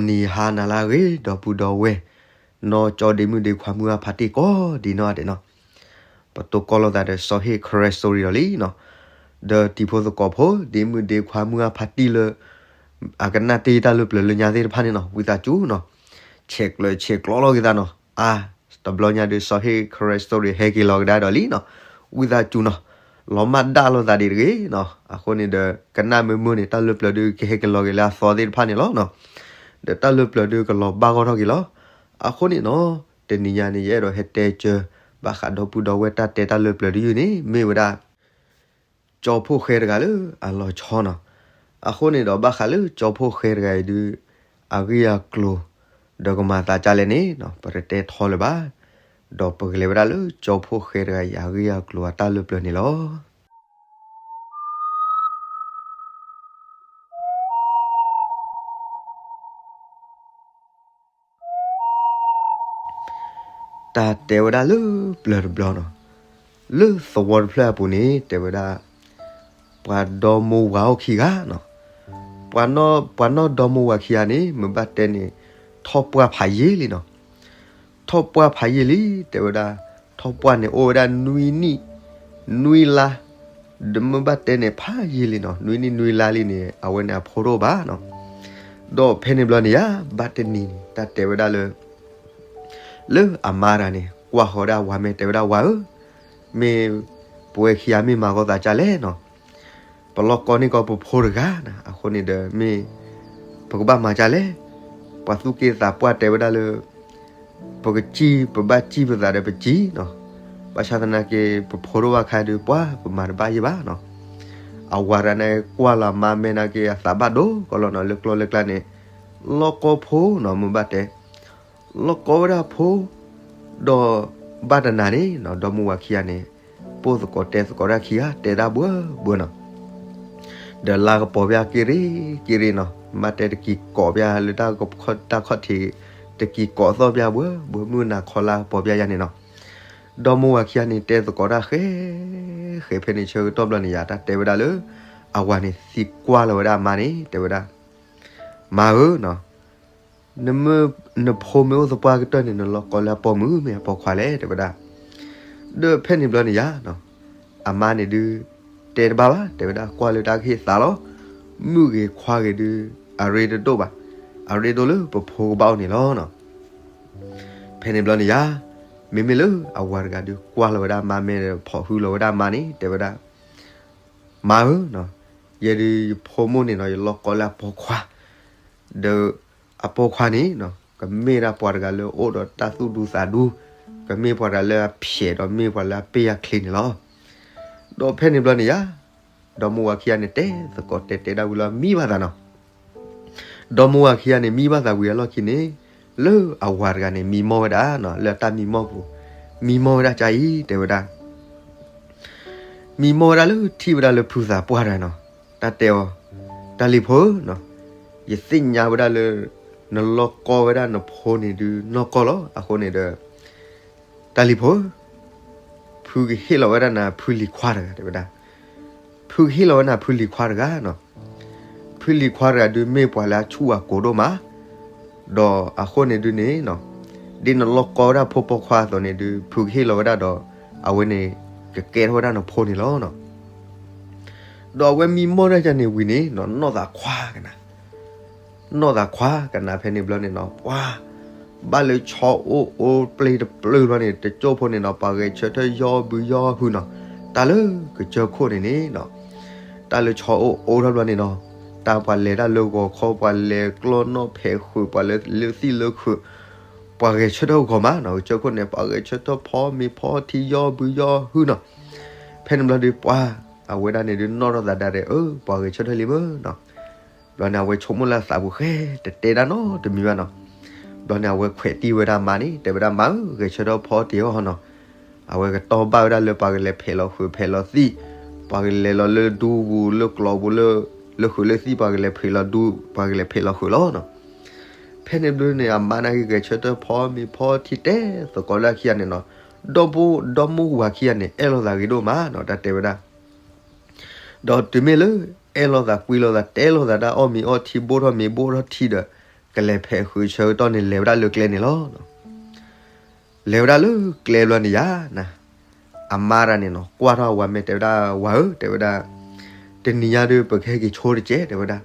ဒီးနံၤဟါနၤလၢအဂ့ၤ ဒီပုၢ်ဒီဝဲၢ်, နီၢ်ကၠီဒ့မုၣ်ဒ့ခွါမုၢ်အဖါတံၢ်ကိးဒံးနီၢ်ဒဲးနီၤ, ပတိၢ်ကီၢ်လိာ်သးဒီးစီၤဟ့ၣ် ခရဲ story ဒီးလံနီၤ, ဒီးတံၤဖိသကိးဖိ ဒ့မုၣ်ဒ့ခွါမုၢ်အဖါတံၢ်လၢ အကနၣ်တ့ၢ်တၢ်လၢပျၢၤလၢညါသ့ၣ်တဖၣ်န့ၣ်နီၤ ဝံသးစူၤနီၤ, ဆဲးကျၢဆဲးကျိးလီၤက့ၤသးနီၤ, အါ, တဘျီညါဒုးစီၤဟ့ၣ် ခရဲ story ဟဲက့ၤလီၤကဒါဒီးလံနီၤ, ဝံသးစူၤနီၤ, လီၤမၢ်ဒၣ်လိာ်သးဒံးတဂ့ၤနီၤ, အဃိန့ၣ်ဒီး ကနၣ်မုာ်မုာ်န့ၣ် တၢ်လၢပျၢၤဒုးကဟဲက့ၤလီၤက့ၤလၢအသီသ့ၣ်တဖၣ်န့ၣ်လီၤနီၤ, ဒီးတၢ်လၢပျၢၤဒုးကလီၤဘၣ်ဂီၢ်ထီၣ်က့ၤလီၤ, အဃိန့ၣ်နီၤ, တနံၤညါန့ၣ် ယအဲၣ်ဒိးဟဲတဲကၢ ဘၣ်ဃးဒီပုၢ်ဒီဝဲၢ်တၢ်တဲတၢ်လၢပျၢၤတယုၢ်န့ၣ် မ့ၢ်ဝဲဒၣ် ကၠီဖှိၣ်ဃဲတဂၤလၢအလီၤဆီနီၤ, အဃိန့ၣ်ဒီးဘၣ်ဃးလၢကၠီဖှိၣ်ဃဲတဂၤအံၤဒုး အဂ့ၢ်အကျိၤ ဒီးကမၤသးဒ်လဲၣ်န့ၣ်နီၤ ပတတဲထီလၢၤဘၣ်, ဒီးပကလဲၤဝဲဒၣ်လၢကၠီဖှိၣ်ဃဲတဂၤအံၤ အဂ့ၢ်အကျိၤအတၢ်လၢပျၢၤန့ၣ်လီၤ. တၢ်တဲဝဲဒၣ်လၢပျၢၤတဘျီနီၤ, လၢသဝီတဖျၢၣ်အပူၤန့ၣ် တဲဝဲဒၣ် ပှၤဒီမါဝၤအိၣ်ခံဂၤနီၤ, ပှၤနီၢ် ပှၤနီၢ်ဒီမါဝၤခံဂၤန့ၣ် မ့ၢ်ဘၣ်တဲန့ၣ် ထီၣ်ပှၢ်ဖးယံာ်လံနီၤ, ထီၣ်ပှၢ်ဖးယံာ်လံ တဲဝဲဒၣ် ထီၣ်ပှၢ်န့ၣ်အိၣ်ဝဲဒၣ်နွံနံၣ် နွံလါ, ဒီးမ့ၢ်ဘၣ်တဲန့ၣ် ဖးယံာ်လံနီၤ, နွံနံၣ်နွံလါလံန့ၣ် အဝဲန့ၣ်အဖိတအိၣ်ဘၣ်နီၤ, ဒီးဖဲန့ၣ်ဘျီန့ၣ်ယါ ဘၣ်တနံၤန့ၣ် တၢ်တဲဝဲဒၣ်လၢ လၢအမါတဂၤန့ၣ် ကွၢ်ဃီၤဝဲဒၣ်ဝၤမဲာ် တဲဝဲဒၣ်ဝၤဧၢ, မ့ၢ်ပဝဲခံဂၤမ့ၢ်မၤဂီၤသးဒ်လဲၣ်နီၤ, ပလီၢ်ကီန့ၢ်ကီးပဖိတဂၤနီၤ, အဃိန့ၣ်ဒီးမ့ၢ် ပကဘၣ်မၤဒ်လဲၣ်, ပှၤသူၣ်က့သးပှၢ်တဲဝဲဒၣ်လၢ ပကစံၣ် ပဘၣ်စံၣ်ပသးဒီးပစံၣ်နီၤ, ဘၣ်ဆၣ်သနာ်က့ ပဖိတအိၣ်ဘၣ်ခါဒုး ပှၤပမၤတဘၣ်ယဲၢ်ဘၣ်နီၤ, အဝၤတဂၤန့ၣ် ကွၢ်လီၤအမါမဲာ်နာ်က့ အသးဘၣ်ဒိကီးလီၤနီၤ, လၢကျီၢ်လၢကျါန့ၣ် လီၢ်ကီဖိနီၤ မ့ၢ်ဘၣ်တဲ လီၢ်ကီဝဲဒၣ်ဖိ, ဒီးဘၣ်တနၤန့ၣ်နီၤ ဒီမါဝၤခံဂၤန့ၣ် ပိၢ်သကိးတဲသကိးတၢ်ခံဂၤ တဲတၢ်ဘှၢဘှၢနီၤ, ဒီးလါကပီၤပျၢ်က့ၤရ့က့ၤရ့နီၤ, မ့ၢ်တဲတကံၤကိးပျၢ်လၢတၢ်ခီၣ်ထံး, တကံၤကိးသီၣ်ပျၢ်ဘှၢဘှၢ မုၢ်နၤခီလါကပီၤပျၢ်ယါန့ၣ်နီၤ, ဒီမါဝၤခံဂၤန့ၣ် တဲသကိးတၢ်ဃဲ ဃဲဖဲန့ၣ်ဆၢကတီၢ်ဘျီန့ၣ်ယါ တၢ်တဲဝဲဒၣ်လၢ အဝၤန့ၣ်သံကွၢ်လီၤဝဲဒၣ်အမါန့ၣ် တဲဝဲဒၣ် မါဧၢနီၤ, နမ့ၢ် နဖိမ့ၢ်အိၣ်သပှၢ်ကတၢၢ်န့ၣ် နလီၢ်ကီလၢအပိာ်မုၣ်မ့ၢ်အပိာ်ခွါလဲၣ် တဲဝဲဒၣ်, ဒီးဖဲန့ၣ်ဘျီန့ၣ်ယါနီၤ, အမါန့ၣ်ဒုး တဲတဘၣ်ဘၣ် တဲဝဲဒၣ် ကွၢ်လၢတၢ်ကဟ့ၣ်သးလီၤ, မုၣ်ဂ့ၤခွါဂ့ၤဒုး အရ့တဒိၣ်ဘၣ်, အရ့ဒိၣ်လၢပဖိကဘၣ်အိၣ်န့ၣ်လီၤနီၤ, ဖဲန့ၣ်ဘျီန့ၣ်ယါ, မ့မ့ၢ်လၢအဝၤတဂၤဒုး ကွၢ်လီၤဝဲဒၣ်အမါမဲာ်ဒီး ဖိးဟုလီၤဝဲဒၣ်အမါန့ၣ် တဲဝဲဒၣ် မါဧၢနီၤ, ယဲဒုးယဖိမုၣ်န့ၣ်နီၤ ယလီၢ်ကီလၢအပိာ်ခွါ, ဒီးအပိာ်ခွါန့ၣ်နီၤ ကမ့ၢ်ဒၣ်ပှၤတဂၤလၢအိၣ်ဒီးတၢ်သူၣ်ဒူသးဒူ, ကမ့ၢ်ပှၤတဂၤလၢအဖျဲးဒီးမ့ၢ်ပှၤလၢအပ့ၢ်အချ့န့ၣ်လီၤ. ဒီးဖဲန့ၣ်ဘျီန့ၣ်ယါ, ဒီမါဝၤခံဂၤန့ၣ် တဲသကိးတဲတဲဒၣ်ဝံၤလီၤ မံဘၣ်သးနီၤ ဒီမါဝၤခံဂၤန့ၣ် မံဘၣ်သးဝံၤအလီၢ်ခံန့ၣ်, လၢအဝၤတဂၤန့ၣ် မံမီၢ်ဝဲဒၣ်နီၤ, လၢအတၢ်မံမီၢ်ပူၤ, မံမီၢ်ဝဲဒၣ်ကါအံၤ တဲဝဲဒၣ်, မံမီၢ်ဝဲဒၣ်လၢထံၣ်ဝဲဒၣ်လၢဖုသးပှၢ်တဂၤနီၤ, တၢ်တဲအီၤ, တၢ်လံၤဖိဧၢနီၤ, ယသ့ၣ်ညါဝဲဒၣ်လၢ နလီၢ်ကီဝဲဒၣ်နဖိန့ၣ်ဒုးနီၢ်ကီၢ်လီၤ. အဃိန့ၣ်ဒီး တၢ်လံၤဖိဧၢ, ဖုကဟ့ၣ်လီၤဝဲဒၣ်နၤ ဖုလံၤခွါတဂၤ တဲဝဲဒၣ်, ဖုကဟ့ၣ်လီၤဝဲနၤ ဖုလံၤခွါတဂၤနီၤ, ဖုလံၤခွါတဂၤဒုး မ့ၢ်ပှၤလၢအဆူၣ်အကိၤဒိၣ်မး, ဒီးအဃိန့ၣ်ဒုးန့ၣ်နီၤ, ဒ်နလီၢ်ကီဝဲဒၣ်ဖိပိာ်ခွါအသိးန့ၣ်ဒုး ဖုကဟ့ၣ်လီၤဝဲဒၣ်ဒီး အဝဲန့ၣ် ကကဲထီၣ်ဝဲဒၣ်နဖိန့ၣ်လီၤနီၤ. ဒီးအဝဲမံမီၢ်ဒၣ်ကါန့ၣ်ဝံၤန့ၣ်နီၤ နီၢ်သးခွါကနၤ နီၢ်သးခွါကနၤဖဲန့ၣ်ဘျီန့ၣ်နီၤ ပှၤ ဘၣ်လၢဆီအိၣ်အိၣ်ပျ့ၤတပျုာ်ဘျီန့ၣ် တကၠိၢ်ဖိန့ၣ်နီၤ ပှၤဂဲၤဆၢထၢၣ်ယီၢ်ဘုယီၢ်ဟုနီၤ, တၢ်လၢကစၢၢ်ခိၣ်န့ၣ်န့ၣ်နီၤ, တၢ်လၢဆီအိၣ်အိၣ်ထီၣ်ဘျီန့ၣ်နီၤ, တၢ်ပှၤလဲၤတၢ်လၢဂီၤခီ ပှၤလဲၤကျီၢ်နီၣ်ဖဲးဃုာ် ပှၤလၢလၢသံၣ်လၢခုး, ပှၤဂဲၤဆၢထၢၣ်ဂီၤမးနီၤ ကစၢၢ်ခိၣ်န့ၣ် ပှၤဂဲၤဆၢထၢၣ်ဖီမ့ၤဖီထံယီၢ်ဘုယီၢ်ဟုနီၤ, ဖဲန့ၣ်ဘျီဒီးပှၤ အဝဲဒၣ်န့ၣ်ဒုးနီၣ်ထီၣ်သးဒၣ်ဒဲး အၢ ပှၤဂဲၤဆၢထၢၣ်လံမ့ၢ်နီၤ, ဘျီန့ၣ် အဝဲဆိကမိၣ်လၢအသးပူၤဃဲ တတဲဒၣ်နီတမံၤဘၣ်နီၤ, ဘျီန့ၣ် အဝဲခွဲးတံၢ်ဝဲဒၣ်မါန့ၣ် တဲဝဲဒၣ်မါဧၢ ဂဲၤဆၢထၢၣ်ဖီတ့ၢ်အီၣ်နီၤ, အဝဲကတီၢ်ဘၣ်ဝဲဒၣ်လၢပှၤကလဲၤဖဲးလီၤဃုာ်ဖဲးလီၤသံၣ်, ပှၤကလဲၤလီၤလၢဒူပူၤလၢကျီပူၤလၢ လၢဃုာ်လၢသံၣ် ပှၤကလဲၤဖဲးလီၤဒူ ပှၤကလဲၤဖဲးလီၤဃုာ်လီၤနီၤ, ဖဲန့ၣ်ဘျီန့ၣ် အမါန့ၣ်ဂဲၤဆၢထၢၣ်ဖီမ့ၤဖီထံတဲသကိးလၢအခံဂၤန့ၣ်နီၤ, ဒီပုၢ်ဒီမါဝၤခံဂၤန့ၣ် အဲၣ်လိာ်သးဂ့ၤဒိၣ်မးနီၤ တၢ်တဲဝဲဒၣ် ဒီးတုၤမ့ၢ်လၢ အဲၣ်လိာ်သးကွံလိာ်သးတဲလိာ်သးတၢ်အီၣ်မ့ၤအီထံဘိၣ်ထီၣ်မ့ၤဘိၣ်ထီၣ်ထံဒီး ကလဲၤဖဲးဃုာ်ဆၢကတီၢ်န့ၣ် လဲၤဝဲဒၣ်လၢကျဲန့ၣ်လီၤ. လဲၤဝဲဒၣ်လၢကျဲဘျီန့ၣ်ယါ, အမါတဂၤန့ၣ်နီၤ ကွၢ်ထီၣ်အဝၤမ့ၢ်တဲဝဲဒၣ် ဝၤဧၢ တဲဝဲဒၣ်, တနံၤညါဒီး ပကဟဲက့ၤဆိတစဲး တဲဝဲဒၣ်.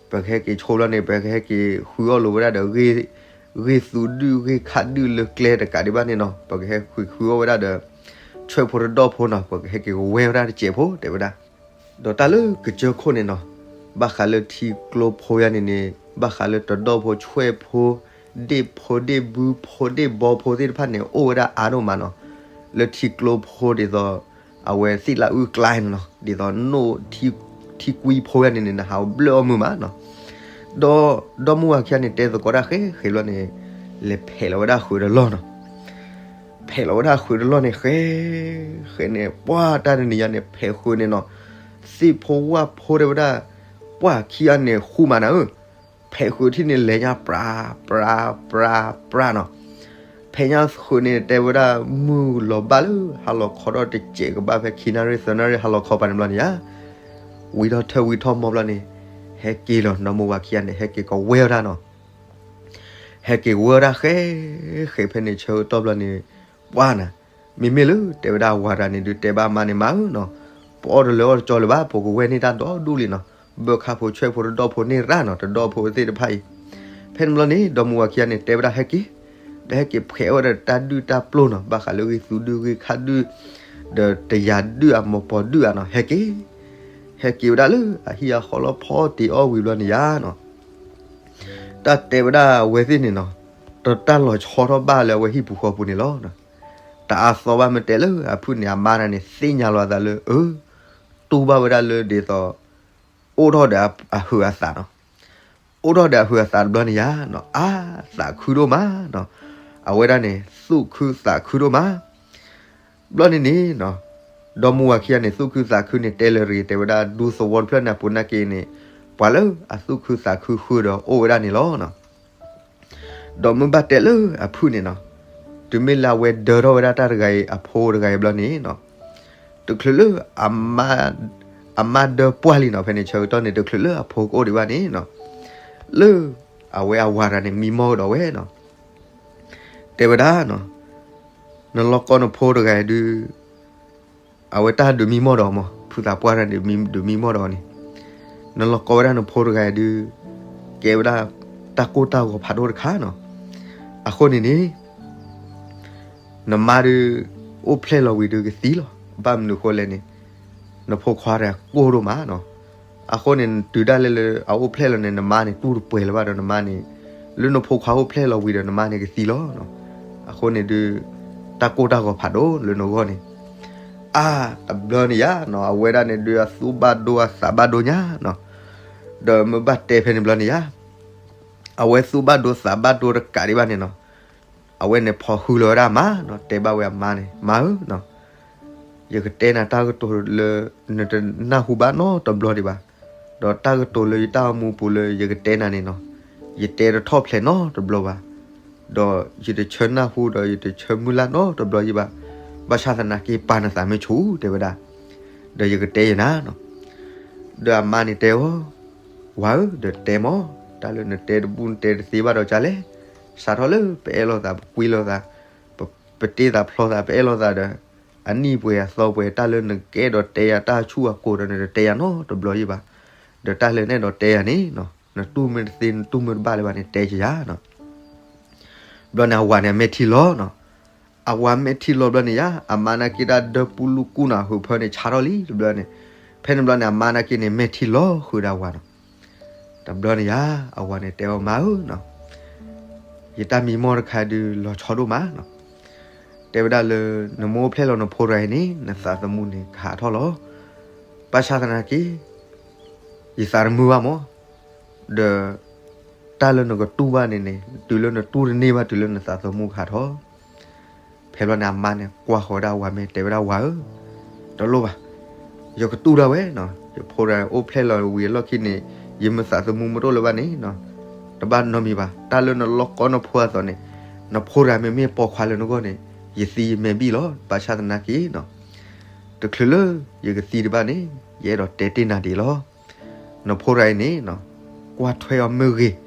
ပကဟဲက့ၤဆိဘျီန့ၣ် ပကဟဲက့ၤဃုအီၣ်လိာ်ဝဲဒၣ်ဒီး ဂ့ၢ်သူဒုၣ်ဂ့ၢ်ခးဒုၣ်လၢကျဲတကးဒံးဘၣ်န့ၣ်နီၤ ပကဟဲက့ၤဃုအီၣ်ဝဲဒၣ်ဒီး ဆွဲၣ်ဖိတဒီၣ်ဖိနီၤ ပကဟဲက့ၤကဝဲဝဲဒၣ်တစဲးဖိ တဲဝဲဒၣ်. ဒီးတၢ်လၢကစၢၢ်ခိၣ်န့ၣ်နီၤ ဘၣ်ဃးလၢထံကျိဖိယါန့ၣ်န့ၣ် ဘၣ်ဃးလၢတဒီၣ်ဖိဆွဲၣ်ဖိ ဒ့ၣ်ဖိဒ့ၣ်ဘုဖိဒ့ၣ်ဘီဖိသ့ၣ်တဖၣ်န့ၣ် အိၣ်ဝဲဒၣ်အါဒိၣ်မးနီၤ. လၢထံကျိဖိဒ်သိး အဝဲသ့ၣ်လၢအုၣ်ကျါန့ၣ်နီၤ ဒ်သိးနိၣ်ထံကွံဖိယါန့ၣ်န့ၣ် နဟးဘျၢၣ်အီၣ်မုာ်မးနီၤ. ဒီး ဒီမါဝၤခံဂၤန့ၣ် တဲသကိးတၢ်ဃဲဃဲဘျီန့ၣ် လဲၤဖဲးလီၤဝဲဒၣ်ဃုာ်ဒီးလီၢ်နီၤ. ဖဲးလီၤဝဲဒၣ်ဃုာ်ဒီးလီၢ်န့ၣ် ဃဲ ဃဲန့ၣ် ပှၢ်တၢ်တနံၤညါန့ၣ် ဖဲးဃုာ်န့ၣ်နီၤ, သ့ၣ်ဖိဝၣ်ဖိတဲဝဲဒၣ် ပှၢ်ခံဂၤန့ၣ် ဃူမးနၤဧၢ, ဖဲးဃုာ်ထံၣ်န့ၣ် လဲၤညါပြး ပြး ပြး ပြးနီၤ. ဖဲးညါဃုာ်န့ၣ် တဲဝဲဒၣ် မုၢ်လီၤဘၣ်လၢ ဟါလီၤခီဒီးတစဲးကဘၣ်ဖဲခံနၣ်ရံၣ်သၢနၣ်ရံၣ် ဟါလီၤခီပၤန့ၣ်ဘျီန့ၣ်ယါ ဝံထီၣ်ထၢၣ်ဝံထီၣ်မီဘျီန့ၣ် ဟဲက့ၤလီၤ ဒီမါဝၤခံဂၤန့ၣ် ဟဲက့ၤကဝဲအီၣ်တၢ်နီၤ. ဟဲက့ၤဝဲအီၣ်တၢ်ဃဲ ဃဲဖဲန့ၣ်ဆၢကတီၢ်ဘျီန့ၣ် ပှၢ်နၤ, မ့မ့ၢ်လၢတဲဝဲဒၣ်ဝၤတဂၤန့ၣ်ဒုး တဲဘၣ်အမါန့ၣ် မါဧၢနီၤ, ပအီၣ်တလၢအီၣ်တကၠီလၢၤဘၣ် ပကဝဲန့ၢ်တၢ်ဒီဒူၣ်လံနီၤ, ဘၢခါဖိဆွဲၣ်ဖိတဒီၣ်ဖိန့ၢ်ရၣ်နီၤ တဒီၣ်ဖိသ့ၣ်တဖၣ်အံၤ. ဖဲန့ၣ်ဘျီန့ၣ် ဒီမါဝၤခံဂၤန့ၣ် တဲဝဲဒၣ်ဟဲက့ၤ, ဒီးဟဲက့ၤဖဲးဝဲဒီးတၢ်ဒုၣ်တၢ်ပျိၢ်နီၤ, ဘၣ်ဃးလၢဂ့ၢ်သူဒုၣ်ဂ့ၢ်ခးဒုၣ် ဒီးတယၤဒုၣ်အမီၤပီၤဒုၣ်ဧါနီၤ, ဟဲက့ၤ ဟဲက့ၤဝဲဒၣ်လၢအဟံၣ်အဃီလီၤ ဖီတ့ၢ်အီၣ်ဝံၤဘျီန့ၣ်ယါနီၤ. တၢ်တဲဝဲဒၣ်အဝဲသ့ၣ်န့ၣ်နီၤ, တၢ်လီၤဆီထီၣ်ဘၣ်လၢအဝဲဟံၣ်ပူၤဃီပူၤန့ၣ်လီၤ. တအါသီဘၣ်မ့ၢ်တဲလၢအဖုၣ်န့ၣ် အမါတဂၤန့ၣ် သ့ၣ်ညါလီၤအသးလၢ အၢ တူၢ်ဘၣ်ဝဲဒၣ်လၢဒ်သိး အိၣ်ထီၣ်ဒီးအဟုးအသးနီၤ. အိၣ်ထီၣ်ဒီးအဟုးအသးတဘျီန့ၣ်ယါနီၤ, အါ သးခုဒိၣ်မးနီၤ. အဝဲဒၣ်န့ၣ် သူၣ်ခုသးခုဒိၣ်မး ဘျီန့ၣ်န့ၣ်နီၤ, ဒီမါဝၤခံဂၤန့ၣ် သူၣ်ခုသးခုန့ၣ် တဲလၢတဂ့ၤ တဲဝဲဒၣ်ဒူသဝီတဖျၢၣ်န့ၣ် အပူၤနာ်က့န့ၣ် ပှၤလၢအသူၣ်ခုသးခုဃုာ်ဒီးအိၣ်ဝဲဒၣ်န့ၣ်လီၤနီၤ. ဒီးမ့ၢ်ဘၣ်တဲလၢအဖုၣ်န့ၣ်နီၤ, တုၤမ့ၢ်လၢအဝဲဒၢထီၣ်ဝဲဒၣ်တၢ်တဂၤအံၤ အဖိတဂၤအံၤဘျီန့ၣ်နီၤ, တချုးလၢအမါ အမါဒၢပှၢ်လံနီၤ, ဖဲန့ၣ်ဆၢကတီၢ်န့ၣ် တချုးလၢအဖိကအိၣ်ဒံးဘၣ်န့ၣ်နီၤ, လၢအဝဲအဝၤတဂၤန့ၣ် မံမီၢ်ကဒီးဝဲနီၤ. တဲဝဲဒၣ်နီၤ, နလီၤကီနဖိတဂၤအံၤဒုး အဝဲတၢ်ဒုးမံမီၢ်ဒီးမး ဖုသးပှၢ်တဂၤန့ၣ် ဒုးမံမီၢ်ဒီးန့ၣ်, နလီၤကီဝဲဒၣ်နဖိတဂၤအံၤဒုး ကဲဝဲဒၣ်တၢ်ကိၢ်တၢ်ဂီၤဖးဒိၣ်တခါနီၤ. အဃိန့ၣ်န့ၣ် နမါဒုး အိၣ်ဖျဲၣ်လီၤဝံၤဒုးကသံလီၤ. ဘၣ်မနုၤအဃိလဲၣ်န့ၣ် နဖိခွါတဂၤကိၢ်ဒိၣ်မးနီၤ. အဃိန့ၣ် တုၤဒၣ်လဲာ်လၢအအိၣ်ဖျဲၣ်လီၤန့ၣ် နမါန့ၣ် တူၢ်တပှဲၤလၢၤဘၣ်ဒီး နမါန့ၣ် လၢနဖိခွါအိၣ်ဖျဲၣ်လီၤဝံၤဒီး နမါန့ၣ်ကသံလီၤနီၤ. အဃိန့ၣ်ဒုး တၢ်ကိၢ်တၢ်ဂီၤဖးဒိၣ်လၢနဂီၢ်န့ၣ် အါ တဘျီန့ၣ်ယါနီၤ, အဝဲဒၣ်န့ၣ်ဒုး အသူၣ်ဘၣ်ဒိအသးဘၣ်ဒိညါနီၤ. ဒီးမ့ၢ်ဘၣ်တဲဖဲန့ၣ်ဘျီန့ၣ်ယါ အဝဲသူၣ်ဘၣ်ဒိသးဘၣ်ဒိတကးဒံးဘၣ်န့ၣ်နီၤ, အဝဲန့ၣ်ဖီၣ်ဃုာ်လီၤဝဲဒၣ်အမါနီၤ, တဲဘၣ်ဝဲအမါန့ၣ် မါဧၢနီၤ, ယကတဲနၤတၢ်ကတိၤလၢ နတနၢ်ဟူဘၣ်နီတဘျီဒံးဘၣ်, ဒီးတၢ်ကတိၤလၢယတၢ်အိၣ်မူပူၤလၢယကတဲနၤန့ၣ်နီၤ, ယတဲတထီၣ်ဖျဲးနီတဘျီဘၣ်, ဒီးယတဆၢနၢ်ဟူဒီးယတဆၢမုၢ်လၢ်နီတဘျီယံၤဘၣ်, ဘၣ်ဆၣ်သနာ်က့ပာ်နသးမ့ၢ်ဆူၣ် တဲဝဲဒၣ်, ဒီးယကတဲယနၤနီၤ. ဒီးအမါန့ၣ်တဲအီၤ, ဝၤဧၢ, ဒီးတဲမး, တၢ်လၢနတဲတဘူၣ်နတဲတသ့ဘၣ်ဒီးကလဲၣ်, စးထီၣ်လၢပအဲၣ်လိာ်သး ပကွံလိာ်သး ပ ပတ့သးဖျီသး ပအဲၣ်လိာ်သးဒီး အနံၣ်ပှဲၤအသီပှဲၤ တၢ်လၢနကအဲၣ်ဒိးတဲယၤတၢ်ဆူၣ်အကိာ်ဒီး နတတဲယၤနီတဘျီယံၤဘၣ်, ဒီးတၢ်လၢနအဲၣ်ဒိးတဲယၤန့ၣ်နီၤ နတူၢ်မ့ၢ်တသ့ နတူၢ်မ့ၢ်တဘၣ်လၢၤဘၣ်န့ၣ် တဲကယၤနီၤ. ဘျီန့ၣ် အဝၤန့ၣ် အမဲာ်ထံလီၤနီၤ. အဝၤမဲာ်ထံလီၤဘျီန့ၣ်ယါ, အမါနာ်က့တၢ်ဒၢပူၤလူၤကူၣ်နီၤ ဟုးဖၢန့ၣ်ဆါထီၣ်လံတဘျီန့ၣ်. ဖဲန့ၣ်ဘျီန့ၣ် အမါနာ်က့န့ၣ် မဲာ်ထံလီၤဃုာ်ဒီးအဝၤနီၤ. တဘျီန့ၣ်ယါ, အဝၤန့ၣ်တဲအီၤ မါဧၢနီၤ, ယတၢ်မံမီၢ်တခါဒုးလီၤဆီဒိၣ်မးနီၤ. တဲဝဲဒၣ်လၢ နမ့ၢ်အိၣ်ဖျဲၣ်လီၤနဖိတဂၤအံၤန့ၣ် နသးသမူန့ၣ်ကဟးထီၣ်လီၤ. ဘၣ်ဆၣ်သနာ်က့ ယသးတမုာ်ဘၣ်မး, ဒီး တၢ်လၢနကတူၢ်ဘၣ်န့ၣ်န့ၣ် တုၤလၢနတူၢ်တန့ၢ်ဘၣ် တုၤလၢနသးသမူကဟးထီၣ်. ဖဲဘျီန့ၣ် အမါန့ၣ် ကွၢ်ဃီၤဝဲဒၣ်အဝၤမ့ၢ်တဲဝဲဒၣ် ဝၤဧၢ, တလိၣ်ဘၣ်, ယကတူၢ်ဒၣ်ဝဲနီၤ, ယဖိတဂၤအိၣ်ဖျဲၣ်လီၤဝံၤအလီၢ်ခံန့ၣ် ယမ့ၢ်သးသမူမ့ၢ်တအိၣ်လၢၤဘၣ်န့ၣ်နီၤ, တဘၣ်နီတမံၤဘၣ်. တၢ်လၢနလီၢ်ကီနဖိအသိးန့ၣ် နဖိတဂၤမ့မ့ၢ်ပိာ်ခွါလၢနဂီၢ်န့ၣ် ယသံယမဲာ်ဘံၣ်လီၤ. ဘၣ်ဆၣ်သနာ်က့နီၤ, တချုးလၢယကသံတဘၣ်န့ၣ် ယအဲၣ်ဒိးတဲတ့ၢ်နၤဒ်အံၤလီၤ. နဖိတဂၤအံၤန့ၣ်နီၤ, ကွၢ်ထွဲအီၤမ့ၢ်ဂ့ၤ,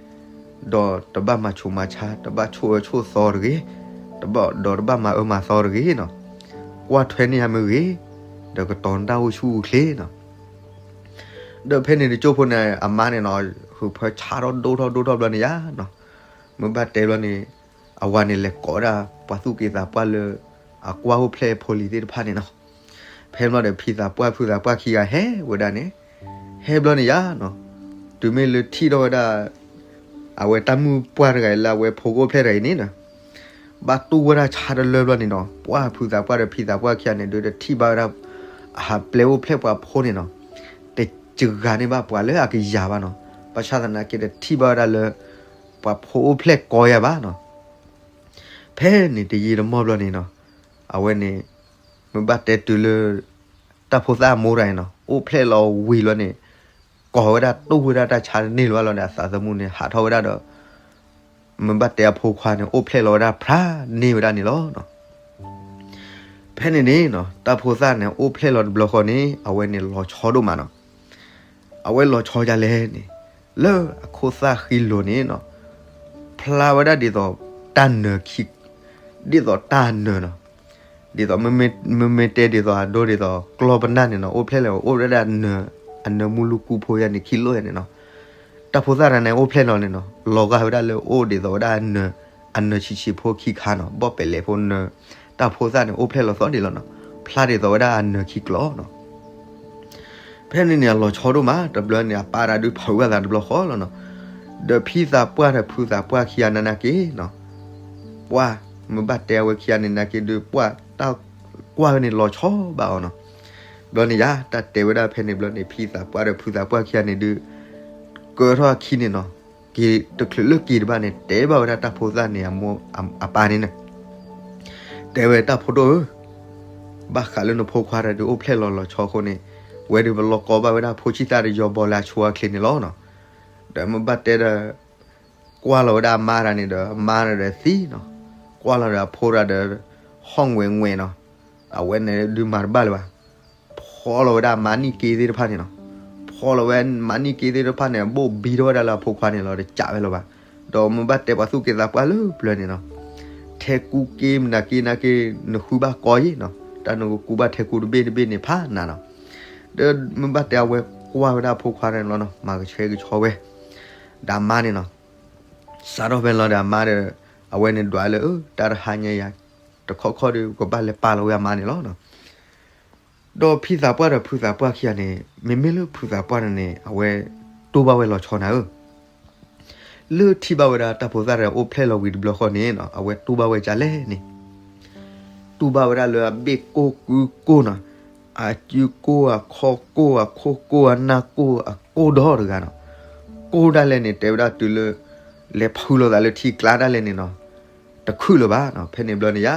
ဒီးတဘၣ်မၤဆူးမၤဆါ, တဘၣ်ဆိၣ်အၢဆိၣ်သီတဂ့ၤ, တဘၣ်ဒီးတဘၣ်မၤအၢမၤသီတဂ့ၤနီၤ. ကွၢ်ထွဲန့ၢ်ယၤမ့ၢ်ဂ့ၤ, ဒီးကတီၤနတၢ်အိၣ်ဆူၣ်အိၣ်ချ့နီၤ. ဒီးဖဲန့ၣ်တကၠိဖိန့ၣ် အမါန့ၣ်နီၤ, ဟုးဖၢဆါထီၣ်ဒိၣ်ထီၣ်ဒိၣ်ထီၣ်ဘျီန့ၣ်ယါနီၤ, မ့ၢ်ဘၣ်တဲဘျီန့ၣ်, အဝၤန့ၣ် လဲၤကိးဝဲဒၣ်ပှၤသူၣ်က့သးပှၢ်လၢ အကွၢ်အိၣ်ဖျဲၣ်ဖိလံၤသ့ၣ်တဖၣ်န့ၣ်နီၤ. ဖဲန့ၣ်ဘျီဒီး ဖံသးပှၢ်ဖုသးပှၢ်ခံဂၤဟဲဝဲဒၣ်န့ၣ်, ဟဲဘျီန့ၣ်ယါနီၤ, တုၤမ့ၢ်လၢထံၣ်ထီၣ်ဝဲဒၣ် အဝဲတၢ်မုၣ်ပှၢ်တဂၤအံၤလၢအဝဲဖိကအိၣ်ဖျဲၣ်တဂၤအံၤန့ၣ်နီၤ, ဘၣ်တူၢ်ဝဲဒၣ်ဆါတလၢဘျီန့ၣ်နီၤ, ပှၢ်ဖုသးပှၢ်ဒီးဖံသးပှၢ်ခံဂၤန့ၣ် ဒုးတထံၣ်ဘၣ်ဝဲဒၣ် အဟးပျဲအိၣ်ဖျဲၣ်ပှၤဖိန့ၣ်နီၤ, တစှၤန့ၢ်ဘၣ်ပှၤလၢအကယၤဘၣ်နီၤ, ဘၣ်ဆၣ်သနာ်က့တထံၣ်ဘၣ်ဝဲဒၣ်လၢ ပှၤဖိအိၣ်ဖျဲၣ်ကီယၤဘၣ်နီၤ. ဖဲန့ၣ်တယံာ်တမီၢ်ဘျီန့ၣ်နီၤ, အဝဲန့ၣ် မ့ၢ်ဘၣ်တဲတုၤလၢ တၢ်ဖိသၣ်အမိၢ်တဂၤအံၤနီၤ, အိၣ်ဖျဲၣ်လီၤဝံၤလီၤန့ၣ်, ကိးဝဲဒၣ်တူၢ်ဝဲဒၣ်တၢ်ဆါတန့ၢ်လၢၤဘၣ်လီၤဒီး အသးသမူန့ၣ် ဟးထီၣ်ဝဲဒၣ်ဒီး မ့ၢ်ဘၣ်တဲအဖိခွါန့ၣ် အိၣ်ဖျဲၣ်လီၤဝဲဒၣ်ဖျါန့ၢ်ဝဲဒၣ်န့ၣ်လီၤ. ဖဲန့ၣ်န့ၣ်နီၤ, တၢ်ဖိသၣ်န့ၣ် အိၣ်ဖျဲၣ်လီၤတဘျီဃီန့ၣ် အဝဲန့ၣ်လီၤဆီဒိၣ်မးနီၤ. အဝဲလီၤဆီဒ်လဲၣ်န့ၣ်, လၢအခိၣ်သၣ်ဃံလိၤန့ၣ်နီၤ, ဖျါဝဲဒၣ်ဒ်သိးတၢ်နၢၤခံ, ဒ်သိးတၢ်နၢၤနီၤ, ဒ်သိး မ့မ့ၢ်တဲဒ်သိးအဒိဒ်သိးကျီၢ်ပနၢ်န့ၣ်နီၤ, အိၣ်ဖျဲၣ်လီၤအိၣ်ဝဲဒၣ် အနၢၤမူလူကူဖိယါန့ၣ် ခံလိၣ်ယါန့ၣ်နီၤ. တၢ်ဖိသၣ်တဂၤန့ၣ် အိၣ်ဖျဲၣ်လီၤန့ၣ်နီၤ, လီၤဂာ်ဝဲဒၣ်လၢအိၣ်ဒ်သိးဝဲဒၣ် အနၢၤဆံးဆံးဖိခံခါနီၤ, ဘီၣ်ပဲာ်လဲးဖိနၢၤ, တၢ်ဖိသၣ်န့ၣ် အိၣ်ဖျဲၣ်လီၤသီဒ်လီၤနီၤ, ဖျါဒ်သိးဝဲဒၣ်အနၢၤခံကျိာ်နီၤ. ဖဲန့ၣ်န့ၣ် အလီၤဆီဒိၣ်မး, တဘျီန့ၣ် အပၢ်တၢ်ဒုးဖုးဘၣ်သးတဘျီဃီလီၤနီၤ. ဒီးဖံသးပှၢ်ဒီးဖုသးပှၢ်ခံဂၤနာ်က့နီၤ, ပှၢ်, မ့ၢ်ဘၣ်တဲအဝဲခံဂၤန့ၣ်နာ်က့ဒုး ပှၢ်တၢ်ကွၢ်ဝဲန့ၣ်လီၤဆီဘၣ်အီၤနီၤ. ဘျီန့ၣ်ယါ တၢ်တဲဝဲဒၣ်ဖဲန့ၣ်ဘျီန့ၣ် ဖံသးပှၢ်ဒီးဖုသးပှၢ်ခံဂၤန့ၣ်ဒုး ကၢထီၣ်အခံန့ၣ်နီၤ, က့ၤတချုးလၢက့ၤတဘၣ်န့ၣ် တဲဘၣ်ဝဲဒၣ်တၢ်ဖိသၣ်န့ၣ် အမိၢ်အပၢ်န့ၣ်န့ၣ်, တဲဝဲတၢ်ဖိဒိၣ်ဧၢ, ဘၣ်ဃးလၢနဖိခွါတဂၤဒုးအိၣ်ဖျဲၣ်လီၤလီၤဆီအဃိန့ၣ်, ဝဲဒုးပလီၢ်ကီဘၣ်ဝဲဒၣ်ဖိဆံၣ်သၣ်တယီဘီလၢအဆိအချ့န့ၣ်လီၤနီၤ. ဒီးမ့ၢ်ဘၣ်တဲဒီး ကွၢ်လီၤဝဲဒၣ်အမါတဂၤန့ၣ်ဒီး အမါတဂၤဒီးသံနီၤ, ကွၢ်လီၤဒီးအဖိတဂၤဒီး ဟီၣ်ငွဲးငွဲးနီၤ, အဝဲန့ၣ်ဒုးမၤတဘၣ်လၢၤဘၣ်. ဖီလီၤဝဲဒၣ်အမါနံၣ်က့သ့ၣ်တဖၣ်န့ၣ်နီၤ, ဖီလီၤဝဲမါနံၣ်က့သ့ၣ်တဖၣ်န့ၣ် ဘိၣ်ဘံထီၣ်ဝဲဒၣ်လၢအဖိခွါန့ၣ်လီၤ, တကးဝဲလၢၤဘၣ်. ဒီးမ့ၢ်ဘၣ်တဲပှၤသူၣ်က့သးပှၢ်လၢပျၢၤန့ၣ်နီၤ, ထဲကူက့မနုၤက့နာ်က့ နဃုဘၣ်ကီယံၤနီၤ, တၢ်နကကူဘၣ်ထဲကူတဘ့ၣ်တဘ့ၣ်န့ၣ်ဖးနၤနီၤ. ဒီးမ့ၢ်ဘၣ်တဲအဝဲကွၢ်ဝဲဒၣ်အဖိခွါန့ၣ်လီၤနီၤ, မၤကဆှဲကဆှီဝဲ ဒီးအမါန့ၣ်နီၤ, စးထီၣ်ဖဲန့ၣ်လီၤဒီးအမါဒီး အဝဲန့ၣ်ဒွးလၢ အၢ တၢ်တဟါညါယၤ တခီခီဒီး ကဘၣ်လဲၤပာ်လီၤဝဲအမါန့ၣ်လီၤနီၤ. ဒီးဖံသးပှၢ်ဒီးဖုသးပှၢ်ခံဂၤန့ၣ် မ့မ့ၢ်လၢဖုသးပှၢ်န့ၣ်န့ၣ် အဝဲတူၢ်ဘၣ်ဝဲလီၤဆီနၤဧၢ, လၢထံၣ်ဘၣ်ဝဲဒၣ်တၢ်ဖိသၣ်ဒီးအိၣ်ဖျဲၣ်လီၤဝံၤတဘျီဃီန့ၣ်နီၤ, အဝဲတူၢ်ဘၣ်ဝဲဒ်လဲၣ်န့ၣ်, တူၢ်ဘၣ်ဝဲဒၣ်လၢအဘ့ၣ်ကိၢ်ကုကိၢ်နီၤ, အစုကိၢ်အခီၣ်ကိၢ်အခိၣ်ကိၢ်အနၢ်ကိၢ်အကိၢ်ဒီတဂၤနီၤ, ကိၢ်ဒၣ်လဲာ်န့ၣ် တဲဝဲဒၣ်တုၤလၢ လဲၤဖုလီၤသးလၢထံကျါဒၣ်လဲာ်န့ၣ်နီၤ, တခုၣ်လၢၤဘၣ်နီၤ. ဖဲန့ၣ်ဘျီန့ၣ်ယါ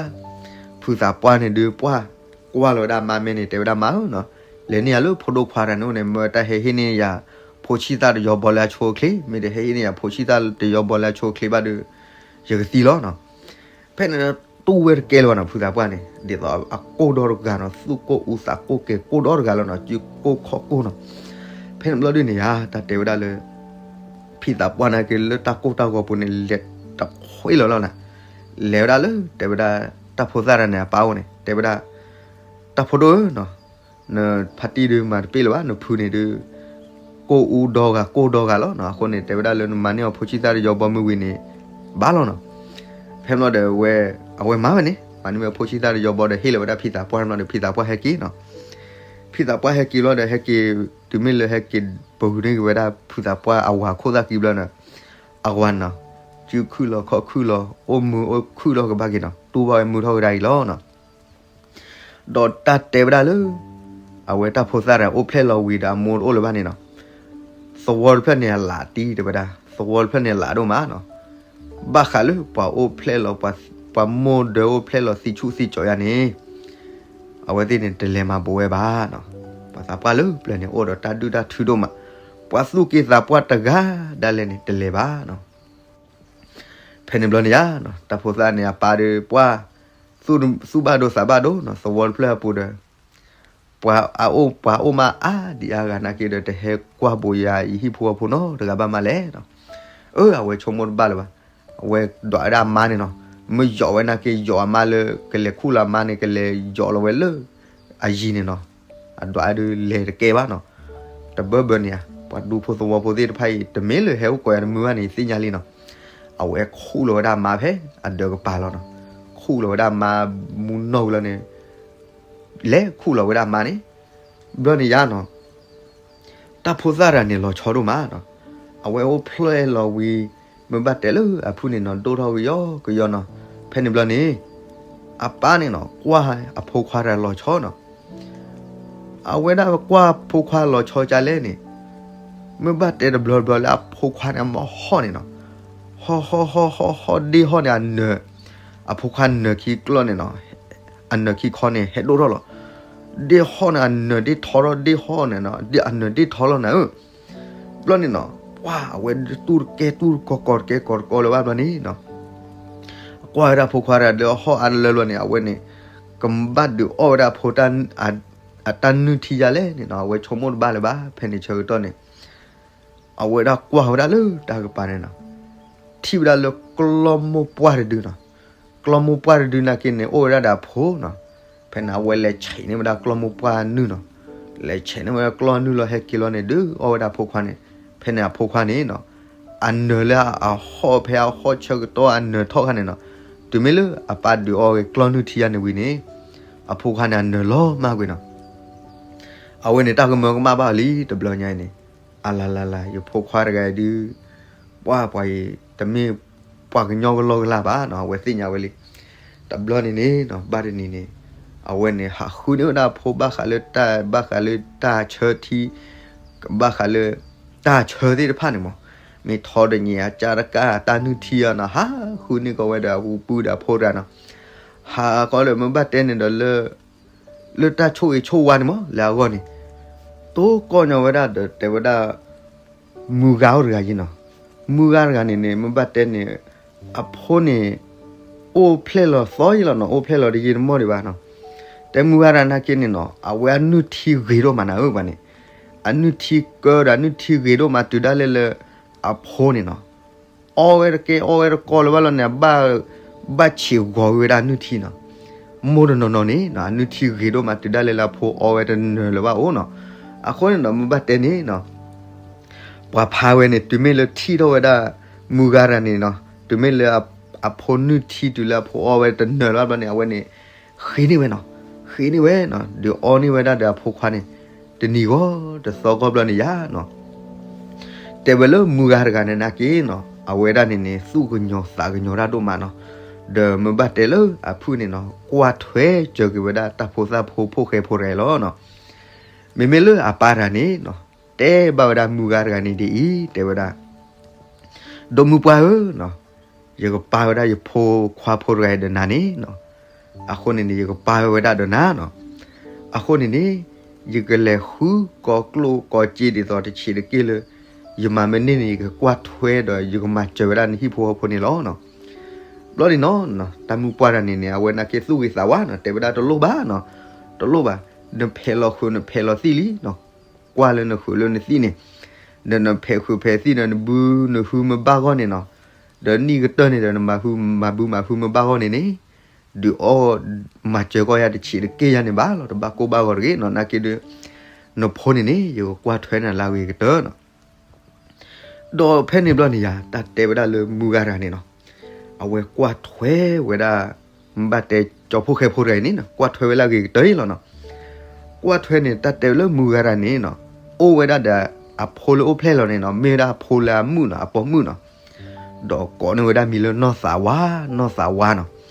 ဖုသးပှၢ်န့ၣ်ဒုးပှၢ်ကွၢ်လီၤဝဲဒၣ်အမါမဲာ်န့ၣ် တဲဝဲဒၣ်မါဧၢနီၤ, လဲၤန့ၢ်ယၤလၢဖိဒိၣ်ခွါတဂၤန့ၣ်အိၣ်န့ၣ် မ့ၢ်တၢ်ဟဲဟ့ၣ်န့ၢ်ယၤ ဖိဆံၣ်သၣ်တယီဘီလၢအဆိအချ့, မ့ၢ်တဟဲဟ့ၣ်န့ၢ်ယၤဖိဆံၣ်သၣ်တယီဘီလၢအဆိအချ့ဘၣ်ဒီး ယကသံလီၤနီၤ. ဖဲန့ၣ်တူၢ်ဝဲတကဲလၢၤဘၣ်နီၤ, ဖုသးပှၢ်န့ၣ် ဒ်သိးအကိၢ်ဒီတဂၤနီၤ, သူၣ်ကိၢ်အူသးကိၢ်ကဲၤကိၢ်ဒီတဂၤလီၤနီၤ, စုကိၢ်ခီၣ်ကိၢ်နီၤ. ဖဲန့ၣ်ဘျီဒုးန့ၣ်ယါ တၢ်တဲဝဲဒၣ်လၢ ဖံသးပှၢ်နာ်က့လၢတၢ်ကိၢ်တၢ်ဂီၤပူၤန့ၣ် လဲၤတခွ့လီၤလီၤနီၤ, လဲၤဝဲဒၣ်လၢ တဲဝဲဒၣ် တၢ်ဖိသၣ်တဂၤန့ၣ် အပၢ်အိၣ်န့ၣ် တဲဝဲဒၣ် တၢ်ဖိဒိၣ်ဧၢနီၤ, နဖါတံၢ်ဒုးမၤတပ့ၢ်လၢၤဘၣ်, နဖုန့ၣ်ဒုး ကိၢ်အူဒီဂၤကိၢ်ဒီဂၤလီၤနီၤ. အဃိန့ၣ် တဲဝဲဒၣ်လၢနမၤန့ၢ်အီၤဖိဆံၣ်သၣ်တယီဘီမ့ၢ်ဝံၤန့ၣ် ဘၣ်လီၤနီၤ. ဖဲန့ၣ်ဘျီဒီး အဝဲမၤဝဲန့ၣ် မၤန့ၢ်ဝဲဖိဆံၣ်သၣ်တယီဘီဒီး ဟ့ၣ်လီၤဝဲဒၣ်ဖံသးပှၢ်န့ၣ်ဘျီဒီး ဖံသးပှၢ်ဟဲက့ၤနီၤ. ဖံသးပှၢ်ဟဲက့ၤဘျီဒီး ဟဲက့ၤ တုၤမ့ၢ်လၢဟဲက့ၤပဂုာ်န့ၢ်က့ၤဝဲဒၣ်ဖုသးပှၢ်အဝၤခိၣ်သၣ်ခံဘျီန့ၣ် အဝၤနီၤ စုခုၣ်လီၤခီၣ်ခုၣ်လီၤ အိၣ်မုာ်အိၣ်ခုၣ်လီၤကဘၣ်က့ၤနီၤ, တူၢ်ဘၣ်ဝဲမုာ်ထီၣ်ကဒါအံၤလီၤနီၤ. ဒီးတၢ်တဲဝဲဒၣ်လၢ အဝဲတၢ်ဖိသၣ်ဒီးအိၣ်ဖျဲၣ်လီၤဝံၤဒီးအမိၢ်တအိၣ်လၢၤဘၣ်န့ၣ်နီၤ, သဝီတဖျၢၣ်န့ၣ်အလးတံၢ်တဲဝဲဒၣ်, သဝီတဖျၢၣ်န့ၣ်အလးဒိၣ်မးနီၤ. ဘၣ်ဃးလၢပှၤအိၣ်ဖျဲၣ်လီၤ ပှၤမိၢ်ဒၢအိၣ်ဖျဲၣ်လီၤသံဆူၣ်သံကၠီယါန့ၣ် အဝဲသ့ၣ်န့ၣ် တလဲၤမၤဘူးဝဲဘၣ်နီၤ. ပှၤသးပှၢ်လၢပျၢၤန့ၣ် အိၣ်ဒီးတၢ်ဒုၣ်တၢ်ထုဒိၣ်မး, ပှၤသူၣ်က့သးပှၢ်တဂၤဒၣ်လဲာ်န့ၣ် တလဲၤဘၣ်နီၤ. ဖဲန့ၣ်ဘျီန့ၣ်ယါ တၢ်ဖိသၣ်န့ၣ် အပၢ်ဒီးပှၢ် သူၣ်ဘၣ်ဒိသးဘၣ်ဒိနီၤ, သဝီတဖျၢၣ်အပူၤဒီး ပှၤအအိၣ်ပှၤအိၣ်မးအါဒံးအါဂၤနာ်က့ဒီး တဟဲကွၢ်ဘူးယၤအံၤဟံၣ်ဖိဃီဖိနီတဂၤဘၣ်မးလဲၣ်နီၤ. အၢ အဝဲဆိကမိၣ်တဘၣ်လၢၤဘၣ်. အဝဲဒွးဝဲဒၣ်အမါန့ၣ်နီၤ, မ့ၢ်ယိးဝဲနာ်က့ ယိးအမါလၢ ကလဲၤခူၣ်လီၤအမါန့ၣ် ကလဲၤယိးလီၤဝဲလၢ အယံၤန့ၣ်နီၤ, အဒွးဒုးလဲၤတကဲဘၣ်နီၤ. တဘၢဘၢန့ၣ်ဧါ, ပှၤဒူဖိသဝီဖိသ့ၣ်တဖၣ်အံၤ တမ့ၢ်လၢဟဲအိၣ်ကိးယၤတမုာ်ဘၣ်န့ၣ် သ့ၣ်ညါလံနီၤ. အဝဲခူၣ်လီၤဝဲဒၣ်အမါဖဲအဒၢးကပၤလီၤနီၤ, ခူၣ်လီၤဝဲဒၣ်အမါမူနီၢ်ဝံၤလီၤန့ၣ်, လဲၤခူၣ်လီၤဝဲဒၣ်အမါန့ၣ်, ဘျီန့ၣ်ယါနီၤ တၢ်ဖိသၣ်တဂၤန့ၣ် လီၤဆီဒိၣ်မးနီၤ. အဝဲအိၣ်ဖျဲၣ်လီၤဝံၤ မ့ၢ်ဘၣ်တဲလၢအဖုၣ်န့ၣ်နီၤ ဒိၣ်ထီၣ်ကယီကယီနီၤ. ဖဲန့ၣ်ဘျီန့ၣ် အပၢ်န့ၣ်နီၤ ကွၢ်အဖိခွါတဂၤလီၤဆီနီၤ. အဝဲဒၣ်ကွၢ်ဖိခွါလီၤဆီကလဲၣ်န့ၣ်, မ့ၢ်ဘၣ်တဲတဘျီတဘျီလၢအဖိခွါန့ၣ် မ့ၢ်ဟီၣ်န့ၣ်နီၤ, ဟီၣ်ဟီၣ်ဟီၣ်ဟီၣ်ဟီၣ် ဒ့ၣ်ဟီၣ်န့ၣ်အနၢၤ, အဖိခွါနၢၤခံကျီၢ်န့ၣ်နီၤ, အနၢၤခံခီန့ၣ် ဟဲဒိၣ်ထီၣ်လီၤ. ဒ့ၣ်ဟီၣ်န့ၣ် အနၢၤဒ့ၣ်ထီထီၣ် ဒ့ၣ်ဟီၣ်န့ၣ်နီၤ အနၢၤဒ့ၣ်ထီလီၤနၤဧၢ. ဘျီန့ၣ်နီၤ ပှၢ်အဝဲတူၢ်တကဲတူၢ်တကီၢ်ကီၢ်တကဲကီၢ်တကီၢ်လၢၤဘၣ်ဘျီန့ၣ်နီၤ, ကွၢ်ဝဲဒၣ်ဖိခွါတဂၤဒီးဟီၣ်အါတလၢလီၤန့ၣ် အဝဲန့ၣ် ကဘၣ်ဒုးအီၣ်ဝဲဒၣ်အဖိ အတၢ်နုၢ်ထံယါလဲၣ်န့ၣ်နီၤ, အဝဲဆိကမိၣ်တဘၣ်လၢၤဘၣ်. ဖဲန့ၣ်ဆၢကတီၢ်န့ၣ် အဝဲဒၣ်ကွၢ်ဝဲဒၣ်လၢတၢ်ကပၤန့ၣ်နီၤ, ထံၣ်ဝဲဒၣ်လၢကျီၢ်မိၢ်ပှၢ်တဒုနီၤ. ကျီၢ်မိၢ်ပှၢ်တဒုနာ်က့န့ၣ် အိၣ်ဝဲဒၣ်ဒီးအဖိနီၤ. ဖဲန့ၣ် အဝဲလဲၤဆဲးန့ၢ်ဝဲဒၣ်ကျီၢ်မိၢ်ပှၢ်နုၢ်နီၤ, လဲၤဆဲးန့ၢ်ဝဲဒၣ်ကျီၢ်နုၢ်လီၤ ဟဲက့ၤလီၤန့ၣ် ဒုးအီၣ်ဝဲဒၣ်အဖိခွါန့ၣ်. ဖဲန့ၣ်အဖိခွါန့ၣ်နီၤ အနၢၤလၢအဟီၣ်ဖဲအဟီၣ်ဆၢကတီၢ်အနၢၤထီၣ်ခါန့ၣ်နီၤ, တုၤမ့ၢ်လၢအပၢ်ဒုးအီၣ်ဝဲကျီၢ်နုၢ်ထံယါန့ၣ်ဝံၤန့ၣ် အဖိခွါန့ၣ်အနၢၤလီၤမၢ်ကွံာ်နီၤ. အဝဲန့ၣ်တၢ်ကမၢကမၣ်ဘၣ်အီၤလံ တဘျီညါအံၤန့ၣ်, အလၤလၤလၤ ယဖိခွါတဂၤအံၤဒုး ပှၢ်ပှၤအံၤ တမ့ၢ်ပှၤကညီကလီကလီဘၣ်နီၤ, အဝဲသ့ၣ်ညါဝဲလံ. တဘျီန့ၣ်န့ၣ်နီၤ ဘၣ်တနံၤန့ၣ် အဝဲန့ၣ် ဟးဃုန့ၢ်ဝဲဒၣ်အဖိ ဘၣ်ဃးလၢတၢ် ဘၣ်ဃးလၢတၢ်ဆၢထံ ဘၣ်ဃးလၢတၢ်ဆၢသ့ၣ်တဖၣ်န့ၣ်မး, မ့ၢ်ထီတနံၤအကၢတကၢ တၢ်နုၢ်ထံအီၤနီၤ, ဟးဃုန့ၢ်ကီးဝဲဒီးအပူၤဒီးအဖိတဂၤနီၤ, ဟးကီးလၢမ့ၢ်ဘၣ်တဲန့ၣ်ဒီးလၢ လၢတၢ်ဆိၣ်ဂ့ၤဆိၣ်ဝါန့ၣ်မး လၢအဂီၢ်န့ၣ် တိၢ်ကီၢ်ညီဝဲဒၣ်ဒီးတဲဝဲဒၣ် မုၢ်ဂၤအိၣ်တဂၤယံၤနီၤ. မုၢ်ဂၤတဂၤန့ၣ်န့ၣ် မ့ၢ်ဘၣ်တဲန့ၣ် အဖိန့ၣ် အိၣ်ဖျဲၣ်လီၤသီယံၤလီၤနီၤ, အိၣ်ဖျဲၣ်လီၤတယံာ်တမီၢ်ဒံးဘၣ်နီၤ. တဲမုၢ်ဂၤတဂၤနာ်က့န့ၣ်နီၤ အဝဲအနုၢ်ထံဂ့ၤဒိၣ်မးနၤဧၢ ပှၤန့ၣ်, အနုၢ်ထံကၢဒီးအနုၢ်ထံဂ့ၤဒိၣ်မး တုၤဒၣ်လဲာ်လၢ အဖိန့ၣ်နီၤ အီဝဲတကဲအီဝဲတကီၢ်လၢၤဘၣ်လီၤန့ၣ် အဘၣ် ဘၣ်ဆံးဂီၤဝဲဒၣ်အနုၢ်ထံနီၤ. မိၢ်တနီၤနီၤန့ၣ်နီၤ အနုၢ်ထံဂ့ၤဒိၣ်မး တုၤဒၣ်လဲာ်လၢအဖိအီဝဲတနၢၤလၢၤဘၣ်အိၣ်နီၤ. အဃိန့ၣ်နီၤ မ့ၢ်ဘၣ်တဲန့ၣ်နီၤ ပှၤဖးဝဲန့ၣ် တုၤမ့ၢ်လၢထံၣ်ထီၣ်ဝဲဒၣ် မုၢ်ဂၤတဂၤန့ၣ်နီၤ တုၤမ့ၢ်လၢ အဖိနုၢ်ထံတုၤလၢအဖိအီဝဲတနၢၤလၢၤဘၣ်ဘျီန့ၣ် အဝဲန့ၣ် ဃ့န့ၢ်ဝဲနီၤ, ဃ့န့ၢ်ဝဲနီၤ ဒုးအီန့ၢ်ဝဲဒၣ်ဒီးအဖိခွါန့ၣ် တနံၤဂီၤတသီဂီၢ်ဘျီန့ၣ်ယါနီၤ. တဲဝဲလၢမုၢ်ဂၤတဂၤန့ၣ်နာ်က့နီၤ အဝဲဒၣ်န့ၣ်န့ၣ် သူၣ်ကညီၤသးကညီၤတၢ်ဒိၣ်မးနီၤ. ဒီးမ့ၢ်ဘၣ်တဲလၢအဖုၣ်န့ၣ်နီၤ ကွၢ်ထွဲစၢၤက့ၤဝဲဒၣ်တၢ်ဖိသၣ်ဖိဖိၣ်ဃဲဖိတဂၤအံၤလီၤနီၤ. မ့မ့ၢ်လၢအပၢ်တဂၤန့ၣ်နီၤ တဲဘၣ်ဝဲဒၣ်မုၢ်ဂၤတဂၤန့ၣ်ဒ်အံၤ တဲဝဲဒၣ် ဒီးမုၢ်ပှၢ်ဧၢနီၤ, ယကပာ်ဝဲဒၣ်ယဖိခွါဖိတဂၤအံၤဒီးနၤန့ၣ်နီၤ, အဃိန့ၣ်န့ၣ် ယကပာ်ဝဲဒၣ်ဒီးနၤနီၤ, အဃိန့ၣ်န့ၣ် ယကလဲၤဃုကိးကျိၣ်ကိးစ့ဒ်သိးတဆံးတက့ၢ်လၢ ယမၤမ့ၢ်န့ၢ်န့ၣ် ယကကွၢ်ထွဲဒီးယကမၤစၢၤဝဲဒၣ်နဟံၣ်ဖိဃီဖိန့ၣ်လီၤနီၤ. ဘျီန့ၣ်နီၤ တၢ်မုၢ်ပှၢ်တဂၤန့ၣ်န့ၣ် အဝဲနာ်က့သူၣ်ဂ့ၤသးဝါနီၤ တဲဝဲဒၣ်တလိၣ်ဘၣ်နီၤ, တလိၣ်ဘၣ်, နဖဲးလီၤဃုာ်နဖဲးလီၤသံၣ်လံနီၤ, ကွၢ်လၢနဃုာ်လၢနသံၣ်န့ၣ်, ဒီးနဖဲးဃုာ်ဖဲးသံၣ်ဒီးနဘုနဟုမ့ၢ်ဘၣ်ဂီၢ်န့ၣ်နီၤ, ဒီးနံၣ်ကတၢၢ်န့ၣ်ဒီးနမၤဘုမၤဘုမၤဟုမ့ၢ်ဘၣ်ဂီၢ်န့ၣ်န့ၣ်, ဒုးအီၣ်မၤစၢၤကီၢ်ယၤတဆံးတက့ၢ်ယၤန့ၣ်ဘၣ်လီၤ, တဘၣ်ကိၢ်ဘၣ်ဂီၤတဂ့ၤနီၤ, နာ်က့ဒီး နဖိန့ၣ်န့ၣ် ယကကွၢ်ထွဲနၤလၢအဂ့ၤကတၢၢ်နီၤ. ဒီးဖဲန့ၣ်ဘျီန့ၣ်ယါ တၢ်တဲဝဲဒၣ်လၢမုၢ်ဂၤတဂၤန့ၣ်နီၤ, အဝဲကွၢ်ထွဲဝဲဒၣ် ဘၣ်တဲကၠီဖိၣ်ဃဲဖိတဂၤအံၤန့ၣ်နီၤ ကွၢ်ထွဲဝဲလၢအဂ့ၤကတၢၢ်အံၤလီၤနီၤ. ကွၢ်ထွဲန့ၣ် တၢ်တဲဝဲလၢမုၢ်ဂၤတဂၤန့ၣ်နီၤ အိၣ်ဝဲဒၣ်ဒီးအဖိလၢအိၣ်ဖျဲၣ်လီၤန့ၣ်နီၤ မ့ၢ်ဝဲဒၣ်အဖိလၢအမုၣ်နီၤ အပိာ်မုၣ်နီၤ, ဒီးကိးန့ၢ်ဝဲဒၣ်မံၤလၢနီၢ်သးဝါ နီၢ်သးဝါနီၤ.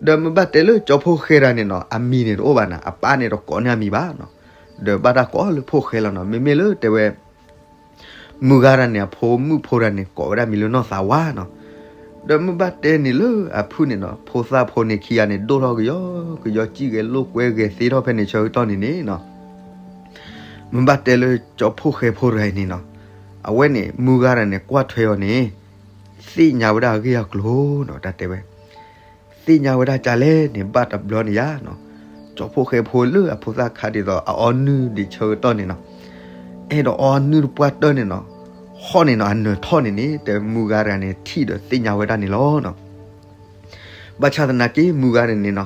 ဒီးမ့ၢ်ဘၣ်တဲလၢကၠီဖိၣ်ဃဲတဂၤန့ၣ်နီၤ အမံၤန့ၣ်တအိၣ်ဘၣ်နီၤ အပၢ်န့ၣ်တကိးန့ၢ်အမံၤဘၣ်နီၤ, ဒီးဘၣ်တၢ်ကိးလၢဖိၣ်ဃဲလီၤနီၤ မ့မ့ၢ်လၢတဲဝဲ မုၢ်ဂၤတဂၤန့ၣ် အဖိမုၣ်ဖိတဂၤန့ၣ် ကိးဝဲဒၣ်မံၤလၢနီၢ်သးဝါနီၤ. ဒီးမ့ၢ်ဘၣ်တဲန့ၣ်လၢအဖုၣ်န့ၣ်နီၤ ဖိသၣ်ဖိန့ၣ်ခံဂၤန့ၣ် ဒိၣ်ထီၣ်ကယီကယီ စံၣ်ဂဲၤလိာ်ကွဲဂဲၤသ့ထီၣ်ဖဲန့ၣ်ဆၢကတီၢ်န့ၣ်န့ၣ်နီၤ, မ့ၢ်ဘၣ်တဲလၢကၠီဖိၣ်ဃဲဖိတဂၤအံၤန့ၣ်နီၤ, အဝဲန့ၣ် မုၢ်ဂၤတဂၤန့ၣ် ကွၢ်ထွဲအီၤန့ၣ် သ့ၣ်ညါဝဲဒၣ်အဂ့ၢ်အကျိၤနီၤ တၢ်တဲဝဲ သ့ၣ်ညါဝဲဒၣ်ကလဲၣ်န့ၣ် ဘၣ်တဘျီန့ၣ်ယါနီၤ, ကၠီဖိၣ်ဃဲဖိလၢအဖိသၣ်ခါဒ်သိး အအီနုၢ်ဒံးဆၢကတီၢ်န့ၣ်နီၤ, အဲၣ်ဒိးအီနုၢ်တပှၢ်တၢၢ်န့ၣ်နီၤ, ထီၣ်န့ၣ်နီၤ, အနၢၤထီၣ်န့ၣ်န့ၣ် တဲမုၢ်ဂၤတဂၤန့ၣ် ထံၣ်ဒီးသ့ၣ်ညါဝဲဒၣ်န့ၣ်လီၤနီၤ. ဘၣ်ဆၣ်သနာ်က့ မုၢ်ဂၤန့ၣ်န့ၣ်နီၤ,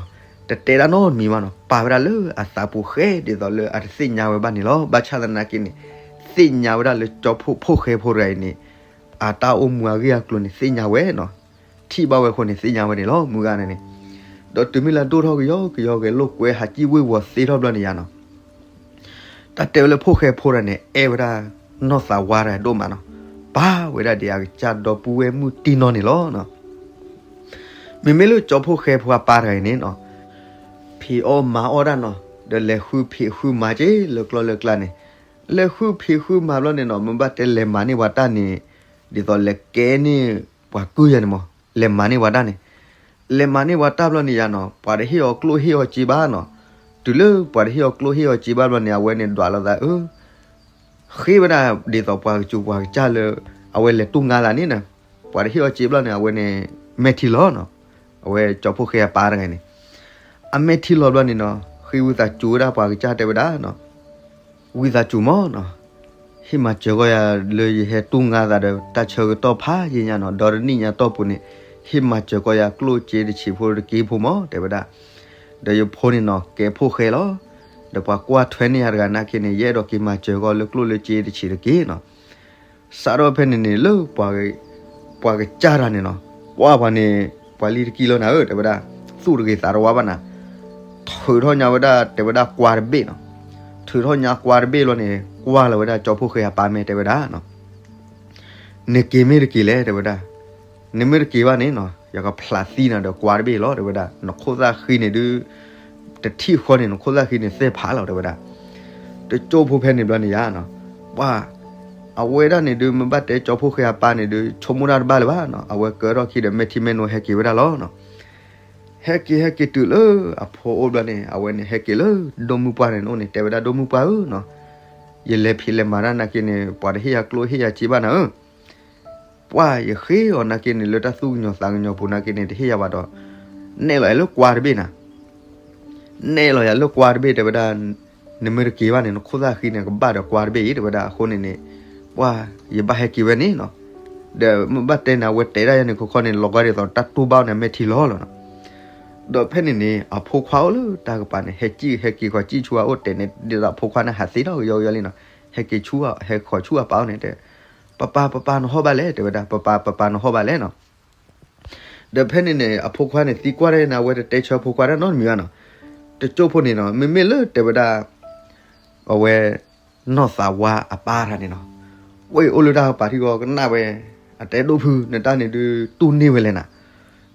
တတဲဒၣ်နီတမံၤဘၣ်နီၤ, ပာ်ဝဲဒၣ်လၢအသးပူၤဃဲ ဒ်သိးလၢအတသ့ၣ်ညါဝဲဘၣ်န့ၣ်လီၤ. ဘၣ်ဆၣ်သနာ်က့န့ၣ် သ့ၣ်ညါဝဲဒၣ်လၢကၠီဖှိၣ်ဖိၣ်ဃဲဖိတဂၤအံၤန့ၣ် အတၢ်အိၣ်မူအဂ့ၢ်အကျိၤန့ၣ် သ့ၣ်ညါဝဲနီၤ. ထံၣ်ဘၣ်ဝဲအဃိန့ၣ် သ့ၣ်ညါဝဲန့ၣ်လီၤ မုၢ်ဂၤန့ၣ်န့ၣ်. ဒီးတုၤမ့ၢ်လၢအဒိၣ်ထီၣ်ကယီကယီ ဂဲၤလိာ်ကွဲ ဟးစံၣ်ဝ့ၢ်ဝီၤသ့ထီၣ်ဘျီန့ၣ်ယါနီၤ, တၢ်တဲဝဲလၢဖိၣ်ဃဲဖိတဂၤန့ၣ် အဲၣ်ဝဲဒၣ်နီၢ်သးဝါတဂၤဒိၣ်မးနီၤ, ပာ်ဝဲဒၣ်ဒ်အကစၢ်ဒီပုၢ်ဝဲၢ်မုၣ်တံၢ်နီၢ်န့ၣ်လီၤနီၤ. မ့မ့ၢ်လၢကၠီဖှိၣ်ဃဲဖိအပၢ်တဂၤအံၤန့ၣ်နီၤ, ဖံးအီၣ်မၤအီၣ်ဒၣ်နီၤ, ဒီးလဲၤဃုဖံးဃုမၤက့ၤလၢကျီၢ်လၢကျါန့ၣ်, လဲၤဃုဖံးဃုမၤဘျီန့ၣ်နီၤ, မ့ၢ်ဘၣ်တဲလဲၤမၤန့ၢ်ပှၤတၢ်န့ၣ် ဒ်သိးလဲၤကဲန့ၢ်ပှၤကုၢ်ယါန့ၣ်မး, လဲၤမၤန့ၢ်ပှၤတၢ်န့ၣ်, လဲၤမၤန့ၢ်ပှၤတၢ်ဘျီန့ၣ်ယါနီၤ, ပှၤတဟ့ၣ်အီၤကျိၣ်ဟ့ၣ်အီၤစ့ဘၣ်နီၤ. တုၤလၢပှၤတဟ့ၣ်အီၤကျိၣ်ဟ့ၣ်အီၤစ့ဘၣ်ဘျီန့ၣ် အဝဲန့ၣ်ဒွးလိာ်သးအၢ ဃ့ဝဲဒၣ်ဒ်သိးပှၤကစူၤပှၤကစၢ်လၢ အဝဲလဲၤတူၢ်ငါသးန့ၣ်နီၤ, ပှၤတဟ့ၣ်အီၤစ့ဘျီန့ၣ် အဝဲန့ၣ် မဲာ်ထံလီၤနီၤ. အဝဲကၠီဖှိၣ်ဃဲအပၢ်တဂၤန့ၣ် အမဲာ်ထံလီၤဘျီန့ၣ်နီၤ, ဃ့ဝံသးစူၤဝဲဒၣ်ပှၤကစၢ်တဲဝဲဒၣ်နီၤ, ဝံသးစူၤမးနီၤ, ဟ့ၣ်မၤစၢၤကီးယၤလၢယဟဲတူၢ်ငါသးဒီး တၢ်ဆၢကတီၢ်ဖးယံာ်ညါနီၤ, ဒီတနံၣ်ညါတီၢ်ပူၤန့ၣ် ဟ့ၣ်မၤစၢၤကီးယၤကျိၣ်စ့တဆံးဖိတက့ၢ်ဖိမး တဲဝဲဒၣ်. ဒီးယဖိန့ၣ်နီၤ ကဲဖိၣ်ဃဲလီၤ. ဒီးပှၤကွၢ်ထွဲန့ၢ်ယၤတဂၤနာ်က့န့ၣ် ယအဲၣ်ဒိးက့ၤမၤစၢၤကီးလၢကျိၣ်လၢစ့တဆံးတက့ၢ်နီၤ. စးထီၣ်ဖဲန့ၣ်န့ၣ်လၢ ပှၤကစၢ်တဂၤန့ၣ်နီၤ, ပှၤပှၤန့ၣ် ပှၤလံတကံလီၤနၤဧၢ တဲဝဲဒၣ်, သူၣ်တဂ့ၤသးတဝါဘၣ်နၤ, ထုးထီၣ်ညါဝဲဒၣ် တဲဝဲဒၣ်ကွါတဘ့ၣ်နီၤ, ထုးထီၣ်ညါကွါတဘ့ၣ်လီၤန့ၣ် ကွၢ်လီၤဝဲဒၣ်ကၠီဖှိၣ်ဃဲအပၢ်မဲာ်တဲဝဲဒၣ်နီၤ, နက့ၤမ့ၢ်တက့ၤလဲၣ် တဲဝဲဒၣ်, နမ့ၢ်တက့ၤဘၣ်န့ၣ်နီၤ ယကဖျးသံနၤဒီးကွါတဘ့ၣ်လီၤ တဲဝဲဒၣ်, နခိၣ်သၣ်ဃံန့ၣ်ဒုး တထံၣ်ဃီန့ၣ် နခိၣ်သၣ်ဃံန့ၣ်သ့ၣ်ဖးလီၤ တဲဝဲဒၣ်. တကၠိဖိဖဲန့ၣ်ဘျီန့ၣ်ယါနီၤ, ပှၤ အဝဲဒၣ်န့ၣ်ဒုး မ့ၢ်ဘၣ်တဲကၠီဖှိၣ်ဃဲအပၢ်န့ၣ်ဒုး ဆိကမိၣ်တၢ်တဘၣ်လၢၤဘၣ်နီၤ, အဝဲကၢထီၣ်ခံဒီးမဲာ်ထံမဲာ်နိဟဲက့ၤဝဲဒၣ်လီၤနီၤ. ဟဲက့ၤဟဲက့ၤတုၤလၢအဖိအိၣ်ဘျီန့ၣ် အဝဲန့ၣ်ဟဲက့ၤလၢဒိၣ်မုၢ်ပှၢ်န့ၣ်အိၣ်န့ၣ် တဲဝဲဒၣ်ဒိၣ်မုၢ်ပှၢ်ဧၢနီၤ, ယလဲၤဖံးလဲၤမၤတၢ်နာ်က့န့ၣ် ပှၤတဟ့ၣ်ယၤကျိၣ်ဟ့ၣ်ယၤစ့ဘၣ်နၤဧၢ ပှၢ်ယဃ့အီၤနာ်က့န့ၣ် လၢတၢ်သူၣ်ကညီၤသးကညီၤပူၤနာ်က့န့ၣ် တဟ့ၣ်ယၤဘၣ်ဒီး နဲၣ်လီၤယၤလၢကွါတဘ့ၣ်နၤ, နဲၣ်လီၤယၤလၢကွါတဘ့ၣ် တဲဝဲဒၣ်, နမ့ၢ်တက့ၤဘၣ်န့ၣ် နခိၣ်သၣ်ဃံန့ၣ် ကဘၣ်ဒီးကွါတဘ့ၣ်အံၤ တဲဝဲဒၣ်, အဃိန့ၣ်န့ၣ် ပှၢ်ယဘၣ်ဟဲက့ၤဝဲန့ၣ်နီၤ, ဒီးမ့ၢ်ဘၣ်တဲန့ၣ် အဝဲတဲဒၣ်ယၤန့ၣ်ခီခီန့ၣ် လီၤဂာ်ဒ်သိးတၢ်တူၢ်ဘၣ်န့ၣ် မဲာ်ထံလီၤလီၤနီၤ. ဒီးဖဲန့ၣ်န့ၣ် အဖိခွါအိၣ်လၢတၢ်ကပၤန့ၣ် ဟဲကံၣ်ဟဲက့ၤဃီၤစံၣ်ဆူအအိၣ်တဲာ်န့ၣ် ဒ်သိးအဖိခွါန့ၣ်ဟးသ့ထီၣ်ကယီကယီလံနီၤ, ဟဲက့ၤဆူ ဟဲဃီၤဆူအပၢ်အိၣ်န့ၣ်တဲ ပၢ်ပၢ် ပၢ်ပၢ် နဟီၣ်ဘၣ်လဲၣ် တဲဝဲဒၣ်, ပၢ်ပၢ် ပၢ်ပၢ် နဟီၣ်ဘၣ်လဲၣ်နီၤ. ဒီးဖဲန့ၣ်န့ၣ် အဖိခွါန့ၣ်သံကွၢ်ဒၣ်န့ၣ် အဝဲတတဲဆၢဖိခွါတၢ်နီတမံၤဘၣ်နီၤ. တကၠိဖိန့ၣ်နီၤ မ့မ့ၢ်လၢတဲဝဲဒၣ် အဝဲ နီၢ်သးဝါအပၢ်တဂၤန့ၣ်နီၤ, ဝဲအံၤအိၣ်လၢတၢ်ကပၤထံဂီၤကနၣ်ဝဲ, အတဲဒိၣ်ဖု နတၢ်န့ၣ်ဒုးတူၢ်န့ၢ်ဝဲလဲၣ်နၤ,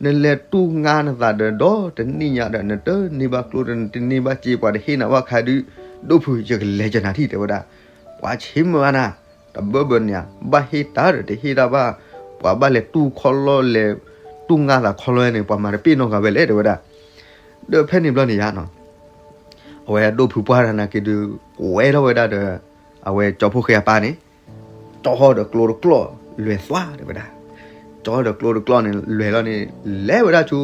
နလဲၤတူၢ်ငါနသးဒီးဒီတနံၣ်ညါဒီး နတန့ၢ်ဘၣ်ကျိၣ်ဒီး နတန့ၢ်ဘၣ်စ့ ပှၤတဟ့ၣ်နၤဘၣ်ခါဒုး, ဒိၣ်ဖု ယကလဲၤကနၤထံၣ် တဲဝဲဒၣ်, ပှၤဆ့မၢဝဲနၤ, တဘၢဘၢန့ၣ်ဧါ, ဘၣ်ဟ့ၣ်တၢ်ဒီးတဟ့ၣ်တၢ်ဘၣ်, ပှၤဘၣ်လဲၤတူၢ်ခီလီၢ်လဲၤ, တူၢ်ငါသးခီလီၢ်န့ၣ် ပှၤမၤတပ့ၢ်နီတဂၤဝဲလဲၣ် တဲဝဲဒၣ်. ဒီးဖဲန့ၣ်ဘျီန့ၣ်ယါနီၤ အဝဲဒိၣ်ဖုပှၢ်တဂၤနာ်က့ဒုး ကွဲထီၣ်ဝဲဒၣ်ဒီး အဝဲကၠီဖိဃဲအပၢ်န့ၣ်, ကၠီထီၣ်ဒီးကျိတကျီၢ်လဲၤသွါ တဲဝဲဒၣ်, ကၠီထီၣ်ဒီးကျိတကျီၢ်န့ၣ် လဲၤလီၤန့ၣ် လဲၤဝဲဒၣ်ဆူ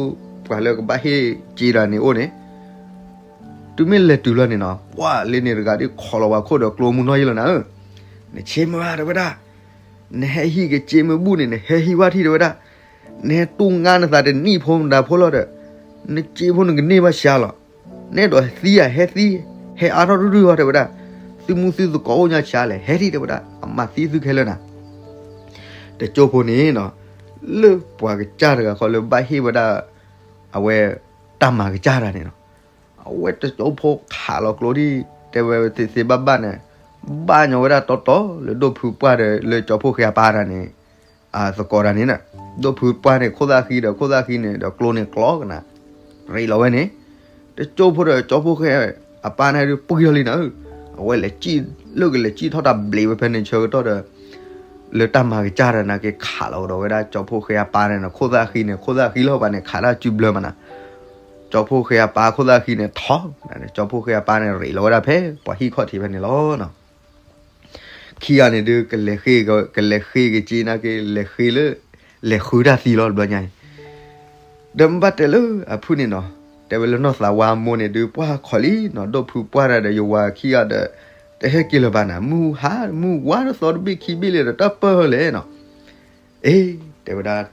ပှၤလၢကဘၣ်ဟ့ၣ်စ့တဂၤန့ၣ်အိၣ်န့ၣ်, တုၤမ့ၢ်လဲၤတုၤလီၤန့ၣ်နီၤ ပှၢ်လၢန့ၣ်တဂၤဒုးခိးလီၤဝဲခိၣ်ဒီးကျိမုၢ်နီၢ်ယံလီၤနၤဧၢ, နဆ့မၢဝဲ တဲဝဲဒၣ်, နဟဲဟံးက့ၤစ့မ့ၢ်ဘူၣ်န့ၣ် နဟဲဟံးဝဲထံၣ် တဲဝဲဒၣ်, နဟဲတူၢ်ငါနသးတနံၣ်ဖိမတၤဖိလီၤဒီး, နစ့ဖိနကန့ၢ်ဘၣ်ဆှါလီၤ, နဲဒိးသံဧါ ဟဲသံ, ဟဲအါထီၣ်ဒုဒုဟီ တဲဝဲဒၣ်, သုမူသုသကိးအိၣ်ညါဆှါလဲၣ် ဟဲထံၣ် တဲဝဲဒၣ်, အမၤသံသုခဲလၢာ်နၤ တကၠိဖိန့ၣ်နီၤ, လၢပှၤကစၢ်တဂၤဃီလၢဘၣ်ဟ့ၣ်ဝဲဒၣ်, အဝဲ, တၢ်မၤကစၢ်တဂၤန့ၣ်နီၤ, အဝဲတကၠိဖိခးလီၤကျိဒ်, တဲဝဲသ့သ့ဘၣ်ဘၣ်န့ၣ်, ဘၣ်ညီဝဲဒၣ်တီတီလၢဒိၣ်ဖုပှၢ်ဒီးလၢကၠီဖိဃဲအပၢ်တဂၤန့ၣ်, သကိးတဂၤန့ၣ်, ဒိၣ်ဖုပှၢ်န့ၣ် ခိၣ်သၣ်ဃံဒီးခိၣ်သၣ်ဃံန့ၣ်ဒီးကျိန့ၣ်ကျီကနၤ, ရ့းလီၤဝဲန့ၣ်, တကၠိဖိဒီးကၠီဖိဃဲ, အပၢ်န့ၣ်ဒုးပှံၢ်ထီၣ်လံနၤဧၢ, အဝဲလဲၤစံၣ်လၢကလဲၤစံၣ်ထီၣ်တၢ်ဘျံးဝဲဖဲန့ၣ်ဆၢကတီၢ်ဒီး လၢတၢ်မၤကစၢ်တဂၤနာ်က့ခးလီၤကဒီးဝဲဒၣ်ကၠီဖိဃဲအပၢ်န့ၣ်နီၤ ခိၣ်သၣ်ဃံန့ၣ် ခိၣ်သၣ်ဃံလီၤပှၤန့ၣ် ခးတၢ်စုဘျၢမးနၤ, ကၠီဖိဃဲအပၢ်ခိၣ်သၣ်ဃံန့ၣ်ထီၣ်, ကၠီဖိဃဲအပၢ်န့ၣ်ရ့းလီၤဝဲဒၣ်ဖဲပှၤဟံၣ်ခီၣ်ထံးဖဲန့ၣ်လီၤနီၤ. ခံဂၤန့ၣ်ဒုး ကလဲၤဃ့က့ၤက့နၤက့ လဲၤဃ့လၢ, လဲၤဃုတၢ်သံလီၤတဘျီညါအံၤ, ဒီးမ့ၢ်ဘၣ်တဲလၢအဖုၣ်န့ၣ်နီၤ, တဲဝဲလၢနီၢ်သးဝါအမိၢ်န့ၣ်ဒုး ပှၢ်ခီၣ်လံနီၤ ဒိၣ်ဖုပှၢ်တဂၤဒီးယဝၤခံဂၤဒီး, တဟဲက့ၤလၢၤဘၣ်နၤ, မုၢ်ဟါမုၢ်ဝါတသီတဘ့ၣ်ခံဘ့ၣ်လံဒီး တၢ်ပၢၢ်လဲၣ်နီၤ. အ့ တဲဝဲဒၣ်,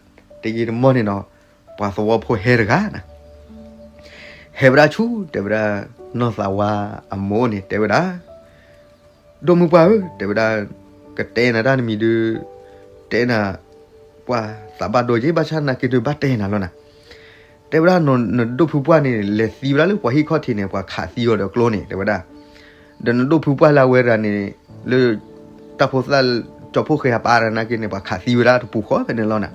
တယံာ်တမီၢ်န့ၣ်နီၤ, ပှၤသဝီဖိဟဲတဂၤနၤ, ဟဲဝဲဒၣ်ဆူ တဲဝဲဒၣ် နီၢ်သးဝါအမိၢ်န့ၣ် တဲဝဲဒၣ်, ဒိၣ်မုၢ်ပှၢ်ဧၢ, တဲဝဲဒၣ်, ကတဲနၤတၢ်တမံၤဒုး, တဲနၤ, ပှၤသးဘၣ်ဒိက့ၤ ဘၣ်ဆၣ်နာ်က့ဒုးဘၣ်တဲနၤလီၤနၤ. တဲဝဲဒၣ်, နဒိၣ်ဖုပှၢ်န့ၣ် လဲၤသံဝဲဒၣ်လၢပှၤဟံၣ်ခီၣ်ထံးန့ၣ် ပှၤခးသံအီၤဒီးကျိန့ၣ် တဲဝဲဒၣ်, ဒီးနဒိၣ်ဖုပှၢ်လၢအဝဲဒၣ်န့ၣ် လၢ တၢ်ဖိသၣ် ကၠီဖှိၣ်ဃဲအပၢ်တဂၤနာ်က့န့ၣ် ပှၤခးသံဝဲဒၣ်တပူၤဃီဖဲန့ၣ်လီၤနၤ.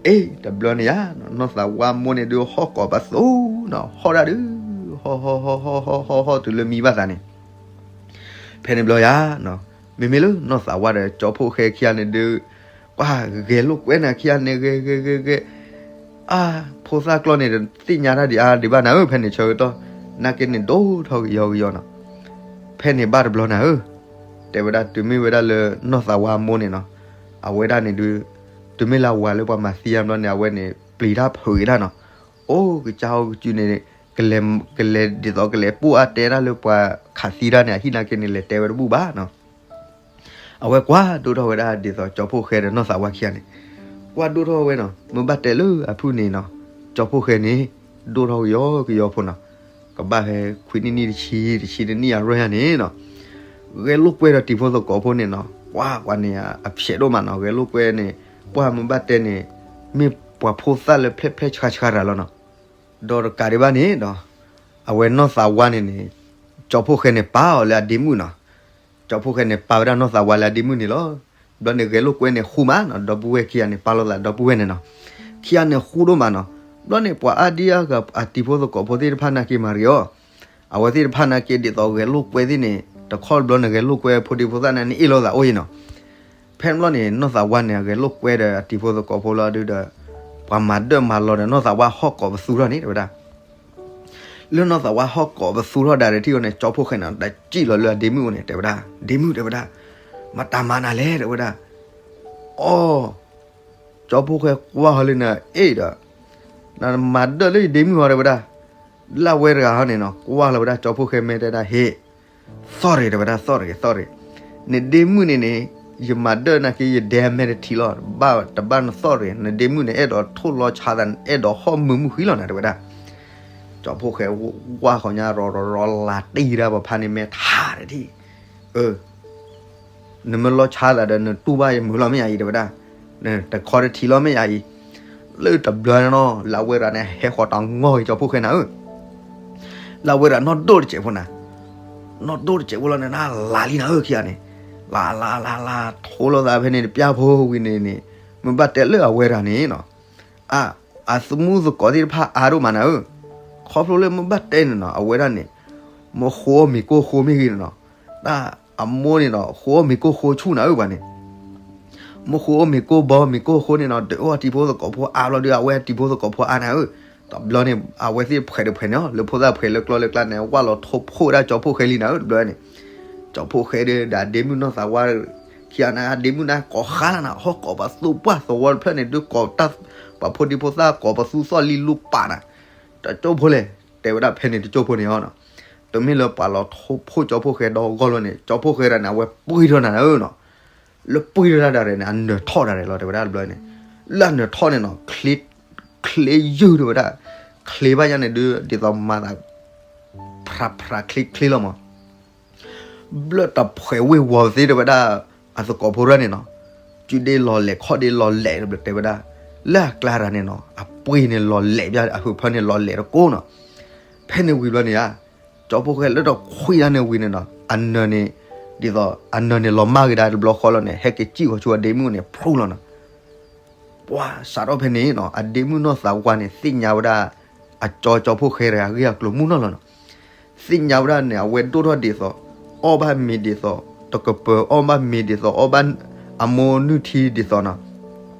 အ့ တဘျီန့ၣ်ယါ, နီၢ်သးဝါမိၢ်န့ၣ်ဒုး ဟီၣ်ကိးပသူနီၤ, ဟီၣ်ဒၣ်ဒုး, ဟီၣ်ဟီၣ်ဟီၣ်ဟီၣ်ဟီၣ်ဟီၣ်ဟီၣ်တုၤလၢမံဘၣ်သးန့ၣ် ဖဲန့ၣ်ဘျီယါ, မ့မ့ၢ်လၢနီၢ်သးဝါဒီးကၠီဖှိၣ်ဃဲခံဂၤန့ၣ်ဒုး, ပှၤဂဲၤလိာ်ကွဲနၤခံဂၤန့ၣ် ဂဲၤဂဲၤဂဲၤဂဲၤ, အါ, ဖိသၣ်ကျီၢ်န့ၣ် သ့ၣ်ညါတၢ်ဒံးအါဒံးဘၣ်နၤဧၢ, ဖဲန့ၣ်ဆၢကတီၢ် နာ်က့န့ၣ်ဒိၣ်ထီၣ်ကယီကယီနီၤ. ဖဲန့ၣ်ဘၣ်တဘျီနၤဧၢ, တဲဝဲဒၣ်တုၤမ့ၢ်ဝဲဒၣ်လၢနီၢ်သးဝါမိၢ်န့ၣ်နီၤ, အဝဲဒၣ်န့ၣ်ဒုး, တုၤမ့ၢ်လၢအဝၤလၢပှၤမၤသံအါဘျီန့ၣ် အဝဲန့ၣ် ပျံၤတၢ်ဖုးက့ၤတၢ်နီၤ, အိၣ်ကစၢ်အိၣ်ကစုန့ၣ်, ကလဲၤ, ကလဲၤဒ်သိးကလဲၤပိၢ်အါတဲတၢ်လၢပှၤခးသံတၢ်န့ၣ် အဟံၣ်နာ်က့န့ၣ် လဲၤတဲဝဲတဘူၣ်ဘၣ်နီၤ. အဝဲကွၢ်ဒိၣ်ထီၣ်ဝဲဒၣ်ဒ်သိးကၠီဖှိၣ်ဃဲဒီးနီၢ်သးဝါခံဂၤန့ၣ်, ကွၢ်ဒိၣ်ထီၣ်ဝဲနီၤ, မ့ၢ်ဘၣ်တဲလၢအဖုၣ်န့ၣ်နီၤ, ကၠီဖှိၣ်ဃဲန့ၣ် ဒိၣ်ထီၣ်ကယီကယီဖိနီၤ, ကဘၣ်ဖဲခွံနံၣ်နံၣ်တဆံ, တဆံနံၣ်အရွဲၣ်ဧါန့ၣ်နီၤ, ဂဲၤလိာ်ကွဲဒီးတံၤဖိသကိးဖိန့ၣ်နီၤ, ကွၢ်ကွၢ်န့ၣ် အဖျဲးဒိၣ်မးနီၤ, ဂဲၤလိာ်ကွဲန့ၣ်, ပှၢ်မ့ၢ်ဘၣ်တဲန့ၣ်, မ့ၢ်ပှၤဖိသၣ်လၢဖျဲၣ်ဖျဲၣ်ဆှါဆှါတဂၤလီၤနီၤ. ဒီးတကးဒံးဘၣ်န့ၣ်ဒီး, အဝဲနီၢ်သးဝါန့ၣ်န့ၣ်, ကၠီဖှိၣ်ဃဲန့ၣ်ပာ်အီၤလၢအဒ့မုၣ်နီၤ, ကၠီဖှိၣ်ဃဲန့ၣ်ပာ်ဝဲဒၣ်နီၢ်သးဝါလၢအဒ့မုၣ်န့ၣ်လီၤ. ဘျီန့ၣ်ဂဲၤလိာ်ကွဲန့ၣ်ဃူမးနီၤ, ဒီပုၢ်ဝဲၢ်ခံဂၤန့ၣ် ပာ်လိာ်သးဒီပုၢ်ဝဲၢ်န့ၣ်နီၤ, ခံဂၤန့ၣ်ဃူဒိၣ်မးနီၤ. ဘျီန့ၣ်ပှၤအါဒံအါဂၤအတံၤဖိသကိးဖိသ့ၣ်တဖၣ်နာ်က့မၤတဂ့ၤအီၤ, အဝဲသ့ၣ်တဖၣ်နာ်က့ဒ်သိးဂဲၤလိာ်ကွဲသ့ၣ်န့ၣ် တခီတဘျီန့ၣ်ဂဲၤလိာ်ကွဲဖိဒံဖိသၣ်န့ၣ် နအ့ၣ်လိာ်သးအိၣ်အံၤနီၤ. ဖဲန့ၣ်ဘျီန့ၣ် နီၢ်သးဝါန့ၣ် အဂဲၤလိာ်ကွဲဒီးအတံၤဖိသကိးဖိလီၤဒုးဒီး, ပှၤမၤဒၢၣ်မၤလီၤဒီးနီၢ်သးဝါဟီၣ်ကိးပသူထီၣ်န့ၣ် တဲဝဲဒၣ်. လၢနီၢ်သးဝါဟီၣ်ကိးပသူထီၣ်ဒၣ်ဒံးထံၣ်အီၤန့ၣ် ကၠီဖှိၣ်ဃဲန့ၣ် တစံၣ်လီၤလၢအဒ့မုၣ်အအိၣ်န့ၣ် တဲဝဲဒၣ်, ဒ့မုၣ်တဲဝဲဒၣ်, မတၤမၤနၤလဲၣ် တဲဝဲဒၣ်. အိ, ကၠီဖှိၣ်ဃဲကွၢ်ဟီလၢန့ၣ် အ့ၣ်ဒီး, နမၤဒၢၣ်လၢယဒ့မုၣ်ဟီ တဲဝဲဒၣ်. လၢအဝဲတဂၤဟီန့ၣ်နီၤ ကွၢ်လီၤဝဲဒၣ်ကၠီဖှိၣ်ဃဲမဲာ်တဲဒၣ် ဟ့ၣ်, သီၣ်ရ့ၤ တဲဝဲဒၣ်, သီၣ်ရ့ၤ သီၣ်ရ့ၤ, နဒ့မုၣ်န့ၣ်န့ၣ်, ယမၤဒၢၣ်နာ်က့ ယဒဲမဲာ်တထံးလီၤ, တဘၣ်တဘၣ်နသီၣ်ရ့ၤ, နဒ့မုၣ်န့ၣ် အဲၣ်ဒိးထိၣ်လီၤဆါသး အဲၣ်ဒိးဟီၣ်မုာ်မုၢ်ဃံလီၤနၤ တဲဝဲဒၣ်. ကၠီဖှိၣ်ဃဲဝါဃီညါ ရီၤရီၤရီၤလၤတံၢ်ဒၣ်ပဖါန့ၣ်မဲာ်ထါတထံၣ်, အၢ နမ့ၢ်လီၤဆါသးဒီး နတူၢ်ဘၣ်ယမုာ်လီၤမ့ၢ်ဧါအံၤ တဲဝဲဒၣ်, တခီတထံးလီၤမ့ၢ်ဧါအံၤ. လၢတဘျီန့ၣ်နီၤ လၢအဝဲဒၣ်န့ၣ် ဟဲဃီၤတၢ်ငီၢ်က့ၤကၠီဖှိၣ်ဃဲနၤဧၢ, လၢအဝဲဒၣ်နီၢ်ဒိၣ်တစဲးဖိနၤ, နီၢ်ဒိၣ်တစဲးဖိလီၤန့ၣ် နလၤလံနၤဧၢ ခံဂၤန့ၣ်, လၤလၤလၤလၤ ထိလိာ်သးဖဲန့ၣ်တပျၢ်ဖိဝံၤန့ၣ်န့ၣ်, မ့ၢ်ဘၣ်တဲလၢအဝဲဒၣ်န့ၣ်နီၤ အ, အသမူသကိးသ့ၣ်တဖၣ်အါဒိၣ်မးနၤဧၢ, ခီဖျိလၢမ့ၢ်ဘၣ်တဲန့ၣ်နီၤ အဝဲဒၣ်န့ၣ်, မ့ၢ်ဃိအီၣ်မ့ၤကိၢ်ဃိမ့ၢ်ဂ့ၤန့ၣ်နီၤ, တၢ်အမိၢ်န့ၣ်နီၤ ဃိအီၣ်မ့ၤကိၢ်ဃိဆူၣ်နၤဧၢ ပှၤန့ၣ် မ့ၢ်ဃိအီၣ်မ့ၤကိၢ်ဘီမ့ၤကိၢ်ဃိန့ၣ်နီၤ ဒုးအိၣ်အတံၤဖိသကိးဖိအါဘျီဒီး အဝဲအတံၤဖိသကိးဖိအါနၤဧၢ, တဘျီန့ၣ် အဝဲသ့ၣ်ဖှဲးတဖှဲးန့ၣ် လၢဖိသၣ်ဖှဲးလၢကျီလၢကျါန့ၣ် ဝၢ်လီၤထိၣ်ဖိဝဲဒၣ်ကၠီဖှိၣ်ဃဲလံနၤဧၢ တဘျီန့ၣ်, ကၠီဖှိၣ်ဃဲဒီး ဒ်ဒ့မုၣ်နီၢ်သးဝါ ခံဂၤန့ၣ် အဒ့မုၣ်န့ၣ် ကိးဃါလီၤနၤ ဟီၣ်ကိးပသူပှၢ်သဝီတဖျၢၣ်န့ၣ် ဒုးကိးတၢ်, ပှၤဖိဒံဖိသၣ်ကိးပသူသီၣ်လံလူပာ်နၤ, တကၠိဖိလဲၣ်, တဲဝဲဒၣ်ဖဲန့ၣ်တကၠိဖိန့ၣ်အီၤနီၤ, တမ့ၢ်လၢပှၤလီၤထိၣ်ဖိကၠီဖှိၣ်ဃဲဒီဂီၢ်လီၤန့ၣ် ကၠီဖှိၣ်ဃဲဒၣ်န့ၣ် အဝဲပှ့ၤထီၣ်နၤဧၢနီၤ, လၢပှ့ၤထီၣ်တၢ်ဒၣ်ရဲၣ်န့ၣ် အနၢၤထီၣ်ဒၣ်ရဲၣ်လီၤ တဲဝဲဒၣ်တဘျီန့ၣ်, လၢအနၢၤထီၣ်န့ၣ်နီၤ ချ့ယုၢ်တဲဝဲဒၣ်, ချ့ဘၣ်ယါန့ၣ်ဒုး ဒ်သိးမၤသး ဖြးဖြးချ့ချ့လီၤမး ဘျၢၣ်တဖှဲးဝ့ၢ်ဝီၤသ့တဲဝဲဒၣ်, အသကိးဖိတဂၤန့ၣ်နီၤ, စုဒ့လီၤလဲၤခီၣ်ဒ့လီၤလဲၤတဘျီတဲဝဲဒၣ်, လၢအကျါတဂၤန့ၣ်နီၤ အပှ့ၤန့ၣ်လီၤလဲၤဘၣ် အဖုဖၢန့ၣ်လီၤလဲၤတကိးနီၤ, ဖဲန့ၣ်ဝံၤဘျီန့ၣ်ဧါ, ကၠီဖှိၣ်ဃဲလၢတခွံတၢ်န့ၣ်ဝံၤန့ၣ်နီၤ အနၢၤန့ၣ်, ဒ်သိး အနၢၤန့ၣ်လီၤမၢ်က့ၤဒၣ်တဘျီဃီလီၤန့ၣ် ဟဲက့ၤစံၣ်ဃီၤဆူအဒ့မုၣ်န့ၣ် ဖျိလီၤနီၤ ပှၤစးထီၣ်ဖဲန့ၣ်နီၤ အဒ့မုၣ်နီၢ်သးဝါန့ၣ် သ့ၣ်ညါဝဲဒၣ် အကၠီကၠီဖှိၣ်ဃဲတဂၤအဂ့ၢ်အကျိၤမုၢ်နီၢ်လီၤနီၤ, သ့ၣ်ညါဝဲဒၣ်န့ၣ် အဝဲဒိၣ်ထီၣ်ဒ်သိး, အီၣ်ဘၣ်မ့ၤဒ်သိး, တကပၤအီၣ်ဘၣ်မ့ၤဒ်သိး အီၣ်ဘၣ်အမိၢ်နုၢ်ထံဒ်သိးနီၤ,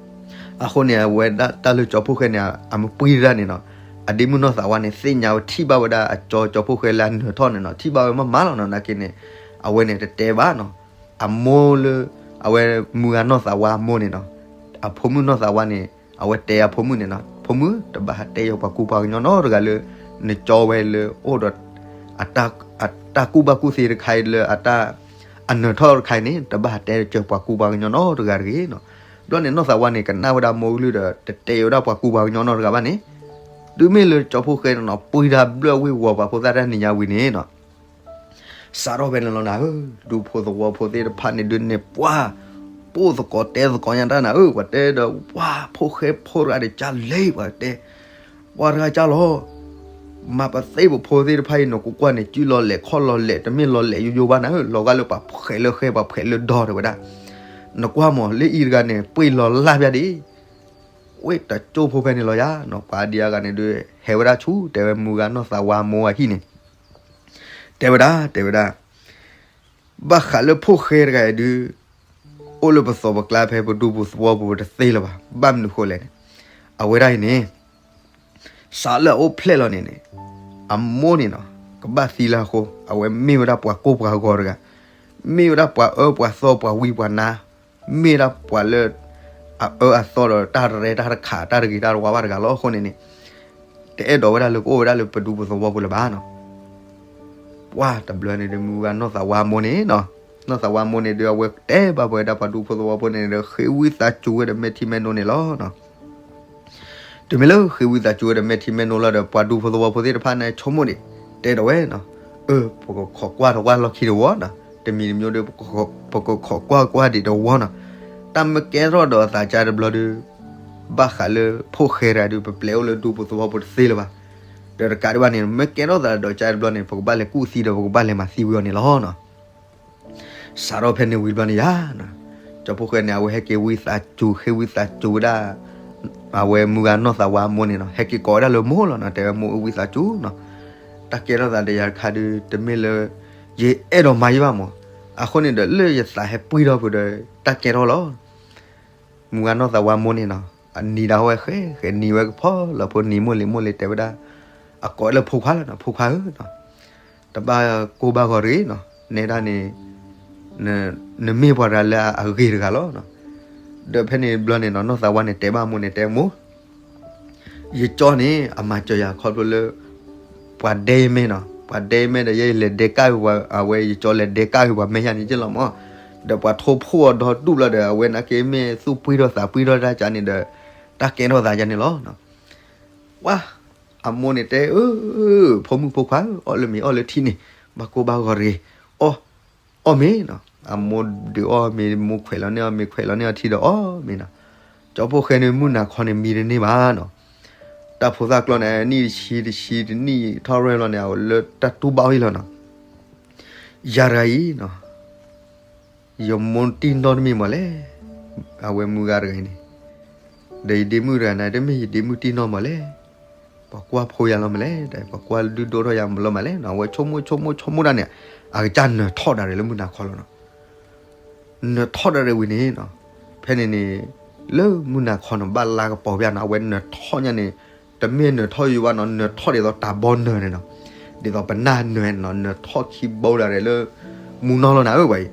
အဃိန့ၣ် အဝဲဒၣ်တၢ်လၢကၠီဖှိၣ်ဃဲန့ၣ် အမ့ၢ်ပှ့ၤတၢ်န့ၣ်နီၤ, အဒ့မုၣ်နီၢ်သးဝါန့ၣ် သ့ၣ်ညါဝဲထံၣ်ဘၣ်ဝဲဒၣ်အကၠီကၠီဖှိၣ်ဃဲလၢအနၢၤထီၣ်န့ၣ်နီၤ ထံၣ်ဘၣ်ဝဲမးမးလီၤနီၤ နာ်က့န့ၣ်, အဝဲန့ၣ်တတဲဘၣ်နီၤ အမိၢ်လၢ, အဝဲမုၢ်ဂၤနီၢ်သးဝါအမိၢ်န့ၣ်နီၤ, အဖိမုၣ်နီၢ်သးဝါန့ၣ် အဝဲတဲအဖိမုၣ်န့ၣ်နီၤ ဖိမုၣ် တဘၣ်ဟးတဲယၤပှၤကူပှၤကညီနီတဂၤလၢ နကၠီဝဲလၢအိၣ်ဒီး အတၢ်ကူၣ်ဘၣ်ကူၣ်သ့တခါအံၤလၢအတၢ် အနၢၤထီၣ်တခါအံၤန့ၣ် တဘၣ်ဟးတဲစၢၤပှၤကူပှၤကညီနီတဂၤတဂ့ၤနီၤ. ဘျီန့ၣ်နီၢ်သးဝါန့ၣ် ကနၣ်ဝဲဒၣ်မိၢ်ကလုၢ်ဒီး တတဲဝဲဒၣ်ပှၤကူပှၤကညီနီတဂၤဘၣ်န့ၣ်, တုၤမ့ၢ်လၢကၠီဖီၣ်ဃဲန့ၣ်နီၤ ပှံၤတၢ်ဘျၢၣ်ဝ့ၢ်ဝီၤပှၤဖိသၣ်တၢ်နံၤညါဝံၤန့ၣ်နီၤ စးထီၣ်ဖဲန့ၣ်လီၤနၤဧၢ, ဒူဖိသဝီဖိသ့ၣ်တဖၣ်န့ၣ်ဒုးန့ၣ် ပှၤပိၢ်သကိးတဲသကိးညါတၢ်နၤဧၢ, ပှၤတဲဒီး ပှၤဖိၣ်ဃဲဖိတဂၤဒီးကၢ်လဲၣ် ပှၤတဲ, ပှၤတဂၤကၢ်လီၤ, မၤပသ့ၣ်ပဖိသ့ၣ်တဖၣ်အံၤ နကကွၢ်န့ၣ် စုလီၤလဲၣ်ခီၣ်လီၤလဲၣ် တမ့ၢ်လီၤလဲၣ်ယိယိဘၣ်နၤဧၢ, လီၤဂာ်လၢပှၤဖှဲးလၢဃဲ ပှၤဖှဲးလၢဒီတဲဝဲဒၣ်, နကွၢ်မး လၢအံၤတဂၤန့ၣ် ပှ့ၤလီၤလၢ်ပျၢ်ဒံး ဝဲတကၠိဖိဖဲန့ၣ်လီၤယၤနီၤ, ပှၤဒံးအဂၤန့ၣ်ဒုး ဟဲဝဲဒၣ်ဆူ တဲဝဲမုၢ်ဂၤနီၢ်သးဝါမိၢ်အဟံၣ်န့ၣ်, တဲဝဲဒၣ် တဲဝဲဒၣ်, ဘၣ်ဃးလၢဖိၣ်ဃဲတဂၤအံၤဒုး အိၣ်လၢပသီပကျါဖဲပဒူပူၤသဝီပူၤတသ့လၢၤဘၣ်, ဘၣ်မနုၤဃိလဲၣ်န့ၣ်, အဝဲဒၣ်အံၤန့ၣ် စးလၢအအိၣ်ဖျဲၣ်လီၤန့ၣ်န့ၣ်, အမိၢ်န့ၣ်နီၤ ကဘၣ်သံလၢအဃိ အဝဲမ့ၢ်ဝဲဒၣ်ပှၤကိၢ်ပှၤဂီၤတဂၤ, မ့ၢ်ဝဲဒၣ်ပှၤအၢပှၤသီပှၤဝံပှၤနါ, မ့ၢ်ဒၣ်ပှၤလၢ အအၢအသီဒီးတၢ်ရဲတၢ်တခး တၢ်တဂ့ၤတၢ်တဝါဘၣ်တဂၤလီၤ. အဃိန့ၣ်န့ၣ် တအဲၣ်ဒိးဝဲဒၣ်လၢကအိၣ်ဝဲဒၣ်လၢပဒူပူၤသဝီပူၤလၢၤဘၣ်နီၤ. ပှၢ်တဘျီန့ၣ်ဒီး မုၢ်ဂၤနီၢ်သးဝါမိၢ်န့ၣ်နီၤ, နီၢ်သးဝါမိၢ်န့ၣ်ဒီး အဝဲတဲဘၣ်ဝဲဒၣ်ပှၤဒူဖိသဝီဖိန့ၣ်ဒီး ဃ့ဝံသးစူၤဝဲဒီးမဲာ်ထံမဲာ်နိန့ၣ်လီၤ. တုၤမ့ၢ်လၢဃ့ဝံသးစူၤဝဲဒီးမဲာ်ထံမဲာ်နိလီၤဒီး ပှၤဒူဖိသဝီဖိသ့ၣ်တဖၣ်န့ၣ် ဆိကမိၣ်ဒံးတဲဒီးဝဲနီၤ, အၢ ပကခိးကွၢ်တဝၢ်လီၢ်ခံတဝီနီၤ, တမံၤတမံၤဒီး ပကခိးကွၢ်ကွၢ်ဒံးတဝီနီၤ, တၢ်မ့ၢ်ကဲထီၣ်ဒီးအသးကါတဘျီဒီး ဘၣ်ဃးလၢဖိၣ်ဃဲတဂၤဒီး ပပျဲအိၣ်လၢဒူဖိသဝီဖိတသ့လၢၤဘၣ်, ဒီးတကးဒံးဘၣ်န့ၣ် မ့ၢ်ကဲထီၣ်သးဒီးကါတဘျီန့ၣ် ပကဘၣ်လဲၤကူၣ်သံဒီး ပကဘၣ်လဲၤမၤသံဝံၤအီၤန့ၣ်လီၤနီၤ. စးထီၣ်ဖဲန့ၣ်ဝံၤတဘျီန့ၣ်ယါနီၤ, ကၠီဖီၣ်ဃဲန့ၣ် အဝဲဟဲက့ၤဝံသးစူၤ ဃ့ဝံသးစူၤဝဲဒၣ် အဝဲမုၢ်ဂၤနီၢ်သးဝါမိၢ်န့ၣ်နီၤ, ဟဲက့ၤကိးဝဲဒၣ်လၢမိၢ်လီၤနီၤ, တဲဝဲမိၢ်အၢဝံသးစူၤနီၤ, တၢ်ကဲထီၣ်သးဒီးယၤတခါဒီး တမ့ၢ်လၢ ယအဲၣ်ဒိးမၤယံၢ်ဘၣ်မး, အဃိန့ၣ်ဒီး လၢယသးဟဲပှံၢ်ထီၣ်ဖုးဒီး တၢ်ကဲထီၣ်လီၤ. မုၢ်ဂၤနီၢ်သးဝါမိၢ်န့ၣ်နီၤ, အနံၤဒၣ်ဝဲဃဲ ဃဲနံၤဝဲကဖီလီၤဖိနံၤမိၢ်လံၤမိၢ်လံၤ တဲဝဲဒၣ်, အကိးလၢဖိခွါလီၤနီၤ, ဖိခွါဧၢနီၤ, တဘၣ်ကိၢ်ဘၣ်ဂီၤတဂ့ၤနီၤ, နဲဒၣ်န့ၣ် နမ့ၢ်ပှၤတဂၤလၢအဂ့ၤတဂၤလီၤ. ဒီးဖဲန့ၣ်ဘျီန့ၣ်နီၤ နီၢ်သးဝါန့ၣ်တဲဘၣ်မိၢ်န့ၣ် တဲမိၢ် ယကၠီန့ၣ် အမၤစၢၤယၤခီဖျိလၢ ပှၤဒဲယမဲနီၤ, ပှၤဒဲယမဲဒီး ယဲယလဲၤဒဲကၣ်ဝဲပှၤ အဝဲယကၠီလဲၤဒဲကၣ်ဝဲပှၤမဲာ်ညါန့ၣ်က့လီၤမး, ဒီးပှၤထိဖှိၣ်အီၤဒီဒူၣ်ဘျီဒီး အဝဲနာ်က့မ့ၢ်သူၣ်ပှံထီၣ်သးပှံထီၣ်တၢ်ကါန့ၣ်ဒီး တၢ်ကဲထီၣ်သးယါန့ၣ်လီၤ. ပှၤ အမိၢ်န့ၣ်တဲ အၢ ဖိမုၣ်ဖိခွါဧၢ အီၣ်လၢမ့ၤအီၣ်လၢထံန့ၣ် ဘၣ်ကိၢ်ဘၣ်ဂီၤတဂ့ၤ, အီၣ် အီၣ်မ့ၤနီၤ, အမိၢ်ဒုးအီၣ်မ့ၤ မိၢ်ခွဲးလီၤန့ၢ်အီၤမ့ၤ ခွဲးလီၤန့ၢ်အီၤထံဒီးအီၣ်မ့ၤနီၤ, ကၠီဖီၣ်ဃဲန့ၣ် မုၢ်နၤခီန့ၣ်မံတန့ၢ်ဘၣ်နီၤ, တၢ်ဖိသၣ်ကျီန့ၣ် နံၣ်တဆံတဆံတနံၣ်ထီၣ်ရဲၣ်လီၤန့ၣ် အလၢတၢ်တူၢ်ဘၣ်အီၤလီၤနီၤ, ယၤတဂၤအံၤနီၤ ယမိၢ်တံၢ်နီၢ်တမံၤမးလဲၣ်, အဝဲမုၢ်ဂၤတဂၤအံၤန့ၣ်, ဒီးယဒ့မုၣ်တဂၤန့ၣ် တမ့ၢ်ယဒ့မုၣ်တံၢ်နီၢ်မးလဲၣ်, ပှၤကွၢ်ဖိယၤလီၤမးလဲၣ်, ပှၤကွၢ်ဒုၣ်ဒိၣ်ထီၣ်ယၤမးလီၤမးလဲၣ်နီၤ, အဝဲဆိကမိၣ်ဆိကမိၣ်ဆိကမိၣ်တၢ်န့ၣ်, အကစၢ်နၢၤထီၣ်ဒၣ်ရဲၣ်လၢမုၢ်နၤခီလီၤနီၤ, နၢၤထီၣ်ဒၣ်ရဲၣ်ဝံၤန့ၣ်နီၤ, ဖဲန့ၣ်န့ၣ် လၢမုၢ်နၤခီန့ၣ် ဘၣ်လါကပီၤဖဲနီၤ, အဝဲနၢၤထီၣ်ညါန့ၣ်, တမ့ၢ်နၢၤထီၣ်ယိယိဘၣ်နီၤ, နၢၤထီၣ်ဒ်သိးတၢ်ဘီနၢၤန့ၣ်နီၤ, ဒ်သိးပနၢ်နၢၤန့ၣ်နီၤ, နၢၤထီၣ်ခံဘိဒၣ်ရဲၣ်လၢ မူနီၢ်လီၤနၤဧၢပှၤအံၤ,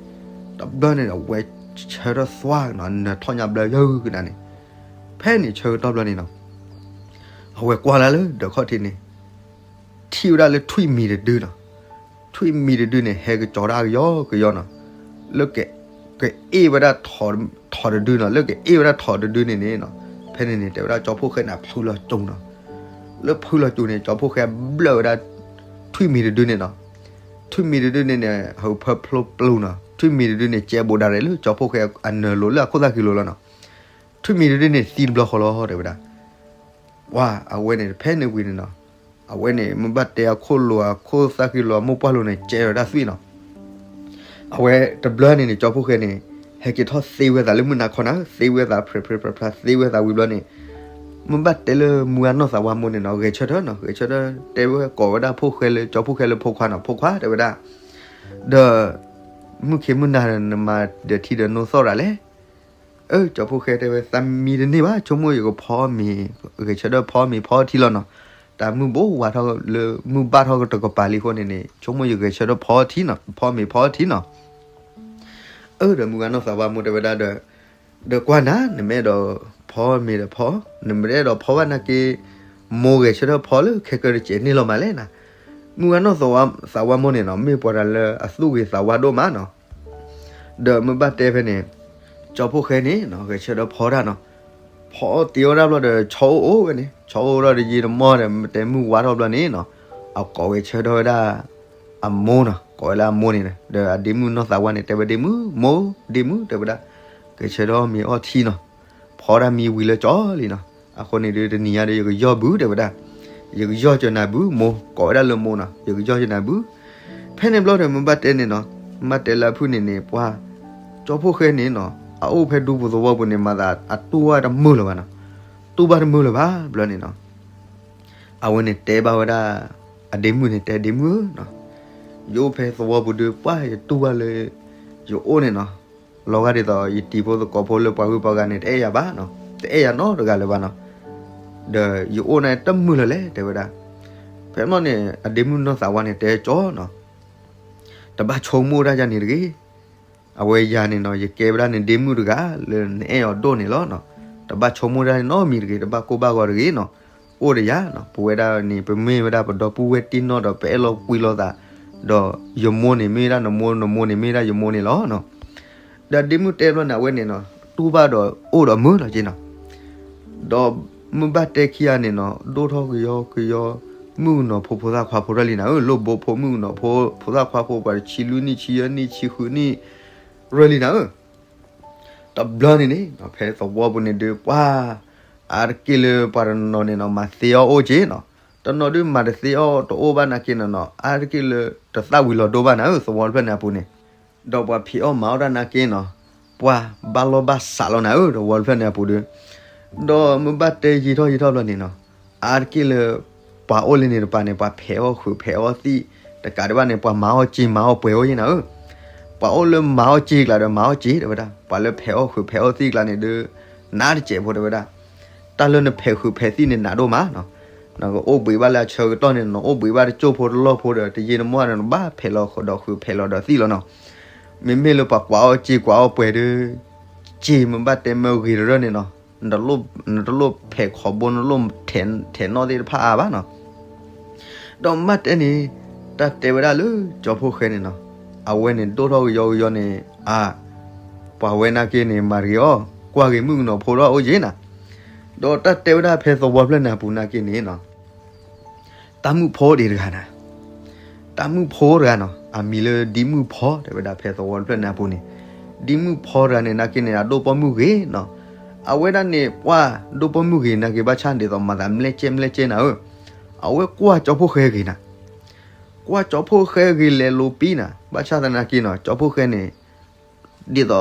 တဘျီန့ၣ်ဒီး အဝဲဆၢထၢၣ်သွါနီၤ, နၢၤထီၣ်ညါဘျီယဲၢ်ကနၤန့ၣ်, ဖဲန့ၣ်ဆၢကတီၢ်ဘျီန့ၣ်နီၤ အဝဲကွၢ်လၢ်လၢဒၢးခီၣ်ထံးန့ၣ်, ထံၣ်ဝဲဒၣ်လၢထွံၣ်မံၤတဒုနီၤ, ထွံၣ်မံၤတဒုန့ၣ် ဟဲကစီၤဒၣ်ကယီကယီနီၤ, လၢ ကအ့ၣ်ဝဲဒၣ်ထိးတဒုနီၤ, လၢကအ့ၣ်ဝဲဒၣ်ထိးတဒုန့ၣ်န့ၣ်နီၤ, ဖဲန့ၣ်န့ၣ် တဲဝဲဒၣ်ကၠီဖီၣ်ဃဲန့ၣ် ဖုလီၤစူၤနီၤ, လၢဖုလီၤစူၤန့ၣ် ကၠီဖီၣ်ဃဲဘျၢၣ်ဝဲဒၣ် ထွံၣ်မံၤတဒုန့ၣ်နီၤ, ထွံၣ်မံၤတဒုန့ၣ်န့ၣ် ဟးဖၢဖျိပျူၤနီၤ, ထွံၣ်မံၤတဒုန့ၣ် ကဲဘူးဒၣ်ရဲၣ်လၢကၠီဖီၣ်ဃဲအနၢၤလိၤလၢအခိၣ်သၣ်ခံလိၤလီၤနီၤ, ထွံၣ်မံၤတဒုန့ၣ်သံတဘျီဃီလီၤ တဲဝဲဒၣ် ပှၤအဝဲန့ၣ် ဖဲန့ၣ်ဝံၤန့ၣ်နီၤ, အဝဲန့ၣ် မ့ၢ်ဘၣ်တဲအခိၣ်လိၤ အခိၣ်သၣ်ဃံလိၤ အမိၢ်ပှၢ်လိၤန့ၣ် ကဲထီၣ်တၢ်သွံၣ်နီၤ, အဝဲတဘျီန့ၣ်န့ၣ် ကၠီဖီၣ်ဃဲန့ၣ် ဟဲက့ၤထီၣ်သ့ဝဲသးလၢမုၢ်နၤခီနၤ, သ့ဝဲသး ဖြဲးဖြဲးဖြဲးဖြဲး သ့ဝဲသးဝံၤဘျီန့ၣ်, မ့ၢ်ဘၣ်တဲလၢမုၢ်ဂၤနီၢ်သးဝါမိၢ်န့ၣ်နီၤ ဂဲၤဆၢထၢၣ်နီၤ, ဂဲၤဆၢထၢၣ် တဲဝဲကိးဝဲဒၣ်ဖိၣ်ဃဲလၢ ကၠီဖီၣ်ဃဲလၢဖိခွါနီၤ, ဖိခွါ တဲဝဲဒၣ်, ဒီး မုၢ်ခ့မုၢ်နၤ နမၤဒီးထံဒီးနိသီၣ်ရၤလဲၣ် အၢ ကၠီဖီၣ်ဃဲတဲဝဲ သးမံတန့ၢ်ဘၣ်, ဆိကမိၣ်ယကဖီမ့ၤ, ဂဲၤဆၢထၢၣ်ဖီမ့ၤဖီထံလီၤနီၤ, တၢ်မုၢ်ဘိဝါထီၣ်လၢမုၢ်ဘၣ်ထီၣ်တကပၤလံအဃိန့ၣ်န့ၣ် ဆိကမိၣ်ယဂဲၤဆၢထၢၣ်ဖီထံနီၤ, ဖီမ့ၤဖီထံနီၤ, အၢ ဒီးမုၢ်ဂၤနီၢ်သးဝါမိၢ်တဲဝဲဒၣ်ဒီး, ဒီးကွၢ်နၤ နမ့ၢ်အဲၣ်ဒိးဖီမ့ၤဒီးဖီ, နမ့ၢ်တအဲၣ်ဒိးဖီဘၣ်နာ်က့ မိၢ်ဂဲၤဆၢထၢၣ်ဖီလၢခဲကၢတစဲးန့ၣ်လီၤမးလဲၣ်နၤ, မုၢ်ဂၤနီၢ်သးဝါမိၢ်န့ၣ်နီၤ မ့ၢ်ပှၤတၢ်လၢအသူၣ်ဂ့ၤသးဝါဒိၣ်မးနီၤ. ဒီးမ့ၢ်ဘၣ်တဲဖဲန့ၣ် ကၠီဖှိၣ်ဃဲန့ၣ်နီၤ ဂဲၤဆၢထၢၣ်ဖီတၢ်နီၤ. ဖီအီၣ်တ့အီၣ်ဒၣ်ဘျီဒီး ဆီအိၣ်အိၣ်ဝဲန့ၣ် ဆီအိၣ်ဒီးတယံာ်တမီၢ်ဒီး မ့ၢ်တဲမုၢ်ဝါထီၣ်ဘျီန့ၣ်နီၤ အကိးဂဲၤဆၢထၢၣ်ဝဲဒၣ် အမိၢ်နီၤ ကိးဝဲလၢအမိၢ်န့ၣ် ဒီးအဒ့မုၣ်နီၢ်သးဝါန့ၣ် တဲဝဲဒ့မုၣ် မိၢ် ဒ့မုၣ် တဲဝဲဒၣ် ဂဲၤဆၢထၢၣ်အီၣ်မ့ၤအီၣ်ထံနီၤ. ဖီဒၣ်မံဝံၤလၢကၠီလံနီၤ. အဃိန့ၣ်ဒီး တနံၤညါဒီး ယကယီၢ်ဘု တဲဝဲဒၣ်, ယကယီၢ်ကၢနၤဘု မိၢ် ကိးဝဲဒၣ်လၢမိၢ်နီၤ ယကယီၢ်ကၢနၤဘု. ဖဲန့ၣ်ဘျီဒီး မ့ၢ်ဘၣ်တဲန့ၣ်နီၤ မ့ၢ်ဘၣ်တဲလၢအဖုၣ်န့ၣ်န့ၣ် ပှၤ ကၠီဖှိၣ်ဃဲန့ၣ်နီၤ အအိၣ်ဖဲဒူပူၤသဝီပူၤန့ၣ် မၤသးအတူၢ်ဘၣ်တမုာ်လၢၤဘၣ်နီၤ. တူၢ်ဘၣ်တမုာ်လၢၤဘၣ်ဘျီန့ၣ်နီၤ အဝဲန့ၣ်တဲဘၣ်ဝဲဒၣ် အဒ့မုၣ်န့ၣ် တဲဒ့မုၣ်ဧၢနီၤ, ယအိၣ်ဖဲသဝီပူၤဒီး ပှၤယတူၢ်ဘၣ်လၢ ယအိၣ်န့ၣ်နီၤ, လီၤဂာ်ဒ်သိး ယတံၤဖိသကိးဖိလၢပှၤဂုၤပှၤဂၤန့ၣ် တအဲၣ်ယၤဘၣ်နီၤ, တအဲၣ်ယၤနီတဂၤလၢၤဘၣ်နီၤ, ဒီးယအိၣ်န့ၣ်တမုာ်လၢၤလဲၣ် တဲဝဲဒၣ်. ဖဲမီၢ်န့ၣ် အဒ့မုၣ်နီၢ်သးဝါန့ၣ် တဲကၠီနီၤ, တဘၣ်ဆိကမိၣ်တၢ်ယၤန့ၣ်တဂ့ၤ. အဝဲယၤန့ၣ်နီၤ ယကဲဝဲဒၣ်နဒ့မုၣ်တဂၤလၢနအဲၣ်အီၤဒိၣ်န့ၣ်လီၤနီၤ. တဘၣ်ဆိကမိၣ်တၢ်နီတမံၤတဂ့ၤ, တဘၣ်ကိၢ်ဘၣ်ဂီၤတဂ့ၤနီၤ. အိၣ်ဒီးယၤနီၤ, ပဝဲဒၣ်န့ၣ် ပမ့ၢ်ဝဲဒၣ်ပဒီပုၢ်ဝဲၢ်တံၢ်နီၢ်ဒီး ပအဲၣ်လိာ်ကွံလိာ်သး, ဒီးယမိၢ်န့ၣ်မ့ၢ်ဝဲဒၣ်နမိၢ်, နမိၢ်န့ၣ်မ့ၢ်ဝဲဒၣ်ယမိၢ်န့ၣ်လီၤနီၤ. ဒီးဒ့မုၣ်တဲဘျီန့ၣ် အဝဲန့ၣ်နီၤ တူၢ်ဘၣ်ဒီးအိၣ်ဒီးမုာ်လီၤက့နီၤ. ဒီးမုၢ်ဘၣ်တဲခံဂၤန့ၣ်နီၤ ဒိၣ်ထီၣ်ကယီကယီ မုၣ်ကနီၤဖိဖိသၣ်ခွါဖိရၢၢ်လံနၤဧၢ, လိၣ်ဘိဖိမုၣ်ကနီၤဖိ ဖိသၣ်ခွါဖိ ပှၤတဆံလွံၢ်နံၣ် ဆံယဲၢ်နံၣ် ဆံဃုနံၣ် ရၢၢ်လံနၤဧၢ. တဘျီန့ၣ်န့ၣ် ဖဲသဝီပူၤန့ၣ်ဒုး ပှၤ အါတက့ၢ်လၢပှၤတနီၤန့ၣ်နီၤ မၤသ့အီၣ်အိၣ်က့နီၤ, တနီၤဒုးမၤတသ့အီၣ်တအိၣ်ဘၣ်နာ်က့န့ၣ်နီၤ, အါတက့ၢ်လၢတသၣ်ဝံၤလီၤဒိဘၣ်နၤဧၢ သဝီတဖျၢၣ်န့ၣ်အပူၤန့ၣ်, ဒီးပှၤဖံးအီၣ်မၤအီၣ်တၢ်နာ်က့နီၤ, ပှၤဘၣ်လီၢ်ဘၣ်စးလီၤနၤဧၢ သဝီတဖျၢၣ်န့ၣ်အပူၤဒီး, ဒီးမုၢ်ဘၣ်တဲယံာ်ထီၣ်ယံာ်ထီၣ်ဘျီန့ၣ်နီၤ, အါတက့ၢ်လၢ ပှၤအိၣ်လၢန့ၣ်တပၤန့ၣ် ပှၤဖဲးအီၣ်ဃုာ်ဖဲးအီၣ်သံၣ်, တကးဒံးဘၣ်န့ၣ် ပှၤမၤအီၣ်က့ၤမၤအီၣ်ပှဲၤအိၣ်ယဲနၤဧၢ. ပှၤအိၣ်လၢမၤအီၣ်က့ၤကျါဒီးမၤအီၣ်က့ၤတဲဝဲဒၣ်, ပှၤလၢဖဲးအီၣ်ဃုာ်ဖဲးအီၣ်သံၣ်ကျါန့ၣ်ဒီး နးတစဲးဖိတဲဝဲဒၣ်, တၢ်လၢနဖဲးဃုာ်ဖဲးသံၣ်န့ၣ်နးဒိၣ်မးနီၤ, နကအိၣ်ဘှံးဘၣ်လၢအဆၢကတီၢ်န့ၣ် နအိၣ်ဘှံးဘၣ်တကၠိၢ်ဖိတလီၢ်ဖိဒီး တယံာ်တမီၢ်ဒီး နဘၣ်ဖဲးလီၤဒီးဃုာ်ဖဲးလီၤဒီးသံၣ်လီၤနီၤ. မ့မ့ၢ်လၢပှၤကွၢ်အီၣ်က့ၤကွၢ်အီၣ်ပှဲၤဒီး က့ၤမ့ၢ်ဘၣ်တဲမ့ၢ်ဂ့ၤတရၢၢ်န့ၣ်နီၤ, နတလိၣ်ဖဲးခီဘိ နတလိၣ်ထဲးနီၣ်သ့ၣ်တဖၣ်အါဘၣ်နီၤ. ဒီးမ့ၢ်ဘၣ်တဲန့ၣ် တၢ်တဲဝဲဒၣ်လၢကၠီဖှိၣ်ဃဲန့ၣ်နီၤ, အဝဲန့ၣ်ဒိၣ်ထီၣ်ကယီကယီန့ၣ် အါ, ပှၤဝဲနာ်က့န့ၣ် မၤတဂ့ၤအီၤ, ကွၢ်က့ၤမုၣ်ကနီၤဖိထီၣ်အိၣ်က့ၤနၤ. ဒီးတၢ်တဲဝဲဒၣ်ဖဲသဝီတဖျၢၣ်န့ၣ်အပူၤနာ်က့န့ၣ်နီၤ တၢ်မုၣ်ဖိဒံးတဂၤနၤ, တၢ်မုၣ်ဖိတဂၤနီၤ, အမံၤလၢဒံမုၣ်ဖီ တဲဝဲဒၣ်ဖဲသဝီတဖျၢၣ်န့ၣ်အပူၤန့ၣ်, ဒံမုၣ်ဖီတဂၤန့ၣ် နာ်က့န့ၣ် အဒိၣ်ပိာ်မုၣ်ဂ့ၤနီၤ. အဝဲဒၣ်န့ၣ် ပှၤဒိၣ်ပိာ်မုၣ်ဂ့ၤနာ်က့ ဘၣ်ဆၣ်ဒ်သိးမၤသးမလဲၢ်ကဲမလဲၢ်ကဲနၤဧၢ, အဝဲကွၢ်ကၠီဖှိၣ်ဃဲဂ့ၤနၤ, ကွၢ်ကၠီဖှိၣ်ဃဲဂ့ၤလဲၤလိာ်ပံနၤ, ဘၣ်ဆၣ်သနာ်က့နီၤ ကၠီဖှိၣ်ဃဲန့ၣ် ဒ်သိးတ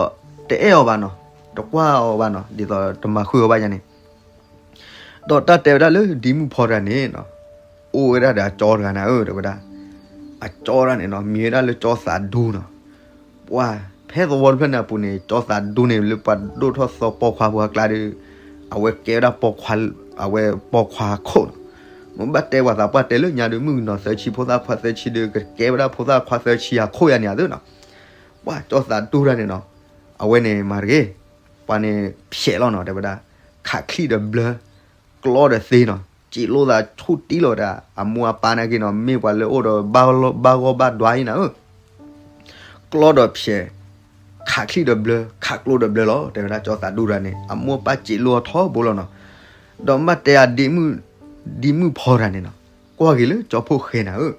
အဲၣ်အီၤဘၣ်နီၤ, တကွၢ်အီၤဘၣ်နီၤ, ဒ်သိးတမၤဃုာ်အီၤဘၣ်ယါန့ၣ် ဒီးတၢ်တဲဝဲဒၣ်လၢဒံမုၣ်ဖီတဂၤန့ၣ်နီၤ, အိၣ်ဝဲဒၣ်ဒီးအကၠီတဂၤနၤဧၢ တဲဝဲဒၣ်, အကၠီတဂၤန့ၣ်နီၤ မံၤဝဲဒၣ်လၢကၠီသးဒူနီၤ. ပှၤဖဲသဝီတဖျၢၣ်န့ၣ်အပူၤန့ၣ် ကၠီသးဒူန့ၣ် လၢပှၤဒိၣ်ထီၣ်သီပိာ်ခွါဖိအကျါဒီး အဝဲကဲဝဲဒၣ်ပိာ်ခွါ, အဝဲပိာ်ခွါခိၣ်နီၤ. မ့ၢ်ဘၣ်တဲပှၤသးပှၢ်တဲလၢညါဒီး မုၣ်ကနီၤသၢဆံဖိသၣ်ခွါသၢဆံဒီး ကကဲဝဲဒၣ်ဖိသၣ်ခွါသၢဆံအခိၣ်ယါန့ၣ်အသိးနီၤ. ပှၤကၠီသးဒူတဂၤန့ၣ်နီၤ, အဝဲန့ၣ်မၤတဂ့ၤ, ပှၤန့ၣ်ဖျဲးလီၤနီၤ တဲဝဲဒၣ်, ခးချံၣ်ဒီးဘျၢ, ကျီဒီးသ့နီၤ, စံးလိာ်သးဆူၣ်တံၢ်လီၤဒၣ်, အမိၢ်အပၢ်နာ်က့နီၤ မ့ၢ်ပှၤလၢအိၣ်ဒီးဘၣ်ဂီၢ်ဘၣ်ဒွါအံၤနၤဧၢ, ကျီဒီးဖျဲး, ခးချံၣ်ဒီးဘျၢ, ခးကျိဒီးဘျၢလီၤ တဲဝဲဒၣ်ကၠီသးဒူတဂၤန့ၣ် အမိၢ်အပၢ်စံးလိာ်အီၤထီဘိလီၤနီၤ. ဒီးမ့ၢ်တဲအဒံမုၣ်, ဒံမုၣ်ဖီတဂၤန့ၣ်နီၤ, ကွၢ်က့ၤလၢကၠီဖှိၣ်ဃဲနၤဧၢ,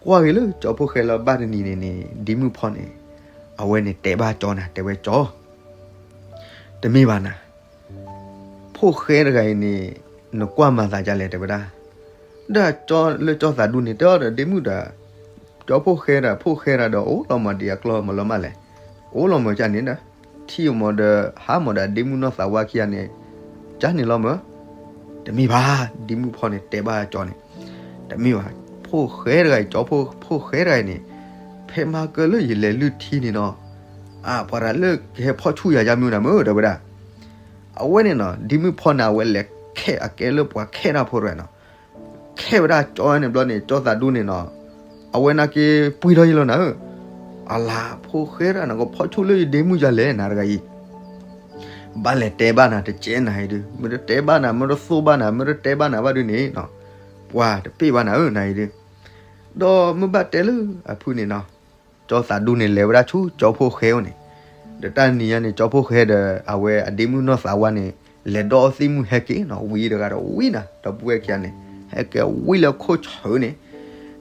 ကွၢ်က့ၤလၢကၠီဖှိၣ်ဃဲလၢဘၣ်တနံၤန့ၣ်န့ၣ် ဒံမုၣ်ဖီန့ၣ်, အဝဲန့ၣ်တဲဘၣ်ကၠီနၤ တဲဝဲကၠီ တမ့ၢ်ဘၣ်နၤ, ဖှိၣ်ဃဲတဂၤအံၤန့ၣ် နကွၢ်မၤသးဒ်လဲၣ် တဲဝဲဒၣ်. ဒီးကၠီလၢကၠီသးဒူန့ၣ် တဲအီၤဒီးဒ့မုၣ်ဒီး, ကၠီဖှိၣ်ဃဲဒီး ဖှိၣ်ဃဲတဂၤဒီး အိၣ်လီၤမးဒံးအကျီၢ်မးလီၤမးလဲၣ်, အိၣ်လီၤမးကၢ်န့ၣ်ဒီး, ထံၣ်မးဒီး ဟးမးဒီးဒ့မုၣ်နီၢ်သးဝါခံဂၤန့ၣ်, ကၢ်န့ၣ်လီၤမး, တမ့ၢ်ဘၣ်, ဒံမုၣ်ဖီန့ၣ် တဲဘၣ်ကၠီန့ၣ်, တမ့ၢ်ဘၣ်, ဖှိၣ်ဃဲတဂၤအံၤ ကၠီဖှိၣ်ဃဲတဂၤအံၤန့ၣ်, ဖဲမၤကၢၢ်လၢယလဲၤလုၢ်ထံန့ၣ်နီၤ, အါ ပှၤတဂၤလၢကဟဲဖီၣ်ဆူၣ်ယၤယါမ့ၢ်နၤမ့ၢ် တဲဝဲဒၣ်. အဝဲန့ၣ်နီၤ ဒံမုၣ်ဖီန့ၣ် အဝဲလဲၤခဲအကဲလၢပှၤခဲတၢ်ဖိတဂၤနီၤ, ခဲဝဲဒၣ်ကၠီန့ၣ်ဘျီန့ၣ် ကၠီသးဒူန့ၣ်နီၤ, အဝဲနာ်က့ပှံၢ်ထီၣ်ယံလီၤနၤဧၢ, အလါ ဖှိၣ်ဃဲတဂၤန့ၣ် ကဖီၣ်ဆူၣ်လၢယဒ့မုၣ်ယၤလဲၣ် နၤတဂၤအံၤ ဘၣ်လဲၤတဲဘၣ်နၤတကဲနၤအံၤဒုး, မ့ၢ်တတဲဘၣ်နၤ မ့ၢ်တသိၣ်ဘၣ်နၤ မ့ၢ်တတဲဘၣ်နၤဘၣ်ဒုးန့ၣ်နီၤ, ပှၤတပ့ၢ်ဘၣ်နၤဧၢ နၤအံၤဒုး. ဒီးမ့ၢ်ဘၣ်တဲလၢအဖုၣ်န့ၣ်နီၤ, ကၠီသးဒူန့ၣ် လဲၤဝဲဒၣ်ဆူကၠီဖိၣ်ဃဲအိၣ်န့ၣ်, ဒီးတၢ်နံၤညါန့ၣ် ကၠီဖိၣ်ဃဲဒီး အဝဲအဒ့မုၣ်နီၢ်သးဝါန့ၣ် လဲၤဒီးအီၣ်သံၣ်မူဟဲက့ၤနီၤ, ဝံၤတဂၤဒီးဝံၤနၤ, ဒီပုၢ်ဝဲၢ်ခံဂၤန့ၣ် ဟဲက့ၤဝံၤလၢခိၣ်ဆၢန့ၣ်,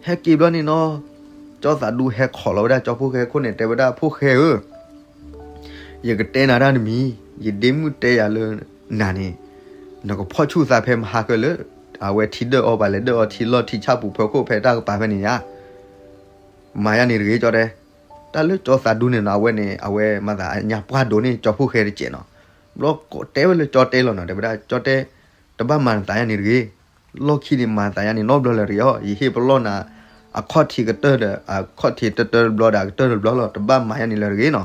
ဟဲက့ၤဘျီန့ၣ်နီၤ, ကၠီသးဒူဟဲခိးလီၤဝဲဒၣ်ကၠီဖိၣ်ဃဲခိၣ်န့ၣ် တဲဝဲဒၣ် ဖိၣ်ဃဲဧၢ ယကတဲနၤတၢ်တမံၤ, ယဒ့မုၣ်တဲယၤလၢနၤန့ၣ်, နကဖီၣ်ဆူၣ်သးဖဲမဟါကၢလၢ အဝဲထံဒၢၣ်အီၣ်ပှၤလဲၤဒၢၣ်အီထံလီၢ်ထံဆၣ်ပူၤ ဖၢခိၣ်ဖဲတၢ်ကပၤဖဲန့ၣ်ဧါ, မၤယၤန့ၣ်တဂ့ၤ ကၠီတဲ, တၢ်လၢကၠီသးဒူန့ၣ်နီၤ အဝဲန့ၣ် အဝဲမၤသးအညါပှၢ်ဒိၣ်န့ၢ်ကၠီဖိၣ်ဃဲတစဲးနီၤ, ဘျီတဲဝဲလၢကၠီတဲလီၤနီၤ, တဲဝဲဒၣ် ကၠီတဲ, တဘၣ်မၤနသးယၤန့ၣ်တဂ့ၤ, လီၢ်ခံန့ၣ်မၤသးယၤန့ၣ်နီတဘျီလၢၤတဂ့ၤအီၤ, ယဟ့ၣ်ပလီၢ်နၤ အခီၣ်ထံးကတၢၢ်ဒီး အခီၣ်ထံးတတၢၢ်တဘျီဒီး အကတၢၢ်တဘျီလီၤ, တဘၣ်မၤယၤန့ၣ်လၢၤတဂ့ၤနီၤ.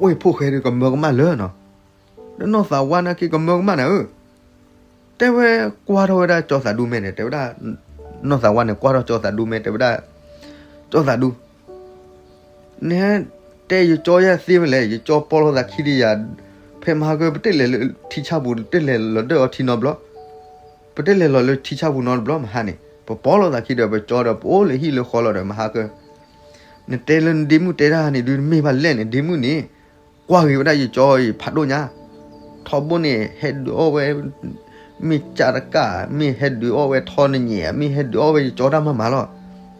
ဝဲဖိၣ်ဃဲဒီးကမၢကမၣ်လၢနီၤ, ဒီးနီၢ်သးဝါနာ်က့ကမၢကမၣ်နၤဧၢ, တဲဝဲကွၢ်ထီၣ်ဝဲဒၣ်ကၠီသးဒူမဲာ်န့ၣ် တဲဝဲဒၣ်, နီၢ်သးဝါန့ၣ် ကွၢ်ထီၣ်ကၠီသးဒူမဲာ် တဲဝဲဒၣ်, ကၠီသးဒူ နဟဲတဲယကၠီယၤသ့ဝဲလဲၣ်, ယကၠီပီလီၤသးခံဒံးယၤ, ဖဲမဟါကၢ ပတလဲၤလၢထံဆၣ်ပူၤ တလဲၤလီၤဒၢၣ်အီထံနီတဘျီ, ပတလဲၤလီၤလၢထံဆၣ်ပူၤနီတဘျီမဟါန့ၣ်, ပပီလီၤသးခံဒီး ပကၠီဒီးပအိၣ်လၢဟံၣ်လၢဃီလီၤဒီး မဟါကၢ နတဲလၢနဒ့မုၣ်တဲတၢ်န့ၣ်ဒုး တမ့ၢ်ဘၣ်လဲၣ်န့ၣ်, ဒ့မုၣ်န့ၣ် ကွၢ်ဂ့ၤဝဲဒၣ်ယကၠီအံၤဖးဒိၣ်ညါ, ထီဘိန့ၣ် ဟဲဒုးအီၣ်ဝဲ မ့ၢ်ကၢ်တကၣ်, မ့ၢ်ဟဲဒုးအီၣ်ဝဲထီနညဲၣ်, မ့ၢ်ဟဲဒုးအီၣ်ဝဲယကၠီတၢ်မၤမၤ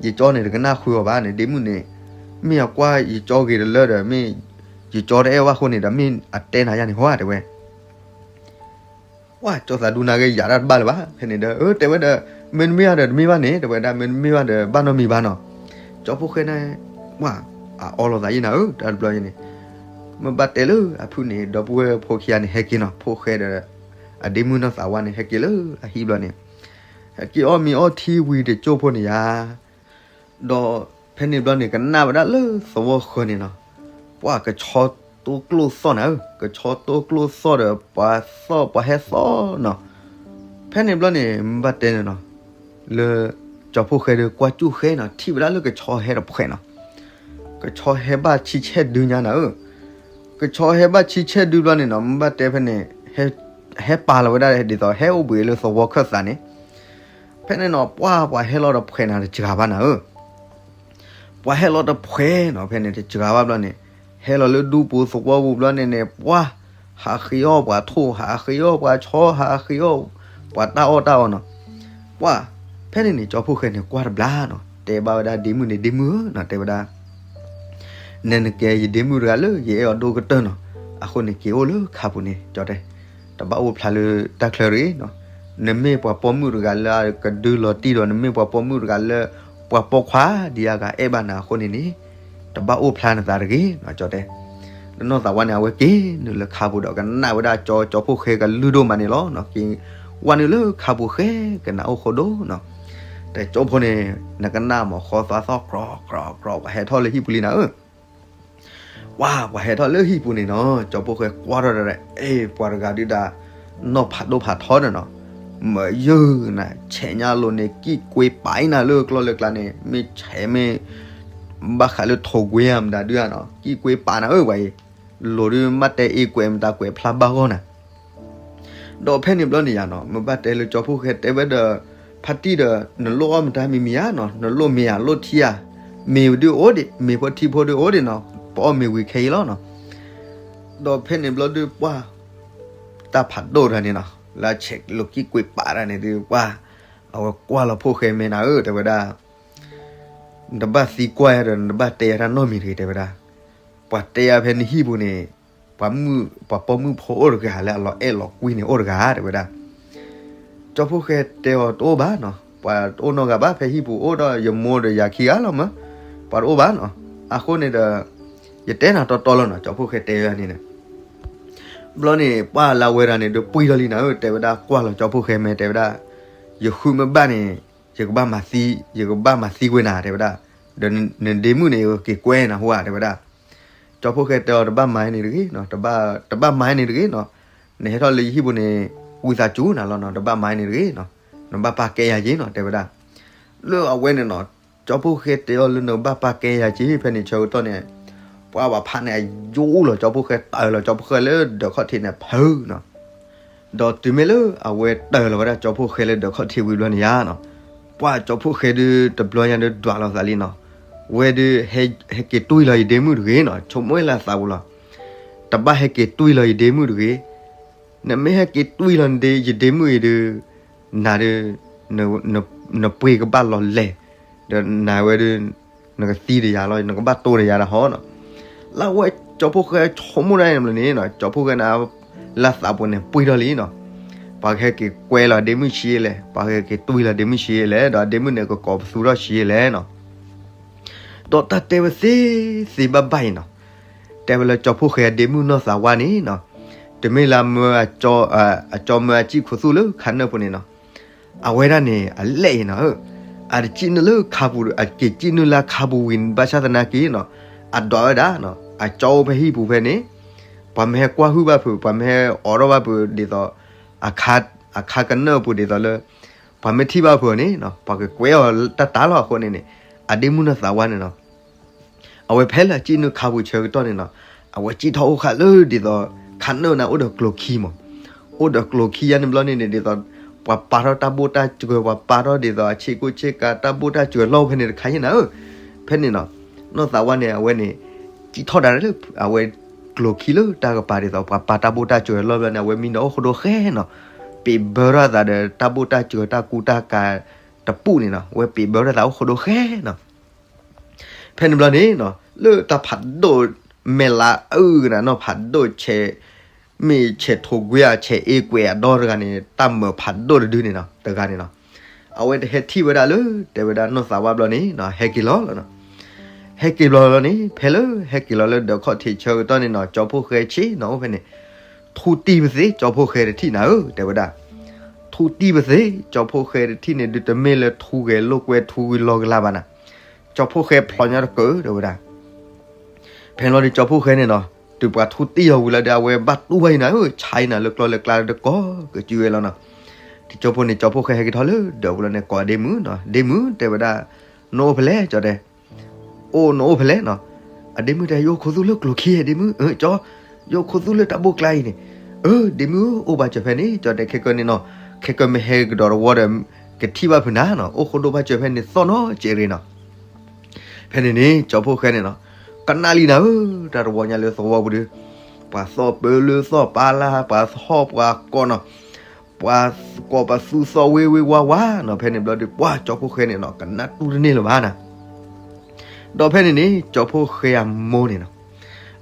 လီၤ. ယကၠီန့ၣ် တကနၣ်ဃုာ်အီၤဘၣ်န့ၣ်, ဒ့မုၣ်န့ၣ် မ့ၢ်အကွၢ်ယကၠီဂ့ၤတလၢဒီး မ့ၢ်ယကၠီတအဲၣ်ဝဲအဃိန့ၣ်ဒီး မ့ၢ်အတဲနၤယၤန့ၣ်ဟီဧါ တဲဝဲ ပှၢ်ကၠီသးဒူနာ်က့ၤယၤတၢ်တဘၣ်လၢၤဘၣ်, ဖဲန့ၣ်ဒီး အၢ တဲဝဲဒီး မ့တမ့ၢ်ဘၣ်ဒီးတမ့ၢ်ဘၣ်န့ၣ်, တဲဝဲဒၣ် မ့တမ့ၢ်ဘၣ်ဒီးဘၣ်နီတမံၤဘၣ်နီၤ. ကၠီဖိၣ်ဃဲန့ၣ် ပှၢ်အအီလီၤသးယံၤနၤဧၢ, တၢ်တဘျီယံၤန့ၣ် မ့ၢ်ဘၣ်တဲလၢအဖုၣ်န့ၣ် ဒီပုၢ်ဝဲၢ်ဖိခံဂၤန့ၣ် ဟဲက့ၤနီၤ, ဖိၣ်ဃဲဒီး အဒ့မုၣ်နီၢ်သးဝါန့ၣ် ဟဲက့ၤလၢအဟံၣ်ဘျီန့ၣ်, ဟဲက့ၤအီၣ်မ့ၤအီထံဝံၤတကၠိၢ်ဖိန့ၣ်ယါ ဒီးဖဲန့ၣ်ဘျီန့ၣ် ကနၣ်ဝဲဒၣ်လၢသဝီဃၢၤန့ၣ်နီၤ, ပှၢ်ကဆီတိကျိၣ်သီၣ်နၤဧၢ, ကဆီတိကျိၣ်သီၣ်ဒီး ပှၤသီၣ်ပှၤဟဲသီၣ်နီၤ. ဖဲန့ၣ်ဘျီန့ၣ် မ့ၢ်ဘၣ်တဲန့ၣ်နီၤ, လၢကၠီဖိၣ်ဃဲဒီးကွၢ်ကူၣ်ဃဲနီၤ, ထံၣ်ဝဲဒၣ်လၢကဆီဟဲတဖှဲးနီၤ, ကဆီဟဲဘၣ်ဆံဆဲၣ်ဒုညါနၤဧၢ. ကဆီဟဲဘၣ်ဆံဆဲၣ်ဒုဘျီန့ၣ်နီၤ, မ့ၢ်ဘၣ်တဲဖဲန့ၣ် ဟဲပာ်လီၤဝဲဒၣ်ဒ်သိး ဟဲအိၣ်ဘှံးလၢသဝီခၢၣ်သးန့ၣ်, ဖဲန့ၣ်နီၤ ပှၢ်ပှၤဟဲလီၤတဖှဲးနၤတစှၤဘၣ်နၤဧၢ. ပှၤဟဲလီၤတဖှဲးနီၤ, ဖဲန့ၣ်တစှၤဘၣ်ဘျီန့ၣ်, ဟဲလီၤလၢဒူပူၤသဝီပူၤဘျီန့ၣ်န့ၣ် ပှၢ်ဟးဃ့အီၣ်ပှၤထိၣ်, ဟးဃ့အီၣ်ပှၤဆီ, ဟးဃ့အီၣ်ပှၤတၢ်အီၣ်တၢ်အီနီၤ. ပှၢ်ဖဲန့ၣ်န့ၣ် ကၠီဖိၣ်ဃဲန့ၣ် ကွၢ်တဘျါနီၤ, တဲဘၣ်ဝဲဒၣ်ဒ့မုၣ်န့ၣ် ဒ့မုၣ်ဧၢနီၤ, တဲဝဲဒၣ် နနကဲယဒ့မုၣ်တဂၤလၢယအဲၣ်အီၤဒိၣ်ကတၢၢ်နီၤ, အဃိန့ၣ် က့ၤအိၣ်လၢခါပူၤန့ၣ် ကၠီတဲ, တဘၣ်အိၣ်ဖျါလၢတၢ်ချၢတဂ့ၤနီၤ. နမ့ၢ်ပှၤပိာ်မုၣ်တဂၤလၢအကဒုလီၤတံၢ်ဒီး နမ့ၢ်ပှၤပိာ်မုၣ်တဂၤလၢ ပှၤပိာ်ခွါဒံးအဂၤအဲၣ်ဘၣ်နၤအဃိန့ၣ်န့ၣ်, တဘၣ်အိၣ်ဖျါနသးတဂ့ၤနီၤ ကၠီတဲ. ဒီးနီၢ်သးဝါန့ၣ် အဝဲက့ၤနုာ်လၢခါပူၤဒီး ကနၣ်ဝဲဒၣ်ကၠီ ကၠီဖိၣ်ဃဲကလုၢ်ဒိၣ်မးန့ၣ်လီၤနီၤ, က့ၤဝဲနုာ်လၢခါပူၤဃဲကနၣ်အိၣ်ဃိဒိၣ်နီၤ. တကၠိဖိန့ၣ် နကနၣ်မး ဃီသွါသီၣ် ကြီကြီကြီ ပှၤဟဲထီၣ်လၢဟံၣ်ပူၤလံနၤဧၢ. ပှၤပှၤဟဲထီၣ်လၢဟံၣ်ပူၤန့ၣ်နီၤ, ကၠီဖိၣ်ဃဲကွၢ်ထီၣ်ဒီး အဲၣ်ပှၤတဂၤဒုးဒၣ် နီၢ်ဖးဒိၣ်ဖးထီဒီးနီၤ, မ့ၢ်ယုၢ်နၤ ဆဲးညါလိၤန့ၣ် ကံၣ်ကွ့ပာ်အံၤနၤလၢကျီၢ်လၢကျါန့ၣ် မ့ၢ်ဆဲးမ့ၢ် ဘၣ်ဃးလၢထိၣ်ကွ့ဧါမတၤဒုးဧါနီၤ, ကံၣ်ကွ့ပာ်နၤဧၢ ပှၤအံၤ, လိၤဒုးမ့ၢ်တဲအ့ၣ်ကွဲးမတၤကွဲးဖျါဘၣ်ဂီၢ်နၤ ဒီးဖဲန့ၣ်ဘျီန့ၣ်ယါနီၤ, မ့ၢ်ဘၣ်တဲလၢကၠီဖိၣ်ဃဲတဲဝဲဒီး ဖါတံၢ်ဒီး နလိၣ်အီၣ်မတၤမံၤမံၤဧါနီၤ, နလိၣ်မ့ၤဧါ လိၣ်ထံဧါ, မ့ၤဒုးအိၣ်ဒံး, မ့ၤဖိထံဖိဒုးအိၣ်ဒံးနီၤ, ပအီၣ်မ့ၤဝံၤခဲအံၤလီၤနီၤ. ဒီးဖဲန့ၣ်ဘျီဒုးပှၢ် တၢ်ဖးဒိၣ်တဂၤန့ၣ်နီၤ, လၢဆဲးလိၤကံၣ်ကွ့ပာ်တဂၤန့ၣ်ဒုးပှၢ် အဝဲကွၢ်လီၤဖိၣ်ဃဲမဲာ်နၤဧၢ တဲဝဲဒၣ် နတဘၣ်သံကွၢ်ယၤဒီး နတဘၣ်တဲယၤတၢ်နီတမံၤတဂ့ၤ တဲဝဲဒၣ်. ပှၤတဲယၤဖဲနဟံၣ်ပူၤန့ၣ် ပှၤမုၣ် ပှၤပိာ်မုၣ်ဖိအိၣ်တဂၤလၢအလီၤအဲၣ်လီၤကွံန့ၣ်အိၣ်တဂၤ တဲဝဲဒၣ်. ကၠီဖိၣ်ဃဲတဲအီၤ တအိၣ်ဘၣ်နီၤ, ပှၤတအိၣ်နီတဂၤဘၣ် ဖဲဟံၣ်ပူၤအိၣ်ဒီးယမိၢ်ဒီးယၤခံဂၤလီၤမး, ပှၤတအိၣ်ဘၣ်နီၤ, အဃိန့ၣ်ဒီး ယတဲနၤတီတီလီၤနီၤ, ကၠီဖိၣ်ဃဲတဲယၤန့ၣ်န့ၣ် ဘျီန့ၣ် ပှၢ်လၢဝဲဒၣ်န့ၣ် ဒုးပှံၢ်ထီၣ်လံနၤဧၢ တဲဝဲဒၣ်, ကွၢ်လီၤကၠီဖိၣ်ဃဲမဲာ် တဲဝဲဒၣ်, ယဃုမ့ၢ်ဘၣ်န့ၣ် ယကဘၣ်မၤသံ, ယကဘၣ်မၤသံကွံာ်နၤ တဲဝဲဒၣ်, ဒီးနဒ့မုၣ်န့ၣ် ယကက့ၤကွဲနၤဟူဧါ တဲဝဲဒၣ်. ကၠီဖိၣ်ဃဲတဲအီၤ တဘၣ်မၤန့ၣ်တဂ့ၤနီၤ, တဘၣ်မၤန့ၣ်တဂ့ၤနီၤ, နဟဲထီၣ်လၢယဟံၣ်ပူၤန့ၣ် ဝံသးစူၤနၤလီၤနီၤ, တဘၣ်မၤန့ၣ်တဂ့ၤနီၤ, နဘၣ်ပာ်ကဲယၤက့ၤနီၤ တဲဝဲဒၣ်. လၢအဝဲန့ၣ်နီၤ ကၠီဖိၣ်ဃဲတဲအီၤလၢနကဘၣ်ပာ်ကဲယၤက့ၤ ဖဲန့ၣ်ဆၢကတီၢ်န့ၣ် ပှၤဘၣ်ဖးန့ၣ် အယိလီၤကၠီဖိၣ်ဃဲ တၢၢ်လီၤကၠီဖိၣ်ဃဲလၢဒၢးခီၣ်ထံးန့ၣ်ဖုနီၤ. ဒီးတုၤမ့ၢ်လၢအဝဲတၢၢ်လီၤဝဲဒၣ်ကၠီဖိၣ်ဃဲလၢဒၢးခီၣ်ထံးဝံၤဘျီန့ၣ်ယါနီၤ, ပှၢ် ပှၢ်ကၠီဖီၣ်ဃဲဒုးတဘျီညါဒုးဒွးလီၤသးလံနီၤ, ဝဲဒုး ဟဲက့ၤတွံၢ်လီၤယဒ့မုၣ်တဂ့ၤနီၤ, ဆိကမိၣ်ဝဲလၢသးပူၤလီၤ, တဘၣ်ဟဲက့ၤတွံၢ်လီၤယဒ့မုၣ်တဂ့ၤ, နမ့ၢ်ဟဲက့ၤတွံၢ်လီၤနဒ့ ယဒ့မုၣ်အံၤဒုး နၤဒုး နပှ့ၤကဘၣ်လီၤလဲၣ်, ဒီးနၤဝဲဒုး နကသံဒီးယၤလီၤ, နကဘၣ်တိၢ်ဒီးယၤဒီးဟီနီၤ. လၢဝဲကၠီဖီၣ်ဃဲဆိကမိၣ်ဒၣ်န့ၣ်ဘျီန့ၣ်နီၤ, ကၠီဖီၣ်ဃဲန့ၣ် လၢသးပူၤန့ၣ်ပှံၢ်ထီၣ်လံနီၤ, ပှၤကဟဲက့ၤကွဲလီၤဒ့မုၣ်ဆံးလဲၣ်, ပှၤကဟဲက့ၤတွံၢ်လီၤဒ့မုၣ်ဆံးလဲၣ်, ဒီးဒ့မုၣ်န့ၣ်ကကိးပသူထီၣ်ဆံးလဲၣ်နီၤ. ဒီးတၢ်တဲဝဲသ့သ့ဘၣ်ဘၣ်အံၤနီၤ, တဲဝဲလၢကၠီဖီၣ်ဃဲအဒ့မုၣ်နီၢ်သးဝါန့ၣ်နီၤ, တမ့ၢ်လၢမၢ အကၠီမၢအစံၣ်ခူသူၣ်လၢခါနၢၣ်ပူၤန့ၣ်နီၤ, အဝဲဒၣ်န့ၣ် အလဲၣ်အံၤနီၤ, အတစံၣ်နုာ်လၢခါပူၤ အက့ၤစံၣ်နုာ်လၢခါပူၤဝံၤ ဘၣ်ဆၣ်သနာ်က့နီၤ, အဒွးဝဲဒၣ်နီၤ, အကၠီအိၣ်ဖဲဟံၣ်ပူၤဖဲန့ၣ်, ပှၤမ့ၢ်ဟဲကွၢ်ဟုၣ်ဘၣ်ဖုး ပှၤမ့ၢ်ဟဲအိးထီၣ်ဘၣ်ဖုးဒ်သိး အခါကနၢၣ်ပူၤဒ်သိးလၢ ပှၤမ့ၢ်ထံၣ်ဘၣ်ဖုးအီၤန့ၣ်နီၤ, ပှၤကကွဲးအီၤတၢ်တၢ်လီၤအဃိန့ၣ်န့ၣ်, အဒ့မုၣ်နီၢ်သးဝါန့ၣ်နီၤ အဝဲဖဲလၢအစံၣ်နုာ်ခါပူၤဆၢကတီၢ်န့ၣ်နီၤ, အဝဲစံၣ်ထီၣ်အိၣ်ဃာ်လၢဒ်သိး ခါနၢၣ်န့ၣ်အိၣ်ဒီးကျိၤခံမး, အိၣ်ဒီးကျိၤခံယါန့ၣ်ဘျီန့ၣ်န့ၣ် ဒ်သိး ပှၤပာ်ထီၣ်တၢ်ဘိၣ်တၢ်စှၤ ပှၤပာ်ထီၣ်ဒ်သိးအဆ့ကိၣ်ဆ့ကၤတၢ်ဘိၣ်တၢ်စှၤလီၢ်ဖဲန့ၣ်တခါယါနၤဧၢ, ဖဲန့ၣ်နီၤ, နီၢ်သးဝါန့ၣ် အဝဲန့ၣ် စံၣ်ထီၣ်ဒၣ်လၢ အဝဲကျိၤခံလၢတၢ်ကပၤဒ်သိး ပှၤပာ်တၢ်ဘိၣ်တၢ်စှၤလီၢ်ဘျီန့ၣ် အဝဲမံနီၤအိၣ်ဃိဒိၣ်ဃဲနီၤ, ပံာ်ဘၢထီၣ်သးဒီးတၢ်ဘိၣ်တၢ်စှၤတၢ်ကူတၢ်ကၤတပူၤန့ၣ်နီၤ, အဝဲပံာ်ဘၢထီၣ်သးအိၣ်ဃိဒိၣ်ဃဲနီၤ ဖဲန့ၣ်ဘျီန့ၣ်နီၤ လၢတၢ်ဖးဒိၣ်မဲာ်လါအုၣ်ကနၤနီၤ ဖးဒိၣ်ဆဲး မ့ၢ်ဆဲးထိးကွံအဆဲးအ့ကွဲးအဒီတဂၤန့ၣ် တၢ်မၢၤဖးဒိၣ်တဒုန့ၣ်နီၤ တဂၤန့ၣ်နီၤ, အဝဲတဟဲထံၣ်ဝဲဒၣ်လၢ တဲဝဲဒၣ်နီၢ်သးဝါဘျီန့ၣ်နီၤ ဟဲက့ၤလီၤလီၤနီၤ, ဟဲက့ၤဘျီလီၤန့ၣ် ဖဲလၢဟဲက့ၤလီၤလၢဒၢးခီၣ်ထံးဆၢကတီၢ်န့ၣ်နီၤ ကၠီဖီၣ်ဃဲဆ့ၣ်နီၤအိၣ်ဖဲန့ၣ်, ထူတံၢ်ပသ့ ကၠီဖီၣ်ဃဲတထံၣ်နၤဧၢ တဲဝဲဒၣ် ထူတံၢ်ပသ့ ကၠီဖီၣ်ဃဲတထံၣ်န့ၣ် ဒုးတမ့ၢ်လၢထူဂဲၤလိာ်ကွဲထူဝံၤလီၤကလၢ်ဘၣ်နၤ, ကၠီဖီၣ်ဃဲဖျိညါတကၢၢ် တဲဝဲဒၣ်, ဖဲန့ၣ်လီၤဒီးကၠီဖီၣ်ဃဲန့ၣ်နီၤ တုၤပှၤထူတံၢ်အီၤဝံၤလီၤဒီး အဝဲဘၣ်တူၢ်ဘၣ်အံၤနၤဧၢ ဆါအံၤနၤလၢကျီလၢကျါဒီးကိးကစုဝဲလီၤနီၤ, တကၠိဖိန့ၣ် ကၠီဖီၣ်ဃဲဟဲက့ၤထီၣ်လၢဒၢးပူၤလီၤန့ၣ် ကိးဒ့မုၣ်နီၤ ဒ့မုၣ် တဲဝဲဒၣ်, နအိၣ်ဖဲလဲၣ် ကၠီတဲ အိၣ်နအိၣ်ဖဲလဲၣ်နီၤ, အဒ့မုၣ်တဲ ယအိၣ်ခူသူၣ်လၢကျိၤခံ ဒ့မုၣ်, ကၠီ, ယအိၣ်ခူသူၣ်လၢတၢ်ဘိၣ်ကျါအံၤန့ၣ်, အၢ ဒ့မုၣ် အိၣ်ဘၣ်စၢၤဖဲန့ၣ် ကၠီတဲ ခဲကၢန့ၣ်နီၤ, ခဲကၢမ့ၢ်ဟဲကဒီးတဝီဒီး ကထံၣ်ဘၣ်ဖုးနၤနီၤ, အိၣ်ဃိဒိၣ်ဘၣ်စၢၤဖဲန့ၣ်သီၣ်နီၤ ကဲးရ့နီၤ ဖဲန့ၣ်န့ၣ် ကၠီဖီၣ်ဃဲန့ၣ်နီၤ, ကနၣ်လံနၤဧၢ, တၢ်တဝီညါလၢသဝီပူၤဒီး, ပှၤသီၣ်ပၢလၢသီၣ်ပာ်လၢ် ပှၤဟီၣ်ပှၤကိးနီၤ, ပှၤကိးပသူသီၣ်ဝ့ၢ်ဝ့ၢ်ဝါဝါနီၤ, ဖဲန့ၣ်ဘျီဒီး ပှၤကၠီဖီၣ်ဃဲန့ၣ်နီၤ ကနၣ်တူၢ်တန့ၢ်လၢၤဘၣ်နၤ, ဒီးဖဲန့ၣ်န့ၣ် ကၠီဖီၣ်ဃဲအမိၢ်န့ၣ်နီၤ,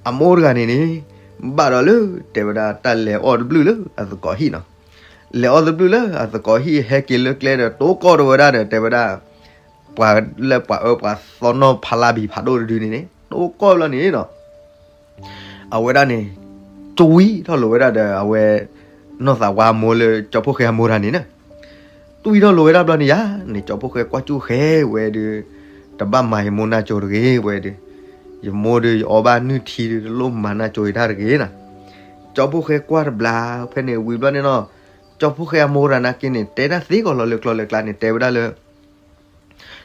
အမိၢ်တဂၤန့ၣ်န့ၣ်, ဘၣ်ဒီးလၢ တဲဝဲဒၣ်တၢ်လဲၤအီၣ်တဘျုးလၢအသကိးဟံၣ်နီၤ, လဲၤအီၣ်တဘျုးလၢအသကိးဟံၣ် ဟဲက့ၤလၢကျဲဒီး တိကိၢ်တဝဲဒၣ်ဒီး တဲဝဲဒၣ် ပှၤလၢပှၤအၢပှၤသီၣ်နီၣ်ဖးလါဘံၤဖးဒိၣ်တဒုန့ၣ်န့ၣ် တိကိၢ်ဘျီန့ၣ်နီၤ, အဝဲဒၣ်န့ၣ် တွံၢ်ထီၣ်လိာ်ဝဲဒၣ်ဒီး အဝဲ နီၢ်သးဝါအမိၢ်လၢကၠီဖီၣ်ဃဲအမိၢ်တဂၤန့ၣ်နီၤ, တွံၢ်ထီၣ်လိာ်ဝဲဒၣ်ဘျီန့ၣ်ယါန့ၣ် ကၠီဖီၣ်ဃဲကွၢ်ကၠူၣ်ဃဲဝဲဒီး, တဘၣ်မၤယမိၢ်နၢ်ကၠိတဂ့ၤဝဲဒီး, ယမိၢ်ဒီးယအီၣ်ဘၣ်နုၢ်ထံဒီး တလိၣ်မၤနၢ်ကၠိယတၢ်တဂ့ၤနီၤ, ကၠီဖီၣ်ဃဲကွၢ်တဘျီ ဖဲန့ၣ်ဝံၤဘျီန့ၣ်နီၤ, ကၠီဖီၣ်ဃဲအမိၢ်တဂၤနာ်က့န့ၣ် တဲတၢ်သ့ကီးလီၤလၢကျိၤလၢကျါန့ၣ် တဲဝဲဒၣ်လၢ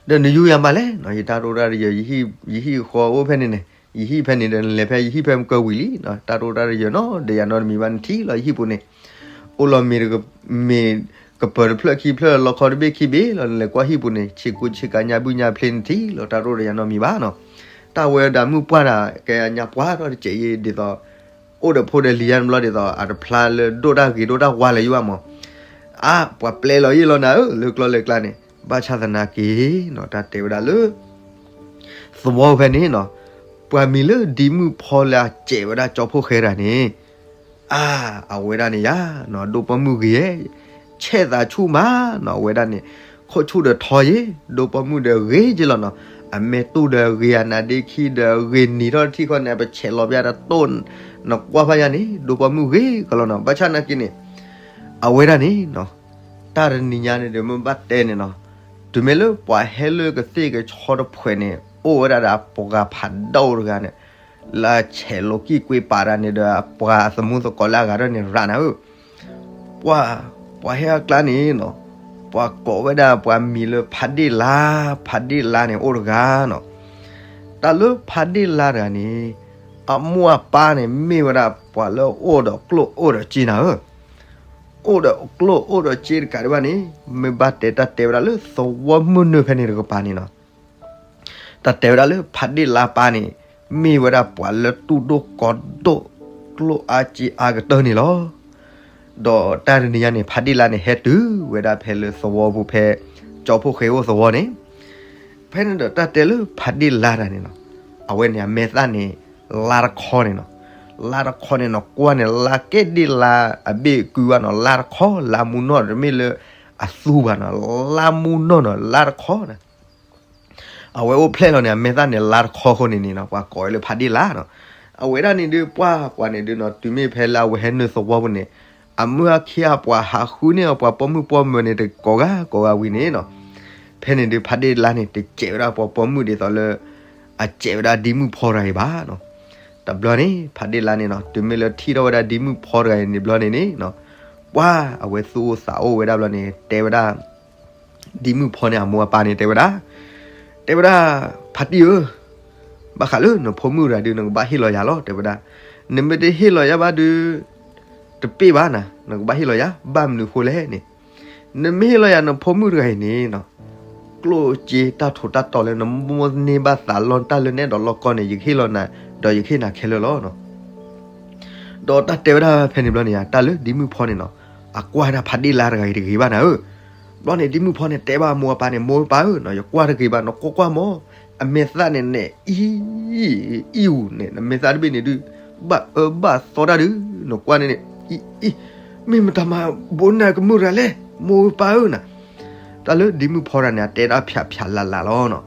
ဒီးနယူယၤမးလဲၣ်နီၤ, ယတၢ်တိၢ်တၢ်တယၢၤ ယဟံၣ်ဃီအိၣ်ဖဲန့ၣ်န့ၣ်, ယဟံၣ်ဖဲန့ၣ်ဒီး နလဲၤဖဲယဟံၣ်ဖဲမုၢ်ကဝံၤလံနီၤ, တၢ်တိၢ်တၢ်တယၢၤနီၤ ဒီးယၤနီတမံၤဘၣ် နထံၣ်လီၤယဟံၣ်ပူၤန့ၣ်, အိၣ်လီၤမ့ၤ မ့ၤကပၢၤတဖျၢၣ်ခံဖျၢၣ် လီခီတဘ့ၣ်ခံဘ့ၣ်လီၤ, နလဲၤကွၢ်ဟံၣ်ပူၤန့ၣ် ဆ့ကူဆ့ကၤညါဘုၣ်ညါဖျ့နထံၣ်လီၤ, တၢ်တိၢ်ဒီးယၤနီတမံၤဘၣ်နီၤ, တၢ်ဝဲဒၣ်မုၢ်ပှၢ်တၢ် ကဲအညါပှၢ်ထီၣ်တစဲးအံၤဒ်သိး အိၣ်ဒီးဖိဒီးလံၤယါန့ၣ်ဘျီဒ်သိး အတဖျါလၢဒိၣ်တၢ်ဂ့ၤဒိၣ်တၢ်ဝါလၢၤယါဘၣ်မး, အါ ပှၤပျဲလီၤယ့ၣ်လီၤနၤဧၢ လၢကျိၤလၢကျါန့ၣ်, ဘၣ်ဆၣ်သနာ်က့နီၤ တၢ်တဲဝဲဒၣ်လၢ သဝီဖဲန့ၣ်နီၤ, ပှၤမံၤလၢဒံမုၣ်ဖီလၢအစဲးဝဲဒၣ်ကၠီဖီၣ်ဃဲတဂၤန့ၣ်, အါ အဝဲဒၣ်န့ၣ်ယါနီၤ ဒိၣ်ပိာ်မုၣ်ဂ့ၤ, ဆဲးသးဆူၣ်မးနီၤ အဝဲဒၣ်န့ၣ်, ခိၣ်ဆူၣ်ဒီးထီယ့ၣ် ဒိၣ်ပိာ်မုၣ်ဒီးဂ့ၤက့လီၤနီၤ, အမဲာ်တူၢ်ဒီးဂ့ၤ အနါဒ့ခံဒီးဂ့ၤနံၤထီၣ်တထံၣ်ဃီန့ၣ် ပဆဲးလီၤပျၢ်တတိၢ်, နကွၢ်ဖးယါန့ၣ် ဒိၣ်ပိာ်မုၣ်ဂ့ၤကလီၤနီၤ, ဘၣ်ဆၣ်နာ်က့န့ၣ် အဝဲဒၣ်န့ၣ်နီၤ, တၢ်တနံၤညါန့ၣ်ဒီးမ့ၢ်ဘၣ်တဲန့ၣ်နီၤ, တုၤမ့ၢ်လၢပှၤဟဲလၢကသ့ၣ်ကဆီတဖှဲးန့ၣ် အိၣ်ဝဲဒၣ်ဒီးအပှၤဖးဒိၣ်တဂၤန့ၣ်, လၢဆဲးလိာ်ကံၢ်ကွ့ပာ်တၢ်န့ၣ်ဒီး အပှၤအသမူသကိးလၢအဂၤထီၣ်န့ၣ်ရးနၤဧၢ, ပှၤ, ပှၤဟဲအကျါန့ၣ်နီၤ, ပှၤကိးဝဲဒၣ်ပှၤမံၤလၢဖးဒ့ၣ်လါ, ဖးဒ့ၣ်လါန့ၣ်အိၣ်တဂၤနီၤ, တၢ်လၢဖးဒ့ၣ်လါတဂၤန့ၣ်, အမိၢ်အပၢ်န့ၣ်မ့ၢ်ဝဲဒၣ်ပှၤလၢအိၣ်ဒီးကျိၣ်အိၣ်ဒီးစ့နၤဧၢ, အိၣ်ဒီးကျိၣ်အိၣ်ဒီးစ့တကးဒံးဘၣ်န့ၣ် မ့ၢ်ဘၣ်တဲတၢ်တဲဝဲဒၣ်လၢသဝီမုၢ်နုာ်ဖဲန့ၣ်တကပၤန့ၣ်နီၤ. တၢ်တဲဝဲဒၣ်လၢဖးဒ့ၣ်လါပၢ်န့ၣ် မ့ၢ်ဝဲဒၣ်ပှၤလၢတူၢ်ဒိၣ်ကီၤဒိၣ် ကျိၣ်အါစ့အါကတၢၢ်န့ၣ်လီၤ. ဒီးတၢ်တနံၤညါန့ၣ် ဖးဒ့ၣ်လါန့ၣ် ဟဲတုၤဝဲဒၣ်ဖဲလၢသဝီပူၤဖဲ ကၠီဖိဃဲၤအိၣ်သဝီန့ၣ် ဖဲန့ၣ်ဒီးတၢ်တဲလၢဖးဒ့ၣ်လါတၢ်န့ၣ်နီၤ, အဝဲန့ၣ်အမဲာ်သၣ်န့ၣ် လါတခီန့ၣ်နီၤ, လါတခီန့ၣ်နီၤ ကွၢ်န့ၣ် လါကဲဒ့ၣ်လါအဘ့ၣ်ကုဘၣ်နီၤ, လါတခီ လါမူနီၢ်တမ့ၢ်လၢအသူဘၣ်နီၤ, လါမူနီၢ်နီၤ လါတခီနီၤ အဝဲအိၣ်ဖျဲၣ်လီၤန့ၣ် အမဲာ်သၣ်န့ၣ် လါတခီအဃိန့ၣ်န့ၣ်နီၤ ပှၤကိးဝဲလၢဖးဒ့ၣ်လါနီၤ. အဝဲဒၣ်န့ၣ်ဒုး ပှၢ်ပှၢ်န့ၣ်ဒုးနီၤ တုၤမ့ၢ်ဖဲလၢအဝဲဟဲနုာ်သဝီပူၤန့ၣ် အမုၢ်အခ့အပှၤဟးဃုန့ၢ်အပှၤပိာ်မုၣ်ပိာ်မၢၤန့ၣ် တကိးဂၤကိးဂၤဝံၤန့ၣ်နီၤ, ဖဲန့ၣ်ဒုး ဖးဒ့ၣ်လါန့ၣ် တစဲးဝဲဒၣ်ပှၤပိာ်မုၣ်ဒ်သိးလၢ အစဲးဝဲဒၣ်ဒ်မုၣ်ဖီတဂၤအံၤဘၣ်နီၤ. တဘျီန့ၣ် ဖးဒ့ၣ်လါန့ၣ်နီၤ တုၤမ့ၢ်လၢထံၣ်ထီၣ်ဝဲဒၣ်ဒ်မုၣ်ဖီတဂၤအံၤန့ၣ်ဘျီန့ၣ်န့ၣ်နီၤ ပှၢ်အဝဲသူၣ်အိၣ်သးအိၣ်ဝဲဒၣ်ဘျီန့ၣ် တဲဝဲဒၣ် ဒ်မုၣ်ဖီန့ၣ် အမိၢ်အပၢ်န့ၣ် တဲဝဲဒၣ်, တဲဝဲဒၣ်, ဖါတံၢ်ဧၢ, ဘၣ်ဃးလၢနဖိမုၣ်တဂၤဒုး နကဘၣ်ဟ့ၣ်လီၤယၤလီၤ တဲဝဲဒၣ်. နမ့ၢ်တဟ့ၣ်လီၤယၤဘၣ်ဒုး တပ့ၢ်ဘၣ်နၤ, နကဘၣ်ဟ့ၣ်လီၤယၤ ဘၣ်မနုၤဃိလဲၣ်န့ၣ်, နမ့ၢ်ဟ့ၣ်လီၤယၤနဖိမုၣ်တဂၤအံၤန့ၣ်နီၤ ကျိၣ်စ့တၢ်ထူးတၢ်တီၤလၢနမိၢ်န့ၢ်ဘၣ်သးလီၢ်တၢ်လၢနဲဒိးလီၢ်ကီၢ်န့ၣ် ယကဟ့ၣ်လီၤနၤ, ဒီးယကဟ့ၣ်နၤခဲလၢာ်လီၤနီၤ. ဒီးတၢ်တဲဝဲဒၣ်ဖဲန့ၣ်ဘျီန့ၣ်ယါ တၢ်လၢဒ်မုၣ်ဖီန့ၣ်နီၤ အကွၢ်ဝဲဒၣ်ဖးဒ့ၣ်လါတဂၤအံၤတဂ့ၤဘၣ်နၤဧၢ. ဘျီန့ၣ်ဒ်မုၣ်ဖီန့ၣ် တဲဘၣ်အမိၢ်အပၢ်န့ၣ် မိၢ်ပၢ်ဧၢနီၤ ယကွၢ်တဂ့ၤဘၣ် နကွၢ်ကွၢ်မၢ်, အမဲာ်သၣ်န့ၣ်နဲၣ်အံၤ အံၤအူန့ၣ် နမဲာ်သၣ်တဘ့ၣ်န့ၣ်ဒုး ဘၣ်အၢဘၣ်သီတၢ်ဒုး နကွၢ်န့ၣ်န့ၣ် အံၤအံၤ မ့ၢ်မတၤမၤဘိးနၤကမုၢ်တဂၤလဲၣ် မိၢ်ပၢ်ဧၢနၤ. တၢ်လၢဒ်မုၣ်ဖီတဂၤန့ၣ် အတဲဒၣ်ဖျးဖျးလးလးလီၤနီၤ.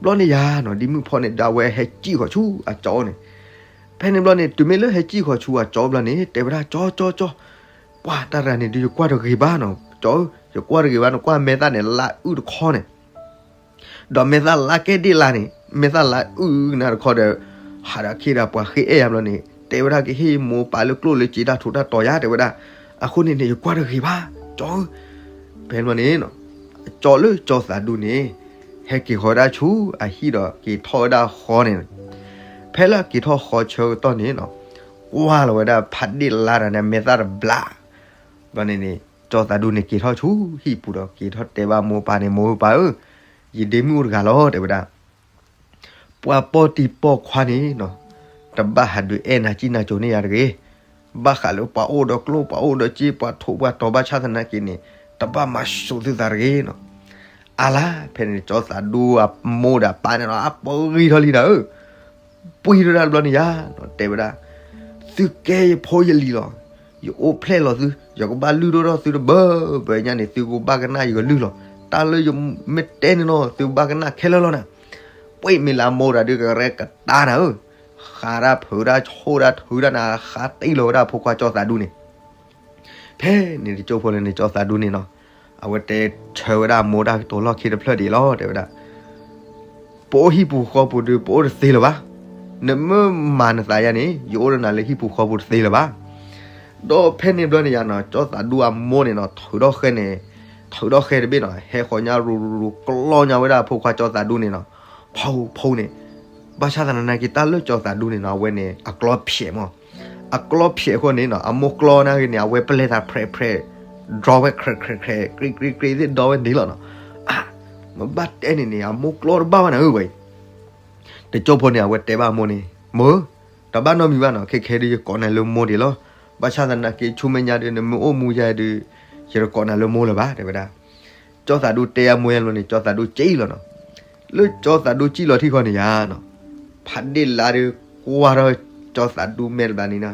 ဘျီန့ၣ်ယါနီၤ ဒ်မုၣ်ဖီန့ၣ် ဒၣ်ဝဲဟဲစံၣ်ဃီၤဆူအကၠီန့ၣ် ဖဲန့ၣ်ဘျီန့ၣ် တုၤမ့ၢ်လၢဟဲစံၣ်ဃီၤဆူအကၠီဘျီန့ၣ် တဲဝဲဒၣ် ကၠီ ကၠီ ကၠီ, ပှၢ်တၢ်တဂၤန့ၣ်ဒုး ယကွၢ်တဂ့ၤဘၣ်နီၤ ကၠီဧၢ, ယကွၢ်တဂ့ၤဘၣ် နကွၢ်မဲာ်သၣ်န့ၣ် လါအုၣ်တခီန့ၣ် ဒီးမဲာ်သၣ်လါကဲဒ့ၣ်လါန့ၣ် မဲာ်သၣ်လါအုၣ်ကနၣ်တခီဒီး ဟးဒီးခ့ဒီးပှၤဃ့အဲၣ်ယၤဘျီန့ၣ် တဲဝဲဒၣ်ကဟ့ၣ်မိၢ်ပၢ်လၢကျိၣ်လၢစ့တၢ်ထူးတၢ်တီၤယါ တဲဝဲဒၣ်. အဃိန့ၣ်န့ၣ် ယကွၢ်တဂ့ၤဘၣ် ကၠီဧၢ. ဖဲန့ၣ်ဘျီန့ၣ် ကၠီလၢကၠီသးဒူန့ၣ် ဟဲက့ၤဃီၤဝဲဒၣ်ဆူအဟံၣ်ဒီးက့ၤထီၣ်ဝဲဒၣ်ဃီန့ၣ် ဖဲလၢအက့ၤထီၣ်ဃီဆၢကတီၢ်န့ၣ်နီၤ ကွၢ်လီၤဝဲဒၣ်ဖးဒ့ၣ်လါတဂၤန့ၣ် မဲာ်သၣ်တဘျါ ဘျီန့ၣ်န့ၣ် ကၠီသးဒူန့ၣ်က့ၤထီၣ်ဆူဟံၣ်ပူၤဒီးက့ၤထီၣ်တဲဘၣ်မိၢ်ပၢ်န့ၣ် မိၢ်ပၢ်ဧၢ, ယဒ့မုၣ်အိၣ်တဂၤလီၤ တဲဝဲဒၣ်. ပှၤပိာ်တံၤပိာ်ခွါန့ၣ်နီၤ တဘၣ်ဟးဒုးအဲၣ်နၤကံၣ်နၤကိၤန့ၢ်ယၤတဂ့ၤ. ဘၣ်ဃးလၢပှၤအိၣ်ဒီးကျိၣ်ပှၤအိၣ်ဒီးစ့ပှၤထူးပှၤတီၤဘၣ်ဆၣ်သနာ်က့န့ၣ် တဘၣ်မၤစူၤသုသးတဂ့ၤနီၤ. အါလါ ဖဲန့ၣ် ကၠီသးဒူအမိၢ်ဒီးအပၢ်န့ၣ်နီၤ အပှ့ၤထီၣ်လံနၤဧၢ ပှ့ၤထီၣ်ဒၣ်တဘျီန့ၣ်ယါနီၤ တဲဝဲဒၣ်, သုကဲယဖိယလံၤလီၤ. ယအိၣ်ဖျဲၣ်လီၤသု, ယကဘၣ်လုၢ်ဒိၣ်ထီၣ်သုတဘၢဘၢညါန့ၣ် သုကဘၣ်ကနၣ်ယကလုၢ်လီၤ. တၢ်လၢယမ့ၢ်တဲန့ၣ်နီၤ သုကဘၣ်ကနၣ်ခဲလၢာ်လီၤနၤ. ပှ့ၤမ့ၢ်လၢအမိၢ်တဂၤဒုးကရဲကတါနၤဧၢ, ဃးဒၣ်ဖုးဒၣ်ဆိၣ်ဒၣ်ထုးဒၣ်နၤ ဃါတံၢ်လီၤဝဲဒၣ်အဖိခွါကၠီသးဒူန့ၣ် ဖဲန့ၣ်တကၠိဖိလၢန့ၣ် ကၠီသးဒူန့ၣ်နီၤ, အဝဲတဲဆၢဝဲဒၣ်အမိၢ်တၢ်ကတိၤလီၢ်ခံတဖျၢၣ်ဒံးလီၤ တဲဝဲဒၣ်, ပအိၣ်ဟံၣ်ပူၤဃီပူၤဒုး ပအိၣ်တသ့လၢၤဘၣ်. နမ့ၢ်မၤနသးယါန့ၣ် ယအိၣ်ဒီးနၤလၢဟံၣ်ပူၤဃီပူၤတသ့လၢၤဘၣ်. ဒီးဖဲန့ၣ်ဘျီန့ၣ်ယါနီၤ ကၠီသးဒူအမိၢ်န့ၣ်နီၤ ထုးထီၣ်ဃဲန့ၣ်, ထုးထီၣ်ဃဲတဘ့ၣ်နီၤ ဟဲဃီၤညါရူၤရူၤရူၤ ကျီညါဝဲဒၣ်အဖိခွါကၠီသးဒူန့ၣ်နီၤ, ဖီဖီန့ၣ် ဘၣ်ဆၣ်သနာ်က့တၢ်လၢကၠီသးဒူန့ၣ်နီၤ အဝဲန့ၣ် အကျီဖျဲးမး, အကျီဖျဲးအဃိန့ၣ်နီၤ အမိၢ်ကျီနာ်က့န့ၣ် အဝဲပလဲၤသးဖြဲးဖြဲး ဒြီဝဲ ခြဲးခြဲးခြဲး ကြံးကြံးကြံးသ့ၣ်ဒီဝဲန့ၣ်လီၤနီၤ. အါ မ့ၢ်ဘၣ်တဲန့ၣ်န့ၣ် အမိၢ်ကျီတဘၣ်ဘၣ်နၤဧၢဝဲအံၤ. တကၠိဖိန့ၣ် အဝဲတဲဘၣ်အမိၢ်န့ၣ် မိၢ်ဧၢ, တဘၣ်နီတမံၤဘၣ်နီၤ ခဲခဲဒုးယကိးနၤလၢမိၢ်ဒံးလီၤ. ဘၣ်ဆၣ်သနာ်က့ဆူမဲာ်ညါဒုး နမ့ၢ်အိၣ်မူယါဒုး ယတကိးနၤလၢမိၢ်လၢၤဘၣ် တဲဝဲဒၣ်. ကၠီသးဒူတဲအမိၢ်ယါလီၤန့ၣ် ကၠီသးဒူကၠံၣ်လီၤနီၤ. လၢကၠီသးဒူကၠံၣ်လီၤထံၣ်ဃီန့ၣ်ယါနီၤ, ဖးဒ့ၣ်လါဒုးကွၢ်ထီၣ်ကၠီသးဒူမဲာ်တဘျီန့ၣ်နီၤ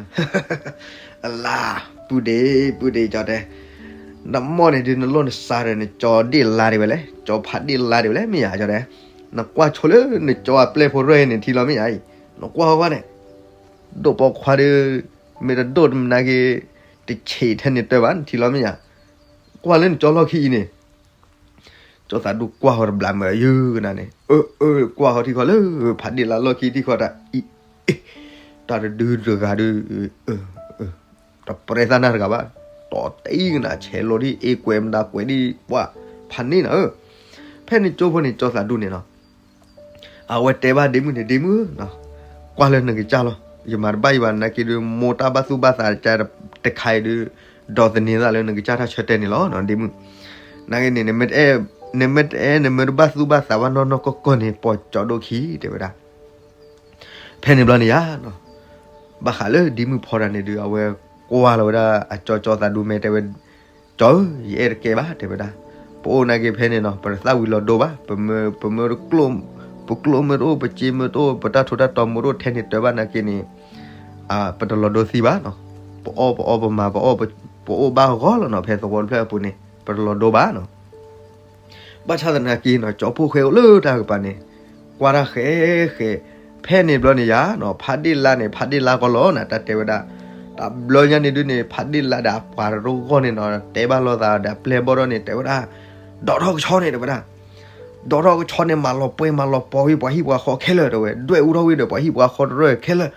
အလါ, ပုၢ်ဒ့ၣ် ပုၢ်ဒ့ၣ် ကၠီတဲ, နမိၢ်န့ၣ်ဒုး နလိၣ်နစါဒီး နကၠီဒ့ၣ်လါဒံးဝဲလဲၣ်, ကၠီဖးဒ့ၣ်လါဒံးဝဲလဲၣ် မ့ၢ်ယါ ကၠီတဲ. နကွၢ်ဆိလၢနကၠီအပျဲၢ်ဖိရဲၣ်န့ၣ် ထံလီၤမ့ၢ်ယါအံၤ, နကွၢ်ဃီန့ၣ် ဒိၣ်ပိာ်ခွါဒီး မ့ၢ်တဒိၣ်တမနုၤက့ တဆံးထဲန့ၣ်တၢ်ဘၣ် နထံလီၤမ့ၢ်ယါ. ကွၢ်လၢနကၠီလီၢ်ခံအံၤန့ၣ် ကၠီသးဒူကွၢ်ဃီတဘျီမ့ၢ်ယုၢ်ကနၣ်န့ၣ် အၢ အၢ ကွၢ်ဃီထံဃီလၢ ဖးဒ့ၣ်လါလီၢ်ခံထံဃီတၢ်အံၤ တၢ်တဒုတဂၤဒုး တပြဲသးနၢ်တဂၤဘၣ်, တီၤတအံၤကနၣ် ဆဲးလီၤဒ်အ့ကွဲးမတၤကွဲးဒ်ပှၤဖးန့ၣ်နၤဧၢ. ဖဲန့ၣ်ကၠိဖိန့ၣ် ကၠီသးဒူန့ၣ်နီၤ အဝဲတဲဘၣ်ဒ့မုၣ်န့ၣ် ဒ့မုၣ်ဧၢ, ကွၢ်လၢနကစၢ်လီၤ, ယမၤတဘၣ်ယဘၣ်နာ်က့ဒုး မိၢ်တၢ်ဘၣ်သူၣ်ဘၣ်သးတခါအံၤဒုး ဒီးသန့ၤသးလၢနကစၢ်ထၢၣ်ဆၢတဲာ်န့ၣ်လီၤ ဒ်မုၣ်. နာ်က့န့ၣ် နမ့ၢ်တအဲၣ် နမ့ၢ်တအဲၣ် နမ့ၢ်တဘၣ်သူၣ်ဘၣ်သးဘၣ်နီၢ်နီၢ်ကီၢ်ကီၢ်န့ၣ် ပိာ်ကၠီဒိၣ်ခံ တဲဝဲဒၣ်. ဖဲန့ၣ်ဘျီန့ၣ်ယါနီၤ, ဘၣ်ဃးလၢဒ်မုၣ်ဖီတၢ်န့ၣ်ဒုး အဝဲကွၢ်လီၤဝဲဒၣ်အကၠီကၠီသးဒူမဲာ် တဲဝဲ, ကၠီဧၢ, ယအဲၣ်တကဲဘၣ် တဲဝဲဒၣ်. ပအိၣ်နာ်က့ဖဲန့ၣ်နီၤ ပတသၣ်ဝံၤလီၤဒိဘၣ်, ပမ့ၢ်တကျိၣ်, ပကျိၣ်မ့ၢ်တအိၣ်, ပစ့မ့ၢ်တအိၣ်, ပတၢ်ထူးတၢ်တီၤမ့ၢ်တအိၣ်ထဲန့ၣ်တၢ်ဘၣ်နာ်က့န့ၣ် ပတလီၤဒိသံဘၣ်နီၤ. ပအီၣ်ပအီပမၤပအီၣ်, ပအိၣ်ဘၣ်ဂီၢ်လီၤနီၤ, ဖဲသဝီတဖျၢၣ်အပူၤန့ၣ် ပတလီၤဒိဘၣ်နီၤ. ဘၣ်ဆၣ်သနာ်က့နီၤ ကၠီဖိၣ်ဃဲအိၣ်လၢတၢ်ကပၤန့ၣ် ကွၢ်တၢ်ဃဲဃဲ, ဖဲန့ၣ်ဘျီန့ၣ်ယါနီၤ ဖးဒ့ၣ်လါန့ၣ် ဖးဒ့ၣ်လါကီလီၤနၤ တၢ်တဲဝဲဒၣ်. တဘျီညါန့ၣ်ဒုးန့ၣ် ဖးဒ့ၣ်လါဒီးအပှၤတဂီၢ်န့ၣ်နီၤ တဲဘၣ်လိာ်သးဒီးအပျဲၢ်ဘီၣ်ဒီးန့ၣ် တဲဝဲဒၣ်, ဒိးထီၣ်ကဆီန့ၣ် တဲဝဲဒၣ်, ဒိးထီၣ်ကဆီန့ၣ် မၤလီၤပှဲၤမၤလီၤပှီၤဝံၤပှၤဟံၣ်ပှၤဃီခဲလၢာ် တဲဝဲ, ဒွဲၣ်အူထီၣ်ဝံၤဒီးပှၤဟံၣ်ပှၤဃီတရၢၣ်ခဲလၢာ်.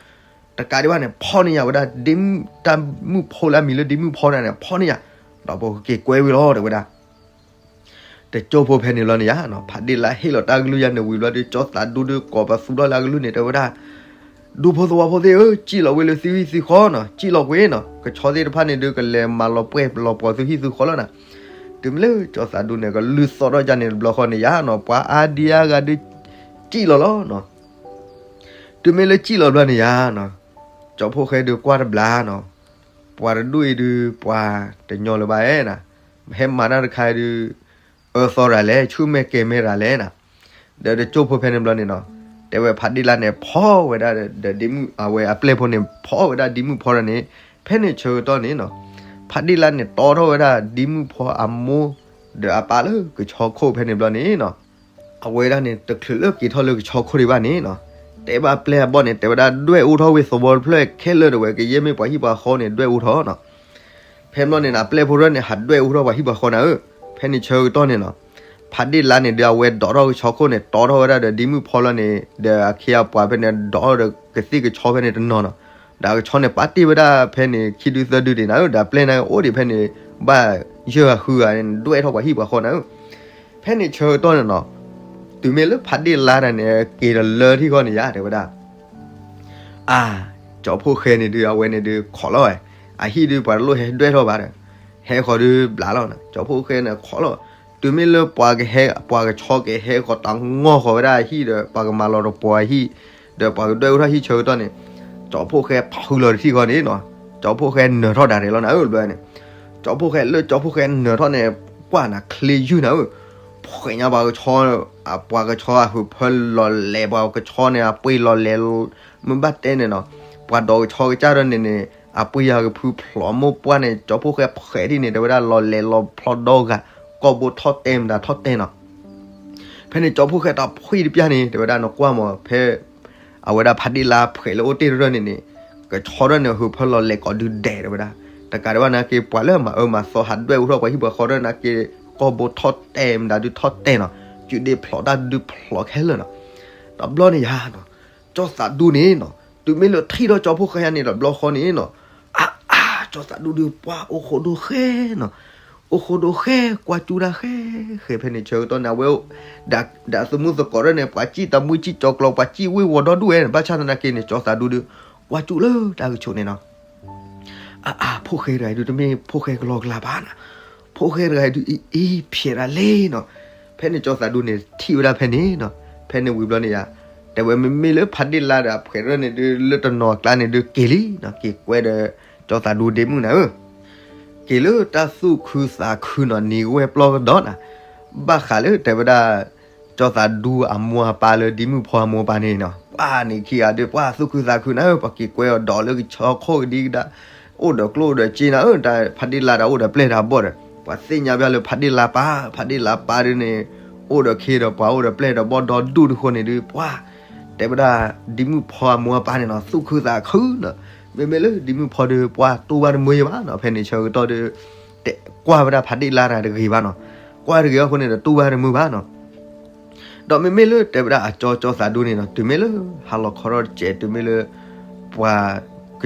တကးဒံးဘၣ်န့ၣ် ဖီန့ၢ်ယၤဝဲဒၣ် ဒ်မုၣ်, တၢ်မုၣ်ဖိလၢအမံၤလၢဒ်မုၣ်ဖီန့ၣ်န့ၣ် ဖီန့ၢ်ယၤ, ဒီးပကက့ၤကွဲဝံၤလီၤ တဲဝဲဒၣ်. တကၠိဖိဖဲန့ၣ်လီၤန့ၣ်ယါနီၤ ဖးဒ့ၣ်လါဟ့ၣ်လီၤတၢ်ကလုၢ်ယါန့ၣ်ဝံၤဘျီဒီး ကၠီသးဒူဒီးကိးပသူထီၣ်လၢအကလုၢ်န့ၣ် တဲဝဲဒၣ်, ဒူဖိသဝီဖိသ့ၣ်ဧၢ, စံၣ်လီၤဝဲလၢသုဟံၣ်သုဃီနီၤ, စံၣ်လီၤကွံာ်နီၤ, ကဆီသ့ၣ်တဖၣ်န့ၣ်ဒုးကလဲၤမၤလီၤပှဲၤလီၤပှီၤသုဟံၣ်သုဃီလီၤနၤ. တုၤမ့ၢ်လၢကၠီသးဒူန့ၣ် ကလုၢ်သီၣ်ထီၣ်ယါန့ၣ်တဘျီဃီန့ၣ်ယါနီၤ ပှၤအါဒံအါဂၤဒုး စံၣ်လီၤလီၤနီၤ. တုၤမ့ၢ်လၢစံၣ်လီၤဘျီန့ၣ်ယါနီၤ ကၠီဖိၣ်ဃဲဒုးကွၢ်တဘျီနီၤ, ပှၤတဒူၣ်အံၤဒုး ပှၤတညီလၢၤဘၣ်ဧါနၤ, ဟဲမၤတၢ်တခါဒုး အၢသီရၤလဲၣ်, ဆူၣ်မဲာ်ကဲၤမဲာ်ရၤလဲၣ်နၤ. ဒီးတကၠိဖိဖဲန့ၣ်ဘျီန့ၣ်နီၤ တဲဝဲဖးဒ့ၣ်လါန့ၣ် ဖီဝဲဒၣ်ဒီးဒ်မုၣ်, အဝဲအပျဲၢ်ဖိန့ၣ် ဖီဝဲဒၣ်ဒ်မုၣ်ဖီတၢ်န့ၣ်, ဖဲန့ၣ်ဆၢကတီၢ်န့ၣ်နီၤ ဖးဒ့ၣ်လါန့ၣ် တီထီၣ်ဝဲဒၣ်ဒ်မုၣ်ဖီအမိၢ် ဒီးအပၢ်လၢကဆီခိၣ်ဖဲန့ၣ်ဘျီန့ၣ်နီၤ အဝဲဒၣ်န့ၣ် တချုးလၢက့ၤထီၣ်လၢကဆီခိၣ်ဒံးဘၣ်န့ၣ်နီၤ တဲဘၣ်ပျဲၢ်အဘီၣ်န့ၣ် တဲဝဲဒၣ်ဒွဲၣ်အူထီၣ်ဝံၤသဝီတဖျၢၣ်ခဲလၢာ် တဲဝဲ ကယဲၢ်မ့ၢ်ပှၤဟံၣ်ပှၤဃီန့ၣ် ဒွဲၣ်အူထီၣ်နီၤ. ဖဲဘျီန့ၣ်နၤ ပျဲၢ်ဖိရၢၣ်န့ၣ် ဟးဒွဲၣ်အူထီၣ်ပှၤဟံၣ်ပှၤဃီနၤဧၢ. ဖဲန့ၣ်ဆၢကတီၢ်န့ၣ်နီၤ ဖးဒ့ၣ်လါန့ၣ်ဒီး အဝဲဒိးထီၣ်ကဆီခိၣ်န့ၣ် တီထီၣ်ဝဲဒၣ်ဒီးဒ်မုၣ်ဖီလီၤန့ၣ် ဒီးအခ့အပှၤဖဲန့ၣ် ဒိးဒီးကသ့ၣ်ကဆီဖဲန့ၣ်တနီၤနီၤ ဒီးအကဆီန့ၣ် ပာ်တ့ၢ်ဝဲဒၣ်ဖဲန့ၣ် ခံဒုသၢဒုဒံးနၤဧၢ, ဒီးပျဲၢ်န့ၣ်အိၣ်ဒံးဖဲန့ၣ် ဘၣ်ယဲၢ်ဂၤဃုဂၤန့ၣ် ဒွဲၣ်ထီၣ်ပှၤဟံၣ်ပှၤဃီနၤဧၢ. ဖဲန့ၣ်ဆၢကတီၢ်န့ၣ်နီၤ တုၤမ့ၢ်လၢဖးဒ့ၣ်လါတၢ်န့ၣ် က့ၤဒီးလၢထံၣ်ဃီန့ၣ်ယါ တဲဝဲဒၣ် အါ, ကၠီဖိၣ်ဃဲန့ၣ်ဒုး အဝဲန့ၣ်ဒုး ခိးလီၤဝဲ, အဟံၣ်ဒုးပှၤတလိၣ်ဟဲဒွဲၣ်ထီၣ်ဘၣ်ဒီး ဟဲဃီၤဒုးဘျးလီၤနၤ, ကၠီဖိၣ်ဃဲန့ၣ်ခိးလီၤ. တုၤမ့ၢ်လၢပှၤကဟဲ, ပှၤကဆီကဟဲဃီၤတၢ်ငီၢ်ဃီၤဝဲဒၣ်အဟံၣ်ဒီး ပှၤကမၤလီၤတပှီၤအဟံၣ်, ဒီးပှၤကဒွဲၣ်အူထီၣ်ဟံၣ်ဆၢကတီၢ်န့ၣ် ကၠီဖိၣ်ဃဲဖုလီၤတထံၣ်ဃီန့ၣ်နီၤ, ကၠီဖိၣ်ဃဲနၢၤထီၣ်ဒၣ်ရဲၣ်လီၤနၤဧၢ, ဘျီန့ၣ် ကၠီဖိၣ်ဃဲလၢကၠီဖိၣ်ဃဲနၢၤထီၣ်န့ၣ် ပှၢ်နၤချ့ယုၢ်နၤဧၢ, ဖှဲးညါပှၤကဆီ, ပှၤကဆီအဟုးဖၢလီၤလဲၤ, ပှၤကဆီန့ၣ် အပှ့ၤလီၤလဲၤ, မ့ၢ်ဘၣ်တဲန့ၣ်နီၤ, ပှၤဒိးကဆီကစၢ်ဒီးန့ၣ်န့ၣ် အပှ့ၤယၤကဖုဖျိးမိၢ်ပှၢ်န့ၣ် ကၠီဖိၣ်ဃဲဖှဲးဒ်န့ၣ် တဲဝဲဒၣ်လီၤလဲၤလီၤဖျီဒီဂၤ, ကိာ်ဘိထီၣ်တဲာ်မတၤထီၣ်တဲာ်နီၤ. ဖဲန့ၣ်ကၠီဖိၣ်ဃဲတၢ်ဖှံတပျၢ်န့ၣ် တဲဝဲဒၣ်နကွၢ်မး ဖဲ အဝဲဒၣ်ဖးဒ့ၣ်လါဖှဲးလၢအိၣ်တ့ၢ်တရၢၢ်န့ၣ်န့ၣ် ကဆီဒီးန့ၣ် ဟုးဖၢလီၤလဲၤကိးဒုးဒဲးတဲဝဲဒၣ်, တကးဒံးဘၣ်နာ်က့ ပှၤလၢမၤအၢမၤသီဟးဒွဲၣ်အူထီၣ်ပှၤဟံၣ်ပှၤဃီဒီးနာ်က့ ကိာ်ဘိထီၣ်တဲာ်မတၤဒုးထီၣ်တဲာ်နီၤ, စုဒ့ဖျိးတၢ်ဒုးဖျိးခဲလၢာ်နီၤ. တဘျီန့ၣ်ယါနီၤ, ကၠီသးဒူန့ၣ်နီၤ, တုၤမ့ၢ်လၢထံၣ်ထီၣ်ကၠီဖိၣ်ဃဲယါန့ၣ် တဘျီဃီန့ၣ်နီၤ, အါအါ ကၠီသးဒူဒုးပှၢ်အိၣ်ဃိဒိၣ်ဃဲနီၤ, အိၣ်ဃိဒိၣ်ဃဲ ကွၢ်ကၠူတၢ်ဃဲဃဲ ဖဲန့ၣ်ဆၢကတီၢ်န့ၣ် အဝဲ ဒၣ်သမူသကိးဒီးန့ၣ် ပှၤစံၣ်တၢ်မုၢ်စံၣ်ကၠီကျီ ပှၤစံၣ်ဝ့ၢ်ဝီၤဒီဒူၣ်ဝဲန့ၣ် ဘၣ်ဆၣ်သနာ်က့န့ၣ် ကၠီသးဒူဒုး ကွၢ်ကၠူလၢတၢ်ကဆိးန့ၣ်နီၤ. အါအါ ဖိၣ်ဃဲတဂၤအံၤဒုး တမ့ၢ်ဖိၣ်ဃဲကလီကလီဘၣ်နီၤ, ဖိၣ်ဃဲတဂၤအံၤဒုး အံၤအံၤဖျဲးဒၣ်လဲၣ်နီၤ. ဖဲန့ၣ်ကၠီသးဒူန့ၣ် ထံၣ်ဝဲဒၣ်ဖဲန့ၣ်နီၤ, ဖဲန့ၣ်ဝံၤဘျီန့ၣ်ယါ, တဲဝဲမ့မ့ၢ်လၢဖးဒ့ၣ်လါဒီးအဖှဲးရၢၢ်န့ၣ်ဒုး လၢတနီၤအကျါန့ၣ်ဒုးက့ၤလံနီၤ, က့ၤကွဲဒီး ကၠီသးဒူဒ့မုၣ်နၤဧၢ က့ၤလၢတၢ်သူၣ်ခုသးခုနီၤ နံၤကဝဲၢ်ပျီကဒီးနၤ, ဘၣ်ဃးလၢတဲဝဲဒၣ် ကၠီသးဒူအမိၢ်အပၢ်လၢဒ့မုၣ်ဖီအမိၢ်အပၢ်န့ၣ်နီၤ, ပှၤန့ၣ်ခံဂၤဒုး ပှၤသူၣ်ခုသးခုနၤဧၢ, ပှၤက့ၤကွဲအီၤဒီးလၢကဆီခိၣ်ကဒံကဒါ, အိၣ်ဒီးကျိၣ်ဒီးစ့နၤဧၢ, တၢ်ဖးဒ့ၣ်လါတၢ်အိၣ်ဒီးပျဲၢ်တၢ်ဘီၣ်ဒီး ပှၤသ့ၣ်ညါဘၣ်လၢဖးဒ့ၣ်လါပၢ်, ဖးဒ့ၣ်လါပၢ်ဒုးန့ၣ် အိၣ်ဒီးခ့ဒီးပှၤအိၣ်ဒီးပျဲၢ်ဒီးဘီၣ်ဒီဒူၣ်တဃိန့ၣ်ဒုး ပှၤ တဲဝဲဒၣ် ဒ့မုၣ်ဖီအမိၢ်အပၢ်န့ၣ်နီၤ သူၣ်ခုသးခုနီၤ, မ့မ့ၢ်လၢဒ့မုၣ်ဖီဒုး ပှၤတူၢ်ဘၣ်တမုာ်ယဘၣ်နီၤ, ဖဲန့ၣ်ဆၢကတီၢ်ဒုး တဲကွၢ်ဝဲဒၣ်ဖးဒ့ၣ်လါတၢ်တဂ့ၤဘၣ်နီၤ, ကွၢ်တဂ့ၤအဃိန့ၣ်ဒီးတူၢ်ဘၣ်တမုာ်ဘၣ်နီၤ. ဒီးမ့မ့ၢ်လၢတဲဝဲဒၣ်အကၠီကၠီသးဒူန့ၣ်နီၤ, တုၤမ့ၢ်လၢဟါလီၤခီထီၣ်တစဲး တုၤမ့ၢ်လၢ ပှၤက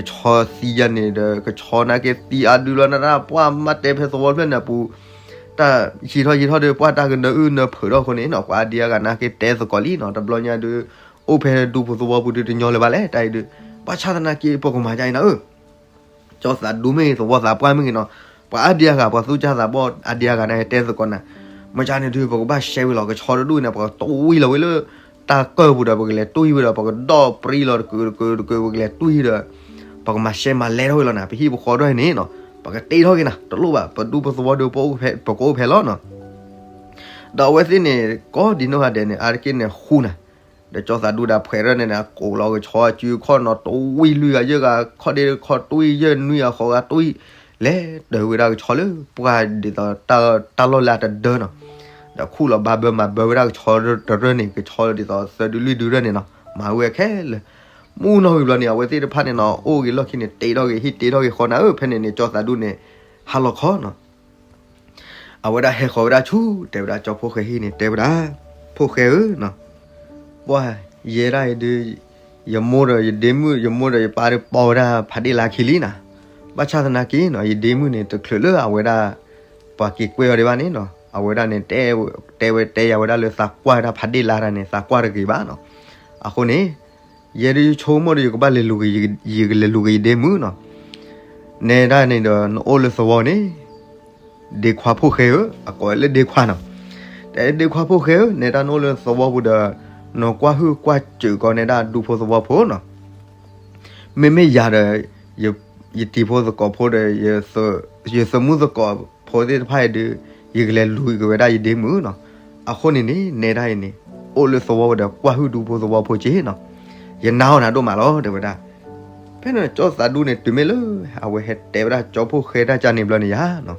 ဆီသံယါန့ၣ်ဒီး ကဆီနာ်က့သံအါဒုလီၤနၤ, ပှၤမၤတဲဖဲသဝီဖျၢၣ်န့ၣ်အပူၤ တၢ်ယံာ်ထီၣ်ယံာ်ထီၣ်ဒီး ပှၤတၢ်ကနၢအုၣ်နၢဖုးထီၣ်အဃိန့ၣ်နီၤ, ပှၤအါဒံအါဂၤနာ်က့တဲသကိးလံနီၤ, တဘျီညါဒုး အိၣ်ဖဲဒူပူၤသဝီပူၤဒုးတညီလၢၤဘၣ်လဲၣ်, တၢ်အံၤဒုး ဘၣ်ဆၣ်သနာ်က့ ပကမၤဒ်အံၤနၤဧၢ ကၠီသးဒူမ့ၢ်ဂ့ၤ သဝီသးပှၢ်မ့ၢ်ဂ့ၤနီၤ, ပှၤအါဒံအါဂၤ ပှၤသူၣ်စၢ်သးဘီၣ်အါဒံအါဂၤန့ၣ် ဟဲတဲသကိးနၤ, မ့ၢ်ကန့ၣ်ဒုး ပကဘၣ်ရှဲဝံၤလီၤ ကဆီတဒူၣ်န့ၣ် ပကတွံၢ်လီၤဝဲလၢ တၢ်ကၢၢ်ပူၤဒီး ပကလဲၤတွံၢ်ဝဲဒီး ပကဒီၣ်ပြံလီၤတကုာ်တကုာ်တကုာ် ပကလဲၤတွံၢ်ဒီး ပကမၤရှဲမၤလဲထီၣ်ဝဲလီၤနၤ, ပဟံၣ်ပဃီဒိၣ်န့ၣ်နီၤ, ပကတ့ထီၣ်က့ၤနၤ တလိၣ်ဘၣ် ပဒူဖိသဝီဒီး ပကအိၣ်ဖဲလီၤနီၤ. ဒီးအဝဲသ့ၣ်န့ၣ် ကိးဒံနီၢ်ဂၤဒဲးန့ၣ် အါတက့ၢ်န့ၣ်ဃူနၤ, ဒီးကၠီသးဒူဒီးဖှဲးရၢၢ်န့ၣ်န့ၣ် အကိးလီၤကဆီအစုခီၣ်နီၤ တဝံၢ်လွံၢ်ဂၤယဲၢ်ဂၤ ခီၣ်ဒ့ခီၣ်တွံၢ်ယဲၢ်နွံဂၤဃိးဂၤတွံၢ် လဲၤတၢၤဝဲဒၣ်ကဆီလၢပှၢ်ဒ်သိး တၢ်လီၢ်လၢအတဒၢနီၤ, ဒီးခူၣ်လီၤဘၣ်ဘၢမၤဘၢဝဲဒၣ်ကဆီတရၢၢ်န့ၣ် ကဆီဒ်သိးသၢဒုလွံၢ်ဒုရၢၢ်န့ၣ်နီၤ မၤဝဲခဲလၢာ် မုၢ်နီၢ်ဂ့ၤဘျီန့ၣ် အဝဲသ့ၣ်တဖၣ်န့ၣ်နီၤ အိၣ်ဂ့ၤလီၢ်ခံန့ၣ် တ့ထီၣ်ဂ့ၤ ဟံၣ်တ့ထီၣ်ဂ့ၤဃီနၤဧၢ, ဖဲန့ၣ်န့ၣ် ကၠီသးဒူန့ၣ် ဟးလီၤခီနီၤ အဝဲဒၣ်ဟဲဃီၤဝဲဒၣ်ဆူ တဲဝဲဒၣ်ကၠီဖိၣ်ဃဲဟံၣ်န့ၣ် တဲဝဲဒၣ်, ဖိၣ်ဃဲဧၢနီၤ, ပှၢ်ယဲဒၣ်အံၤဒုး ယမိၢ်ဒီးယဒ့မုၣ် ယမိၢ်ဒီးယပၢ်ဒီးပိာ်ဝဲဒၣ်ဖးဒ့ၣ်လါခံလံနၤ, ဘၣ်ဆၣ်သနာ်က့နီၤ ယဒ့မုၣ်န့ၣ် တချုးလၢအဝဲဒၣ် ပှၤက့ၤကွဲအီၤဒံးဘၣ်န့ၣ်နီၤ အဝဲဒၣ်န့ၣ် တဲဝဲတဲယၤဝဲဒၣ်လၢသးကွၢ်ဝဲဒၣ်ဖးဒ့ၣ်လါတၢ်န့ၣ် သးကွၢ်တဂ့ၤဘၣ်နီၤ, အဃိန့ၣ် ယဲဒုးယဆိကမိၣ်ဒီး ယကဘၣ်လဲၤလူၤက့ၤ ယကလဲၤလူၤက့ၤယဒ့မုၣ်နီၤ, နဲဒၣ်န့ၣ်ဒီး နအိၣ်လၢသဝီန့ၣ် ဒ့ခွါဖိၣ်ဃဲဧၢ, အကိးလၢဒ့ခွါနီၤ, တဲဒ့ခွါဖိၣ်ဃဲဧၢ နဲဒၣ်နအိၣ်လၢသဝီပူၤဒီး နကွၢ်ဟုၣ်ကွၢ်စၢၤကီးနဲဒၣ်ဒူဖိသဝီဖိနီၤ, မ့မ့ၢ်ယၤဒီး ယတံၤဖိသကိးဖိဒီး ယသုးမုၢ်သကိးဖိသ့ၣ်တဖၣ်အံၤဒုး ယကလဲၤလူၤက့ၤဝဲဒၣ်ယဒ့မုၣ်နီၤ, အဃိန့ၣ်န့ၣ် နဲဒၣ်အံၤန့ၣ် အိၣ်လၢသဝီပူၤဒီးကွၢ်ဟုၣ်ဒူဖိသဝီဖိက့နီၤ, ယနာ်အီၤနၤဒိၣ်မးလီၤ တဲဝဲဒၣ်, ဖဲန့ၣ်ကၠီသးဒူန့ၣ် တုၤမ့ၢ်လၢ အဝဲဟဲတဲဝဲဒၣ်ကၠီဖိၣ်ဃဲတၢ်ကန့ၣ်ဘျီန့ၣ်ယါနီၤ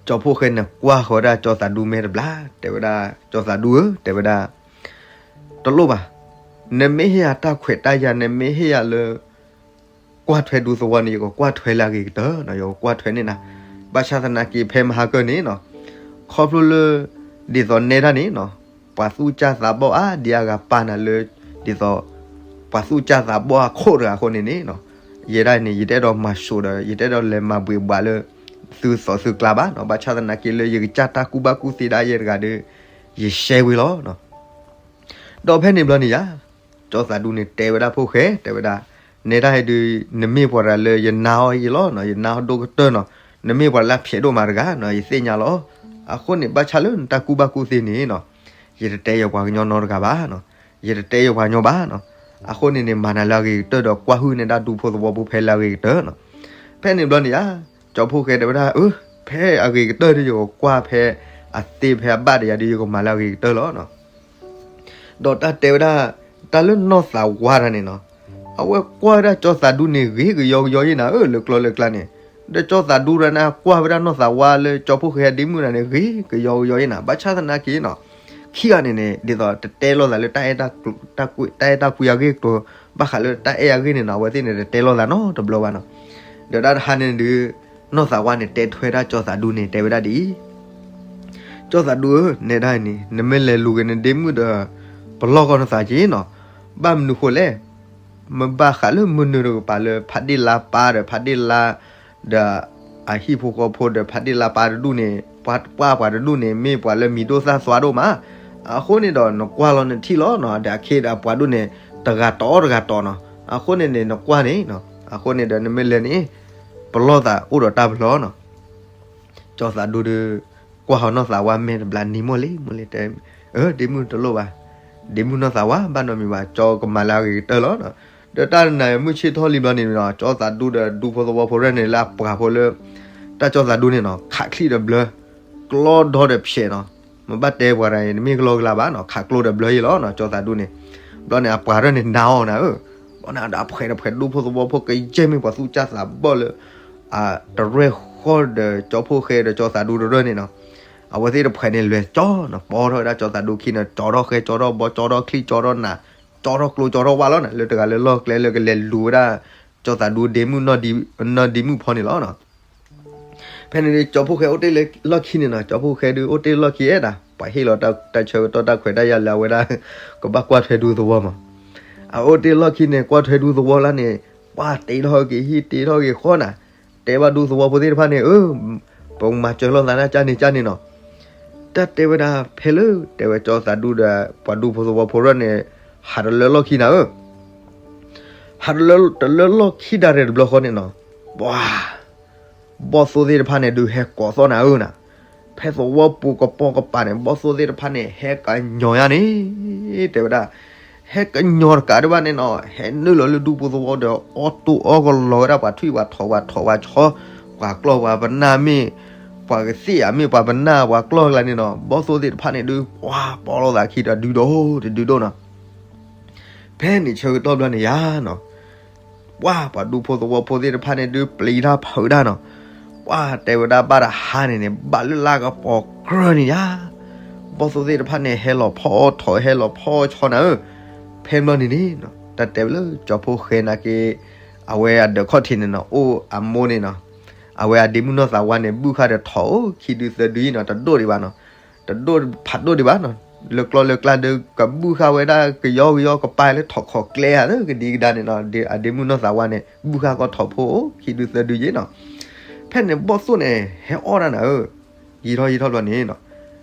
ကၠီဖိၣ်ဃဲန့ၣ်ကွၢ်ဃီၤဝဲဒၣ်ကၠီသးဒူမဲာ်တဘျီ တဲဝဲဒၣ် ကၠီသးဒူဧၢ တဲဝဲဒၣ်, တလိၣ်ဘၣ်, နမ့ၢ်ဟ့ၣ်ယၤတၢ်ခွဲးတၢ်ယာ် နမ့ၢ်ဟ့ၣ်ယၤလၢ ကွၢ်ထွဲဒူသဝီန့ၣ် ယကကွၢ်ထွဲလၢအဂ့ၤကတၢၢ်နီၤ, ယကကွၢ်ထွဲန့ၢ်နၤ, ဘၣ်ဆၣ်သနာ်က့ဖဲမဟါကၢၢ်န့ၣ်နီၤ, ခီဖျိလၢ ဒ်သိးနဲဒၣ်န့ၣ်နီၤ, ပှၤသူၣ်စၢ်သးဘီၣ်အါဒံအါဂၤပာ်နၤလၢ ဒ်သိး ပှၤသူၣ်စၢ်သးဘီၣ်အခိၣ်တဂၤအဃိန့ၣ်န့ၣ်နီၤ, ယဲဒၣ်န့ၣ် ယတအဲၣ်ဒိးမၤစိာ်ဒီး ယတအဲၣ်ဒိးလဲၤမၤဘှံးဘှးလၢ သုသီသုကျါဘၣ်နီၤ, ဘၣ်ဆၣ်သနာ်က့လၢယကစၢ်တၢ်ကူၣ်ဘၣ်ကူၣ်သ့ဒၣ်ယဲတဂၤဒီး ယရှဲဝံၤလီၤနီၤ. ဒီးဖဲန့ၣ်ဘျီန့ၣ်ယါ, ကၠီသးဒူန့ၣ်တဲဝဲဒၣ်ဖိၣ်ဃဲ တဲဝဲဒၣ်, နဲဒၣ်အံၤဒုး နမ့ၢ်ပှၤတဂၤလၢယနာ်အီၤယဲလီၤနီၤ, ယနာ်အီၤဒိၣ်ကတၢၢ်နီၤ, နမ့ၢ်ပှၤလၢအဖျဲးဒိၣ်မးတဂၤနီၤ, ယသ့ၣ်ညါလီၤ. အဃိန့ၣ် ဘၣ်ဆၣ်လၢနတၢ်ကူၣ်ဘၣ်ကူၣ်သ့န့ၣ်နီၤ, ယတတဲယပှၤကညီနီတဂၤဘၣ်နီၤ, ယတတဲယပှၤကညီဘၣ်နီၤ, အဃိန့ၣ်န့ၣ် မၤနၤလၢအဂ့ၤကတၢၢ်ဒီးကွၢ်ဟုၣ်နဲဒၣ်ဒူဖိသဝီဖိဖဲလၢအဂ့ၤကတၢၢ်နီၤ. ဖဲန့ၣ်ဘျီန့ၣ်ယါ, ကၠီဖိၣ်ဃဲတဲဝဲဒၣ်, အၢ, ဖဲအဂ့ၤကတၢၢ်ဒီး ယကကွၢ်ဖဲ အသ့ဖဲအဘၣ်ဒီးယၤဒီး ယကမၤလၢအဂ့ၤကတၢၢ်လီၤနီၤ. ဒီးတၢ်တဲဝဲဒၣ်, တၢ်လၢနီၢ်သးဝါတၢ်န့ၣ်နီၤ, အဝဲကွၢ်ဝဲဒၣ်ကၠီသးဒူန့ၣ် ဂ့ၤကယီကယီယဲနၤဧၢ လၢကျီလၢကျါန့ၣ်, ဒီးကၠီသးဒူတၢ်န့ၣ် ကွၢ်ဝဲဒၣ်နီၢ်သးဝါလၢကၠီဖိၣ်ဃဲအဒ့မုၣ်တၢ်န့ၣ် ဂ့ၤကယီကယီယဲနၤ, ဘၣ်ဆၣ်သနာ်က့နီၤ, ခံဂၤန့ၣ်န့ၣ် ဒ်သိးတတဲလိာ်သးလၢ တၢ်အဲၣ်တၢ်ကွံအဂ့ၢ်ကတိၤ, ဘၣ်ဃးလၢတၢ်အဲၣ်အဂ့ၢ်န့ၣ်နီၤ အဝဲသ့ၣ်န့ၣ် တတဲလိာ်သးနီတဘျီဘၣ်နီၤ. ဒီးတၢ်တဟါန့ၣ်ဒုး နီၢ်သးဝါန့ၣ် တဲထွဲဒၣ်ကၠီသးဒူန့ၣ် တဲဝဲဒၣ်ဒ်အံၤ, ကၠီသးဒူဧၢ, နဲဒၣ်အံၤန့ၣ် နမ့ၢ်လဲၤလူၤက့ၤနဒ့မုၣ်ဒီး ပလီၢ်ကီၢ်နသးက့နီၤ, ဘၣ်မနုၤဃိလဲၣ်, မ့ၢ်ဘၣ်ဃးလၢမနုၤတကပၤလၢ ဖးဒ့ၣ်လါပၢ်ဒီး ဖးဒ့ၣ်လါ ဒီး အဟံၣ်ဖိဃီဖိဒီး ဖးဒ့ၣ်လါပၢ်တဒူၣ်န့ၣ် ပှၤပှၤတဒူၣ်န့ၣ် မ့ၢ်ပှၤလၢမံၤဒိၣ်သၣ်သွါဒိၣ်မး, အဃိန့ၣ်ဒီး နကွၢ်လီၤနထံၣ်လီၤနီၤ, ဒီးအခ့ဒီးအပှၤဒူၣ်န့ၣ် တဂၤတအီၣ်တဂၤတအီနီၤ, အဃိန့ၣ်န့ၣ် နကွၢ်န့ၣ်, အဃိန့ၣ်ဒီး နမ့ၢ်လဲၤန့ၣ် ပလီၢ်သးအိၣ်ဒီးတၢ်ပလီၢ်နီၤ. ကၠီသးဒူဒီး ကွၢ်ဃီၤနီၢ်သးဝါမဲာ်တဘျီ နံၤမိၢ်လံ မိၢ်လံတဲ, အၢ ဒ့မုၣ်တလိၣ်ဘၣ်, ဒ့မုၣ်နီၢ်သးဝါ ဘၣ်နီတမံၤဘၣ်, ကၠီကမၤလၢအဂ့ၤကတၢၢ်လီၤ. ဒီးတၢ်နၤမုၢ်ဆ့ၣ်ထီၣ်လံဘျီန့ၣ်နီၤ, ကၠီသးဒူဒီးဒူဖိသဝီဖိရဲၣ်န့ၣ် လၢအပှၤဖိလၢ တၢ်ကၠီသးဒူန့ၣ်နီၤ ခးချံၣ်ဒီးဘျၢ, ကျီဒီဒီးဖျဲးနီၤ, မ့ၢ်ဘၣ်တဲပှၤတဂၤအံၤ နမ့ၢ်ကလီကလါဘၣ်နီၤ, ခးကျိဒီးဘျၢယဲလီၤနီၤ ကၠီသးဒူန့ၣ်. ဘျီန့ၣ် အပှၤရဲၣ်န့ၣ် နၤအီၤနၤဧၢ, ဘျီန့ၣ်ဒီးအဖှဲးတဖှဲးဒူဖိသဝီဖိကယဲၢ်မ့ၢ်ပှၤသူၣ်စၢ်သးဘီၣ်လၢ တရဲၣ်ဃီဒီးကၠီဖိၣ်ဃဲဒီးကၠီသးဒူတရၢၢ်န့ၣ်နီၤ, အဝဲသ့ၣ်တဖှဲးန့ၣ်လဲၤကၠီနီၤ, ပီထီၣ်ဝဲဒၣ်ကၠီသးဒူခံန့ၣ် ကၠီထီၣ်ဃဲ ကၠီထီၣ်ဘီ ကၠီထီၣ်ချံ ကၠီထီၣ်နး ကၠီထီၣ်ကျိ ကၠီထီၣ်ဝၣ်လီၤနီၤ, လၢတဂၤလၢလီၢ်ကျဲလၢကလဲၤလူၤဝဲဒၣ် ကၠီသးဒူဒ့မုၣ် နီၢ်ဒ့မုၣ်ဖီန့ၣ်လီၤနီၤ. ဖဲန့ၣ်ဒီး ကၠီဖိၣ်ဃဲအိၣ်တ့ၢ်လၢလီၢ်ခံန့ၣ်နီၤ, ကၠီဖိၣ်ဃဲဒုးအိၣ်တ့ၢ်လၢလီၢ်ခံအဲၣ်ဒၣ် ပှၤဟ့ၣ်လီၤတၢ်ဆၢကတီၢ်တၢ်ခွဲးတၢ်ယာ်လၢအဝဲဒၣ် ကဘၣ်ကွၢ်ထွဲဒူသဝီမး. အအိၣ်တ့ၢ်လီၢ်ခံန့ၣ် ကွၢ်ထွဲဒူသဝီလၢန့ၣ် ပှၤတ့ထီၣ်က့ၤဟံၣ်တ့ထီၣ်က့ၤဃီနၤ, တဲဘၣ်ဒူသဝီဖိသ့ၣ်တဖၣ်န့ၣ် အၢ ပကမၤစၢၤလိာ်သးတၢ်ကၢ်န့ၣ်ကၢ်န့ၣ်နီၤ. တၢ်တဲဝဲဒၣ်ဖဲလၢ တဲဝဲကၠီသးဒူဒီး ပှၤဒူဖိသဝီဖိရဲၣ်န့ၣ် ဟးတလၢလီၢ်ခံနၤဧၢ, ဟးတလၢလီၢ်ခံဒၣ်ရဲၣ်တဘျီဃီန့ၣ်နီၤ, ပှၤ ဘီၣ်သိၣ်သ့ၣ်တဖၣ်န့ၣ်ဒုးဟဲကိးသီၣ်နၤဧၢနၤ, ဖဲသဝီပူၤကပိာ်ကပၤန့ၣ် ဘီၣ်သိၣ်သ့ၣ်တဖၣ်န့ၣ် ဟဲကညီၤယါန့ၣ် တဲဝဲဒၣ်, ဟဲကညီၤတကးဒံးဘၣ်န့ၣ်နီၤ ဟဲနုာ်လီၤလၢဒူပူၤသဝီဒီး အီၣ်တိၢ်အီၣ်ကလီၤဝဲဒၣ်ပှၤထွံၣ်ပှၤထိးပှၤထိးပှၤဆီ, ပှၤကျီၢ်ပှၤပနၢ်မ့ၢ်, ပှၤကသ့ၣ်ဧါမ့ၢ်ပှၤပနၢ်ပှၤကျီၢ်ကျါန့ၣ်နီၤ ဘီၣ်သိၣ်သ့ၣ်တဖၣ်န့ၣ်ဒုး ပှၤပိာ်လိာ်သးခံတဒုဒိၣ်တဒုဒိၣ်နီၤ, ဖဲန့ၣ်ဆၢကတီၢ်ဘျီန့ၣ်ယါနီၤ ပှၤပှၤဒူဖိသဝီဖိသ့ၣ်တဖၣ်န့ၣ်ဒုးပျံၤတၢ်ဖုးတၢ်နီၤ, ပှၤတဲဝဲဒၣ်ဘၣ်တဟါန့ၣ်န့ၣ် ဘၣ်လၢလါကပီၤကြၢးန့ၣ်ယါ, ဘီၣ်သိၣ်သ့ၣ်တဖၣ်န့ၣ် ဟဲလီၤဖီၣ်အီၣ်ထိးဟဲလီၤဖီၣ်အီၣ်ဆီနၤဧၢ, ဖဲဘျီန့ၣ်န့ၣ် တၢ်တဲဝဲလၢကၠီဖီၣ်ဃဲနာ်က့, အဝဲအဒၢးခီၣ်ထံးန့ၣ်နီၤ အိၣ်အမိၢ်န့ၣ်နီၤ, အဝဲအဒ့မုၣ်နီၢ်သးဝါန့ၣ် ဘုၣ်ဃာ်ဒီးထိးအိၣ်ခံဒုသၢဒုအံၤနီၤ တဒိၣ်ဒံးဘၣ်နီၤ, တဒိၣ်ဖးဒိၣ်ဒံးဘၣ်နီၤ, လၢကျီလၢကျါဒုးကဘုၣ်ဃာ်ဝဲဒၣ်ကယီကယီကပၤလၢထိးခိးကျဲဧါ ကဒံကဒါန့ၣ်နီၤ, အဒ့မုၣ်နီၢ်သးဝါန့ၣ် ဘုၣ်ဃာ်ကီၢ်ထိးဖိအိၣ်ခံဒုသၢဒုယ့ၣ်နီၤ, ဖဲန့ၣ်ဘီၣ်သိၣ်န့ၣ် ဟဲအီၣ်ဒၣ်နၤဧၢ, ယံာ်ထီၣ်ယံာ်ထီၣ်ဘျီန့ၣ်နီၤ,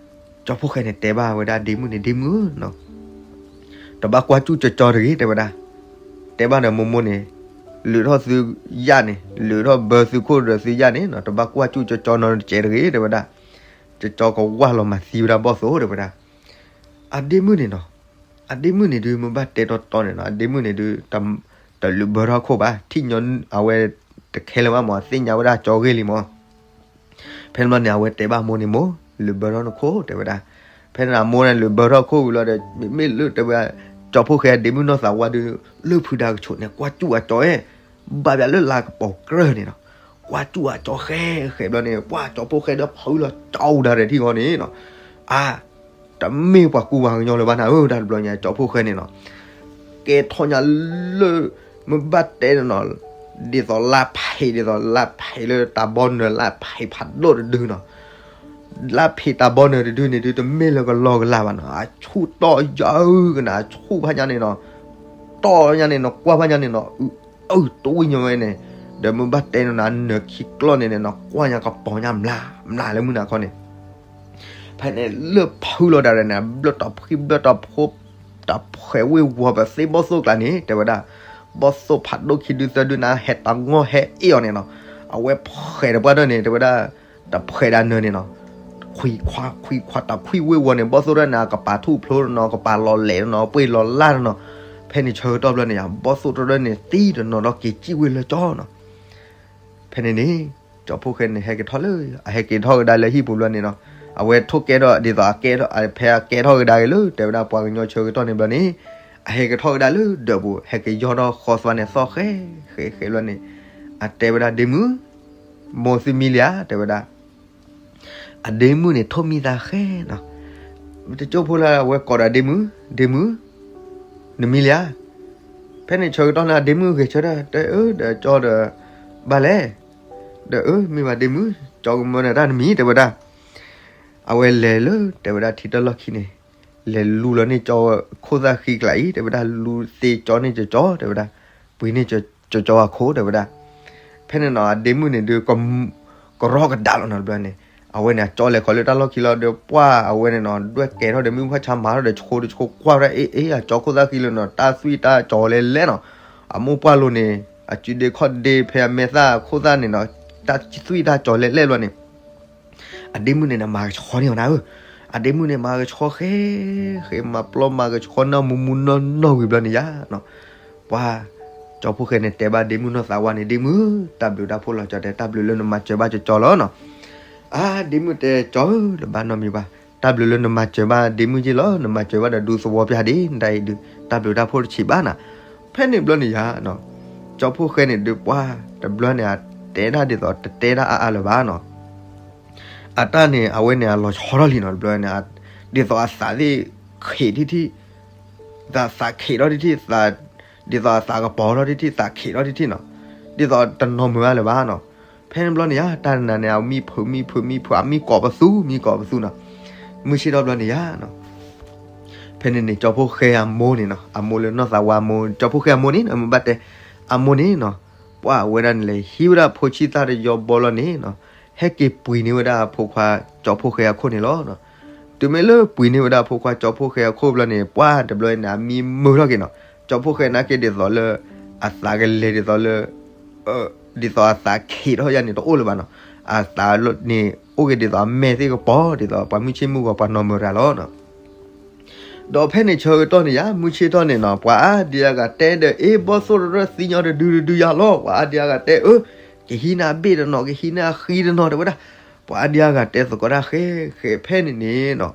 ကၠီဖီၣ်ဃဲန့ၣ် တဲဘၣ်ဝဲဒၣ်ဒ့မုၣ်န့ၣ် ဒ့မုၣ်ဧၢနီၤ တဘၣ်ကွၢ်စူၣ်ကၠီကၠီတဂ့ၤ တဲဝဲဒၣ်, တဲဘၣ်ဒီးမိၢ်မိၢ်န့ၣ်, လုးထီၣ်သုယၣ်န့ၣ် လုးထီၣ်ဘၢသုခိၣ်ဒီးသုယၣ်န့ၣ်နီၤ တဘၣ်ကွၢ်စူၣ်ကၠီကၠီနီတစဲးတဂ့ၤ တဲဝဲဒၣ်, ကၠီကၠီကဝၢ်လီၤမၤသံဝဲဒၣ်ဘီၣ်သိၣ် တဲဝဲဒၣ်, အဒ့မုၣ်န့ၣ်နီၤ, အဒ့မုၣ်န့ၣ်ဒုးမ့ၢ်ဘၣ်တဲတီတီန့ၣ်နီၤ အဒ့မုၣ်န့ၣ်ဒုး တလုးဘၢထီၣ်ခိၣ်ဘၣ် ထံၣ်ညီအဝဲတခဲလၢာ်ဘၣ်မး သ့ၣ်ညါဝဲဒၣ်ကၠီဂ့ၢ်လံမး ဖဲန့ၣ်ဘျီန့ၣ် အဝဲတဲဘၣ်မိၢ်န့ၣ်မိၢ် လုးဘၢထီၣ်နခိၣ် တဲဝဲဒၣ်, ဖဲန့ၣ်အမိၢ်န့ၣ်လုးဘၢထီၣ်ခိၣ်ဝံၤလီၤဒီး မ့မ့ၢ်လၢတဲဝဲဒၣ် ကၠီဖီၣ်ဃဲအဒ့မုၣ်နီၢ်သးဝါဒုး လၢဖုဒါကဆိးန့ၣ် ကွၢ်စူၣ်အကၠီအဲၣ်, ဘၣ်ဘၣ်လၢလါကပီၤကြၢးန့ၣ်နီၤ, ကွၢ်စူၣ်အကၠီဃဲဃဲဘျီန့ၣ် ပှၤကၠီဖီၣ်ဃဲဒီးဖုလီၤကၠီဝံၤဒၣ်ဒီးထံၣ်ဃီန့ၣ်နီၤ, အါ တမ့ၢ်ပှၤကူပှၤကညီလၢၤဘၣ်နၤဧၢ တၢ်တဘျီညါ ကၠီဖီၣ်ဃဲန့ၣ်နီၤ, ကဲထီၣ်ညါလၢ မ့ၢ်ဘၣ်တဲန့ၣ်နီၤ, ဒ်သိးလါဖံး ဒ်သိးလါဖံးလၢတၢ်ဘီနၢၤလါဖံးဖးဒိၣ်တဒုနီၤ, လါဖံးတၢ်ဘီနၢၤတဒုန့ၣ်ဒုး တမ့ၢ်လၢကလီကလီဘၣ်နီၤ, အဆူၣ်တီၢ်ယၢကနၤ အဆူၣ်ဖးညါန့ၣ်နီၤ, တီၢ်ညါန့ၣ်နီၤ ကွၢ်ဖးညါန့ၣ်နီၤ အုးအုးတဝံၣ်ညီဝဲန့ၣ်, ဒီးမ့ၢ်ဘၣ်တဲန့ၣ်နီၤ အနၢၤခံကျီၢ်န့ၣ်န့ၣ်နီၤ ကွၢ်ညါကပီၤညါမျးမျးလၢမုၢ်နၤခီန့ၣ် ဖဲန့ၣ်လၢဖုလီၤဒၣ်န့ၣ် ဘျၢၣ်တီၢ်ဖှံဘျၢၣ်တီၢ်ဖိ တၢ်ဖှဲးဝ့ၢ်ဝီၤပသ့ဘီၣ်သိၣ်ကျါန့ၣ် တဲဝဲဒၣ်, ဘီၣ်သိၣ်ဖးဒိၣ်ခံဒုသၢဒုန့ၣ် ဟဲတၢ်ငီၢ်ဟဲအ့ၣ်အီၤန့ၣ်နီၤ, အဝဲဖှဲးတပှၢ်ဒၢန့ၣ် တဲဝဲဒၣ်, တဖှဲးဒၣ်နၢၤန့ၣ်နီၤ, ခွံခွါခွံခွါတၢ်ဖှံဝ့ၢ်ဝီၤန့ၣ် ဘီၣ်သိၣ်ဒၢန့ၣ် အကပၤထူၣ်ဖျိနီၤ ကပၤလီၤလဲၤနီၤ ပှ့ၤလီၤလၢ်နီၤ, ဖဲန့ၣ်ဆၢကတီၢ်ဘျီန့ၣ် ဘီၣ်သိၣ်တဒၢန့ၣ် သံတနီၤဒီးက့ၤစံၣ်ဝ့ၢ်လၢကၠီနီၤ ဖဲန့ၣ်န့ၣ် ကၠီဖီၣ်ဃဲန့ၣ် ဟဲက့ၤထီၣ်လၢ အဟဲက့ၤထီၣ်ကဒါလၢဟံၣ်ပူၤဘျီန့ၣ်နီၤ, အဝဲထိၣ်ကဲထီၣ်ဒ်သိးအကဲထီၣ် ဖဲအကဲထီၣ်ကဒါက့ၤလၢ တဲဝဲဒၣ်ပှၤကညီဆၢကတီၢ်န့ၣ်ဘျီန့ၣ်, အဟဲက့ၤထီၣ်ကဒါလၢဒၢးပူၤ ဟဲက့ၤယီၢ်ထီၣ်ဃီသွါန့ၣ်သီၣ်ဃဲဃဲဃဲဘျီန့ၣ်, အတဲဝဲဒၣ်ဒ့မုၣ်, မိၢ်သုမံလံဧါ တဲဝဲဒၣ် အဒ့မုၣ်န့ၣ်ထိၣ်မံသးဃဲနီၤ, တကၠိဖိလၢအဝဲကိးဒီးဒ့မုၣ်, ဒ့မုၣ်, နမံလံဧါ, ဖဲန့ၣ်ဆၢကတီၢ်န့ၣ် အဒ့မုၣ်ဂဲၤဆၢထၢၣ် တဲအၢ ဒီးကၠီဒီး, ဘၣ်လဲၣ်, ဒီးအၢ မ့ၢ်ဘၣ်ဒ့မုၣ် ကၠီကမၢနၤတၢ်နမံ တဲဝဲဒၣ်, အဝဲလဲၤလၢ တဲဝဲဒၣ်ထံတၢ်လီၢ်ခံန့ၣ်, လဲၤလူလီၤန့ၢ်ကၠီခိၣ်သၣ်ဃံကျါအံၤ တဲဝဲဒၣ် လူသ့ကၠီန့ၢ်ကၠီ တဲဝဲဒၣ်, ပှ့ၤန့ၢ်ကၠီအခိၣ် တဲဝဲဒၣ်, ဖဲန့ၣ်နီၤ အဒ့မုၣ်န့ၣ်ဒုး ကရီကဒါလီၤနီၤတဘျီန့ၣ်, အဝဲန့ၣ် အကၠီလဲၤခီလၢတၢ်လီၢ်ခံလီၤဒီး ပှၢ်အဝဲန့ၣ်နီၤ ဒွဲၣ်ကဲထီၣ်ဒီး မ့ၣ်အူဖးဆါမၤထီၣ်ဒီး ဆှိတဆှိကွၢ်ဝဲဒၣ် အ့ အ့ အကၠီခိၣ်သၣ်ဃံလၢနီၤ တၢ်သွံၣ်တၢ်ကၠီလဲၤလဲၣ်နီၤ, အမိၢ်ပှၢ်လိၤန့ၣ် အစုဒ့ခီၣ်ဒ့ဖဲအမဲာ်သၣ်ခိၣ်သၣ်န့ၣ်နီၤ တၢ်သွံၣ်တၢ်ကၠီလဲၤလဲၣ်ဘျီန့ၣ် အဒ့မုၣ်န့ၣ် မၤကဆှီန့ၢ်အီၤနၤဧၢ, အဒ့မုၣ်န့ၣ် မၤကဆှီဃဲ, ဃဲမၤပျီမၤကဆှီနီၢ်မူမူနီၢ်နီၢ်ဝံၤဘျီန့ၣ်ယါနီၤ, ပှၤ, ကၠီဖိဃဲန့ၣ် တဲဘၣ်ဒ့မုၣ်နီၢ်သးဝါန့ၣ် ဒ့မုၣ်ဧၢ, တၢ်ဘျုးတၢ်ဖှိၣ်လီၤကၠီတဲ တၢ်ဘျုးလၢနမၤစၢၤဘၣ်ကၠီကၠီလီၤနီၤ, အါ ဒ့မုၣ်တဲ ကၠီဧၢ တဘၣ်နီတမံၤဘၣ်, တၢ်ဘျုးလၢနမၤစၢၤဘၣ်ဒ့မုၣ်က့လီၤ, နမၤစၢၤဘၣ်ဒီးဒူသဝီပျၢ်ဒ့ နတၢ်အံၤဒုး တၢ်ဘျုးတၢ်ဖှိၣ်တဆံးဘၣ်နၤ, ဖဲန့ၣ်ဘျီန့ၣ်ယါနီၤ, ကၠီဖိဃဲန့ၣ်ဒုးပှၢ် တဘျီန့ၣ် အတဲဒၣ်ဒ်သိးတတဲဒၣ်အါအါလၢၤဘၣ်နီၤ အတၢ်န့ၣ် အဝဲန့ၣ် အလီၤဆီထီၣ်လံနီၤ တဘျီန့ၣ်, ဒ်သိးအသးသ့ၣ်ခံးထံထံၣ်, သးသးခံးထီၣ်ထံထံၣ်, ဒ်သိးအသးကပီၤထီၣ်ထံထံၣ် သးခံးထီၣ်ထံထံၣ်နီၤ, ဒ်သိးတနီၤမုာ်ဘၣ်လၢၤဘၣ်နီၤ, ဖဲန့ၣ်ဘျီန့ၣ်ယါ တၢ်နၤန့ၣ် အမံဖုးမံဖုးမံဖုး အမံကိးပသူ မံကိးပသူနီၤ, မုၢ်ဆ့ၣ်ထီၣ်ဘျီန့ၣ်ယါနီၤ ဖဲန့ၣ်န့ၣ် ကၠီဖိဃဲအမိၢ်န့ၣ်နီၤ အမိၢ်လၢနီၢ်သးဝါအမိၢ် ကၠီဖိဃဲအမိၢ်န့ၣ် မ့ၢ်ဘၣ်တဲ အမိၢ်န့ၣ်နီၤ, ပှၢ်ဝဲဒၣ်န့ၣ်လဲၤဟံးဝဲဒၣ်ဖိဆံၣ်သၣ်တယီဘီလီၤန့ၣ်နီၤ, ဟဲက့ၤပှ့ၤန့ၢ်ဝဲဒၣ်အဖိခွါကၠီဖိဃဲအခိၣ်န့ၣ်လီၤ. တုၤမ့ၢ်လၢပှ့ၤန့ၢ်ဝဲဒၣ်အဖိခွါကၠီဖိဃဲအခိၣ်ဘျီန့ၣ် ပှၢ်တဘျီအံၤန့ၣ် အမံမုာ်ထီၣ်က့ၤနီၤ, ကၠီဖိဃဲနာ်က့ဒ်သိးလၢ အသးကလဲၤဒ်သိးလၢ ဒ်သိးအသးခံးထီၣ်ယါန့ၣ် တအိၣ်လၢၤဘၣ်နီၤ, အသးန့ၣ်အိၣ်က့ၤဒ်သိးအမဲာ်သ့ၣ်ကပီၤ ဒ်သိးပှၤမုၢ်ဆ့ၣ်မုၢ်ဂီၤပှၤနီၢ်မုၢ်ရၤလီၤ. ဒီးဖဲန့ၣ်ဆၢကတီၢ်န့ၣ်ယါ မုၢ်ဆ့ၣ်ထီၣ်န့ၣ်နီၤ ပှၤအါဒံအါဂၤတဲဒီး အ့ ဘီၣ်သိၣ်တရၢၣ်သံညီတဒုတဒုယါလီၤ. ပှၤအါဒံအါဂၤတဲ အၢ ကဟံးန့ၢ်အဘ့ၣ်တနီၤ ကဟံးန့ၢ်အဃံတနီၤ တဲဝဲဒၣ်. ပှၤအါဒံအါဂၤတဲသကိးတၢ်ဃဲဃဲ ဖဲန့ၣ်န့ၣ်နီၤ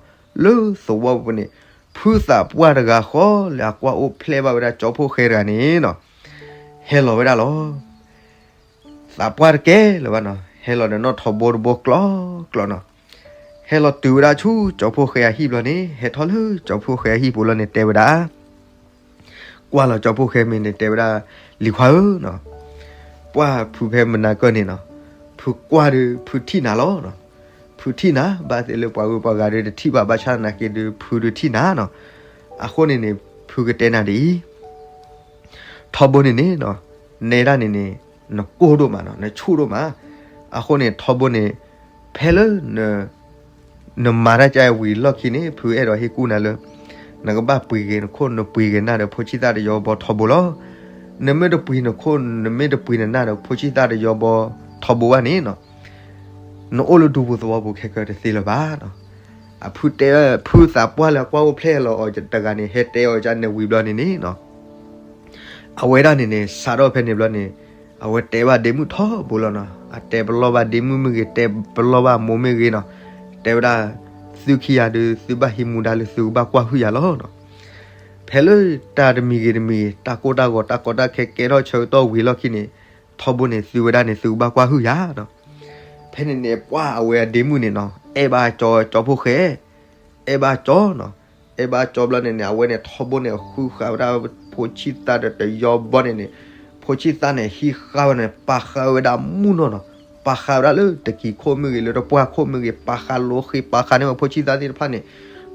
လၢသဝီပူၤန့ၣ် ဖုသးပှၢ်တဂၤဃီလၢအကွၢ်အိၣ်ဖျဲၣ်ဘၣ်ဝဲဒၣ်ကၠီဖှိၣ်ဃဲတဂၤန့ၣ်နီၤ ဟဲလီၤဝဲဒၣ်လီၤ. သးပှၢ်တကဲလၢၤဘၣ်နီၤ ဟဲလီၤဒီးနီၣ်ထိးဘိတဘိကျီကျီနီၤ ဟဲလီၤတုၤဝဲဒၣ်ဆူကၠီဖှိၣ်ဃဲအဟံၣ်ဘျီန့ၣ် ဟဲထီၣ်လၢကၠီဖှိၣ်ဃဲအဟံၣ်ပူၤလီၤန့ၣ် တဲဝဲဒၣ် ကွၢ်လီၤကၠီဖှိၣ်ဃဲမ့ၢ်န့ၣ် တဲဝဲဒၣ် လံၤခွါဧၢနီၤ ပှၢ်ဖုဖဲမနၤကၢၢ်န့ၣ်နီၤ ဖုကွၢ်ဒီးဖုထံၣ်နၤလီၤ. ဖုထံၣ်နၤ ဘၣ်သ့ၣ်လၢပှၤဂုၤပှၤဂၤဒီးတထံၣ်ဘၣ် ဘၣ်ဆၣ်သနာ်က့ဒီး ဖုဒီးထံၣ်နၤနီၤ. အဃိန့ၣ်န့ၣ် ဖုကတဲနၤဒ်အံၤ ထီဘိန့ၣ်န့ၣ်နီၤ နဲဒၣ်န့ၣ်န့ၣ် နကိၢ်ဒိၣ်မးနီၤ နဆူၣ်ဒိၣ်မး. အဃိန့ၣ် ထီဘိန့ၣ် ဖဲလၢ နမၤတၢ်ကါဝံၤလီၢ်ခံန့ၣ် ဖုအဲၣ်ဒိးဟ့ၣ်ကူၣ်နၤလၢ နကဘၣ်ပှ့ၤက့ၤနခိၣ် နပှ့ၤက့ၤနၢ်ဒီးဖိဆံၣ်သၣ်တယီဘီထီဘိလီၤ. နမ့ၢ်တပှ့ၤနခိၣ် နမ့ၢ်တပှ့ၤနနၢ်ဒီးဖိဆံၣ်သၣ်တယီဘီထီဘိဘၣ်န့ၣ်နီၤ နအိၣ်လၢဒူပူၤသဝီပူၤခဲကၢတသ့လၢၤဘၣ်နီၤ. အဖုတဲ ဖုသးပှၢ်လၢအကွၢ်အိၣ်ဖျဲၣ်လီၤအီၤတဂၤန့ၣ် ဟဲတဲအီၤကန့ၣ်ဝံၤဘျီန့ၣ်န့ၣ်နီၤ အဝဲဒၣ်န့ၣ်န့ၣ် စးထီၣ်ဖဲန့ၣ်ဘျီန့ၣ် အဝဲတဲဘၣ်ဒ့မုၣ်ထီဘိလီၤနီၤ. အတဲပလီၢ်ဘၣ်ဒ့မုၣ်မ့ၢ်ဂ့ၤ တဲပလီၢ်ဘၣ်မိၢ်မ့ၢ်ဂ့ၤနီၤ တဲဝဲဒၣ် သုခံဂၤဒီး သုဘၣ်ဟံးမူဒါလၢသုကဘၣ်ကွၢ်ဟုၣ်ယၤလီၤနီၤ. ဖဲလၢတၢ်တမံၤဂ့ၤတမံၤဂ့ၤ တၢ်ကိၢ်တၢ်ဂီၤ တၢ်ကီတၢ်ခဲကဲထီၣ်ဆၢကတီၢ်ဝံၤလီၢ်ခံန့ၣ် ထီဘိန့ၣ် သုဝဲဒၣ်န့ၣ် သုကဘၣ်ကွၢ်ဟုၣ်ယၤနီၤ. ဖဲန့ၣ်န့ၣ် ပှၢ်အဝဲအဒ့မုၣ်န့ၣ်နီၤ အဲၣ်ဘၣ်ကၠီ ကၠီဖှိၣ်ဃဲ အဲၣ်ဘၣ်ကၠီနီၤ. အဲၣ်ဘၣ်ကၠီဘျီန့ၣ်န့ၣ် အဝဲန့ၣ်ထီဘိန့ၣ် ဃုဃာ်ဝဲဒၣ်ဖိဆံၣ်သၣ်ဒီးတယီဘီန့ၣ်န့ၣ် ဖိဆံၣ်သၣ်န့ၣ် ဟံးဃာ်ဝဲန့ၣ် ပာ်ဃာ်ဝဲဒၣ်မုၢ်နီၢ်နီၤ. ပာ်ဃာ်ဝဲဒၣ်လၢတကံၤခိၣ်မ့ၢ်ဂ့ၤ လၢတပှၢ်ခိၣ်မ့ၢ်ဂ့ၤ ပာ်ဃာ်လီၤဃံၤ ပာ်ဃာ်န့ၢ်ဝဲဖိဆံၣ်သၣ်သ့ၣ်တဖၣ်န့ၣ်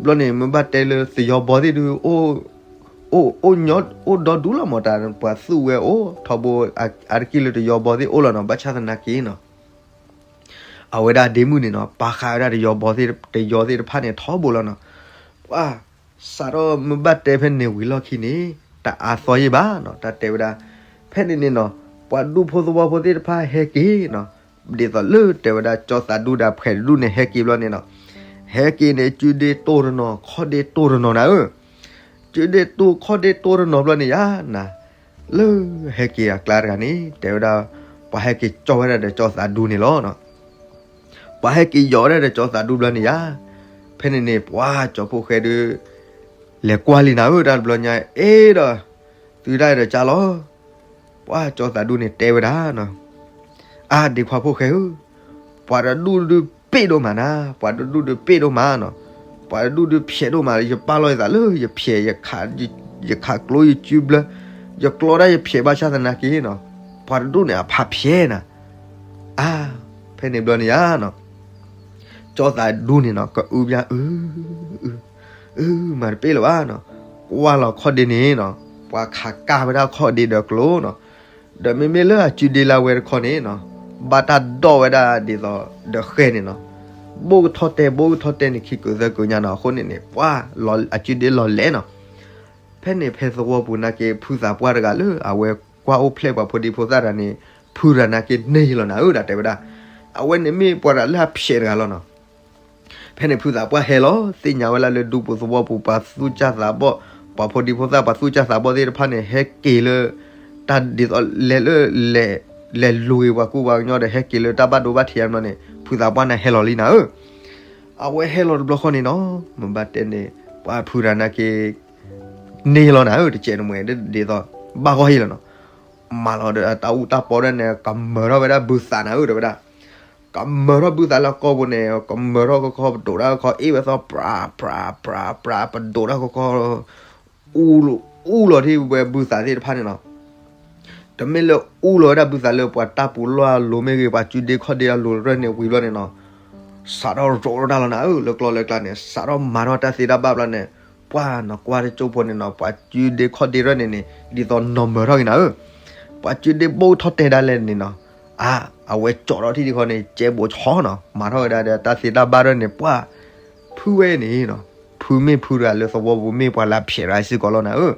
ဘျီန့ၣ် မ့ၢ်ဘၣ်တဲလၢတယီဘီသ့ၣ်ဒုး အိၣ် အိၣ် အိၣ်ညီ အိၣ်ဒီဒူလီၤမး တၢ်ပှၤသူၣ်ဝဲအိၣ်ထီဘိ အါတက့ၢ်လၢတယီဘီသ့ၣ်အိၣ်လီၤနီၤ. ဘၣ်ဆၣ်သနာ်က့နီၤ အဝဲဒၣ်ဒ့မုၣ်န့ၣ်နီၤ ပာ်ဃာ်ဝဲဒၣ်တယီဘီသ့ၣ် တယီသ့ၣ်တဖၣ်န့ၣ်ထီဘိလီၤနီၤ. ပှၢ် စးထီၣ်မ့ၢ်ဘၣ်တဲဖဲန့ၣ်ဝံၤလီၢ်ခံန့ၣ် တအါသီယံာ်ဘၣ်နီၤ တၢ်တဲဝဲဒၣ် ဖဲန့ၣ်န့ၣ်နီၤ ပှၤဒူဖိသဝီဖိသ့ၣ်တဖၣ်ဟဲက့ၤနီၤ ဒ်သိးလၢတဲဝဲဒၣ်ကၠီသးဒူဒီးဖှဲးတဒူၣ်န့ၣ် ဟဲက့ၤဘျီန့ၣ်နီၤ ဟဲက့ၤန့ၣ် စုဒ့တိၢ်တနီၤ ခီၣ်ဒ့တိၢ်တနီၤနၤဧၢ စုဒ့တိၢ်ခီၣ်ဒ့တိၢ်တနီၤဘျီန့ၣ်ယါနၤ လၢဟဲက့ၤအကျါတဂၤန့ၣ် တဲဝဲဒၣ် ပှၤဟဲက့ၤကၠီဝဲဒၣ်ဒီးကၠီသးဒူန့ၣ်လီၤ. ပှၤဟဲက့ၤယီၤဝဲဒၣ်ဒီးကၠီသးဒူဘျီန့ၣ်ယါ ဖဲန့ၣ်န့ၣ် ပှၢ်ကၠီဖှိၣ်ဃဲဒုး လဲၤကွၢ်လံနၤဧၢ တၢ်တဘျီညါ အ့ဒီး သုတၢ်အဲၣ်ဒိးကၢ်လီၤ. ပှၢ်ကၠီသးဒူန့ၣ်တဲဝဲဒၣ်နီၤ အါ ဒ့ခွါဖှိၣ်ဃဲဧၢ, ပှၤတဒူၣ်ဒုးပ့ၢ်ဒိၣ်မးနၤ, ပှၤတဒူၣ်ဒုးပ့ၢ်ဒိၣ်မးနီၤ, ပှၤတဒူၣ်ဒုးဖျဲးဒိၣ်မး, ယပာ်လီၤယသးလၢယဖျဲး, ယခးကျိယစုဘျၢ, ယကျီဒၣ်ယဖျဲးဘၣ်ဆၣ်သနာ်က့နီၤ, ပှၤတဒူၣ်န့ၣ်အဖးဖျဲးနၤ, အါ, ဖဲန့ၣ်ဘျီန့ၣ်ဧါနီၤ, ကၠီသးဒူန့ၣ်နီၤ ကအုဘျါအု, အု, မၤတပ့ၢ်လၢၤဘၣ်နီၤ, ကွၢ်လီၤခီၣ်ဒ့န့ၣ်နီၤ, ပှၤခးကၢ်ဝဲဒၣ်ခီၣ်ဒ့ဒီးကျိနီၤ, ဒီးမ့မ့ၢ်လၢအစုဒ့လၢအဝဲတခီန့ၣ်နီၤ, ဘၣ်တၢ်ဒိးဝဲဒၣ်ဒ်သိးဒီးဃဲန့ၣ်နီၤ, ဘိၣ်ကထီၣ်တဲာ် ဘိၣ်ကထီၣ်တဲာ်န့ၣ် ခံကုာ်သၢကုာ်ညါနီၤ, အဃိန့ၣ်န့ၣ် ပှၢ်လီၤအစုဒ့လီၤလဲၤနီၤ, ဖဲန့ၣ်ဖဲသဝီပူၤနာ်က့ ဖုသးပှၢ်တဂၤလၢအဝဲကွၢ်အိၣ်ဖျဲၣ်ပှၤဖိဒံဖိသၣ်တဂၤန့ၣ် ဖုတဂၤနာ်က့န့ၢ်ယလီၤနၤဧၢ ဒၣ်တဲဝဲဒၣ်, အဝဲန့ၣ်မ့ၢ်ပှၤတဂၤလၢအဖျဲးတဂၤလီၤနီၤ. ဖဲန့ၣ်ဖုသးပှၢ်ဟဲလီၤ သ့ၣ်ညါဝဲလၢလၢဒူပူၤသဝီပူၤ ပှၤသူၣ်စၢ်သးဘီၣ်, ပှၤဖိဒံဖိသၣ် ပှၤသူၣ်စၢ်သးဘီၣ်သ့ၣ်တဖၣ်န့ၣ် ဟဲက့ၤလၢ တၢ်ဒ်သိးလဲၤလၢ လဲၤလူၤဂ့ၤပှၤကူပှၤကညီဒီး ဟဲက့ၤလၢတၢ်ဘၣ်ဒိဘၣ်ထံးအါဘျီန့ၣ် ဖုသးပှၢ်န့ၣ်ဟဲလီၤလံနၤဧၢ, အဝဲဟဲလီၤတဘျီဃီန့ၣ်နီၤ မ့ၢ်ဘၣ်တဲန့ၣ် ပှၤဖုတဂၤနာ်က့ န့ၢ်လီၤနၤဧၢ တကဲးတမှဲၤ ဒ်သိး ဘၣ်ဂီၢ်ဟ့ၣ်လီၤနီၤ, မၤလီၤဒီးတၢ်အူတၢ်ပီဒၣ်န့ၣ် ကမၢထီၣ်ဝဲဒၣ်ဘုသးနၤဧၢ တဲဝဲဒၣ်, ကမၢထီၣ်ဘုသးလၢအကီၢ်ပူၤန့ၣ် ကမၢထီၣ်ကခီ ပဒိးတၢ်ကခီ အ့ၣ်ဝဲသီ ပြး ပြး ပြး ပြး ပဒိးတၢ်ကခီ အူလီၤ အူလီၤထံၣ်ဝဲဘုသးသ့ၣ်တဖၣ်န့ၣ်နီၤ, တမ့ၢ်လၢအူလီၤဝဲဒၣ်ဘုသးလၢပှၤတၢ်ပူၤလီၢ်အလိၤမ့ၢ်ဂ့ၤ ပှၤစုဒ့ခီၣ်ဒ့အလိၤတရၢၢ်န့ၣ်ဝံၤဘျီန့ၣ်နီၤ, စးထီၣ်ရိးတၢ်လီၤနၤဧၢ လၢကျီလၢကျါန့ၣ် စးထီၣ်မၤထီၣ်တၢ်သ့တၢ်ဘၣ်ဘျီန့ၣ်, ပှၢ်နီၤ ကွၢ်တကၠိဖိန့ၣ်နီၤ ပှၤစုဒ့ခီၣ်ဒ့တရၢၢ်န့ၣ်န့ၣ် ဒ်သိးနီၢ်မၢၤထီၣ်က့ၤနၤဧၢ, ပှၤစုဒ့ဘိၣ်ထီၣ်တဲာ်ဒၣ်လဲာ်န့ၣ်နီၤ, အါ အဝဲကၠီထီၣ်ထံၣ်ဒံးခီန့ၣ် ကဲဘိးဆီနီၤ မၤထီၣ်ဝဲဒၣ်ဒီးတၢ်သ့တၢ်ဘၣ်တရၢၢ်န့ၣ် ပှၢ် ဖုဝဲန့ၣ်နီၤ, ဖုမ့ၢ်ဖုတဂၤလၢသဝီပူၤမ့ၢ်ပှၤလၢအဖျဲးတဂၤစ့ၢ်ကီးလီၤနၤဧၢ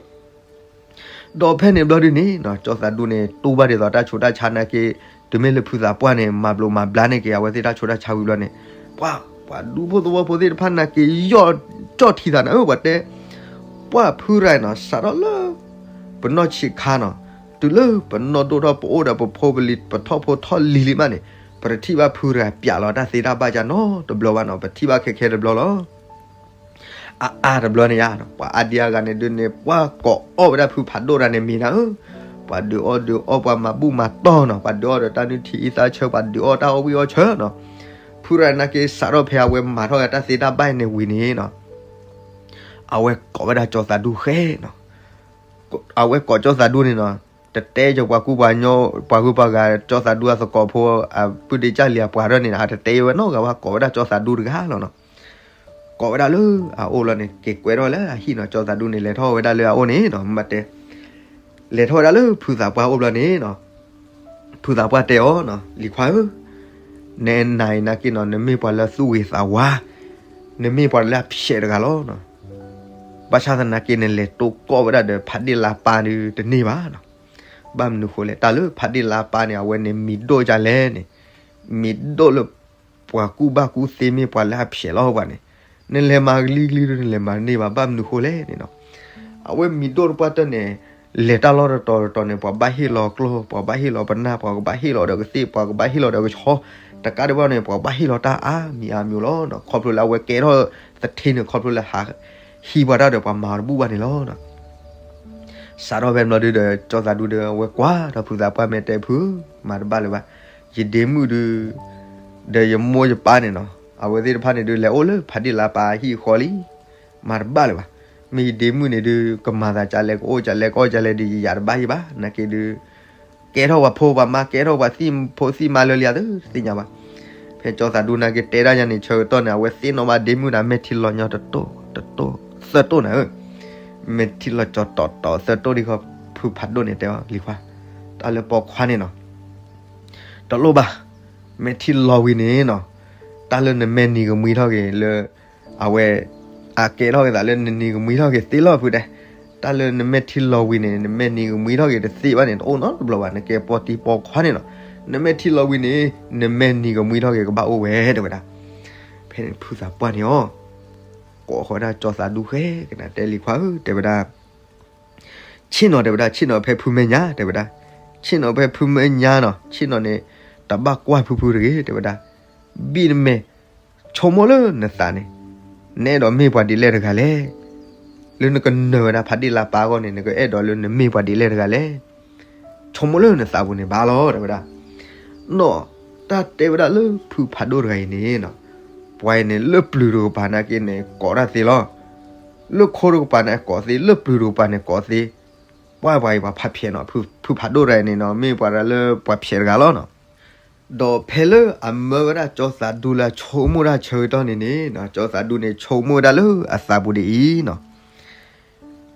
ဒီးဖဲန့ၣ်ဘျီဒုန့ၣ်နီၤ ကၠီသးဒူန့ၣ် တူၢ်ဘၣ်ဒ်သိးတၢ်ဆူးတၢ်ဆါနာ်က့ တုၤမ့ၢ်လၢဖုသးပှၢ်န့ၣ် မၤဘျိးမၤဘျါန့ၢ်က့ၤ အဝဲသ့ၣ်တၢ်ဆိးတၢ်ဆါဝံၤဘျီန့ၣ်, ပှၤ ပှၤဒူဖိသဝီဖိသ့ၣ်တဖၣ်နာ်က့ၤ ယီၢ်ကၠီၣ်ထံသးန့ၣ်ဧၢ, ပှၤတဲ, ပှၤဖုရၤနီၤ စးထီၣ်လၢ ပနီၢ်ဆံးခါနီၤ, တုၤလၢပနီၢ်ဒိၣ်ထီၣ် ပအိၣ်ဒီးပဖိပလံၤ ပထီၣ်ဖိထီၣ်လံၤလံမးန့ၣ်, ပတထံၣ်ဘၣ်ဖုရၤပျးလီၤတၢ်သ့တၢ်ဘၣ်ကၢ်နီတဘျီဘၣ်နီၤ, ပထံၣ်ဘၣ်ခဲခဲတဘျီလီၤ. အါအါတဘျီန့ၣ်ယါ, ပှၤအါဒံအါဂၤန့ၣ်ဒုးန့ၣ် ပှၤကိးအီၣ်ဝဲဒၣ်ဖုဖးဒိၣ်တဂၤန့ၣ်မ့ၢ်နၤဧၢ, ပှၤဒုးအီၣ်ဒုးအီပှၤမၤဘူၣ်မၤတီၢ်နီၤ, ပှၤဒုးအီၣ်ဒီးတၢ်နုၢ်ထံအံသၣ်ဆၢ, ပှၤဒုးအီၣ်တၢ်အီၣ်ဝံၣ်အီၣ်ဆၢနီၤ, ဖုရၤနာ်က့ၤ စးထီၣ်ဖဲအဝဲမၤထီၣ်ဝဲတၢ်သ့တၢ်ဘၣ်န့ၣ်ဝံၤန့ၣ်နီၤ, အဝဲကိးဝဲဒၣ်ကၠီသးဒူဃဲနီၤ, အဝဲကိးကၠီသးဒူန့ၣ်နီၤ, တတဲကၢၤပှၤကူပှၤကညီ ပှၤဂုၤပှၤဂၤ ကၠီသးဒူအသကိးဖိ အပုၢ်ဒ့ကၢ်လံၤအပှၤထီၣ်န့ၣ် အတတဲဝဲနီတဂၤဘၣ်, ကိးဝဲဒၣ်ကၠီသးဒူတဂၤလီၤနီၤ, ကိးဝဲဒၣ်လၢအအိၣ်လီၤန့ၣ် က့ၤကွဲထီၣ်လၢအဟံၣ်နီၤ, ကၠီသးဒူန့ၣ် လဲၤထီၣ်ဝဲဒၣ်လၢအအိၣ်န့ၣ်နီၤ, မ့ၢ်တဲ လဲၤထီၣ်ဝဲဒၣ်လၢဖုသးပှၢ်အိၣ်ဘျီန့ၣ်နီၤ, ဖုသးပှၢ်တဲအီၤနီၤ, လံၤခွါဧၢ, နနၤအံၤနာ်က့နီၤ နမ့ၢ်ပှၤလၢသူၣ်ဂ့ၤသးဝါ, နမ့ၢ်ပှၤလၢအဖျဲးတဂၤလီၤနီၤ, ဘၣ်ဆၣ်သနာ်က့န့ၣ် လဲၤတိၢ်ကီၢ်ဝဲဒၣ်ဒီးဖးဒ့ၣ်လါပၢ်ဒုးတန့ၢ်ဘၣ်နီၤ, ဘၣ်မနုၤဃိလဲၣ်, တၢ်လၢဖးဒ့ၣ်လါပၢ်န့ၣ် အဝဲန့ၣ်မံၤဒိၣ်ဒ်လဲၣ်န့ၣ်, မံၤဒိၣ်လၢ ပှၤကူၣ်ဘၣ်ကူၣ်သ့ မ့ၢ်ပှၤလၢအဖျဲးလီၤပှၤန့ၣ်, နလဲၤမၤကလံၤကလံၤဒုး နလဲၤမၤတန့ၢ်ဘၣ်, ဘၣ်မနုၤဃိလဲၣ်န့ၣ်နီၤ, အဝဲမံၤဒိၣ်တပှၢ်တၢၢ်န့ၣ် လဲၤတၢ်လီၢ်တတီၤတတီၤန့ၣ် ပှၤဘၣ်ဟ့ၣ်လီၤကျိၣ် ပှၤဘၣ်ဟ့ၣ်လီၤပနၢ် ပှၤကဘၣ်ဟ့ၣ်လီၤဒီးကသ့ၣ် ပှၤကဘၣ်ဟ့ၣ်လီၤဒီးကဆီ, တကးဒံးဘၣ်န့ၣ် ပှၤဘၣ်ဟ့ၣ်လီၤတၢ်အါမံၤအါမံၤလီၤနီၤ, ခီဖျိလၢအဝဲကဲထီၣ်သထ့န့ၣ် ခီဖျိလၢဟးဟံးပှၤတၢ်ဒီးပှၤမၤတဘူၣ်ဘၣ်န့ၣ်လီၤနီၤ. စးထီၣ်ဖဲန့ၣ်ဘျီဒုးဒီး ကၠီသးဒူဒီး အဝဲကွၢ်ဒီးဖုသးပှၢ် မ့ၢ်တဲဖု မၤတဘၣ်လၢၤဘၣ်, ယဒ့မုၣ်ဒုး ဒီးယမိၢ်ယပၢ်န့ၣ်နီၤ အဝဲသ့ၣ်တဖၣ်န့ၣ်ဒုး လဲၤအိၣ်လၢဖးဒ့ၣ်လါပၢ်အဟံၣ်အဃီလံ, မၤတဘၣ်လၢၤဘၣ်. မ့ၢ်ယဒ့မုၣ်န့ၣ်ဒုး ကမၤသးကလဲၣ် ကအိၣ်ကလဲၣ် ကအီၣ်ကလဲၣ်ဒုး ယယၤတဘၣ်ယံၤဘၣ် နာ်က့ဒုး ကဲထီၣ်ပှၤဖိပှၤမါ ကဲထီၣ်ပှၤသံၣ်ဖိသံၣ်မါလၢလံဧါ တသ့ၣ်ညါဘၣ်. ဖဲကၠီသးဒူနာ်က့တဲဒၣ်ယၤန့ၣ် ဆၢကတီၢ်န့ၣ် အဝဲသ့ၣ်နီၣ်ဘၣ်ဒ့မုၣ်ဒီး မဲာ်ထံလီၤညီတတိၢ်တတိၢ်သၢတိၢ်နၤဧၢ, မဲာ်ထံလီၤကၠီၤတီၤတီၤသၢတိၢ်ဒံးဃီ, ဖုဖးဒိၣ်န့ၣ်တဲအီၤ လံၤခွါ, တၢ်လၢပိာ်ခွါန့ၣ်နီၤ တလိၣ်ဘၣ်, မဲာ်ထံလီၤဝံၤန့ၣ်နီၤ တၢ်လၢနမဲာ်နံၤကမှံထီၣ်က့ၤလၢ အဝဲ အကဲထီၣ်က့ၤသးလၢနနံၤကမှံထီၣ်က့ၤသ့လီၤဖုတဲ, တၢ်လၢနမဲာ်ထံလီၤဝံၤန့ၣ် နမဲာ်နံၤကမှံထီၣ်က့ၤတသ့ဘၣ်န့ၣ် တအိၣ်နီတဘျီဘၣ် နကဲပိာ်တံၤပိာ်ခွါန့ၣ်နီၤ, နမဲာ်ထံလီၤဝံၤန့ၣ် နမဲာ်နံၤကမှံထီၣ်က့ၤကဘၣ်အိၣ်ဝဲတဲဝဲဒၣ်. ဖဲန့ၣ်ဖုသးပှၢ်န့ၣ်အီၤ ကိးဃီဒၣ်ကၠီသးဒူဃဲကနၤ တဲလံၤခွါဧၢ တဲဝဲဒၣ် ဆ့ၣ်နီၤတဲဝဲဒၣ် ဆ့ၣ်နီၤဖဲဖုမဲာ်ညါတဲဝဲဒၣ်, ဆ့ၣ်နီၤဖဲဖုမဲာ်ညါနီၤ ဆ့ၣ်နီၤန့ၣ် တဘၣ်ကွၢ်ဖုဖုတဂ့ၤတဲဝဲဒၣ်, ဘံၣ်နမဲာ် ဆိကမိၣ်လၢနသးန့ၣ် နအဲၣ်ဒိးမ့ၢ်ပှၤဒ်လဲၣ်တဂၤလဲၣ်, လၢနကနၢၤဝဲဒၣ်ဖးဒ့ၣ်လါပၢ်အဂီၢ်န့ၣ် နကအဲၣ်ဒိးလၢနမ့ၢ်ပှၤဒ်လဲၣ်တဂၤလဲၣ်, ဆိကမိၣ်လၢနသးပူၤန့ၣ်ဘၣ်လီၤတဲဝဲဒၣ်. နီၢ် တၢ်တဲဝဲဒၣ်လၢဖုဖးဒိၣ်တဂၤအံၤန့ၣ်နီၤ, ပှၤအံၤန့ၣ် လၢပျုၤတကပၤနာ်က့န့ၣ် ကိးတၢ်သ့လီၤ. လၢခိတကပၤန့ၣ်ကိးသ့, လၢပျုၤတကပၤန့ၣ်ကိးသ့, ပှၤပှၤအံၤပှၤဖးဖျဲးနီၤ, ဖုဖးဒိၣ်တဂၤအံၤန့ၣ်နီၤ မ့ၢ်ပှၤတဂၤလၢပှၤဖျဲးတဂၤလီၤနီၤ. ဒီးဖဲလၢအမၢဝဲဒၣ်ကၠီသးဒူလၢအဆိကမိၣ်တၢ်ဆၢကတီၢ်န့ၣ်န့ၣ်နီၤ ကၠီသးဒူန့ၣ်ဆိကမိၣ်ဝဲဒၣ်လၢအသးပူၤဒ်အံၤနီၤ,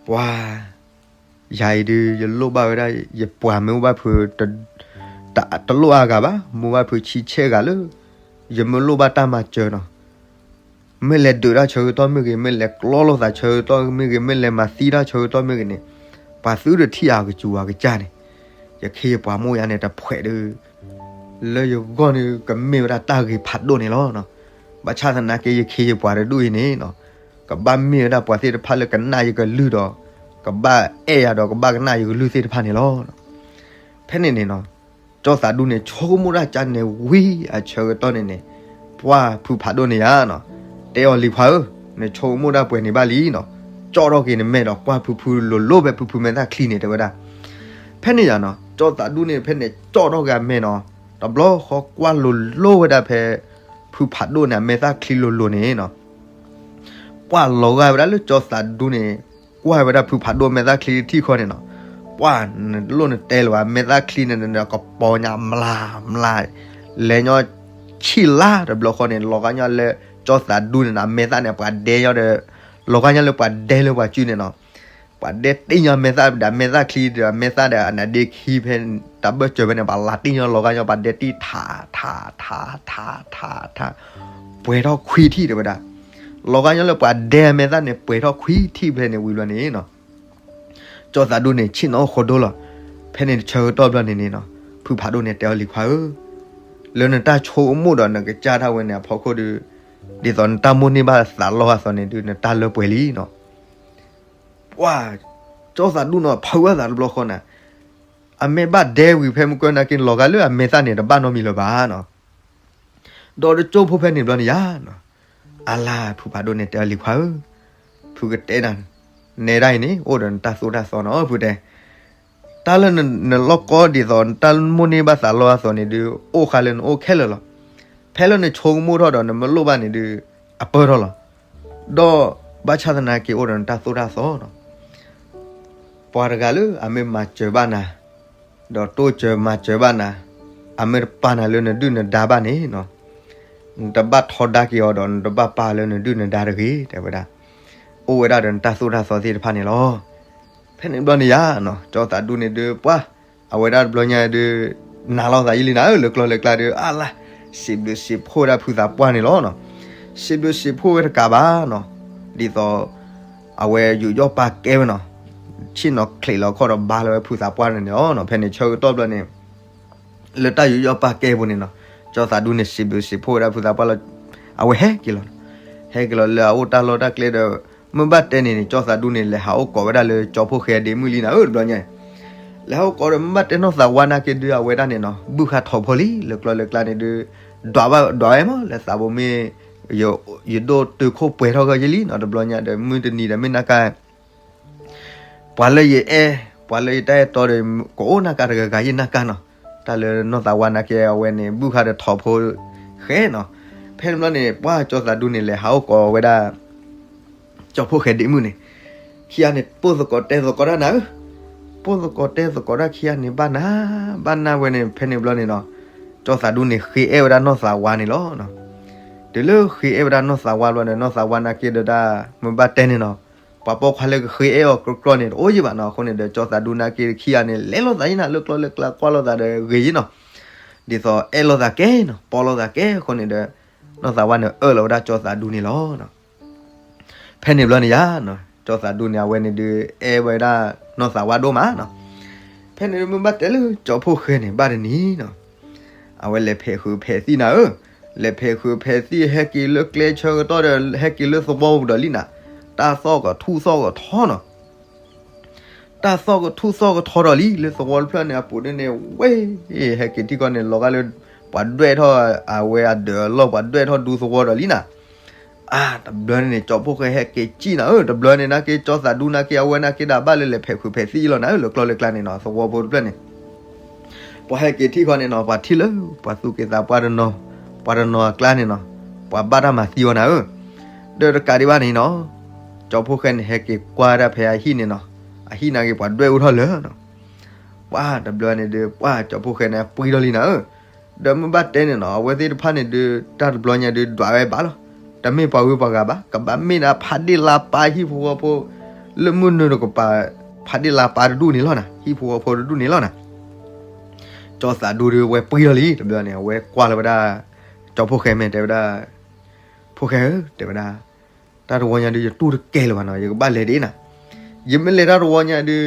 ပှၤ ယၤအံၤဒုး ယလိၣ်ဘၣ်ဝဲဒၣ် ယပှၤမ့ၢ်အိၣ်ဘၣ်ဖု တလိၣ်အါဂၤဘၣ် မ့ၢ်အိၣ်ဘၣ်ဖုဆံဆဲၣ်ဂၤလၢ ယမ့ၢ်လိၣ်ဘၣ်တၢ်မၤစၢၤနီၤ, မ့ၢ်လဲၤဒုးတၢ်ဆၢကတီၢ်မ့ၢ်ဂ့ၤ, မ့ၢ်လဲၤကျီလိာ်သးဆၢကတီၢ်မ့ၢ်ဂ့ၤ, မ့ၢ်လဲၤမၤသံတၢ်ဆၢကတီၢ်မ့ၢ်ဂ့ၤန့ၣ်, ပှၤသုတထံၣ်အကစူၤအကစၢ်န့ၣ်, ယခ့ယပှၤမိၢ်ယၤန့ၣ်တဖှဲးဒုး လၢယဂီၢ်န့ၣ် ကမ့ၢ်ဝဲဒၣ်တၢ်ဂ့ၤဖးဒိၣ်န့ၣ်လီၤ. ဘၣ်ဆၣ်သနာ်က့ ယခ့ယပှၤတဒူၣ်အံၤန့ၣ်နီၤ, ကဘၣ်မ့ၢ်ဝဲဒၣ်ပှၤသ့ၣ်တဖၣ်လၢကနၣ်ယကလုၢ်ဒီး ကဘၣ်အဲၣ်ယၤဒီးကဘၣ်ကနၣ်ယကလုၢ်သ့ၣ်တဖၣ်န့ၣ်လီၤ. ဖဲန့ၣ်န့ၣ်နီၤ, ကၠီသးဒူန့ၣ် ဆိကမိၣ်တၢ်ကၢ်န့ၣ်ဝံၤအဆၢကတီၢ်န့ၣ်န့ၣ်, ပှၢ်ဖုဖးဒိၣ်န့ၣ်ယါနီၤ, တဲအီၤလံၤခွါဧၢ, နဆိကမိၣ်တၢ်ပှဲၤန့ၣ်ဘၣ်လံနီၤ, ကၠီၣ်ထီၣ်က့ၤနမဲာ်ဒီးကွၢ်ဖုဖုလိၤလိၤဖဲဖုဖုမဲာ်သၣ်ချံန့ၣ် တဲဝဲဒၣ်. ဖဲန့ၣ်ယါနီၤ, ကၠီသးဒူန့ၣ် ဖဲန့ၣ်ကၠီၣ်ထီၣ်က့ၤအမဲာ်နီၤ, တဘျီဃီကွၢ်လိၤလိၤဝဲဒၣ်ဖဲ ဖုဖးဒိၣ်န့ၣ်အမဲာ်သၣ်ချံလိၤလိၤန့ၣ်နီၤ ပှၢ်လီၤဂာ်ဝဲဒၣ်လၢကၠီသးဒူန့ၣ်, ကွၢ်ဝဲဒၣ်ဖုဖးဒိၣ်မဲာ်သၣ်ချံတထံၣ်ဃီန့ၣ်နီၤ, ပှၢ်နလိၣ်နတဲလၢၤဘၣ် မဲာ်သၣ်ချံန့ၣ် ကပီၤညါမျးမျး, လဲၤညီဆံၣ်လါတဘျီဃီန့ၣ် လီၤဂာ်ညီလၢကၠီသးဒူန့ၣ်နီၤ မဲာ်သၣ်န့ၣ် ပှၤဒဲညီဒီး, လီၤဂာ်ညီလၢပှၤဒဲလၢပှၤစုန့ၣ်နီၤ ပှၤဒဲတ့ၢ်ညီမဲာ်သၣ်ဒီးမဲာ်သၣ်ချံဒီးမဲာ်သၣ်ဒီးအနါဒ့ခံဖဲတၢ်ဘၢၣ်စၢၤဖဲန့ၣ် ပှၤလၤတ့ၢ်ညီလီၤဂာ်ညီ ပှၤဒဲတ့ၢ်ထးထးထးထးထးထး, ပှဲၤထီၣ်ခွံထံၣ်တဲဝဲဒၣ်, လီၤဂာ်ညီလၢပှၤဒဲမဲာ်သၣ်န့ၣ် ပှဲၤထီၣ်ခွံထံၣ်ဖဲန့ၣ်ဝံၤဘျီန့ၣ်နီၤ ကၠီသးဒူန့ၣ် ဆ့ၣ်နီၤအိၣ်ဃိဒိလီၤ. ဖဲန့ၣ်ဆၢကတီၢ်ဘျီန့ၣ်န့ၣ်နီၤ, ဖုဖးဒိၣ်န့ၣ်တဲအီၤ လံၤခွါဧၢ, လၢနတၢ်ဆိကမိၣ်ဒီးနကစၢ်ဒၣ်ဝဲန့ၣ်အဖီခိၣ်ဒီး, ဒ်သိးနတၢ်မိၣ်န့ၢ်ဘၣ်သးလီအသိးန့ၣ်ဒုး နတၢ်လၢပှဲၤလံနီၤ. ပှၤ, ကၠီသးဒူနီၤ ဖုးဝဲသးတဘျီဃီန့ၣ်, အမ့ၢ်ဘၣ်ဒဲဝံၤဖဲမုၢ်ကၢၢ်နာ်က့ လီၤဂာ်လၢအမဲာ်သၣ်န့ၣ် တဘၣ်နီတမံၤလၢၤဘၣ်နီၤ. ဒီးတကၠိဖိဖဲန့ၣ်ဘျီန့ၣ်ယါနီၤ, အလါ ဖုဖးဒိၣ်န့ၣ်တဲအီၤ လံၤခွါဧၢ, ဖုကတဲနၤ, နဲဒၣ်အံၤန့ၣ် အိၣ်ဒီးနတၢ်သိၣ်တၢ်သီနီၤ ဖုတဲ တၢ်လၢနလီၢ်ကီဒ်သိး နတၢ်မိၣ်န့ၢ်ဘၣ်သးလီအသိးန့ၣ်ဒုး အိၣ်ဃာ်လၢနအိၣ်ခဲလၢာ်လီၤ. ဖဲလၢနဆိကမိၣ်ထီၣ်ဒီးနမ့ၢ်လိၣ်ဘၣ်န့ၣ်ဒုး အပၢၢ်ထီၣ်လီၤ. ဒီးဘၣ်ဆၣ်သနာ်က့အိၣ်ဒီးနတၢ်သိၣ်တၢ်သီနီၤ, ပှၤတဂၤလၢအမ့ၢ်မၤစၢၤဘၣ်နၤ, ဒီးတိစၢၤမၤစၢၤဘၣ်နၤ, အမ့ၢ်တပာ်နၤလၢနဒုၣ်နဒါဘၣ်န့ၣ်နီၤ, နတဘၣ်ထီဒါက့ၤအီၤဒီး နတဘၣ်ပာ်လၢနဒုၣ်နဒါတဂ့ၤ တဲဝဲဒၣ်. အိၣ်ဝဲဒၣ်ဒီးနတၢ်သိၣ်တၢ်သီသ့ၣ်တဖၣ်န့ၣ်လီၤ. ဖဲန့ၣ်ဘျီန့ၣ်ယါနီၤ ကၠီသးဒူန့ၣ်ဒုး ပှၤ, အဝဲဒၣ်တဘျီညါဒုး နာ်လိာ်သးယံာ်လံနၤဧၢ, လၢကျီလၢကျါဒုး အါလါ, စံးဘျုးစံးဖှိၣ်ဝဲဒၣ်ဖုသးပှၢ်န့ၣ်လီၤနီၤ. စံးဘျုးစံးဖှိၣ်ဝဲတကးဘၣ်နီၤ, ဒ်သိး အဝဲယူးယီၣ်ပာ်ကဲဝဲနီၤ, ဆ့ၣ်နီၤချံးလီၤခီၣ်ဒီးဘါလီၤဝဲဖုသးပှၢ်န့ၣ်လီၤနီၤ. ဖဲန့ၣ်ဆၢကတီၢ်ဘျီန့ၣ် လၢတၢ်ယူးယီၣ်ပာ်ကဲပူၤန့ၣ်နီၤ, ကၠီသးဒူန့ၣ် စံးဘျုးစံးဖှိၣ်ဝဲဒၣ်ဖုသးပှၢ်လီၤ, အဝဲဟဲက့ၤလီၤ, ဟဲက့ၤလီၤလၢအအိၣ်တၢ်လီၢ်တၢ်ကျဲဒီး, မ့ၢ်ဘၣ်တဲန့ၣ်န့ၣ် ကၠီသးဒူန့ၣ် လဲၤဟးအိၣ်ကိးဝဲဒၣ်လၢကၠီဖိၣ်ဃဲအဒ့မုၣ်လံနၤဧၢ တဘျီညါအံၤ. လဲၤဟးအိၣ်ကိးဒီး မ့ၢ်ဘၣ်တဲနီၢ်သးဝါနာ်က့ဒုး အဝဲဒၣ်န့ၣ်နီၤ ဘုၣ်ဃာ်ထီၣ်ဖိလံ လၢကျီလၢကျါန့ၣ်ဒုး, ဒွးဝဲမး လၢသးဘိမ့ၢ် ယဒိၣ်တုာ်ခိၣ်ပှဲၤထီၣ်ဂၢၢ်ယလံနီၤ တဘျီညါဒီး မုၢ်တနံၤဒီးမ့ၢ်နာ်က့ ပှၤလၢယအဲၣ်, ပှၤလၢယတၢ်အဲၣ်တီဒီး ကအိၣ်နာ်က့တဂၤဂၤယနာ်က့နီၤ. တၢ်လၢနီၢ်သးဝါနာ်က့အဝဲန့ၣ် ဘုၣ်ဃာ်ဒီးထီၣ်ဖိဃဲနီၤ. ဖဲန့ၣ်ဘျီန့ၣ် ပှၤကၠီသးဒူန့ၣ် လဲၤဟးအိၣ်ကိးဝဲဒၣ် ကၠီဖိၣ်ဃဲဒ့မုၣ်န့ၣ်, ခံဂၤန့ၣ် ပိၢ်သကိးတဲသကိးတၢ်နၤဧၢ, ပိၢ်သကိးတဲသကိးတၢ်ခံဂၤန့ၣ် ဘၣ်နၤ, ဘၣ်နၤဝဲန့ၣ် ဖဲန့ၣ်ဘျီန့ၣ်နီၤ, ကၠီသးဒူန့ၣ် ဃ့အဲၣ်ဝဲဒၣ်နီၢ်သးဝါန့ၣ်လီၤ. တုၤလၢဃ့အဲၣ်ဝဲဒၣ်နီၢ်သးဝါဘျီဒီး နီၢ်သးဝါနာ်က့ဒီးတၢ် မ့ၢ်ဘၣ်တဲန့ၣ်နီၤ, ပှၤပိာ်ခွါလၢကဃ့အဲၣ်အီၤကြီကြီန့ၣ် တအိၣ်ယံၤဘၣ်နီၤ. အဃိန့ၣ်ဒီး ကၠီသးဒူနာ်က့ခံဂၤန့ၣ် လဲၤလိာ်သးယံၤနၤ လၢကျီလၢကျါကွၢ်လိာ်သးဒီးဂ့ၤယံၤနီၤ. ဒ်သိးအဲၣ်လိာ်သးကဲနီၤ ပိာ်လိာ်သးကဲအဃိန့ၣ်ဒီး နီၢ်သးဝါန့ၣ် အၢၣ်လီၤဝဲဒၣ်ကၠီသးဒူန့ၣ်လီၤ. ဖဲန့ၣ်ဘျီန့ၣ်ယါနီၤ, ကၠီသးဒူန့ၣ် အဝဲန့ၣ်ဒုး အဲၣ်ဝဲဒၣ်နီၢ်သးဝါဒိၣ်မးနီၤ. ဖဲန့ၣ်ဒုး မ့ၢ်ဘၣ်တဲလၢကၠီဖိၣ်ဃဲန့ၣ် ဘၣ်တနံၤနီၤ, အဝဲလဲၤဖဲးဃုာ်ဖဲးသံၣ်နၤဧၢ, လဲၤဖဲးဃုာ်ဖဲးသံၣ် ဟဲက့ၤလၢကျဲဆၢကတီၢ်ဒီး ဟဲက့ၤလၢသဝီပူၤဒီးလံနၤ, တၢ်သီၣ်ကထူၣ်သီၣ်ကထီနီၤ. တၢ်သီၣ်ကထူၣ်သီၣ်ကထီဒီးလံ လၢသဝီတဖျၢၣ်န့ၣ် အပူၤန့ၣ်န့ၣ် ဝဲ ဟဲက့ၤထံၣ်ခီန့ၣ် လီၤဂာ်လၢ ပှၤဒွဲၣ်ထီၣ်အဝဲအဒၢးအလီၢ် ပှၤဒွဲၣ်ထီၣ်ဒူသဝီဒီးလံနၤ. အါ တဘျီန့ၣ်န့ၣ် ကၠီဖိၣ်ဃဲဟဲက့ၤစံၣ်နၤဧၢ, တဘျီန့ၣ်နာ်က့ ကၠီသးဒူနာ်က့ အဝဲနာ်က့ဒၣ်ဘၣ်လၢလဲၤဖဲးဃုာ်ဖဲးသံၣ်လီၤနၤဧၢ, လၢကျီလၢကျါန့ၣ်နီၤ သဝီဖိတဖျၢၣ်န့ၣ် ပှၤဟဲက့ၤထံၣ်ခီန့ၣ်နီၤ ပှၤထံၣ်လၢ ပှၤသူၣ်က့သးပှၢ်တနီၤ, ပှၤတနီၤအကျါန့ၣ်နီၤ, ပှၤဘၣ်တၢ်မၤသံအီၤနၤဧၢ. ဒီးတကးဒံးဘၣ်န့ၣ်နီၤ, ကၠီဖိၣ်ဃဲန့ၣ် ဟဲက့ၤကွၢ်ဒၣ်ဖဲအဟံၣ်န့ၣ်နီၤ, အဟံၣ်နာ်က့ ပှၤဒွဲၣ်အိၣ်ထီၣ်လၢာ်နီၤ. ပှၤတဘျီန့ၣ်ဒုး ပှၤကၠီဖိၣ်ဃဲန့ၣ် ပှံထီၣ်လံနၤဧၢ. ဒီးမ့ၢ်ဘၣ်တဲန့ၣ်နီၤ အဝဲသ့ၣ်တဖၣ်န့ၣ်ဒုး တၢ်တဘျီညါဒုး ဒွးဝဲဘၣ်လီၤ. တမ့ၢ်ပှၤဂုၤပှၤဂၤဘၣ်, ကဘၣ်မ့ၢ်ဒၣ်ဖးဒ့ၣ်လါပၢ်ဟံၣ်ဖိဃီဖိ လၢမုၢ်နုာ်တကပၤ ဖးဒ့ၣ်လါပၢ်တဒူၣ်န့ၣ်လီၤနၤ, ဟံၣ်ဖိဃီဖိတဒူၣ်န့ၣ်လီၤနၤ. ကၠီသးဒူဒုး အဝဲပှံထီၣ်လံ တဘျီန့ၣ် အဝဲကွၢ်လီၤဝဲဒၣ် ကၠီဖိၣ်ဃဲမ့ၢ်တဲဝဲဒၣ်, ဖိၣ်ဃဲဧၢ တဲဝဲဒၣ်, တၢ်တဝီညါဒုး ယတူၢ်တကဲလၢၤဘၣ်နီၤ, ယကဘၣ်လဲၤဒ်နၤ, ယမ့ၢ်လဲၤတၢ်တဝီညါဒုး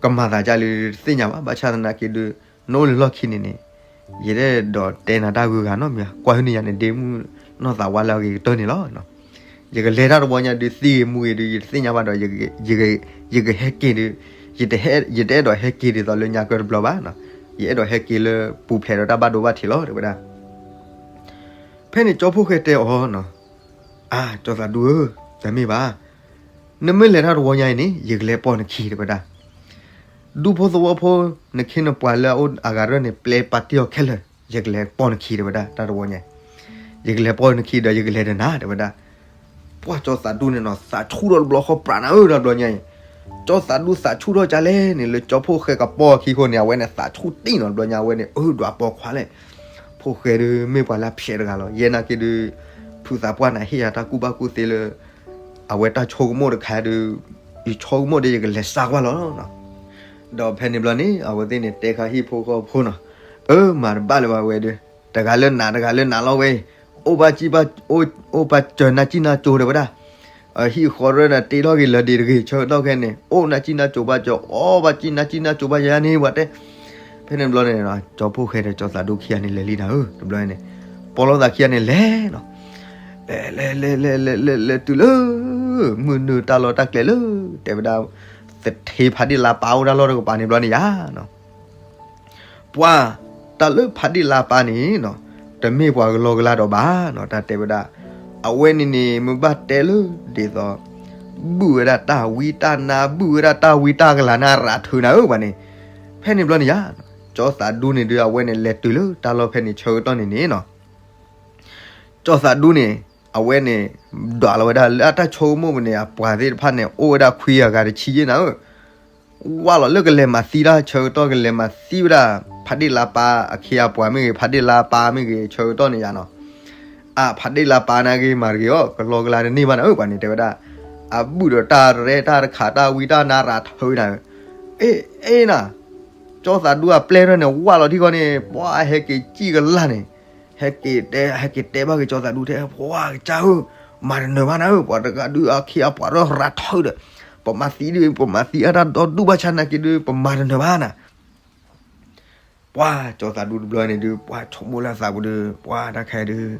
ကမၤသးဒ်လဲၣ်တသ့ၣ်ညါဘၣ်, ဘၣ်ဆၣ်သနာ်က့ဒုး နအိၣ်လၢလီၢ်ခံန့ၣ်န့ၣ် ယတအဲၣ်ဒိးတဲနၤတၢ်ဂုၤဂၤနီတမံၤဘၣ်, ကွၢ်ဟုန့ၢ်ယၤန့ၣ် ဒ့မုၣ်နီၢ်သးဝါလၢအဂ့ၤကတၢၢ်န့ၣ်လီၤ. ယကလဲၤတၢ်တဝီညါဒုး သံဂ့ၤမူဂ့ၤဒုး ယတသ့ၣ်ညါဘၣ်ဒီး ယကဟဲက့ၤဒုး, ယတအဲၣ်ဒိးဟဲက့ၤဒ်သိးလၢညါကၢတဘျီဘၣ်, ယအဲၣ်ဒိးဟဲက့ၤလၢပူၤဖျဲးဒီးတၢ်ဘၣ်ဒိဘၣ်ထံးလီၤ တဲဝဲဒၣ်. ဖဲန့ၣ်ကၠီဖိၣ်ဃဲတဲအီၤနီၤ, အါ ကၠီသးဒူဧၢ, တမ့ၢ်ဘၣ်, နမ့ၢ်လဲၤတၢ်တဝီညါအံၤန့ၣ် ယကလဲၤပိာ်နခံ တဲဝဲဒၣ်. ဒူဖိသဝီဖိ နခ့နပှၤလၢအအိၣ်အဂၤတဖၣ်န့ၣ် ပျဲပာ်တ့ၢ်အီၤခဲလၢာ်, ယကလဲၤပိာ်နခံ တဲဝဲဒၣ် တၢ်တဝီညါ, ယကလဲၤပိာ်နခံဒီး ယကလဲၤဒီးနၤ တဲဝဲဒၣ်. ပှၤကၠီသးဒူန့ၣ်နီၤ သးဆူၣ်ထီၣ်တဘျီဃီပြးနၤဧၢ တၢ်တဘျီညါအံၤ, ကၠီသးဒူသးဆူၣ်ထီၣ်ကလဲၣ်န့ၣ် လၢကၠီဖိၣ်ဃဲကပိာ်အခံအဃိန့ၣ် အဝဲန့ၣ်သးဆူၣ်တံၢ်နီၤ တဘျီညါ အဝဲန့ၣ် အၢ ဒွးပိာ်ခွါလဲၣ်, ဖိၣ်ဃဲဒုး မ့ၢ်ပှၤလၢအဖျဲးတဂၤလီၤ, ယဲနာ်က့ဒုး ဖုသးပှၢ်န့ၣ် ဟ့ၣ်ယၤတၢ်ကူၣ်ဘၣ်ကူၣ်သ့လၢ အဝဲတၢ်ဆိကမိၣ်တခါဒုး ယဆိကမိၣ်ဒီး ယကလဲၤစါကွၢ်လီၤ. ဒီးဖဲန့ၣ်ဘျီန့ၣ် အဝဲသ့ၣ်န့ၣ် တဲခါဟံၣ်ဖိဃီဖိနီၤ, အၢ မၤတဘၣ်လၢၤဘၣ်ဝဲဒုး, တဂၤလၢနၤ တဂၤလၢနၤလီၤဝဲအံၤ, အိၣ်ဘၣ်စံၣ်ဘၣ်, အိၣ်ဘၣ်စၢၤနၢ်စံၣ်နၢ်စိၤ တဲဝဲဒၣ်. ဟံၣ်ဃီရၢၢ်န့ၣ် တ့ထီၣ်က့ၤလၢာ်ဒံးတဂ့ၤ ဆၢကတီၢ်ခဲအံၤန့ၣ် အိၣ်နၢ်စံၣ်နၢ်စိၤဘၣ်စၢၤ အီၣ်ဘၣ်စံၣ်နၢ်စံၣ်နၢ်စိၤဘၣ်ယၤန့ၣ် ပှၤတဲ ဖဲန့ၣ်တဘျီန့ၣ် ကၠီဖီၣ်ဃဲဒီးကၠီသးဒူခံဂၤန့ၣ်လဲၤလံနၤဧၢ, တဘျီန့ၣ် ပီလီသးခံဂၤန့ၣ်လဲၤနီၤ, လဲၤလဲၤလဲၤလဲၤလဲၤလဲၤလဲၤတုၤလၢ မုၢ်နုာ်တၢ်လီၢ် တၢ်ကျဲလၢ တဲဝဲဒၣ် သထ့ဖးဒ့ၣ်လါပၢ်အိၣ်တၢ်လီၢ်တကပၤန့ၣ်တဘျီန့ၣ်ယါနီၤ. ပှၤ တၢ်လၢဖးဒ့ၣ်လါပၢ်န့ၣ်နီၤ တမ့ၢ်ပှၤကလီကလါဒီးဘၣ်နီၤ, တၢ်တဲဝဲဒၣ် အဝဲန့ၣ်န့ၣ် မ့ၢ်ဘၣ်တဲလၢ ဒ်သိး ဘုၣ်ဝဲဒၣ်တၢ်ဝံတၢ်နါ ဘုၣ်ဝဲဒၣ်တၢ်ဝံတၢ်ကလၤန့ၣ် ရၤထုးနၤဧၢပှၤန့ၣ်, ဖဲန့ၣ်တဘျီန့ၣ်ယါ, ကၠီသးဒူန့ၣ်ဒုး အဝဲန့ၣ်လဲၤတုၤလၢတၢ်လီၢ်ဖဲန့ၣ်ဆၢကတီၢ်န့ၣ်န့ၣ်နီၤ ကၠီသးဒူန့ၣ် အဝဲန့ၣ် ဒွးလီၤဝဲဒၣ်လၢအတၢ်ဆိကမိၣ်ပူၤန့ၣ် အပှၤသ့ၣ်တဖၣ်န့ၣ် အိၣ်ဝဲဒၣ်ခွံဂၤဂၤတဆံယဲၢ်နၤဧၢ, ဝၢ်လီၤလၢကလဲၤမၤသံတၢ်ဆၢကတီၢ် ကလဲၤမၤသံဝဲဒၣ် ဖးဒ့ၣ်လါပၢ်အခ့အပှၤမ့ၢ်ဂ့ၤ ဖးဒ့ၣ်လါပၢ်မ့ၢ်ဂ့ၤ ဆၢကတီၢ်န့ၣ်ယါနီၤ, အဖးဒ့ၣ်လါပၢ်နာ်က့ မၤတဂ့ၤအီၤ ကလီကလါတန့ၢ်ဘၣ်နၤဧၢ ပှၤန့ၣ်တဲဝဲဒၣ်, အဘုၣ်ဒီးတၢ်ရဲၣ်တၢ်တခး တၢ်ဝံတၢ်နါ ရၤထုးနၤဧၢ, အ့ အ့နၤ, ကၠီသးဒူအပျဲၢ်ထီၣ်န့ၣ် ဝၢ်လီၤထံဃီန့ၣ် ပှၤဟဲက့ၤစံၣ်ကလၢ်န့ၣ် ဟဲက့ၤတဲ ဟဲက့ၤတဲဘၣ်က့ၤကၠီသးဒူ တဲ ပှၤကစၢ်ဧၢ, မၤတနၢၤဘၣ်နၤဧၢ, ပှၤတဂၤဒုးအခ့အပှၤဒီး ရၤထုးဒီး ပမၤသံဒုး ပမၤသံအတၢ်ဒီဒူၣ်ဘၣ်ဆၣ်နာ်က့ဒုး ပမၤတနၢၤဘၣ်နၤ, ပှၤကၠီသးဒူတဘျီန့ၣ်ဒုး ပှၤဆိကမိၣ်လၢအသးပူၤဒုး ပှၤတၢ်ခဲဒုး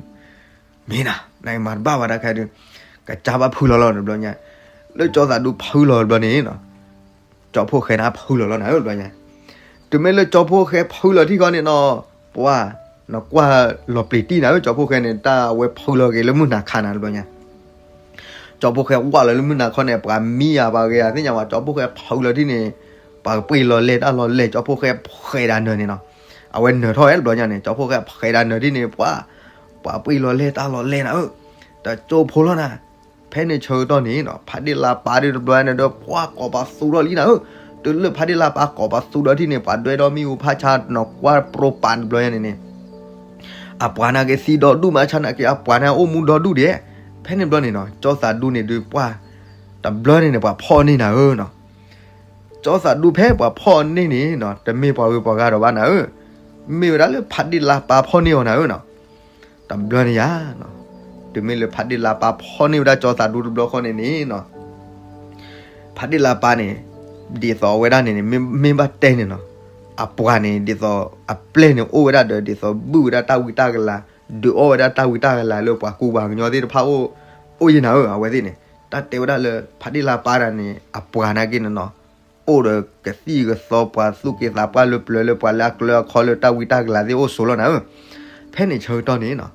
မ့ၢ်နၤ နမၤတဘၣ်ဘၣ်တၢ်ခဲဒုး ကစၢ်ဘၣ်ဖုလီၤလီၤတဘျီညါ, လၢကၠီသးဒူဖုလီၤတဘျီန့ၣ်နီၤ ကၠီဖီၣ်ဃဲန့ၣ်ဖုလီၤလီၤနၤဧၢတဘျီညါ, တုၤမ့ၢ်လၢကၠီဖီၣ်ဃဲဖုလီၤထံဃီန့ၣ်နီၤ ပှၤ နကွၢ်လီၤပျံၤတံၢ်နၤဧၢ ကၠီဖီၣ်ဃဲန့ၣ် တၢ်အဝဲဖုလီၤက့ၤလၢမုၢ်နၤခါနၤတဘျီညါ ကၠီဖီၣ်ဃဲဝၢ်လီၤလၢမုၢ်နၤခါန့ၣ် ပှၤမံယၤပှၤဂ့ၤယၤသ့ၣ်ညါဝဲ ကၠီဖီၣ်ဃဲဖုလီၤထံန့ၣ် ပှၤကပှ့ၤလီၤလဲၢ်တၢ်လီၤလဲၢ် ကၠီဖီၣ်ဃဲဖှဲးဒၣ်နၢၤန့ၣ်နီၤ, အဝဲနၢၤထီၣ်ဝဲတဘျီညါန့ၣ် ကၠီဖီၣ်ဃဲဖှဲးဒၣ်နၢၤထံန့ၣ် ပှၤ ပှၤပှ့ၤလီၤလဲၢ်တၢ်လီၤလဲၢ်နၤဧၢ, တကၠိဖိလီၤနၤ, ဖဲန့ၣ်ဆၢကတီၢ်န့ၣ်နီၤ ဖးဒ့ၣ်လါပၢ်ဒုးတဘျီန့ၣ်ဒီး ပှၤကိးပသူထီၣ်လံနၤဧၢ, တုၤလၢဖးဒ့ၣ်လါပၢ်ကိးပသူဒီးထံန့ၣ် ပှၤဒွဲဒီးမံၤဟူဖးဆါနီၤ ကွၢ်ပြိပာ်တဘျီညါန့ၣ်န့ၣ် အပှၤနာ်က့သံဒီဒူၣ်မးဆါနာ်က့ အပှၤန့ၣ်အိၣ်မူဒီဒူၣ်ဒဲး, ဖဲန့ၣ်တဘျီန့ၣ်နီၤ ကၠီသးဒူန့ၣ်ဒုးပှၤ တဘျီန့ၣ်န့ၣ် ပှၤဖီၣ်န့ၢ်နၤဧၢနီၤ, ကၠီသးဒူဖဲပှၤဖီၣ်န့ၢ်န့ၣ်နီၤ တမ့ၢ်ပှၤဂ့ၤပှၤဂၤဒီးဘၣ်နၤဧၢ, မ့ၢ်ဝဲဒၣ်လၢဖးဒ့ၣ်လါပၢ်ဖီၣ်န့ၢ်အီၤနၤဧၢနီၤ, တဘျီန့ၣ်ယါနီၤ, တုၤမ့ၢ်လၢဖးဒ့ၣ်လါပၢ်ဖီၣ်န့ၢ်ဝဲဒၣ်ကၠီသးဒူတဘျီဃီန့ၣ်န့ၣ်နီၤ ဖးဒ့ၣ်လါပၢ်န့ၣ် ဒ်သိးအဝဲဒၣ်န့ၣ်န့ၣ် မ့ၢ် မ့ၢ်ဘၣ်တဲန့ၣ်နီၤ, အပှၤန့ၣ် ဒ်သိးအပျဲၢ်န့ၣ်အိၣ်ဝဲဒၣ်ဒီး ဒ်သိးဘုၣ်ဝဲဒၣ်တၢ်ဝံတၢ်ကလၤ ဒုးအီၣ်ဝဲဒၣ်တၢ်ဝံတၢ်ကလၤလၢပှၤကူပှၤကညီသ့ၣ်တဖၣ်အိၣ် အိၣ်ယဲၢ်နၤဧၢ အဝဲသ့ၣ်န့ၣ် တၢ်တဲဝဲဒၣ်လၢ ဖးဒ့ၣ်လါပၢ်တၢ်န့ၣ် အပှၤနာ်က့န့ၣ်နီၤ အိၣ်ဒီးကသံၣ်ကသီပှၤသူၣ်က့သးပှၢ်လၢပျၢၤလၢပှၤလၢအကျၢၤအခီလၢတၢ်ဝံတၢ်ကလၤသ့ၣ်အိၣ်ဆိးလီၤနၤဧၢ, ဖဲန့ၣ်ဆၢကတီၢ်န့ၣ်နီၤ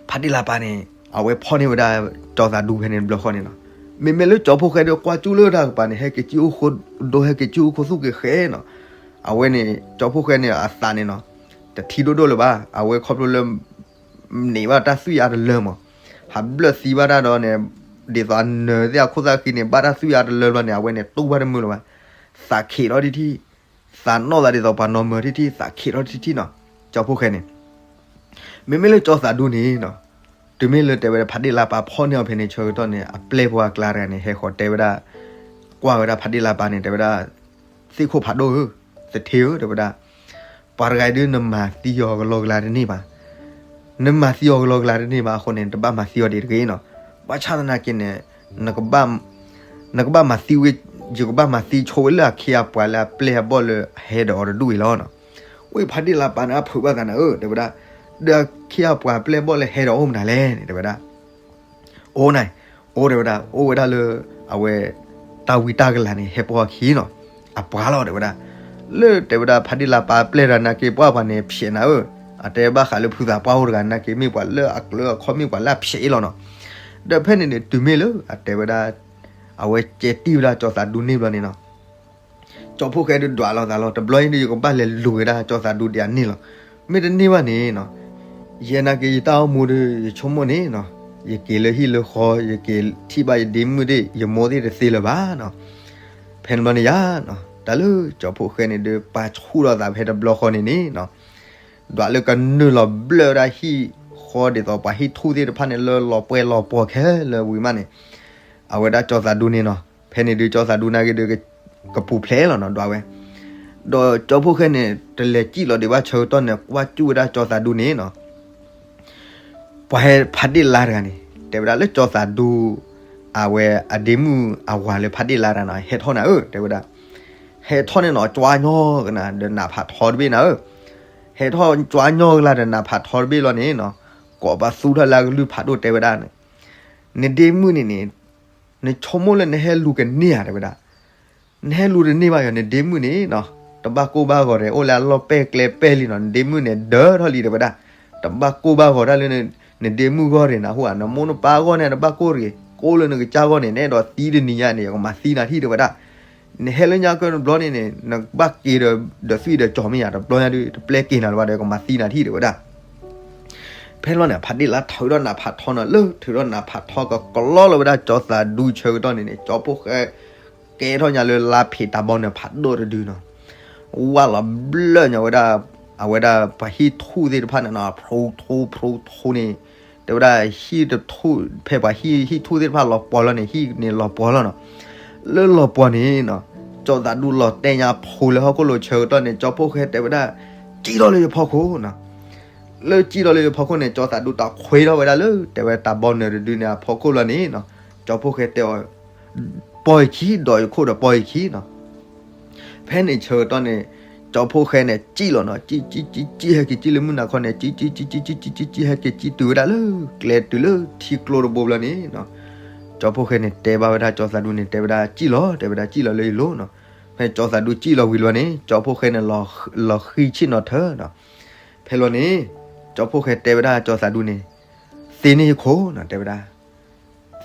ဖးဒ့ၣ်လါပၢ်န့ၣ် အဝဲဖီၣ်န့ၢ်ဝဲဒၣ် ကၠီသးဒူဖဲန့ၣ်တဘျီဃီန့ၣ်နီၤ, မ့မ့ၢ်လၢကၠီဖီၣ်ဃဲဒီးကွၢ်ကၠူၣ်လၢတၢ်ကပၤန့ၣ် ဟဲက့ၤကၠံၣ်အိၣ်ဃိဒိ ဟဲက့ၤကၠံၣ်အိၣ်ဃိသူၣ်က့ၤဃဲနီၤ, အဝဲန့ၣ် ကၠီဖီၣ်ဃဲန့ၣ်အသးန့ၣ်နီၤ တထံဒိၣ်ဒိၣ်လၢၤဘၣ် အဝဲခီဖျိလၢ န့ၢ်ဘၣ်တၢ်သွံၣ်အါတလၢမး, ဟးဘျၢၣ်သံဘၣ်တၢ်ဒီးန့ၣ် ဒ်သိးအနၢၤသ့ၣ်အခိၣ်သၣ်ဃံန့ၣ် ဘၣ်တၢ်သွံၣ်အါတလၢဘျီန့ၣ် အဝဲန့ၣ်တူၢ်ဘၣ်တမုာ်လၢၤဘၣ်, သးခံးထီၣ်ထံထံ, သးနီၣ်သးဒ်သိးပှၤနီၢ်မၢၤထံထံ သးခံးထီၣ်ထံထံနီၤ, ကၠီဖီၣ်ဃဲန့ၣ် မ့မ့ၢ်လၢကၠီသးဒူန့ၣ်နီၤ, တုၤမ့ၢ်လၢတဲဝဲဒၣ်ဖးဒ့ၣ်လါပၢ်ဖီၣ်န့ၢ်အီၤဖဲန့ၣ်ဆၢကတီၢ်န့ၣ် အပျဲၢ်ဖိအကျါတဂၤန့ၣ် ဟဲဃီၤတဲဝဲဒၣ်, ကွၢ်ဝဲဒၣ်ဖးဒ့ၣ်လါပၢ်န့ၣ် တဲဝဲဒၣ်, သ့ၣ်ခိၣ်ဖးဒိၣ်ဧၢ, သထ့ဧၢ တဲဝဲဒၣ်, ပှၤတဂၤအံၤဒုးနမၤသံအီၤကလီကလါတန့ၢ်ဘၣ် နမၤသံအီၤကလီကလါတန့ၢ်ဘၣ်အဃိန့ၣ် တဘၣ်မၤသံအီၤဒံးတဂ့ၤနီၤ, ဘၣ်ဆၣ်သနာ်က့န့ၣ် နကဘၣ်မၤသံဝဲ, ယကဘၣ်မၤသံဆိဝဲလၢအခ့အပှၤလၢအပျဲၢ်အဘီၣ်လၢဟဲဒီးအီၤတဒူၣ်အံၤလီၤနီၤ, ဝဲဖးဒ့ၣ်လါပၢ်န့ၣ်အဖုးဘၣ်သးနၤဧၢ တဲဝဲဒၣ်, ဒီးအခ့အပှၤပျဲၢ်ဘီၣ်လၢဟဲဒီးအိၣ်မနုၤလဲၣ်န့ၣ် တဲဝဲဒၣ် အိၣ်န့ၣ်, အိၣ်တဲဝဲဒၣ် အိၣ်ဝဲဒၣ်လၢ အဝဲ တၢ်ဝံတၢ်ကလၤန့ၣ် ဟဲပိာ်အခံနီၤ, အပှၤလီၤတဲဝဲဒၣ်, လၢတဲဝဲဒၣ်ဖးဒ့ၣ်လါပၢ်ပျဲၢ်တၢ်နာ်က့ ပှၤပှၤန့ၣ် ဖျဲးနၤဧၢ, အတဲဘၣ်ဃးလၢဖုသးပှၢ်အိၣ်တဂၤနာ်က့ မ့ၢ်ပှၤလၢအကျၢၤအခီၣ်မ့ၢ်ပှၤလၢအဖျဲးအံၤလီၤနီၤ, ဒီးဖဲန့ၣ်န့ၣ် တုၤမ့ၢ်လၢအတဲဝဲဒၣ် အဝဲကဲတံၢ်ဝဲဒၣ်ကၠီသးဒူန့ၣ်ဘျီန့ၣ်နီၤ ကၠီဖိၣ်ဃဲဒုးဒွးလိာ်သးလီၤ, တဘျီအံၤဒုး ယကဘၣ်လဲၤလူၤက့ၤဒၣ်ကၠီသးဒူဒံးအန့ၣ်လီၤ, မ့ၢ်တန့ၢ်ဘၣ်န့ၣ်နီၤ, ယဲနာ်က့ယတၢ်အိၣ်မူဒုး ယဆိကမိၣ်န့ၣ်နီၤ, ယက့ၤလၢဟံၣ်လၢဃီ ယက့ၤထံၣ်ဘၣ်ယဒ့မုၣ်ဒၣ် ယမိၢ်သ့ၣ်တသ့လၢၤဘၣ်နီၤ, ဖဲန့ၣ်ဘျီန့ၣ်ယါနီၤ တၢ်လၢကၠီဖိၣ်ဃဲန့ၣ်ဒုး ပာ်ဆူၣ်ထီၣ်သးဖဲတဘျီဃီန့ၣ်န့ၣ်နီၤ ဒွးလၢကနုာ်လီၤဘျၢၣ်ဝဲဒၣ်ဟံၣ်ဃီဒ်သိးပှၤဟံၣ်ထူၣ်သ့ၣ်တဖၣ်န့ၣ် လၢလီၤပှဲၤလီၤပှီၤခဲလၢာ်ဝံၤမးန့ၣ်, အဝဲဒၣ်ကၠီသးဒူန့ၣ်နီၤ, ဖဲန့ၣ်ဒုးကၠီသးဒူနာ်က့ဒုး ကပူၤဖျဲးလီၤနီၤ ဒွးဝဲ, ဒီးကၠီဖိၣ်ဃဲန့ၣ် တလဲၤစံၣ်လီၤဒံးဘၣ်ဆၢကတီၢ်န့ၣ် ကွၢ်ကၠူၣ်ဝဲဒၣ်ကၠီသးဒူန့ၣ်နီၤ ပှၤဟဲဖးဒ့ၣ်လါတဂၤန့ၣ် တဲဝဲဒၣ်လၢကၠီသးဒူ အဝဲအဒ့မုၣ်အဝၤလၢဖးဒ့ၣ်လါတဂၤန့ၣ် ဟဲထီၣ်နၤဧၢ တဲဝဲဒၣ်, ဟဲထီၣ်န့ၣ်နီၤ ကွၢ်ညီကနၤဒီးနးဖးထီတဘ့ၣ်နၤဧၢ, ဟဲထီၣ်ကွၢ်ညီကလၢ်ဒီးနးဖးထီတဘ့ၣ်လီၤန့ၣ်နီၤ, ကိးပသူထီၣ်လၢအကလုၢ်ဖးဒိၣ်တဲဝဲဒၣ်န့ၣ်, နဒ့မုၣ်န့ၣ်န့ၣ် နဆိကမိၣ်လၢနဟဲလူၤကန့ၢ်ဧါ တဲဝဲဒၣ်. နဟဲလူၤတန့ၢ်ဘၣ်ယီၤ နဒ့မုၣ်န့ၣ်နီၤ, တဘၣ်ကိၢ်ဘၣ်ဂီၤဒီး အိၣ်လၢအလီၢ်ပဲၢ်ကျဲပဲၢ်လံနီၤ, နဒ့မုၣ်န့ၣ် ဒၢထီၣ်လံ တဲဝဲဒၣ်. တဘၣ်ကိၢ်ဘၣ်ဂီၤတၢ်လၢ နဒ့မုၣ်ဂီၢ်န့ၣ်နဟူဧါ, နမိၢ်နပၢ်ဂီၢ်န့ၣ် တဘၣ်ကိၢ်တဂ့ၤ, ကိၢ်လၢနကစၢ်ဂီၢ်န့ၣ် နအဲၣ်ဒိးသံတနံၤညါန့ၣ် ယကမၤသံနၤထံၣ် တဲဝဲဒၣ်. နဟဲလၢညါကဲတဘျီန့ၣ်န့ၣ် နဘၣ်က့ၤဒီး ဒီးသွံၣ်ဒီးကၠီၤမ့ၢ်ယၤ တဘျီညါဒုး တပျဲက့ၤနၤလၢၤဘၣ်ဒီး ယကမၤသံနၤထံၣ် တဲဝဲဒၣ်. ဖဲလီၤန့ၣ် ဖးဒ့ၣ်လါထုးထီၣ်နးဖးထီနီၤ, လၢထုးထီၣ်နးဖးထီကကလီလီၤဝဲဒၣ် ကၠီသးဒူဆၢကတီၢ်န့ၣ်န့ၣ် ကၠီဖိၣ်ဃဲ ကဲထီၣ်ညါလၢလါဖံးတၢ်ဘီနုာ်ဖးဒိၣ်တဒုနီၤ, ဝၢ်လီၤဘျၢၣ်ညါဝဲဒၣ် အဝဲဒၣ်ပှၤဟံၣ်ထူၣ်သ့ၣ်တဖၣ်န့ၣ်နီၤ, ဖျိထူဖျိထူန့ၣ် တဲဝဲဒၣ် ဟံၣ်တထူၣ် ဖဲပှၤဟံၣ် ဟံၣ်ထူၣ်သ့ၣ်တဖၣ်လီၤပှီၤလီၤန့ၣ် ဟံၣ်န့ၣ်လီၤပှီၤလီၤနီၤ. လၢလီၤပှီၤန့ၣ်နီၤ, ကၠီသးဒူလီၤတဲာ်ညါဖိလၢဟီၣ်ခိၣ်လိၤဆၢကတီၢ်န့ၣ် ကၠီဖိၣ်ဃဲတဲဝဲဒၣ် စံၣ်လီၤလၢယဖီခိၣ်နီၤ. လၢစံၣ်လီၤလၢယဖီခိၣ်န့ၣ် ကၠီသးဒူတၢ်ခွဲထီၣ်ဝဲဒၣ်လၢ တဲဝဲတၢ်ဘီနုာ်တဒုန့ၣ်အဖီခိၣ်လီၤန့ၣ်နီၤ, ကၠီဖိၣ်ဃဲတဲအီၤ ပီၢ်ယခံ ဒီးယခိၣ်ဒီးပီၢ်ယခံနီၤ. ဖဲန့ၣ်ဆၢကတီၢ်န့ၣ် ကၠီဖိၣ်ဃဲန့ၣ် စံၣ်လီၤနီၤ, စံၣ် စံၣ် စံၣ် စံၣ် ဟဲက့ၤစံၣ်လၢမုၢ်နၤခီန့ၣ် စံၣ် စံၣ် စံၣ် စံၣ် စံၣ် စံၣ် ဟဲက့ၤစံၣ်တုၤဝဲဒၣ်လၢ ကျဲတုၤလၢထံကျိတဘိဘျီန့ၣ်နီၤ, ကၠီဖိၣ်ဃဲန့ၣ် တဲဘၣ်ဝဲဒၣ်ကၠီသးဒူန့ၣ် တဲဝဲဒၣ် စံၣ်လီၤ တဲဝဲဒၣ် စံၣ်လီၤလၢယလိၤနီၤ. ဖဲကၠီသးဒူစံၣ်လီၤဝံၤလီၤန့ၣ် ကၠီဖိၣ်ဃဲန့ၣ် လီၤဃံၤဆ့ၣ်နီၤထၢနီၤ. ဖဲလီၤန့ၣ် ကၠီဖိၣ်ဃဲတဲဝဲဒၣ်ကၠီသးဒူန့ၣ် သ့န့ၢ်ယခိၣ်နီၤ တဲဝဲဒၣ်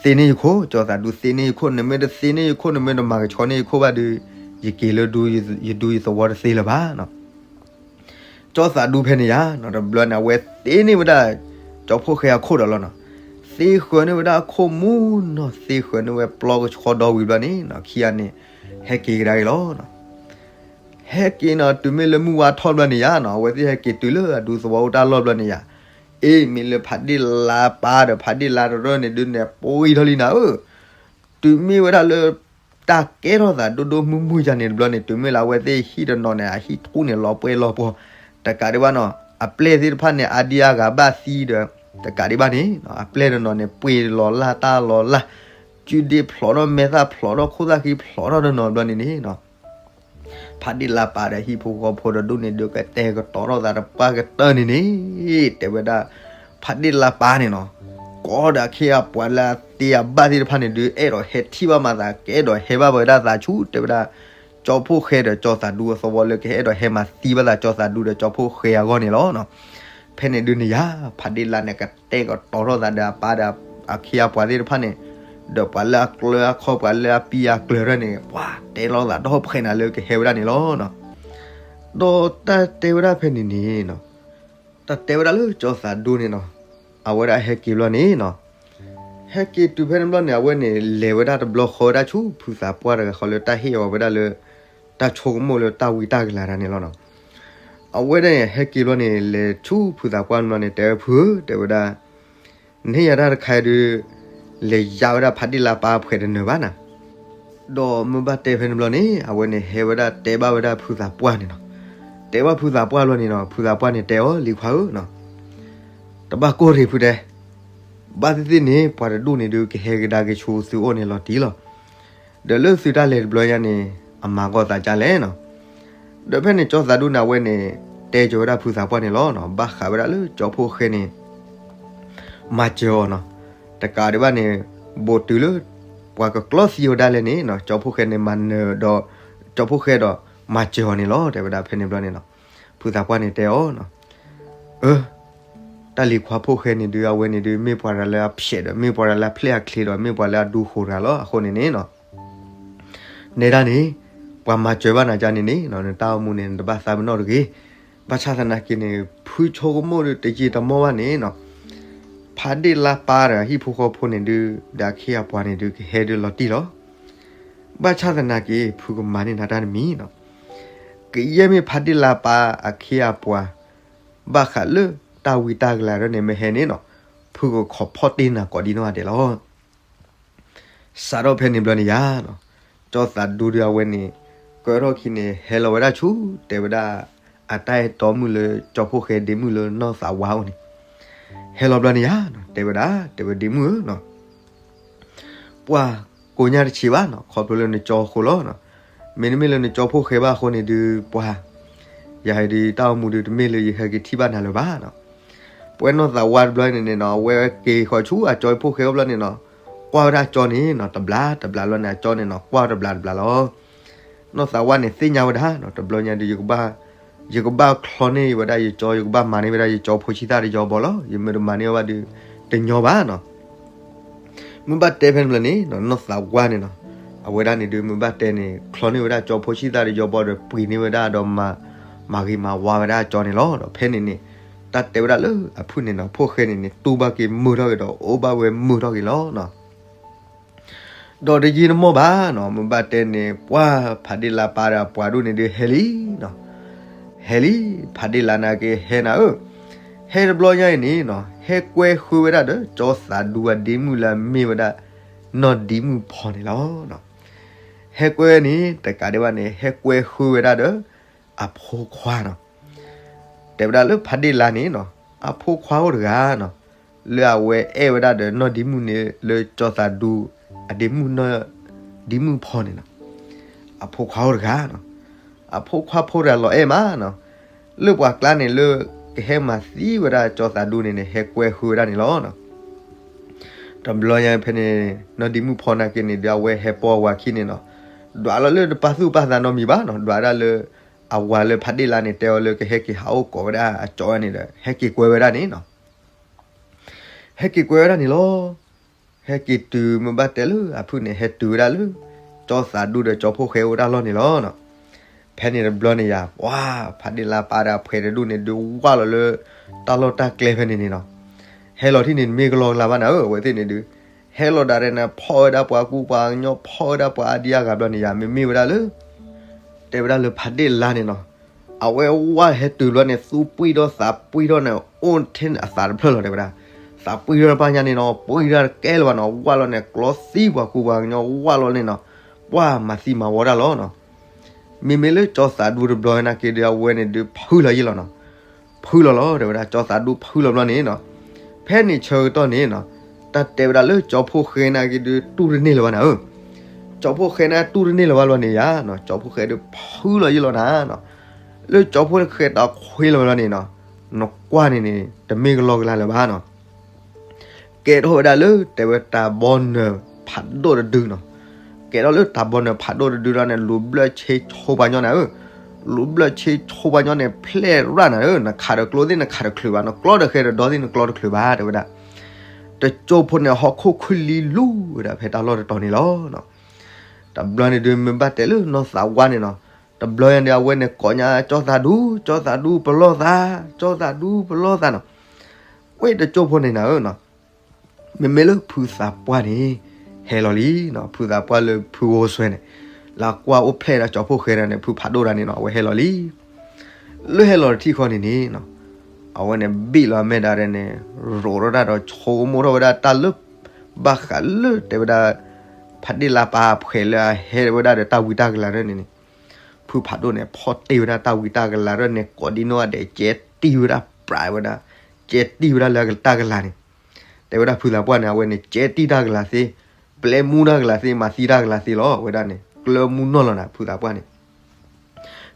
သ့န့ၢ်ယခိၣ်, ကၠီသးဒူသ့န့ၢ်ယခိၣ်, နမ့ၢ်တသ့န့ၢ်ယခိၣ် နမ့ၢ်တမၤကဆှီန့ၢ်ယခိၣ်ဘၣ်ဒီး ယက့ၤလၢဒူ ယဒူယသဝီတသ့လၢၤဘၣ်နီၤ. ကၠီသးဒူဖဲန့ၣ်ယါနီၤ တဘျီန့ၣ် အဝဲသ့န့ၢ်ဝဲဒၣ် ကၠီဖိၣ်ဃဲအခိၣ်ဒီးလီၤနီၤ. သ့ဃၢၤန့ၢ်ဝဲဒၣ်အခိၣ်မူနီၤ, သ့ဃၢၤန့ၢ်ဝဲပျီကဆှီဒီဝံၤဘျီန့ၣ်နီၤ ခံဂၤန့ၣ် ဟဲက့ၤကဒါက့ၤလီၤနီၤ. ဟဲက့ၤနီၤ တုၤမ့ၢ်လၢမုၢ်ဝါထီၣ်ဘျီန့ၣ်ယါနီၤ အဝဲသ့ၣ်ဟဲက့ၤတုၤလၢအဒူသဝီအိၣ်တၢ်လီၢ်ဘျီန့ၣ်ယါ, အ့ မ့ၢ်လၢဖးဒ့ၣ်လါပၢ်ဒီးဖးဒ့ၣ်လါတရၢၢ်န့ၣ်ဒုးန့ၣ် ပှံၢ်ထီၣ်လံနၤဧၢ. တုၤမ့ၢ်ဝဲဒၣ်လၢ တၢ်ကဲထီၣ်သးဒိၣ်ဒိၣ်မုၢ်မုၢ်ယါန့ၣ်တဘျီန့ၣ် တုၤမ့ၢ်လၢအဝဲသ့ၣ်ဟံၣ်တနီၤန့ၣ် အဟံၣ်ထူၣ်န့ၣ် လီၤပှဲၤလီၤပှီၤ တကးဒံးဘၣ်နီၤ အပျဲၢ်သ့ၣ်တဖၣ်န့ၣ် အါဒံအါဂၤဘၣ်သံဒီး တကးဒံးဘၣ်န့ၣ် အပျဲၢ်တနီၤန့ၣ် ပှ့ၤလီၤလၢ်တၢ်လီၤလၢ်, ကုဒ့ၣ်ဖျိးထီၣ် မဲာ်သၣ်ဖျိးထီၣ် ခိၣ်သၣ်ဃံဖျိးထီၣ်တနီၤဘျီန့ၣ်န့ၣ် ဖးဒ့ၣ်လါပၢ်ဒီးဟံၣ်ဖိဃီဖိတဒူၣ်န့ၣ်ဒုး ကတဲာ်ကတီၤထီၣ်သးတပှၢ်ကတၢၢ်န့ၣ်န့ၣ် တဲဝဲဒၣ် ဖးဒ့ၣ်လါပၢ်န့ၣ်နီၤ ကိးဒီးအခ့အပှၤလၢအသ့အဘၣ်သ့ၣ်တဖၣ်န့ၣ်ဒုး အဲၣ်ဒိးဟဲထံၣ်ဘၣ်မၤသး ကအဲၣ်ဒိးဟဲဘၣ်ဝဲဒၣ်သးဆူ တဲဝဲဒၣ် ကၠီဖိၣ်ဃဲဒီးကၠီသးဒူအသဝီလၢကဟဲအဲၣ်ဒိးဟဲမၤသံဘၣ်သးကၠီသးဒူဒီးကၠီဖိၣ်ဃဲအဂီၢ်န့ၣ်လီၤ. ဖဲန့ၣ်ဒုးန့ၣ်ယါ ဖးဒ့ၣ်လါန့ၣ် ကတဲာ်ကတီၤထီၣ်သးဒီးအပၢ်ဒီးအခ့အပှၤသ့ၣ်တဖၣ်န့ၣ် ဒီးပှၤလၢအကျၢၤအခီၣ် ပှၤလၢအပံအကျၢၤထီၣ်န့ၣ် ပှၤတဲလီၤသးဒီဖှဲးနၤလၢကဟဲဝဲဒၣ်န့ၣ်လီၤ. ဒီးတၢ်တဲဝဲဒၣ်ဖဲန့ၣ်န့ၣ်နီၤ တၢ်တဲဝဲဒၣ်လၢကၠီသးဒူန့ၣ်နီၤ အဝဲဒၣ်ဟဲက့ၤဘျီန့ၣ်နီၤ ဟဲက့ၤတုၤဖဲန့ၣ်ဘျီန့ၣ် အဝဲန့ၣ် လဲၤဝဲဒၣ်တဘျီဃီဝဲဒၣ်ဆူဖုသးပှၢ်တဂၤဃီလၢတၢ်ဟ့ၣ်အီၤဝဲဒၣ်လၢ တၢ်ဆိကမိၣ်လၢတၢ်ဝံတၢ်ကလၤတၢ်န့ၣ်လီၤနီၤ. အဝဲဒၣ်န့ၣ် ဟဲက့ၤဘျီန့ၣ် လဲၤဆူဖုသးပှၢ်န့ၣ်ဘျီန့ၣ် တဲဝဲဖုဧၢ တဲဝဲဒၣ် နဟ့ၣ်ယၤတၢ်တခါအံၤဒုး လဲၤယါဝဲဒၣ်ဖးဒ့ၣ်လါပၢ်ဖှဲးတနၢၤဘၣ်နၤ. ဒီးမ့ၢ်ဘၣ်တဲဖဲန့ၣ်ဘျီန့ၣ် အဝဲန့ၣ်ဟဲဝဲဒၣ်တဲဘၣ်ဝဲဒၣ်ဖုသးပှၢ်န့ၣ်နီၤ. တဲဘၣ်ဖုသးပှၢ်ဘျီန့ၣ်နီၤ ဖုသးပှၢ်န့ၣ်တဲအီၤ လံၤခွါဧၢနီၤ တဘၣ်ကိၢ်တဂ့ၤဖုတဲ, ဘၣ်သ့ၣ်သ့ၣ်န့ၣ် ပှၤတဒူၣ်န့ၣ်ဒုး ကဟဲကဒါက့ၤဆူသုအိၣ်န့ၣ်လီၤတံၢ်လီၤ. ဒီးလၢသုတၢ်လဲၤတဘျီညါန့ၣ် အမၤဂီၢ်သးကၢ်လဲၣ်နီၤ. ဒီးဖဲန့ၣ်ကၠီသးဒူန့ၣ် အဝဲန့ၣ် တဲကၠီၤဝဲဒၣ်ဖုသးပှၢ်န့ၣ်လီၤနီၤ. ဘၣ်ဃးဝဲဒၣ်လၢကၠီဖိၣ်ဃဲန့ၣ် မၤစၢၤအီၤနီၤ. တကးဒံးဘၣ်န့ၣ် ဘူးတုၤလၢ ပှၤကကျီသံဝဲဒၣ်လဲၣ်န့ၣ်နီၤ ကၠီဖိၣ်ဃဲန့ၣ်မၤနၢၤဒီး ကၠီဖိၣ်ဃဲဒီးမၤစၢၤအီၤန့ၣ်လီၤ တဲဝဲဒၣ်ဖဲန့ၣ်ဘျီန့ၣ်နီၤ. ဖုသးပှၢ်န့ၣ်တဲအီၤနီၤ အၢ တၢ်လံၤခွါဖိၣ်ဃဲန့ၣ်ဒုး အဝဲန့ၣ်ဒုး မ့ၢ်ပှၤတဂၤလၢအဖျဲးဒီး မ့ၢ်ပှၤတဂၤလၢအဖျဲးအချ့ဒီး မ့ၢ်ပှၤလၢအဒူဃိးတဂၤလီၤ. အဃိန့ၣ်န့ၣ်နီၤ နဲဒၣ်န့ၣ် ပှၤမၤစၢၤဘၣ်နၤကၢ်န့ၣ်န့ၣ်နီၤ နတၢ်အိၣ်မူန့ၣ် နတဘၣ်သးပ့ၤနီၣ်တဂ့ၤ. ဘၣ်ဆၣ်သနာ်က့န့ၣ် ဖုဆိကမိၣ်ဒုး တယံာ်တမီၢ်ဘၣ်န့ၣ်နီၤ ဖးဒ့ၣ်လါပၢ်ဒီးဟံၣ်ဖိဃီဖိန့ၣ်ဒုး ဒီးအခ့အပှၤန့ၣ်ဒုး ကဟဲဒုးလီၤတံၢ်လီၤ. ဘၣ်ဆၣ်သနာ်က့ ဖုကမၤန့ၢ်နၤတၢ်တမံၤနီၤ ကယဲၢ်မ့ၢ်ဖးဒ့ၣ်လါပၢ်အခ့အပှၤ ဘၣ်ဃးလၢတၢ်ဝံတၢ်ကလၤဒ်န့ၣ်မ့ၢ်ဟဲန့ၣ်နီၤ ဖုကခိးဖီၣ်တ့ၢ်နၤကိးဒံနီၢ်ဂၤဒဲးလီၤ. စးထီၣ်ဖဲန့ၣ်ဘျီန့ၣ်ယါနီၤ ကၠီသးဒူဒုးအဝဲန့ၣ် ကၢထီၣ်ခံန့ၣ် ဟဲလီၤဝဲဒၣ်ဆူ တဲဝဲဒၣ် အတၢ်အဲၣ်တီမုၣ်လၢ ကၠီဖိၣ်ဃဲဒ့မုၣ်လၢနီၢ်သးဝါအိၣ်န့ၣ် ဟဲလီၤဘျီန့ၣ်ယါနီၤ တဲဝဲဒၣ် တဲဝဲဒ့မုၣ်ဧၢနီၤ ပှၤကိးညါတဆံးဘၣ်နီၤ ခီဖျိလၢနကၠီအဃိလီၤနီၤ. မ့တမ့ၢ်လၢနကၠီဖိၣ်ဃဲဘၣ်အဃိန့ၣ်ဒုး ပှၤ ယၤဒုးတၢ်အိၣ်မူဒုးတမ့ၢ်လၢယဟဲက့ၤထံၣ်ဘၣ်နၤလၢၤဘၣ်နီၤ. ပဝဲနီၢ်သးဝါတဘျီန့ၣ်န့ၣ်နီၤ အဝဲက့ၤဃီၤဆူအကၠီဖိၣ်ဃဲအိၣ်ဘျီန့ၣ်နီၤ ကွၢ်ဝဲဒၣ်အကၠီန့ၣ်နီၤ တဘျီတဘျီလီၤန့ၣ် အကၠီန့ၣ်နီၤ ကွၢ်တဘျီတဘျီလီၤ. နီၢ်သးဝါန့ၣ်သ့ၣ်ညါဝဲဒၣ်နီၤ တဘျီညါဒုး ယကဘၣ် ယကဘၣ်ချီန့ၢ်ဝဲဒၣ်ယကၠီ ယကဘၣ်မၤန့ၢ်ဝဲဒၣ်ယကၠီဖိဆံးသၣ်တယီဘီလီၤ. ယမ့ၢ်တမၤန့ၢ်အီၤဘၣ်ဒုး တညီဘၣ်နီၤ. မ့ၢ်ဘၣ်တဲဖဲန့ၣ်ဘျီန့ၣ်နီၤ နီၢ်သးဝါန့ၣ်နီၤ အဝဲဒၣ်န့ၣ်ဒုး မ့ၢ်ဘၣ်တဲန့ၣ် ချီန့ၢ်ဝဲဒၣ်ကၠီဖိဆံးသၣ်တယီဘီဒီး ပှ့ၤန့ၢ်ဝဲဒၣ်ဒီးမၤ မၤဂ့ၤမၤဝါဝဲဒၣ်အကၠီန့ၣ်လီၤ. ဒီးဖဲန့ၣ်န့ၣ် တၢ်တဲဝဲဒၣ်လၢအဖုၣ်န့ၣ်နီၤ ဖိၣ်ဃဲန့ၣ်န့ၣ် တူၢ်ဘၣ်က့ၤမုာ်ထီၣ်က့ၤဒီး အိၣ်ဘၣ်ဝဲမုာ်ထီၣ်က့ၤလီၤနီၤ. ဒီးတယံာ်တမီၢ်ဘၣ်နီၤ မ့ၢ်ဘၣ်တဲန့ၣ် ပှၤဖးဒ့လါပၢ်ဒီးအပှၤဒိၣ်န့ၣ်ဒုးဟဲလံနီၤ. ဟဲလံ ဖးဒ့လါနာ်က့ဟဲနၤဧၢ, ဟဲတဘျီညါအံၤန့ၣ်နီၤ ဟဲကွဲဃုဝဲဒၣ်ဒီး ကၠီသးဒူအဒ့မုၣ်လၢအမ့ၢ်ဝဲဒၣ် နီၢ်ဒ့မုၣ်ဖီန့ၣ်လီၤ. ဟဲကွဲန့ၣ် တကးဒံးဘၣ်န့ၣ် ဟဲကွဲဃုဝဲဒၣ်ဒီး အဖိခွါနီၤ. တဲဝဲဒၣ်လၢဖးဒ့လါန့ၣ်နီၤ အဖိခွါအိၣ်တဂၤနီၤ လၢအဝဲအဲၣ်ဝဲဒၣ်ဒီးနီၢ်ဒ့မုၣ်န့ၣ် လၢကၠီသးဒူ အဒ့မုၣ်နီၢ်ဒ့မုၣ်ဖီန့ၣ်နီၤ. အဖိခွါအိၣ်တဂၤနီၤ အဖိခွါဖိတဂၤလီၤအဲၣ်မးနီၤ လၢပှၤကျါန့ၣ်လၢ ကဟဲမၤသံဝဲဒၣ်ကၠီသးဒူန့ၣ်န့ၣ် ဟဲကွဲဃုဝဲဒၣ်န့ၣ်လီၤ. တဘျီညါဖဲန့ၣ် နီၢ်ဒ့မုၣ်ဖီနာ်က့န့ၣ်ဒီး အဝဲဟဲပိာ်အဝၤခံန့ၣ်နီၤ ဒွးလီၤလၢတပာ်သူၣ်ပာ်သးနီတမံၤဘၣ်နီၤ ဒွးဒၣ်လၢ အဝၤလၢဖးဒ့လါန့ၣ် တဲအီၤလၢကဟဲက့ၤဟးအိၣ်ကိးဝဲဒၣ်အကၠီန့ၣ်ဒီး ဟဲက့ၤကွဲဝဲဒၣ်န့ၣ်နီၤ. ဟဲက့ၤကွဲဝဲဒၣ်န့ၣ်လီၤ. ဟဲက့ၤတုၤမ့ၢ်ဘၣ်တဲလၢအဖုၣ်န့ၣ် ဟဲတုၤဝဲဒၣ်လၢ ကၠီသးဒူဒီးကၠီဖိၣ်ဃဲအိၣ်ဒၣ်လီၢ်န့ၣ်လီၤ. ဖဲန့ၣ်တဘျီန့ၣ်ယၤ ပှၤဖးဒ့လါပၢ်ဒီးအဖှဲးတဒူၣ်န့ၣ် ဒုးဝၢ်လီၤလၢ တၢ်လီၢ်တၢ်ကျဲဖဲန့ၣ်န့ၣ်နီၤ. ဟဲလီၤထံၣ်န့ၣ် တမ့ၢ်ကလီကလါဘၣ်နၤဧၢ အဝဲသ့ၣ်န့ၣ်ဒုး ဟဲလီၤဒၣ်ရဲၣ်န့ၣ် ဖီၣ်ဝဲဒၣ်ပှၤကူပှၤကညီ ဖီၣ်ဝဲဒၣ်ပှၤအါဒံအါဂၤဘျီန့ၣ်ယၤ မ့မ့ၢ်ဝဲဒၣ်လၢ တဲဝဲဒၣ်လၢဖးဒ့လါန့ၣ်နီၤ အဝဲဝၢ်ဟဲတုၤဘျီန့ၣ် သူပှံၢ်ထီၣ်သးပှံၢ်ထီၣ်န့ၣ် အိၣ်ထဲန့ၣ်အသးတဖျၢၣ်လီၤ တဲဝဲဒၣ်. သးပှံၢ်ထီၣ်တဖၣ်ညါန့ၣ်နီၤ ပှံၢ်ထီၣ်တကဲလၢၤဘၣ်နီၤ ဝၢ်လီၤန့ၣ် ကျီသံပှၤကူပှၤကညီ ဝၢ်လီၤန့ၣ်နီၤ ပှၤမၤသံမၤဝီတၢ်လီၤနီၤ. မ့မ့ၢ်လၢကၠီသးဒူတဘျီနာ်က့ဒီး အဝဲန့ၣ်ဒုးဖုလီၤယ့ၢ်လီၤနီၤ. ဖုလီၤလီၤ တဲဝဲဒၣ် ကၠီသးဒူဖုလီၤဘျီန့ၣ်နီၤ. ဖဲန့ၣ်ဆၢကတီၢ်န့ၣ်နီၤ တၢ်တဲဝဲဒၣ်လၢကၠီဖိၣ်ဃဲနာ်က့ဒုး တူၢ်တန့ၢ်လၢၤဘၣ်နၤဧၢ. ကၠီဖိၣ်ဃဲန့ၣ်တူၢ်တန့ၢ်လၢၤဘၣ်ဘျီန့ၣ်ယၤနီၤ ကၠီဖိၣ်ဃဲဒုးဖုလီၤယ့ၢ်လီၤနၤနီၤ. လၢကၠီဖိၣ်ဃဲတၢ်ခွ့လီၤဘျီန့ၣ်နီၤ နကွၢ်န့ၣ်န့ၣ် တမ့ၢ်ကလီကလါလၢၤဘၣ်နီၤ. ကဲထီၣ်ဝဲဒၣ်လၢတဲဝဲတၢ်ဘီနၢၤဖးဒိၣ်တဒုနီၤ. ကဲထီၣ်လၢတၢ်ဘီနၢၤဖးဒိၣ်တဒုလီၤန့ၣ် လူၤဘျၢၣ်ဆ့ဆိပှၤညီနၤဧၢ. လူၤဘျၢၣ်ဆ့ဆိပှၤညီန့ၣ် ဖျဲၣ်ရၣ်နၤဧၢ. နခးဒီးကျိသ့ၣ်နခးတချုးဘၣ်, နကျီဒီးဃဲဒီးဒီသ့ၣ်နကျီတချုးဘၣ် တဲဝဲဒၣ်. တကၠိဖိန့ၣ် ဟီၣ်ခိၣ်ခုၣ်လံလူၤဝဲဒၣ်ဖဲတၢ်လီၢ်တတီၤန့ၣ်လီၤ. တဘျီန့ၣ်ဒုး မ့ၢ်ဘၣ်တဲလၢနီၢ်သးဝါန့ၣ်နီၤ, တဘျီညါဒီး အဝဲန့ၣ်ကိးညါ ကၠီသးဒူ, ကၠီသးဒူပလီၢ်သး, ကၠီသးဒူပလီၢ်သးနီၤ. ဝဲတကၠိဖိန့ၣ်နၤဧၢနီၤ, မ့မ့ၢ်လၢဖုသးပှၢ်န့ၣ် ဟဲလီၤလံနီၤ. ဖုသးပှၢ်လၢဖုဂီၤစွဲန့ၣ်, လၢကွၢ်အိၣ်ဖျဲၣ်ဒီးကၠီဖိၣ်ဃဲဒၣ်န့ၣ် ဖုဖးဒိၣ်တဂၤန့ၣ်နီၤ, အဝဲဟဲလီၤလံ. လၢဟဲလီၤတထံၣ်ဃီန့ၣ်န့ၣ်နီၤ, အဝဲန့ၣ်ဘ့ၣ်လီၤအမဲာ်ဒၣ်ဒဲးန့ၣ်, ရိးထီၣ်ဒၣ်ဒီးဆိကမိၣ်ထီၣ်ဝဲဒၣ်တၢ်လၢ ဘၣ်ဃးလၢတဲဝဲဒၣ် ဖးဒ့ၣ်လါပၢ်အဖှဲးလၢအဟဲဝဲဒၣ်ဒီးတၢ်ဝံတၢ်ကလၤဒၣ်န့ၣ်န့ၣ်, ဖုဖးဒိၣ်န့ၣ် ဖီၣ်တ့ၢ်ဝဲဒၣ်တၢ်ဝံတၢ်ကလၤဒၣ်န့ၣ် ကိးဒံနီၢ်ဂၤဒဲး ကဲတံၢ်ဝဲဒၣ်ပြးဝဲဒၣ်, ကဲတံၢ်ဝဲဒၣ်လၢတၢ်ကလၤန့ၣ်. တဲဝဲဒၣ်ဖုသးပှၢ်န့ၣ် အဝဲန့ၣ် ကဲတံၢ်တၢ်ကလၤသ့, ပျဲမူတၢ်ကလၤသ့, မၤသံတၢ်ကလၤသ့လီၤ. အဝဲဒၣ်န့ၣ် ကျၢမူနီၢ်လီၤနၤ ဖုသးပှၢ်န့ၣ်.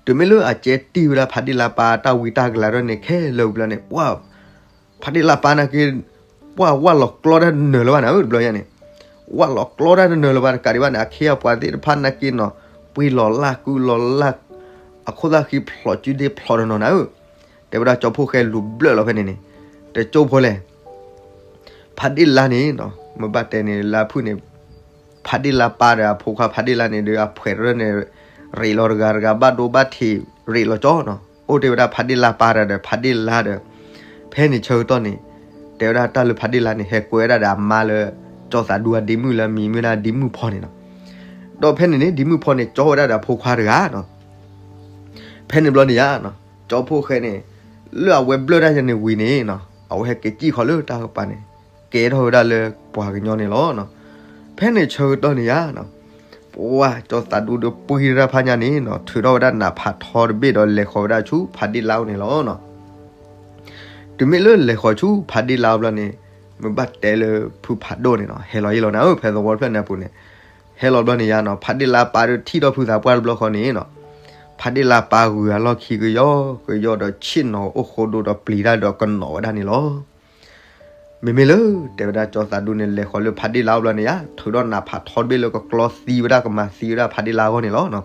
တုၤမ့ၢ်လၢအကဲတံၢ်ဝဲဒၣ်ဖးဒ့ၣ်လါပၢ်တၢ်ဝံတၢ်ကလၤဒၣ်န့ၣ် ခဲလၢာ်ဝံၤဘျီန့ၣ် ပှၤ ဖးဒ့ၣ်လါပၢ်နာ်က့ ပှၤဝၢ်လီၤကျီတၢ်တနၢၤလၢၤဘၣ်နၤဧၢ တဘျီညါန့ၣ်, ဝၢ်လီၤကျီတၢ်တနၢၤလၢၤဘၣ် တကးဒံးဘၣ်န့ၣ် အခ့အပှၤသ့ၣ်တဖၣ်နာ်က့နီၤ, ပှ့ၤလီၤလၢ်ကုလီၤလၢ်, အခိၣ်သၣ်ဃံဖျိးစုဒ့ဖျိးတနီၤနၤဧၢ. တဲဝဲဒၣ်ကၠီဖိၣ်ဃဲလူၤဘျၢၣ်လီၤဖဲန့ၣ်န့ၣ်, တကၠိဖိလဲၣ် ဖးဒ့ၣ်လါန့ၣ်နီၤ, မ့ၢ်ဘၣ်တဲန့ၣ် လါဖုၣ်န့ၣ် ဖးဒ့ၣ်လါပၢ်ဒီးအဖိခွါဖးဒ့ၣ်လါန့ၣ်ဒီး အဖှဲးတရၢၢ်န့ၣ် ရ့းလီၤတဂၤတဂၤ ဘၣ်ဒိဘၣ်ထံး ရ့းလီၤကၠီနီၤ. အိၣ်တ့ၢ်ဝဲဒၣ်ဖးဒ့ၣ်လါပၢ်တဂၤဒီးဖးဒ့ၣ်လါဒီး ဖဲန့ၣ်ဆၢကတီၢ်န့ၣ် တဲဝဲဒၣ်တၢ်လၢဖးဒ့ၣ်လါန့ၣ် ဟဲကွဲဝဲဒၣ်ဒီးအမါလၢ ကၠီသးဒူအဒ့မုၣ်လၢအမံၤမ့ၢ်ဒၣ်ဒ့မုၣ်ဖီန့ၣ်နီၤ. ဒီးဖဲန့ၣ်န့ၣ် ဒ့မုၣ်ဖီန့ၣ် ကၠီဝဲဒၣ်ဒီးအဖိခွါတဂၤနီၤ. ဖဲန့ၣ်ဘျီန့ၣ်ယါနီၤ, ကၠီဖိၣ်ဃဲန့ၣ် လၢအဝဲဘျၢၣ်တၢ်ယၤန့ၣ်ဝံၤန့ၣ်နီၤ, အဝဲဟဲက့ၤစံၣ်ဃီၤလၢတၢ်ကပၤန့ၣ် ကဲထီၣ်ဝဲဒၣ်လၢပှၤကညီန့ၣ်လီၤ. ဖဲန့ၣ်ဆၢကတီၢ်န့ၣ်ယါနီၤ, ပှၤကၠီသးဒူဒီးပှံၢ်တၢ်ဖးညါန့ၣ်နီၤ, ထုးထီၣ်ဝဲဒၣ်နးဖးထီတဘ့ၣ်ဒီးလဲၤဃီၤဝဲဒၣ်ဆူဖးဒ့ၣ်လါအိၣ်န့ၣ်လီၤ. တုၤမ့ၢ်လၢလဲၤဃီၤဆူဖးဒ့ၣ်လါအိၣ်ဘျီန့ၣ်, မ့ၢ်ဘၣ်တဲလၢဖုဖးဒိၣ်န့ၣ်နီၤ, ဟဲလီၤယ့ၢ်လီၤနၤဧၢ, ဖဲသဝီတဖျၢၣ်န့ၣ်အပူၤန့ၣ် ဟဲလီၤဘျီန့ၣ်ယါနီၤ ဖးဒ့ၣ်လါပၢ်ဒီးထံၣ်ထီၣ်ဖုသးပှၢ်တဘျီဃီန့ၣ်နီၤ, ဖးဒ့ၣ်လါပၢ်ဂုာ်အလီၢ်ခံကယီကယီဒီးဆ့ၣ်နီၤအိၣ်ဃိဒိဒီးပျံၤတၢ်ဒီးကနိးဝဲဒၣ်န့ၣ်လီၤ. မ့မ့ၢ်လၢ တဲဝဲဒၣ်ကၠီသးဒူန့ၣ် လဲၤဃီၤလၢဖးဒ့ၣ်လါအအိၣ်ဘျီန့ၣ်ယါ ထုးထီၣ်နးဖးထီတဘ့ၣ်လၢကကျီသံဝဲဒၣ်ကမၤသံဝဲဒၣ်ဖးဒ့ၣ်လါအဂီၢ်န့ၣ်လီၤ.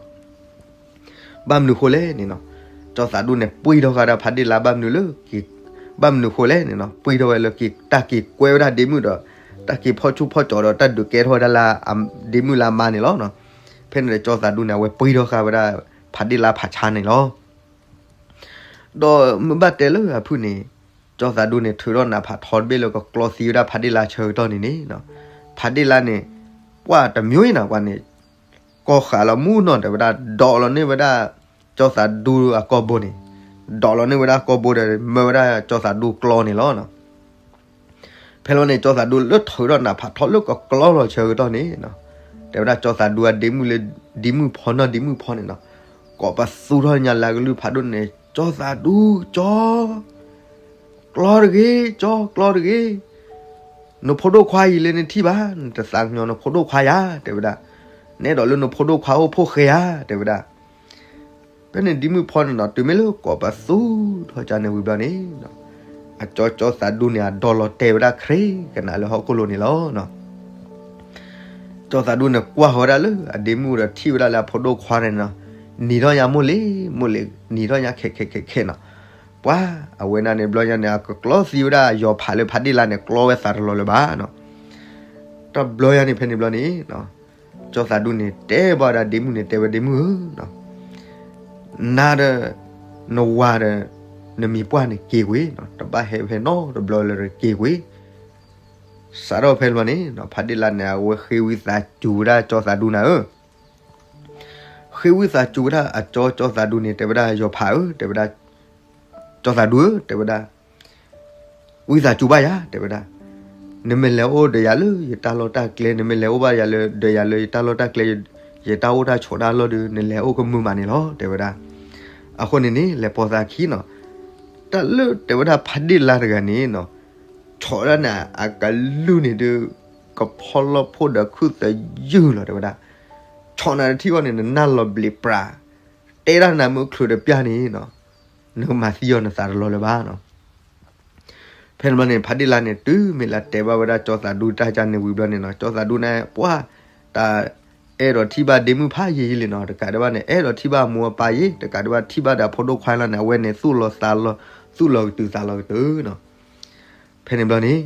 ဘၣ်မနုၤဃိလဲၣ်န့ၣ်နီၤ, ကၠီသးဒူန့ၣ် ပှံၢ်ထီၣ်ဃာ်ဒၣ်ဖးဒ့ၣ်လါဘၣ်မနုၤလၢ ဘၣ်မနုၤဃိလဲၣ်န့ၣ်နီၤ, ပှံၢ်ထီၣ်ဝဲလၢတၢ်က့ၤကွဲဝဲဒၣ်ဒ့မုၣ်ဒီး တၢ်က့ၤဖီၣ်ဆူၣ်ဖီၣ်ကၠီဒီး တၢ်ဒုးကဲထီၣ်ဝဲဒၣ်လၢ ဒ့မုၣ်လၢအမါန့ၣ်လီၤ. ဖဲန့ၣ်ဒီးကၠီသးဒူန့ၣ် အဝဲပှံၢ်ထီၣ်ဃာ်ဝဲဒၣ် ဖးဒ့ၣ်လါဖးဆါန့ၣ်လီၤ. ဒီးမ့ၢ်ဘၣ်တဲလၢအဖုၣ်န့ၣ်, ကၠီသးဒူန့ၣ် ထုးထီၣ်နးဖးထီတဘ့ၣ်လၢကကျီသံဝဲဒၣ်ဖးဒ့ၣ်လါဆၢကတီၢ်န့ၣ်န့ၣ်, ဖးဒ့ၣ်လါန့ၣ် ပှၤတမံၤအံၤနီၤ ပှၤန့ၣ် ကီၢ်ဃာ်လီၤမူနီၤ တဲဝဲဒၣ် ဒိးလီၤန့ၢ်ဝဲဒၣ် ကၠီသးဒူအကိာ်ဘိန့ၣ်, ဒိးလီၤန့ၢ်ဝဲဒၣ်ကိာ်ဘိဒီး မၢဝဲဒၣ်ကၠီသးဒူကျီန့ၣ်လီၤ. ဖဲလီၤန့ၣ် ကၠီသးဒူလၢထုးထီၣ်နးဖးထီလၢကကျီလီၤဆၢကတီၢ်န့ၣ်, တဲဝဲဒၣ်ကၠီသးဒူအဒ့မုၣ်လၢ ဒ့မုၣ်ဖီနီၢ်ဒ့မုၣ်ဖီန့ၣ်နီၤ, ကိးပသူထီၣ်ညါလၢကလုၢ်ဖးဒိၣ်န့ၣ် ကၠီသးဒူ ကၠီ ကျီတဂ့ၤ ကၠီ ကျီတဂ့ၤ, နဖိဒိၣ်ခွါအံၤလၢနထံၣ်ဘၣ် နတသးကညီၤနဖိဒိၣ်ခွါယၤ တဲဝဲဒၣ်, နအဲၣ်ဒိးလၢနဖိဒိၣ်ခွါအိၣ်ဖှိၣ်ဃဲဧါ တဲဝဲဒၣ်. ဖဲန့ၣ်ဒ့မုၣ်ဖီန့ၣ်နီၤ တုၤမ့ၢ်လၢကိးပသူထီၣ်ကၠီန့ၣ်ဝံၤဘျီန့ၣ်, အကၠီကၠီသးဒူန့ၣ် အဒိးလီၤတဲာ်ဝဲဒၣ်ခရ့ကနၣ်လၢဟီၣ်ခိၣ်လိၤန့ၣ်လီၤ. ကၠီသးဒူန့ၣ် ကွၢ်ဃီၤဝဲဒၣ်လၢအဒ့မုၣ်ဒီးထံၣ်ဝဲဒၣ်လၢအဖိဒိၣ်ခွါန့ၣ်နီၤ, နံၤထီၣ်ညါမိၢ်လ့ၤ မိၢ်လ့ၤ နံၤထီၣ်ညါခဲခဲခဲခဲနီၤ, ပှၤအဝဲဒၣ်န့ၣ်ဘျီညါန့ၣ် အကကျီသံဝဲဒၣ်ယီၤဖးလၢဖးဒ့ၣ်လါန့ၣ် ကျီဝဲသးတလီၤလၢၤဘၣ်နီၤ. တဘျီညါန့ၣ်ဖဲန့ၣ်ဘျီန့ၣ် ကၠီသးဒူန့ၣ် တဲဘၣ်ဝဲဒၣ်ဒ့မုၣ်န့ၣ် တဲဝဲဒ့မုၣ်ဧၢ နၤဒီး နဝၤဒီး နမံၤပှၢ်န့ၣ်က့ၤကွံာ်, တဘၣ်ဟဲဖဲနီတဘျီလၢၤဒီးက့ၤကွံာ်. စးထီၣ်ဖဲန့ၣ်ဘျီန့ၣ် ဖးဒ့ၣ်လါန့ၣ် အဝဲဃ့ဝံသးစူၤဝဲဒၣ်ကၠီသးဒူနၤဧၢ, ဃ့ဝံသးစူၤဝဲဒၣ်အကၠီကၠီသးဒူန့ၣ် တဲဝဲဒၣ်ယီၤဖးဧၢ တဲဝဲဒၣ်, ကၠီသးဒူဧၢ တဲဝဲဒၣ် ဝံသးစူၤဘၣ်ယၤ တဲဝဲဒၣ်, နမ့ၢ်လဲၤအိၣ်ဒီးယၤလၢယတၢ်လီၢ်တၢ်ကျဲ နမ့ၢ်လဲၤအိၣ်ဘၣ်ယၤလၢဒီးယၤလၢယတၢ်လီၢ်တၢ်ကျဲ ယတၢ်အိၣ်တၢ်ဆိးတၢ်လီၢ်ဒီး နလဲၤအိၣ်ကမုာ်မးန့ၣ်လီၤ တဲဝဲဒၣ်. အဃိန့ၣ်န့ၣ် လဲၤပိာ်သးခံနီၤ, တၢ်လၢတဲဝဲဒၣ်ဖးဒ့ၣ်လါတဂၤန့ၣ်နီၤ, ဆီၣ်ဒၣ်န့ၣ် အကလုၢ်န့ၣ်ဒုး ကဖီလီၢ်ဖိဒီးခုၣ်သယုၢ်လီၤ တဲဝဲဒၣ်, ဆီၣ်နၤတထံၣ်ဘၣ်န့ၣ် နနၢ်လီၤဘျံးပြး, တဲဒၣ်နၤမ့ၢ်ချုးတပျၢ်န့ၣ်နီၤ, နကမၤသံအီၤနသးတလီၤလၢၤဘၣ်နီၤ. ဖဲန့ၣ်ဘျီန့ၣ် ဖးဒ့ၣ်လါန့ၣ် တုၤမ့ၢ်လၢတဲဘၣ်ဝဲဒၣ်ကၠီသးဒူတၢ်ကၢ်န့ၣ်ဝံၤဘျီန့ၣ်နီၤ, ကၠီသးဒူန့ၣ် ပှၤ တၢ်အဲၣ်ဒိးထံၣ်ဘၣ်ဒ့မုၣ်ဖးယံာ်ယံာ်လံနီၤ, တကးဒံးဘၣ်န့ၣ် အဲၣ်ဒိးထံၣ်ဘၣ်အမိၢ်အပၢ်ယံာ်, တကးဒံးဘၣ်ထံၣ်ဘၣ်ဒီးအဖိဒိၣ်ခွါလီၤန့ၣ် အဝဲန့ၣ်သူၣ်လီၤသးလီၤ, သူၣ်လီၤကတုၤသးလီၤကတုၤနီၤ. ဖဲန့ၣ်ဘျီန့ၣ်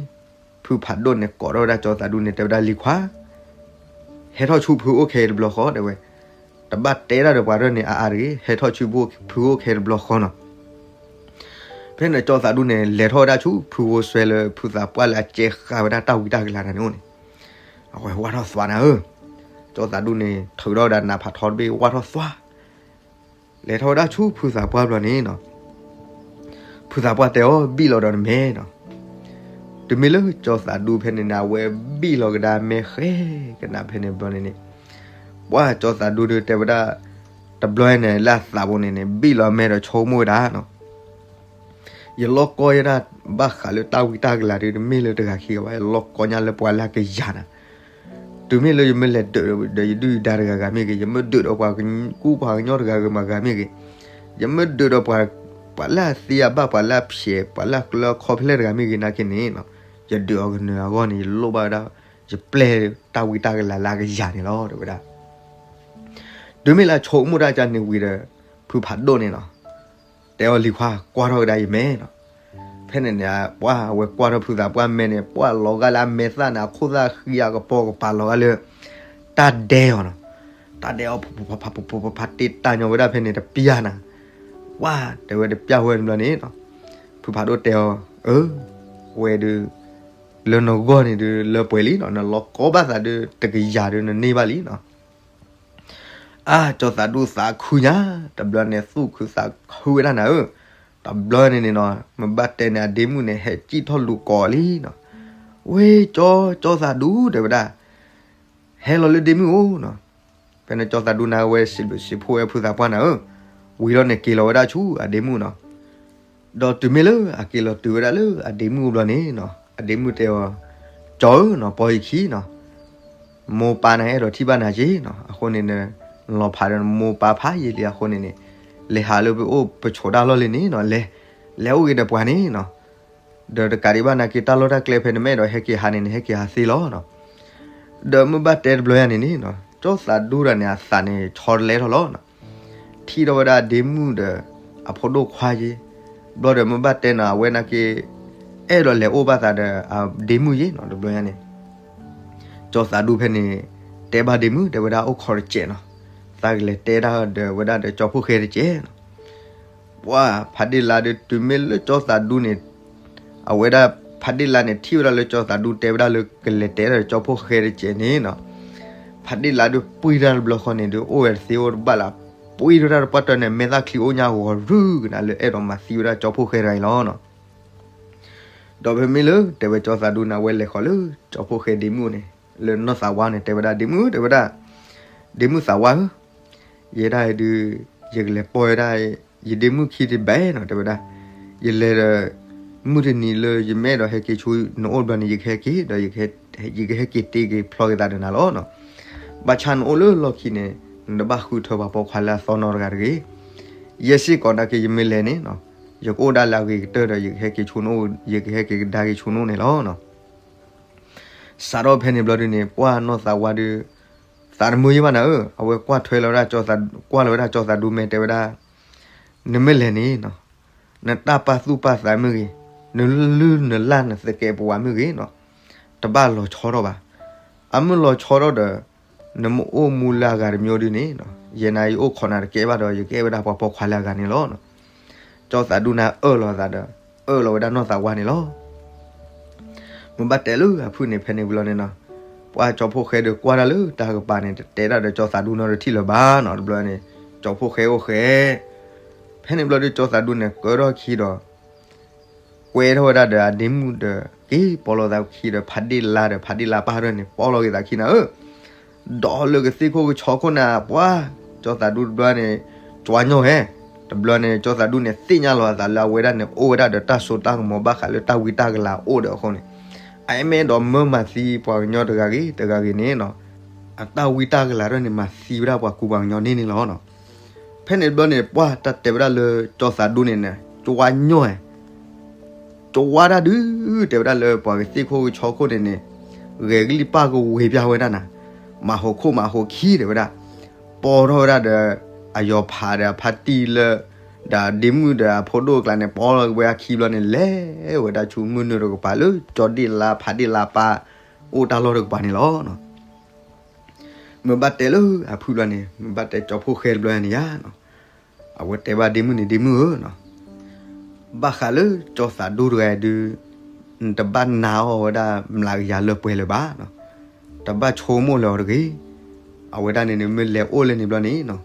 ဖုဖးဒိၣ်န့ၣ် ကိးထီၣ်ဝဲဒၣ်ကၠီသးဒူန့ၣ် တဲဝဲဒၣ်လံၤခွါ ဟဲထီၣ်ဆူဖုအိၣ်ခဲအံၤတဘျီဃီ တဲဝဲ, တဘၣ်တဲဒၣ်ဒီးပှၤရဲၣ်န့ၣ်အါအါတဂ့ၤ, ဟဲထီၣ်ဆူဖုအိၣ်ခဲအံၤတဘျီဃီနီၤ. ဖဲန့ၣ်ကၠီသးဒူန့ၣ် လဲၤထီၣ်ဝဲဒၣ်ဆူဖုဖိဆွဲလၢဖုသးပှၢ်လၢအကဲဃာ်ဝဲဒၣ်တၢ်ဝံတၢ်ကလၤတၢ်န့ၣ်အိၣ်န့ၣ်, အဝဲဝၢ်ထီၣ်သွါနၤဧၢ, ကၠီသးဒူန့ၣ် ထုးထီၣ်ဝဲဒၣ်နးဖးထီတဘ့ၣ် ဝၢ်ထီၣ်သွါ လဲၤထီၣ်ဝဲဒၣ်ဆူဖုသးပှၢ်ဘျီန့ၣ်နီၤ, ဖုသးပှၢ်တဲအီၤ ဘံၣ်လီၤဒီးနမဲနီၤ. တုၤမ့ၢ်လၢကၠီသးဒူဖဲန့ၣ်န့ၣ် အဝဲဘံၣ်လီၤကဒါမဲဃဲကနၣ်ဖဲန့ၣ်ဘျီန့ၣ်န့ၣ်, ပှၤကၠီသးဒူဒီးတဲဝဲဒၣ် တဘျီန့ၣ်လၢအသးပူၤန့ၣ်န့ၣ် ဘံၣ်လီၤမဲဒီးဆိကမိၣ်ဝဲဒၣ်နီၤ ယလီၢ်ကီယဲဒၣ်ဘၣ်ဃးလၢတၢ်ဝံတၢ်ကလၤဒုး တမ့ၢ်လၢတဂၤခံကဘၣ်, ယလီၢ်ကီညါလၢပှၤလၢအကယၤနၤ. တုၤမ့ၢ်လၢယမ့ၢ်လဲၤဒုးဒီးယဒုၣ်ယဒါတဂၤဂၤမ့ၢ်ဂ့ၤ, ယမ့ၢ်ဒုးဒီးပှၤကူပှၤကညီတဂၤဂၤမ့ၢ်ဂ့ၤ, ယမ့ၢ်ဒုးဒီးပှၤ ပှၤလၢအသံအဘၣ် ပှၤလၢအဖျဲး ပှၤလၢအကျၢအခီဖဲလဲၣ်တဂၤမ့ၢ်ဂ့ၤနာ်က့န့ၣ်, ယဒုးအီၤကနၢၤအဂီၢ်န့ၣ် ယလိၣ်ဘၣ်ဝဲဒၣ် ယပျဲၢ်တၢ်ဝံတၢ်ကလၤလၢအကယၤန့ၣ်လီၤ တဲဝဲဒၣ်. တုၤမ့ၢ်လၢအဆိကမိၣ်တၢ်ကန့ၣ်ဝံၤဒီး ဖုဖးဒိၣ်န့ၣ်နီၤ တဲအီၤလံၤခွါ ကွၢ်ထီၣ်ကဒါယမဲနီၤ. ဖဲန့ၣ်န့ၣ် ပှၤအဝဲကွၢ်ထီၣ်ဖုသးပှၢ်မဲန့ၣ် ပှၤလီၤဂာ်လၢအမဲာ်သၣ်န့ၣ် အခိၣ်သၣ်ဃံအကပီၤကပၤလီၤဂာ်လၢ တၢ်ဒဲအီၤနီၤ. တၢ်ဒဲအီၤ ဖးဖးဖးဖးဖးဖး တ့တၢ်ညီဝဲဒၣ်ဖဲန့ၣ်တပျၢ်နၤ. ပှၤတဲဝဲတပျၢ်ဝဲန့ၣ်ဘျီန့ၣ်နီၤ ဖုဖးဒိၣ်တဲအီၤ အၢ ဝဲဒုး လၢနဂီၢ်န့ၣ်ဒုးလၢပှဲၤလံနီၤ နလီၤကီဘၣ်သးဒုး တကယၤဒုးနန့ၢ်ဘၣ်လံနီၤ. အါ ကၠီသးဒူသးခုညါ တဘျီန့ၣ် သူၣ်ခုသးခုဝဲဒၣ်နၤဧၢ. တဘျီန့ၣ်န့ၣ်နီၤ မ့ၢ်ဘၣ်တဲန့ၣ် အဒ့မုၣ်န့ၣ် ဟဲစံၣ်ထီၣ်လူၤကိးလံနီၤ. ဝဲ ကၠီ ကၠီသးဒူ တဲဝဲဒၣ် ဟဲလီၤလၢဒ့မုၣ်အိၣ်နီၤ. ဖဲန့ၣ်ကၠီသးဒူန့ၣ် အဝဲစံးဘျုးစံးဖှိၣ်ဝဲဖုသးပှၢ်နၤဧၢ. ဝံၤလီၤန့ၣ် က့ၤလီၤဝဲဒၣ်ဆူအဒ့မုၣ်နီၤ. ဒီးတုၤမ့ၢ်လၢအက့ၤလီၤတုၤဝဲဒၣ်လၢအဒ့မုၣ်အိၣ်ဘျီန့ၣ်နီၤ အဒ့မုၣ်တဲအီၤ ကၠီဧၢနီၤ ပီၢ်ယခံနီၤ မိၢ်ပၢ်န့ၣ်အဲၣ်ဒိးထံၣ်ဘၣ်နၤက့နီၤ, အဃိန့ၣ် နလီၤဖးဒီးမိၢ်ပၢ်ဖးယံာ်လံအဃိန့ၣ်န့ၣ်, လဲၤဟးလၢပအိၣ်ပဆိးတၢ်လီၢ်လံန့ၣ်နီၤ, လဲၤ လဲၤအိၣ်ဂ့ၤဒီးပှၤန့ၣ်နီၤ. ဒီးတကးဒံးဘၣ်နာ်က့ တၢ်လီၢ်တၢ်ကျဲဖဲနမ့ၢ်အဲၣ်ဒိးဟဲက့ၤဟးန့ၣ်န့ၣ် ဟဲက့ၤဟးသ့လီၤနီၤ. ဒီးမ့ၢ်ဘၣ်တဲတဘျီယၤန့ၣ်န့ၣ်နီၤ, ကၠီသးဒူတဂၤန့ၣ် အသးန့ၣ်ဆီတလဲထီၣ်လီၤနီၤ. ထံၣ်ထီၣ်ဝဲဒၣ်ဒ့မုၣ်ဒီး အဖိဒိၣ်ခွါယ့, ဘျီဒီးမ့ၢ်ဘၣ်တဲနီၤ အဝဲနာ်က့ အဲၣ်ဒိးလဲၤအိၣ်ဘၣ်သးဒီး ဒ့မုၣ်ယ့နီၤ တဘျီယၤန့ၣ် ကၠီသးဒူဖဲန့ၣ် တဲဘၣ်ဒ့မုၣ် တဲဝဲဒၣ်အိၣ်ခိးတစဲးနီၤ, သးကလဲၤတဲဒၣ်ဒီးဝဲဒၣ်ဒီးကၠီဖိၣ်ဃဲတစဲးနီၤ. ပှၤဖးဒ့လါဒီးတုၤမ့ၢ်လၢကၠီသးဒူန့ၣ် အဝဲဒၣ်ဖးဒ့လါန့ၣ် ထံၣ်ဝဲဒၣ်လၢကၠီသးဒူတဲဝဲဒၣ်လၢကလဲၤတဲဒၣ်ဒီးကၠီဖိၣ်ဃဲတစဲးန့ၣ်နီၤ, ဖးဒ့လါဒီးပှံၢ်တၢ်တဘျီဃီန့ၣ်ဒီး အိၣ်ဝဲတသ့အိၣ်တဘၣ်လၢၤ, ပှံၢ်ထီၣ်တၢ်တပှၢ်တၢၢ်န့ၣ် မဲာ်သၣ်ချံအိၣ်ညါဂီၤရူၢ်ကနၤလၢအဲၣ်ဒိးမၤသံဝဲဒၣ်ကၠီဖိၣ်ဃဲတဂၤအံၤလီၤနီၤ. ဒီးဖဲမ့ၢ်လၢတဲဝဲကၠီသးဒူန့ၣ် အဝဲလဲၤဃီၤလၢကၠီဖိၣ်ဃဲဒ့မုၣ်န့ၣ် လၢနီၢ်သးဝါန့ၣ် တဲဝဲဒၣ်ဒ့မုၣ်ဧၢ တဲဝဲဒၣ်, ဒ့မုၣ်သးဝါဧၢ, ယဲဒၣ်အံၤဒုး ယကလဲၤပိာ်ဝဲဒၣ် ယဒ့မုၣ်ခံတဘ့ၣ်နီၤ တဲဝဲဒၣ်, ယလဲၤဒီး မုၢ်တနံၤလၢယမ့ၢ်အဲၣ်ဒိးဟဲက့ၤဆူနအိၣ်တဘျီန့ၣ် ယကဟဲက့ၤဒီး ယကဟဲက့ၤတ့က့ၤဖျီက့ၤသးဒီးနၤလီၤနီၤ. ဘၣ်ဆၣ်နအိၣ်လၢလီၢ်ခံန့ၣ် နတဘၣ်ဃုထၢပှၤပိာ်ခွါလၢအသီနီတဂၤတဂ့ၤ. ယဲစ့ၢ်ကီးနာ်က့ ယမ့ၢ်လဲၤန့ၣ်နီၤ ယကအိၣ်ဒၣ်လၢအဂ့ၤကတၢၢ်ဒီး ယကဟဲက့ၤဆူနအိၣ် ယကဟဲက့ၤကဒါက့ၤဆူနအိၣ်န့ၣ်လီၤနီၤ. စးထီၣ်ဖဲန့ၣ်ဘျီဒုန့ၣ် ပှၢ်နီၢ်သးဝါဒုး သးတမုာ်ယံဘၣ်နၤဧၢ, အဝဲကွၢ်ထွဲလီၤဝဲဒၣ်ကၠီသး, ကွၢ်လီၤဝဲဒၣ်ကၠီသးဒူ မ့ၢ်တဲဝဲဒၣ်, နမ့ၢ်လဲၤန့ၣ်နီၤ, နတၢ်ပာ်သူၣ်ပာ်သးမ့ၢ်ဂ့ၤ, နလုၢ်နလၢ်နသကဲးပဝးမ့ၢ်ဂ့ၤနီၤ, တဘၣ်လီၤဆီထီၣ်ဘၣ်. အမ့ၢ်လီၤဆီထီၣ်ဒီး နမ့ၢ်အိၣ်မူလၢအဂၤတမံၤဒုန့ၣ်နီၤ, ယဲနၤယအိၣ်ခိးနၤတကဲဘၣ်ဒီး ယကအဲၣ်ဝဲဒၣ်ပှၤပိာ်ခွါလၢအဂၤန့ၣ်လီၤနီၤ. ကၠီသးဒူန့ၣ်အၢၣ်လီၤသးဒီး အၢၣ်လီၤဝဲဒၣ်နီၢ်သးဝါန့ၣ်လီၤ. မ့ၢ်ဘၣ်တဲလၢအဖုၣ်န့ၣ် ဖဲန့ၣ်ဘျီန့ၣ်နီၤ, ပှၢ်ကၠီဖိၣ်ဃဲဒီးကွၢ်တၢ်လၢတၢ်ကပၤန့ၣ် တတဲဒၣ်ဒီးကၠီသးဒူနီတထံၣ်လၢၤဘၣ်နီၤ, တဘျီန့ၣ် ကၠီဖိၣ်ဃဲအိၣ်ဃဲ ဖဲန့ၣ်ဘျီဒုးကၠီသးဒူန့ၣ် ကၢထီၣ်ခံဒီး ကွဲထီၣ်ဝဲဒၣ်ဒီးအဒ့မုၣ်ဒီး က့ၤပိာ်လီၤသးခံဒီး ဖးဒ့လါဒီး ဖးဒ့လါပၢ်တဂၤန့ၣ် ပိာ်လီၤက့ၤသးခံနၤဧၢ, ဒီးလၢကသ့ၣ်ခိၣ်ကဆီခိၣ်န့ၣ် ပှၢ်ကၠီသးဒူတဘျီန့ၣ် ကၠွါညီဟဲ, တဘျီန့ၣ် ကၠီသးဒူန့ၣ် သ့ၣ်ညါလီၤအသးလၢအဝဲဒၣ်န့ၣ် အိၣ်ဝဲဒၣ်ဒီးတၢ်စိတၢ်ကမီၤဘၣ်ဃးလၢတၢ်ဝံတၢ်ကလၤအိၣ်ဒီးအဃိန့ၣ်, အမ့ၢ်အဲၣ်ဒိးမၢမၤသံပှၤကညီတဂၤဂ့ၤတဂၤဂ့ၤန့ၣ်နီၤ, အတၢ်ဝံတၢ်ကလၤတဖၣ်န့ၣ် မၤသံဝဲဒၣ်ပှၤကူပှၤကညီန့ၣ်န့ၣ်လီၤနီၤ. ဖဲန့ၣ်တဘျီန့ၣ် ပှၢ်တၢ်တဲဝဲဒၣ်လၢကၠီသးဒူန့ၣ်န့ၣ် ကၠွါညီဟဲ ကၠွါတၢ်ဒုး တဲဝဲဒၣ်လၢပှၤကသ့ၣ်ခိၣ်ကဆီခိၣ်န့ၣ်န့ၣ် ဂဲၤကလံၣ်ပၢ်ကဝ့ၤပၠးဝဲဒၣ်နၤ, မၤဟိးခိၣ်မၤဟိးခံ တဲဝဲဒၣ်, ပိာ်ထီၣ်ဝဲဒၣ်ဒီး အယီၤဖးဒီးအဖါတံၢ်လၢ ဒီးဒ့မုၣ်ဒီးအဖိဒိၣ်အကျါန့ၣ် ပိာ်လီၤဝဲအခံဘျီန့ၣ် လဲၤဝဲဒၣ်ဆူမုၢ်နုာ်တကပၤလၢ ကၠီဒ့လါဖးဒ့လါပၢ် အိၣ်တၢ်လီၢ်တကပၤန့ၣ်လီၤ. မ့ၢ်ဘၣ်တဲလၢအဖုၣ်ဘျီန့ၣ် မ့ၢ်ဘၣ်တဲကၠီဖိၣ်ဃဲတဘျီန့ၣ်ယါနီၤ, အဝဲတဲဘၣ်ဒ့မုၣ်န့ၣ် ဒ့မုၣ်ဧၢနီၤ, ဘၣ်ဃးလၢကၠီသးဒူတဂၤဒုး နတဘၣ်နာ်အီၤဝဲဒၣ်မျးကယၤလၢပှဲၤလၢၤဘၣ်နီၤ, တဘၣ်ဆိကမိၣ်လၢၤအီၤတဂ့ၤ. အဝဲဒၣ်န့ၣ်န့ၣ် မ့ၢ်လဲၤအိၣ်လၢန့ၣ်ဘျီန့ၣ်နီၤ,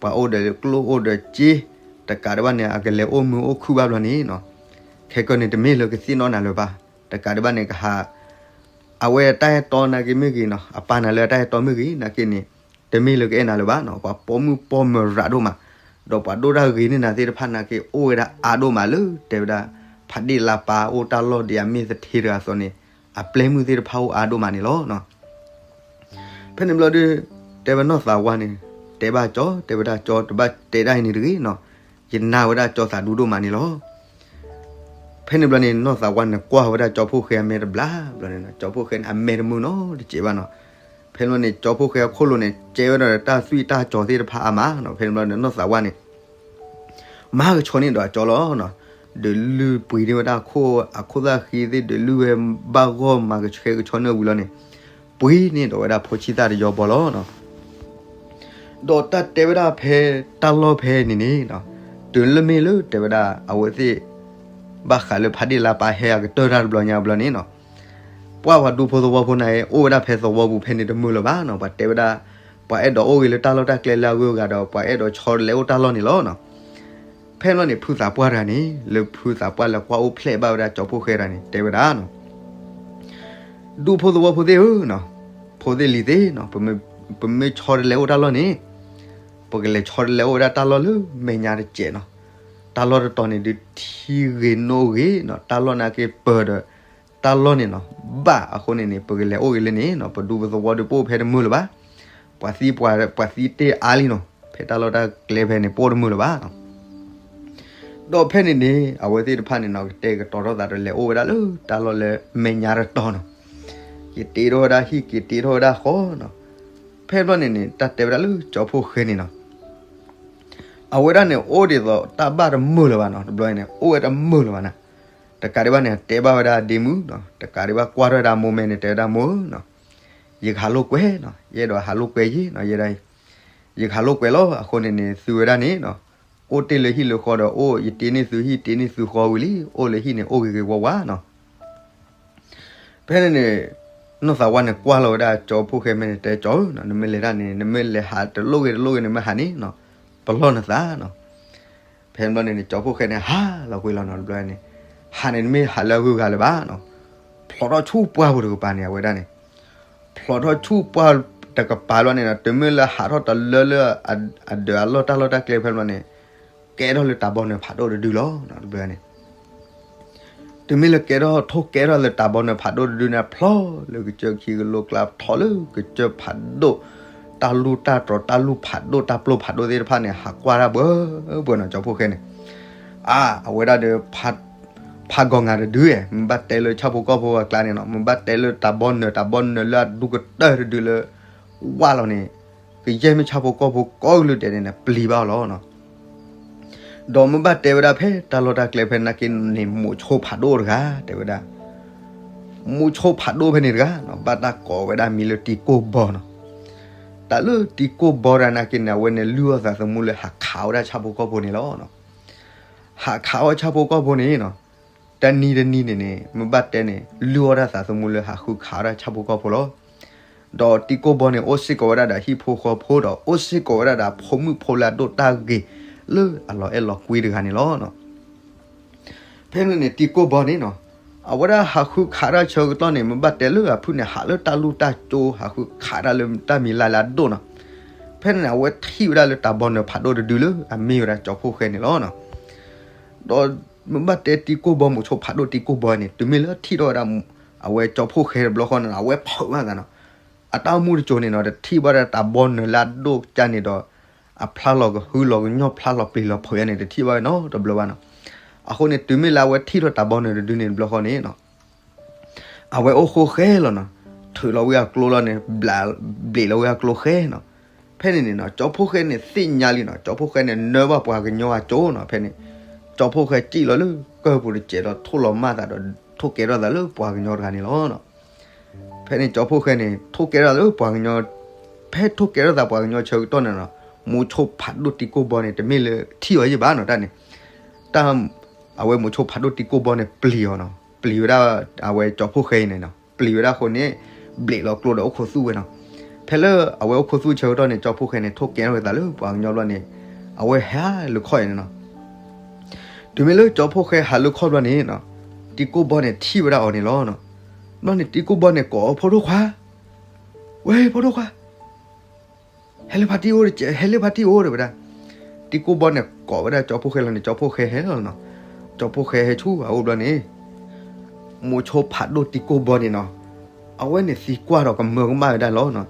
ပှၤအိၣ်ဒီးကျိၣ်အိၣ်ဒီးစ့ တကးဒံးဘၣ်န့ၣ် အကလဲၤအိၣ်မုာ်အိၣ်ခုၣ်ဘၣ်ဘျီန့ၣ်နီၤ, ခဲကၢန့ၣ်တမ့ၢ်လၢကသ့ၣ်နီၣ်နၤလၢၤဘၣ်, တကးဒံးဘၣ်န့ၣ်ကဟး အဝဲတၢ်အဲၣ်တီနာ်က့မ့ၢ်ဂ့ၤနီၤ, အပၢ်နၤလၢအတၢ်အဲၣ်တီမ့ၢ်ဂ့ၤနာ်က့န့ၣ် တမ့ၢ်လၢကအဲၣ်နၤလၢၤဘၣ်နီၤ, ပှၤပိာ်မုၣ်ပိာ်မၢၤရၤဒိၣ်မး, ဒီးပှၤဒိၣ်တၢ်ဂ့ၤန့ၢ်နၤသ့ၣ်တဖၣ်နာ်က့ အိၣ်ဝဲဒၣ်အါဒိၣ်မးလၢ တဲဝဲဒၣ် ဖးဒ့ၣ်လါပၢ်အိၣ်တၢ်လီၢ်ဒ်အမ့ၢ်သထ့တဂၤအသိးန့ၣ် အပျဲၢ်မုၣ်သ့ၣ်တဖၣ်အိၣ်အါဒိၣ်မးန့ၣ်လီၤ. ဖဲန့ၣ်ဘျီဒုး တဲဝဲနီၢ်သးဝါန့ၣ် တဲဘၣ်ကၠီ တဲဝဲဒၣ်ကၠီ တဘၣ်တဲဒၣ်အံၤန့ၣ်တဂ့ၤနီၤ, ယနာ်ဝဲဒၣ်ကၠီသးဒူဒိၣ်မးန့ၣ်လီၤ. ဖဲန့ၣ်ဘျီန့ၣ် နီၢ်သးဝါန့ၣ် ကွၢ်ဝဲဒၣ်ကၠီဖိၣ်ဃဲအမဲာ်တဘျီဘျီန့ၣ်နီၤ, ကၠီဖိၣ်ဃဲန့ၣ် အမဲာ်တမုာ်နီတစဲးဘၣ်နီၤ. ဖဲန့ၣ်ဘျီန့ၣ် ကၠီဖိၣ်ဃဲအခိၣ်လိၤန့ၣ် ကဲဝဲဒၣ်ဒီးတၢ်သွံၣ်တၢ်စီၤသ့ၣ်တဖၣ်အါမးနီၤ. ဖဲန့ၣ်ဘျီန့ၣ် နီၢ်သးဝါန့ၣ် မၤကဆှီန့ၢ်ဒီးအကၠီလီၤနီၤ, ဒုးလုၢ်ပှ့ၤန့ၢ်ဝဲဒၣ်အခိၣ် အခိၣ်သၣ်ဃံသ့ၣ် ဒုးလုၢ်ဝဲဘၣ်ဂီၢ် မၤကဆှဲကဆှီန့ၢ်ဝံၤလီၤန့ၣ် ပှ့ၤန့ၢ်ဒီးဝဲဒၣ်ဖိဆံသၣ်တယီဘီလီၤနီၤ. ဒီးတၢ်တဲဝဲဒၣ်ဖဲတၢ်လီၢ်ဖဲန့ၣ်န့ၣ်နီၤ, တုၤလၢမ့ၢ်လၢတဲဝဲဒၣ်အဝဲသ့ၣ် ဘၣ်ဃးလၢဖးဒ့ၣ်လါပၢ်ဟဲအကတၢၢ်တၢ်တဘျီညါဘျီန့ၣ်နီၤ, ပှၢ်ပှၤဒူဖိသဝီဖိန့ၣ် အိၣ်ဝဲဒၣ်ဖဲသဝီပူၤဖဲန့ၣ်တမုာ်လၢၤဘၣ်နီၤ, ပှၤတဲဝဲဒၣ် ပှၤအဲၣ်ဒိးအိၣ်ဂ့ၤလၢတၢ်လီၢ်တၢ်ကျဲလၢအဂုၤအဂၤဒီး ပှၤအဲၣ်ဒိးဆီတလဲအိၣ်တၢ်လီၢ်န့ၣ်လီၤနီၤ. ဖဲန့ၣ်ဘျီန့ၣ် ဖုသးပှၢ်တဂၤန့ၣ် လၢဖုသးပှၢ်လၢကွၢ်အိၣ်ဖျဲၣ်ဘၣ်ဝဲဒၣ်ကၠီဖိၣ်ဃဲတဂၤန့ၣ် တဲဝဲဒၣ်နီၤ, ဒူဖိသဝီဖိသ့ၣ်ဧၢနီၤ, ဖိသ့ၣ်လံၤသ့ၣ်နီၤ, ပမ့ၢ်ဆီတလဲအိၣ်တၢ်လီၢ်န့ၣ် ပကလဲၤဆီတလဲအိၣ်ဝဲဒၣ်တၢ်လီၢ်လၢမဲာ်ညါတစဲးနီၤ, တၢ်လီၢ်တတီၤန့ၣ်ဒုးထံဂ့ၤနိဂ့ၤနီၤ, တၢ်လီၢ်နာ်က့ပၢၤဒီး တၢ်လီၢ်န့ၣ်နီၤ ဘၣ်အဃိန့ၣ်န့ၣ် ပကလဲၤအိၣ်ဂ့ၤလၢန့ၣ်နီၤ ပဒူပသဝီဒုးပအိၣ်ဖဲတမုာ်လၢၤဘၣ်. ပှၤသံပှၤ ပှၤသံတ့ၢ်အါလံနီၤ ဖဲတၢ်လီၢ်တၢ်ကျဲဖဲန့ၣ် ပအိၣ်တမုာ်လၢၤဘၣ်နီၤ. ဒီးဖဲန့ၣ်န့ၣ် အဝဲသ့ၣ်တဖၣ်န့ၣ်နီၤ ကတဲာ်ကတီၤထီၣ်သးဒီးလဲၤအိၣ်ဝဲဒၣ်လၢတၢ်လီၢ်လၢမဲာ်ညါတတီၤနီၤ. က့ၤတ့ထီၣ်ဝဲဒၣ်ဟံၣ် က့ၤတ့ထီၣ်ဝဲဒၣ်ဃီနီၤ. ဖဲဘျီန့ၣ်န့ၣ် တၢ်တဲဝဲဒၣ်လၢကၠီဖှိၣ်ဃဲန့ၣ်နီၤ အဝဲဒၣ်န့ၣ် အိၣ်ဒ်သိးတၢ်ဘၣ်တမုာ်လၢၤဘၣ်နီၤ တဘျီန့ၣ် အိၣ်ဝဲတမုာ်လၢၤဘၣ်နီၤ. တကးဒံးဘၣ်န့ၣ် တဲဘၣ်ဝဲဒၣ်ဒ့မုၣ်နီၤ တကးဒံးဘၣ်ကွၢ်ထီၣ်ဝဲဒၣ်မိၢ်မဲာ်န့ၣ် တဲဝဲဒၣ်မိၢ်ဧၢနီၤ ယကဟးလိာ်ကွဲနီၤ ယအဲၣ်ဒိးဟးလိာ်ကွဲယ့ၣ်နီၤ ယဲဒၣ် ယကဟးလိာ်ကွဲလီၤ အဃိန့ၣ်န့ၣ် သုဝဲဒၣ်န့ၣ်နီၤ အိၣ်တ့ၢ်လၢဟံၣ်လၢဃီဒီးအိၣ် ယတ့န့ၢ်သုဟံၣ် တ့န့ၢ်သုဃီဝံၤလံ အိၣ်လၢဟံၣ်န့ၣ် အိၣ်ဂ့ၤဂ့ၤဝါဝါနီၤ. ဖဲန့ၣ်န့ၣ် နီၢ်သးဝါန့ၣ် ကွၢ်လီၤဝဲဒၣ်ကၠီဖှိၣ်ဃဲမဲာ်န့ၣ် တဲကၠီဧၢနီၤ နမ့ၢ်လဲၤဒၣ်န့ၣ် နမ့ၢ်လဲၤဟးတလိၣ်ဂ့ၤတလိၣ်ဂ့ၤန့ၣ် မ့ၢ်ဟးန့ၣ်နီၤ ပလီၢ်နသးနီၤ. ဖဲန့ၣ်ဘျီန့ၣ်န့ၣ် ကၠီဖှိၣ်ဃဲန့ၣ် ဟးလီၤကွံာ်လီၤနီၤ တဘျီန့ၣ် ဟးန့ၣ်နမ့ၢ်ဟးလၢအဂုၤအဂၤလၢၤဘၣ်နီၤ. ဖျိးထီၣ်ဆူပှၢ်ပူၤတကပၤန့ၣ် အဝဲဒၣ်န့ၣ် ဖျိးထီၣ်ဆူပှၢ်တကပၤဘျီန့ၣ်နီၤ တုၤမ့ၢ်လၢဟးထီၣ်တလၢလၢ အဒၢးအလီၢ်တၢ်လီၢ်တၢ်ကျဲဖဲဘျီန့ၣ် ကဲထီၣ်လၢတၢ်ဘီနၢၤဖးဒိၣ်တဒုလီၤ တဘျီန့ၣ် တုၤမ့ၢ်လၢကဲထီၣ် ထိၣ်ကဲထီၣ်လၢတၢ်ဘီနၢၤဖးဒိၣ်တဒုန့ၣ် ဖျိးလၢကစၢၢ်ခံကလိကျါ ဖျိးလၢကစၢၢ်ဖးဒိၣ် တၢ်လူၢ်တၢ်တြီၤ တၢ်လူၢ်ဖးဒိၣ် တၢ်ပျိၢ်ဖးဒိၣ်သ့ၣ်တဖၣ်န့ၣ် ဟးကွၢ်တၢ်ဘၢဘၢနီၤ ကၠီဖှိၣ်ဃဲန့ၣ် အါ အဝဲဒၣ်ဒီး ဖးဂီၤငါတဒုဧါ မ့ၢ်ဘၣ်တဲလၢဆၣ်ဖိကီၢ်ဖိအကျါန့ၣ်နီၤ မ့ၢ်ဘၣ်တဲလၢတၢ်ဘီနၢၤ တၢ်ဘီနၢၤလၢအဒူကတၢၢ်တဒုလၢ ဝၢ်လီၤန့ၣ် ကယဲၢ်မ့ၢ်ဆၣ်ဖိကီၢ်ဖိကိးကလုာ်ဒဲးန့ၣ်န့ၣ် ပျံၤဘၣ်အီၤလီၤနီၤ. ဒီးမ့ၢ်ဘၣ်တဲဝဲဒၣ်ဖဲတၢ်လီၢ်တၢ်ကျဲဖဲနာ်က့န့ၣ် မိးဆိဖးဒိၣ်တဂၤ တဲဝဲဒၣ် မိးဆိဖးဒိၣ်ဖဲန့ၣ်တဂၤနီၤ ဘၣ်တၢ်ကိးဝဲဒၣ်မံၤလၢတံၤကိၢ်ဘီနီၤ. တၢ်လၢတံၤကိၢ်ဘီတဂၤနာ်က့န့ၣ် အဝဲန့ၣ်လုၢ်အီၣ်သးသမူလၢဟးခးဝဲဒၣ်ဆၣ်ဖိကီၢ်ဖိန့ၣ်လီၤ. ဟးခးအီၣ်ဆၣ်ဖိကီၢ်ဖိန့ၣ်နီၤ တနံၤတနံၤန့ၣ်န့ၣ် မ့ၢ်ဘၣ်တဲန့ၣ် လုၢ်အီၣ်ဒၣ်သးသမူလၢဟးဃုခးဝဲဒၣ်ဆၣ်ဖိကီၢ်ဖိလီၤ. ဒီးတံၤကိၢ်ဘီန့ၣ် အိၣ်စ့ၢ်ကီးဝဲဒၣ်ဒီးဟံၣ်ဖိဃီဖိဒီး အိၣ်စ့ၢ်ကီးဝဲဒၣ်ဒီးဖိမုၣ်ဖိလၢအဒိၣ်တၢ်ဂ့ၤလၢအလီၤအဲၣ်လီၤကွံတဂၤန့ၣ်လီၤ. ဖဲန့ၣ်န့ၣ် တံၤကိၢ်ဘီန့ၣ်နီၤ အဝဲဒၣ်ဟးဃုခးတၢ်ဆၢကတီၢ်န့ၣ် မ့ၢ်ဘၣ်တဲလၢအဖုၣ်န့ၣ် ဟးလၢတၢ်လူၢ်တၢ်ကၠိ ဟးဃုခးတၢ်လၢတၢ်မံၤလၢ်လၢအဒိၣ်နီၤ. ဖဲန့ၣ်န့ၣ် အဝဲထံၣ်ဝဲဒၣ်လၢတၢ်ဘီနၢၤဖးဒိၣ်တဒုလၢအမ့ၢ်ဝဲဒၣ်ကၠီဖှိၣ်ဃဲန့ၣ်လီၤ. ဒီးမ့ၢ်ဘၣ်တဲတံၤကိၢ်ဘီ မိးဆိဖးဒိၣ်တံၤကိၢ်ဘီန့ၣ် တုၤမ့ၢ်လၢထံၣ်ထီၣ်ဝဲဒၣ် အဝဲကၠီဖှိၣ်ဃဲတဘျီဃီန့ၣ် အဝဲဖုးဘၣ်သးနီၤ. အတၢ်အိၣ်မူတစိၤန့ၣ်နီၤ တထံၣ်ဘၣ်ဒၣ်တၢ်ဘီနၢၤလၢအဒိၣ်ကၢ်န့ၣ်ဒီး အဖျါလီၤကဟုလီၤကညီၢ်ဖျါလီၤပျံၤလီၤဖုးယါန့ၣ် တထံၣ်ဘၣ်နီတဘျီဘၣ်နီၤ. အဃိန့ၣ် တုၤမ့ၢ်လၢအဝဲထံၣ်ထီၣ်တၢ်ဘီနၢၤတဒုန့ၣ်တဘျီဃီန့ၣ်နီၤ အဝဲအိၣ်ဃိဃဲလီၤနီၤ. ထုးလီၤဝံအကျိလီၤန့ၣ် ဘျးဘျ့းလီၤဝံအကျိဃဲနီၤ. ဖဲန့ၣ်န့ၣ်နီၤ ကၠီဖှိၣ်ဃဲန့ၣ်သ့ၣ်ညါလံနီၤ. ကၠီဖှိၣ်ဃဲန့ၣ်နၢဘၣ်ပှၤကညီအကၠိနီၤ. ဖဲန့ၣ် ကၠီဖှိၣ်ဃဲစံၣ်လီၤလၢကၢၢ်ပူၤတစဲးဒီး ထိၣ်လီၤမၢ်သးဒီး ထိၣ်ကဲထီၣ်သးလၢပှၤကညီတဂၤန့ၣ်လီၤ. ဖဲန့ၣ်ကၠီဖှိၣ်ဃဲန့ၣ် ထိၣ်ကဲထီၣ်သးလၢပှၤကညီ ဖဲထိၣ်ကဲထီၣ်သးပှၤကညီဆၢကတီၢ်န့ၣ်နီၤ မိးဆိဖးဒိၣ်တံၤကိၢ်ဘီန့ၣ် တမ့ၢ်လၢထံၣ်အီၤယံၣ်ဘၣ်နီၤ တၢ်န့ၣ် တၢ် အဝဲမိးဆိဖးဒိၣ်တံၤကိၢ်ဘီန့ၣ် ပျံၤအီၤနီၤ. ပျံၤဝဲဒၣ် အဝဲကၠီဖှိၣ်ဃဲအံၤန့ၣ်နီၤ. ပျံၤဝဲဒၣ်အဃိန့ၣ် ဘျ့းလီၤကျိဒီးအိၣ်ခိးသူၣ်ဝဲနီၤ. ဖဲလၢအဝဲအိၣ်ခိးသူၣ်ဆၢကတီၢ်န့ၣ် ကၠီဖှိၣ်ဃဲန့ၣ် ထိၣ်ကဲထီၣ်ဝဲသးလၢပှၤကညီဘျီန့ၣ် အဝဲဟဲလၢခီၣ်အံၤန့ၣ်နီၤ. တုၤမ့ၢ်လၢကၠီဖှိၣ်ဃဲဟးလၢခီၣ်ဘျီန့ၣ်နီၤ တံၤကိၢ်ဘီန့ၣ်ထံၣ်ဝဲဒၣ်အီၤန့ၣ်လီၤ. ဘျီန့ၣ်တံၤကိၢ်ဘီန့ၣ်ကိးအီၤ ဖိဒိၣ်ခွါ, ဝဲဖိဒိၣ်ခွါ ဟဲလၢဖါတံၢ်အိၣ်တက့ၢ်, ဟဲလၢဖါတံၢ်အိၣ် တဲဝဲဒၣ်. တံၤကိၢ်ဘီန့ၣ်ကိးဝဲဒၣ်ကၠီဖှိၣ်ဃဲလီၤန့ၣ် ကၠီဖှိၣ်ဃဲဟဲလီၤနီၤ. ကၠီဖှိၣ်ဃဲဟဲဆူအအိၣ်ဘျီန့ၣ် မိးဆိဖးဒိၣ်တံၤကိၢ်ဘီန့ၣ်နီၤ အဝဲန့ၣ်သံကွၢ်ဒီးကမၢကမၣ်ဝဲဒၣ်လီၤနီၤ.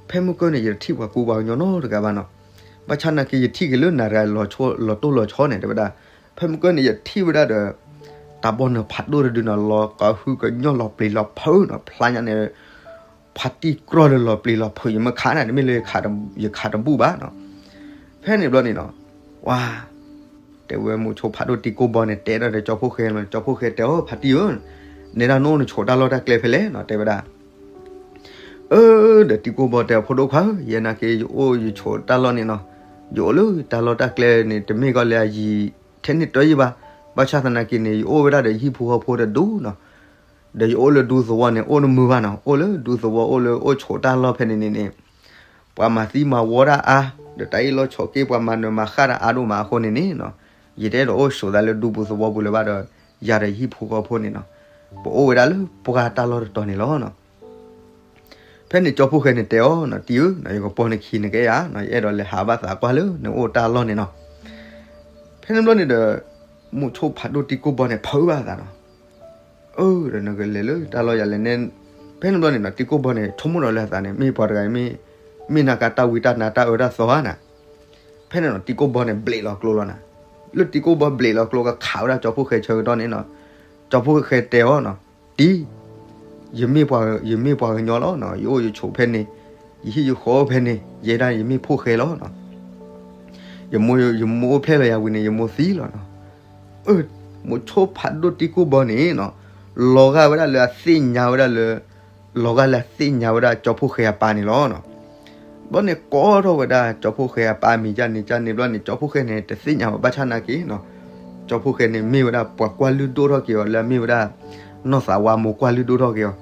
ဖဲမုၢ်ကၢၢ်န့ၣ် ယတထံၣ်ပှၤကူပှၤကညီနီတဂၤဘၣ်နီၤ. ဘၣ်ဆၣ်နာ်က့ ယထံၣ်က့ၤလၢနၤတဂၤလီၤတိၢ်လီၤဆီန့ၣ် တဲဝဲဒၣ်. ဖဲမုၢ်ကၢၢ်န့ၣ် ယထံၣ်ဝဲဒၣ်ဒီး တၢ်ဘီနၢၤဖးဒိၣ်တဒုနီၤ လီၤကဟုကညီၢ်လီၤပျံၤလီၤဖုးနီၤ ဖျါညါန့ၣ် ဖါတံၢ်ကြီၢ်လၢလီၤပျံၤလီၤဖုး ယမ့ၢ်ခးန့ၣ် တမ့ၢ်လၢယခးတဘူၣ်ဘၣ်နီၤ. ဖဲန့ၣ်ဘျီန့ၣ်နီၤ ဝါ တဲဝဲမိးဆိဖးဒိၣ်တံၤကိၢ်ဘီန့ၣ် တဲဒၣ်ဒီးကၠီဖှိၣ်ဃဲလီၤ. ကၠီဖှိၣ်ဃဲတဲအီၤ ဖါတံၢ်ဧၢ, နဲဒၣ်နအိၣ်နဆိးတၢ်လီၢ်တၢ်ကျဲဖဲလဲၣ်နီၤ တဲဝဲဒၣ်. အၢ ဒီးတံၤကိၢ်ဘီတဲအီၤ ဖိဒိၣ်ခွါဧၢ, ယဲနာ်က့ ယအိၣ်ယဆိးတၢ်လီၢ်န့ၣ်နီၤ, ယအိၣ်လၢတၢ်လီၢ်တၢ်ကျဲန့ၣ် တမ့ၢ်ကီးလၢအယံာ်ထဲန့ၣ်တၢ်ယံာ်ဘၣ်. ဘၣ်ဆၣ်သနာ်က့န့ၣ် ယအိၣ်ဝဲဒၣ်ဒီးယဟံၣ်ဖိဃီဖိတဒူၣ်နီၤ. ဒီးယအိၣ်လၢဒူသဝီန့ၣ် အိၣ်တမုာ်ဘၣ်နီၤ, အိၣ်လၢဒူသဝီ အိၣ်လၢအိၣ်ဆိးတၢ်လီၢ်ဖဲန့ၣ်န့ၣ်န့ၣ် ပှၤမၤသံမၤဝီတၢ်အါ, ဒီးတၢ်အ့ၣ်လိာ်ဆိးက့ ပှၤမၤနၢၤမၤဃၣ်တၢ်အါဒိၣ်မးအဃိန့ၣ်န့ၣ်နီၤ, ယတအဲၣ်ဒိးအိၣ်ဆိးသးလၢဒူပူၤသဝီပူၤလၢၤဘၣ်ဒီး ယၤဒီးယဟံၣ်ဖိဃီဖိန့ၣ်နီၤ, ပအိၣ်ဝဲဒၣ်လၢပှၢ်တၢ်လီၢ်တတီၤန့ၣ်လီၤနီၤ. ဖဲန့ၣ်ကၠီဖှိၣ်ဃဲန့ၣ်တဲအီၤနီၤ, တံၢ်ဧၢ, ယကပိာ်နခံနကအဲၣ်ဧါနီၤ, ယအဲၣ်ဒိးလဲၤဟးဘၣ်သးကွၢ်လၢနအိၣ်တၢ်လီၢ်န့ၣ်နီၤ. ဖဲန့ၣ်ဘျီန့ၣ်ဒီး မိးဆိဖးဒိၣ်တံၤကိၢ်ဘီန့ၣ် ဖုးဘၣ်သးနီၤ. အၢ ဒီးနကလဲၤလၢတၢ်လီၢ်ယၤလဲၣ်န့ၣ်, ဖဲန့ၣ်ဘျီန့ၣ်နီၤ တံၤကိၢ်ဘီန့ၣ် ဆိကမိၣ်ဒီးလၢအသးန့ၣ် မ့ၢ်ပှၤတဂၤအံၤမ့ၢ် မ့ၢ်နာ်က့တၢ်ဝံတၢ်နါတၢ်အၢတၢ်သီဧါနၤ. ဖဲန့ၣ်နီၤ တံၤကိၢ်ဘီန့ၣ်ဘျ့းလီၤကျိလီၤနၤ. လၢတံၤကိၢ်ဘီဘျ့းလီၤကျိကခးဝဲဒၣ်ကၠီဖှိၣ်ဃဲဆၢကတီၢ်န့ၣ်နီၤ, ကၠီဖှိၣ်ဃဲတဲအီၤနီၤ, တံၤ ယမ့ၢ်ပှၤ ယမ့ၢ်ပှၤကညီလီၤနီၤ, ယအိၣ်ယဆိးဖဲန့ၣ်, ယဟံၣ်ယဃီအိၣ်ဖဲန့ၣ်, ယဲဒၣ်ယမ့ၢ်ဖှိၣ်ဃဲလီၤနီၤ. ယမိၢ် ယမိၢ်အိၣ်ဖျဲၣ်လီၤယၤဝံၤန့ၣ် ယမိၢ်သံလီၤနီၤ. အၢ မိၤဆိဖးဒိၣ်တံၤကိၢ်ဘီန့ၣ်နီၤ, လီၤဂာ်ဝဲဒၣ်လၢအသ့ၣ်ညါဝဲဒၣ်လၢ လီၤဂာ်လၢအသ့ၣ်ညါဝဲဒၣ်ကၠီဖှိၣ်ဃဲအပၢ်န့ၣ်လီၤနီၤ. ဘျီန့ၣ်ကိးထီၣ်ဝဲဒၣ်ကၠီဖှိၣ်ဃဲအပၢ်အမံၤဒ်န့ၣ်ဒ်န့ၣ်ဘျီန့ၣ် ကၠီဖှိၣ်ဃဲန့ၣ် တသ့ၣ်ညါဘၣ်ဘၣ်ဆၣ်နာ်က့နီၤ, ကၠီဖှိၣ်ဃဲန့ၣ်မ့ၢ်ဝဲဒၣ်ပှၤကွၢ်လုၢ်ဒိၣ်ထီၣ်က့ၤအီၤ လၢအမ့ၢ်ဝဲဒၣ် နီၢ်သးဝါမိၢ်ကွၢ်လုၢ်ဒိၣ်ထီၣ်က့ၤအီၤ.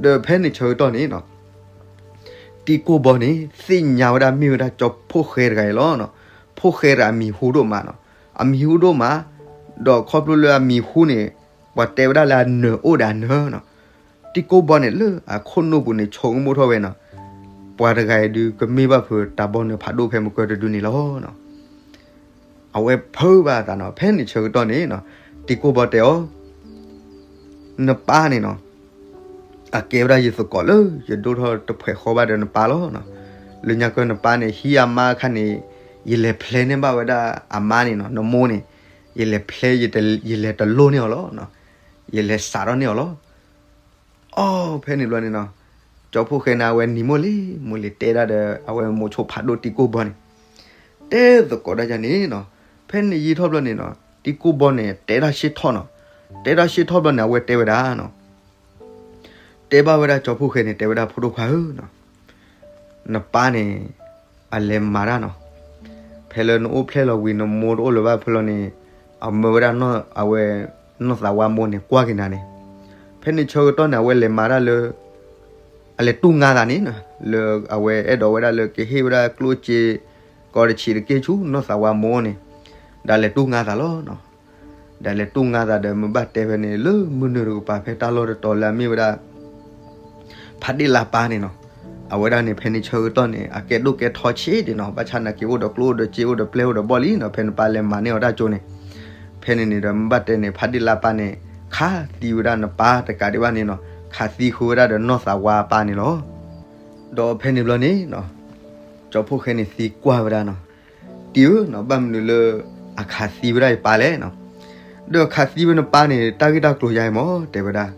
ဒီးဖဲန့ၣ်ဆၢကတီၢ်န့ၣ်နီၤ တံၤကိၢ်ဘီန့ၣ် သ့ၣ်ညါဝဲဒၣ်မ့ၢ်ဝဲဒၣ်ကၠီဖှိၣ်ဃဲတဂၤအံၤလီၤနီၤ. ဖှိၣ်ဃဲတဂၤအမံၤဟူဒိၣ်မးနီၤ. အမံၤဟူဒိၣ်မး, ဒီးခီဖျိလၢအမံၤဟူန့ၣ် ပှၤတဲဝဲဒၣ်လၢအနၢၤအိၣ်ဒီးအနၢၤနီၤ. တံၤကိၢ်ဘီန့ၣ်လၢအခိၣ်နူာ်ပူၤန့ၣ် ဆိကမိၣ်ထီၣ်ဝဲနီၤ, ပှၤတဂၤအံၤဒုးကမ့ၢ်ဘၣ်ဖုးတၢ်ဘီနုၤဖးဒိၣ်ဖဲမုၢ်ကၢတဒုန့ၣ်လီၤနီၤ. အဝဲဖုးဘၣ်အသးနီၤ. ဖဲန့ၣ်ဆၢကတီၢ်န့ၣ်နီၤ တံၤကိၢ်ဘီတဲအီၤ, နပၢ်န့ၣ်နီၤ အကဲဝဲဒၣ်ယသကိးလၢ ယဒိၣ်ထီၣ်တဖှဲးဃီဘၣ်ဒီးနပၢ်လီၤနီၤ. လၢညါကၢနပၢ်န့ၣ် ဟံးအမါအခါန့ၣ် ယလဲၤဖျဲန့ၢ်ဘၣ်ဝဲဒၣ်အမါန့ၣ်နီၤ, နမိၢ်န့ၣ် ယလဲၤဖျဲ ယလဲၤတလိၣ်န့ၢ်အီၤလီၤ. ယလဲၤစးထီၣ်န့ၢ်အီၤလီၤ. အီ ဖဲန့ၣ်ဘျီန့ၣ်နီၤ ကၠီဖှိၣ်ဃဲန့ၣ် အဝဲနံၤမိၢ်လံ မိၢ်လံတဲဒၣ်ဒီး အဝဲမိၤဆိဖးဒိၣ်တံၤကိၢ်ဘီန့ၣ် တဲသကိးတၢ်ယၤန့ၣ်နီၤ. ဖဲန့ၣ်ယံာ်ထီၣ်ဘျီန့ၣ်နီၤ တံၤကိၢ်ဘီန့ၣ် တဲတၢ်ဆ့ၣ်ထီၣ်နီၤ. တဲတၢ်ဆ့ၣ်ထီၣ်ဘျီန့ၣ် အဝဲတဲဝဲဒၣ်နီၤ တဲဘၣ်ဝဲဒၣ်ကၠီဖှိၣ်ဃဲန့ၣ် တဲဝဲဒၣ် ဖိဒိၣ်ခွါဧၢနီၤ, နပၢ်န့ၣ် အလဲၤမၤတၢ်နီၤ. ဖဲလၢနအိၣ်ဖျဲၣ်လီၤဝံၤ နမိၢ်တအိၣ်လၢၤဘၣ်ဖဲလီၤန့ၣ် အမၢဝဲဒၣ်အဝဲ နီၢ်သးဝါမိၢ်န့ၣ် ကွၢ်က့ၤနၤန့ၣ်. ဖဲန့ၣ်ဆၢကတီၢ်န့ၣ် အဝဲလဲၤမၤတၢ်လၢ အလဲၤတူၢ်ငါသးန့ၣ်နီၤ, လၢအဝဲအဲၣ်ဒိးဝဲဒၣ်လၢကဟ့ၣ်ဝဲဒၣ်ကျိၣ်စ့ ကီတဆံးတက့ၢ်ဆူနီၢ်သးဝါမိၢ်န့ၣ်, ဒီးလဲၤတူၢ်ငါသးလီၤနီၤ. ဒီးလဲၤတူၢ်ငါသးဒီး မ့ၢ်ဘၣ်တဲဖဲန့ၣ် လၢမုၢ်နုာ်တကပၤ ဖဲတၢ်လီၢ်တတီၤလၢအမ့ၢ်ဝဲဒၣ် ဖးဒ့ၣ်လါပၢ်န့ၣ်နီၤ. အဝဲဒၣ်န့ၣ် ဖဲန့ၣ်ဆၢကတီၢ်န့ၣ် အကဲဒိၣ်ကဲထီဆ့ဒံးနီၤ, ဘၣ်ဆၣ်နာ်က့အိၣ်ဒီးကျိၣ်အိၣ်ဒီးစ့အိၣ်ဒီးပျဲၢ်အိၣ်ဒီးဘီၣ်လံနီၤ, ဖဲနပၢ်လဲၤမၤန့ၢ်အီၤတၢ်ကၠိန့ၣ်. ဖဲန့ၣ်န့ၣ်ဒီး မ့ၢ်ဘၣ်တဲန့ၣ် ဖးဒ့ၣ်လါပၢ်န့ၣ် ခးသံဝဲဒၣ်နပၢ်တကးဒံးဘၣ်န့ၣ်နီၤ, ခးသံဃုာ်ဝဲဒၣ်ဒီးနီၢ်သးဝါပၢ်န့ၣ်လီၤ. ဒီးဖဲန့ၣ်ဘျီန့ၣ်နီၤ ကၠီဖှိၣ်ဃဲန့ၣ်သံကွၢ်ဝဲဒၣ်နီၤ, တံၤဧၢနီၤ, ဘၣ်မနုၤလၢ အခးသံဝဲဒၣ်ယပၢ်လဲၣ်နီၤ. ဒီးအခးသံဝဲနပၢ်န့ၣ် တၢ်ဂ့ၢ်တၢ်ကျိၤယါအံၤမ့ၢ် တဲဝဲဒၣ်,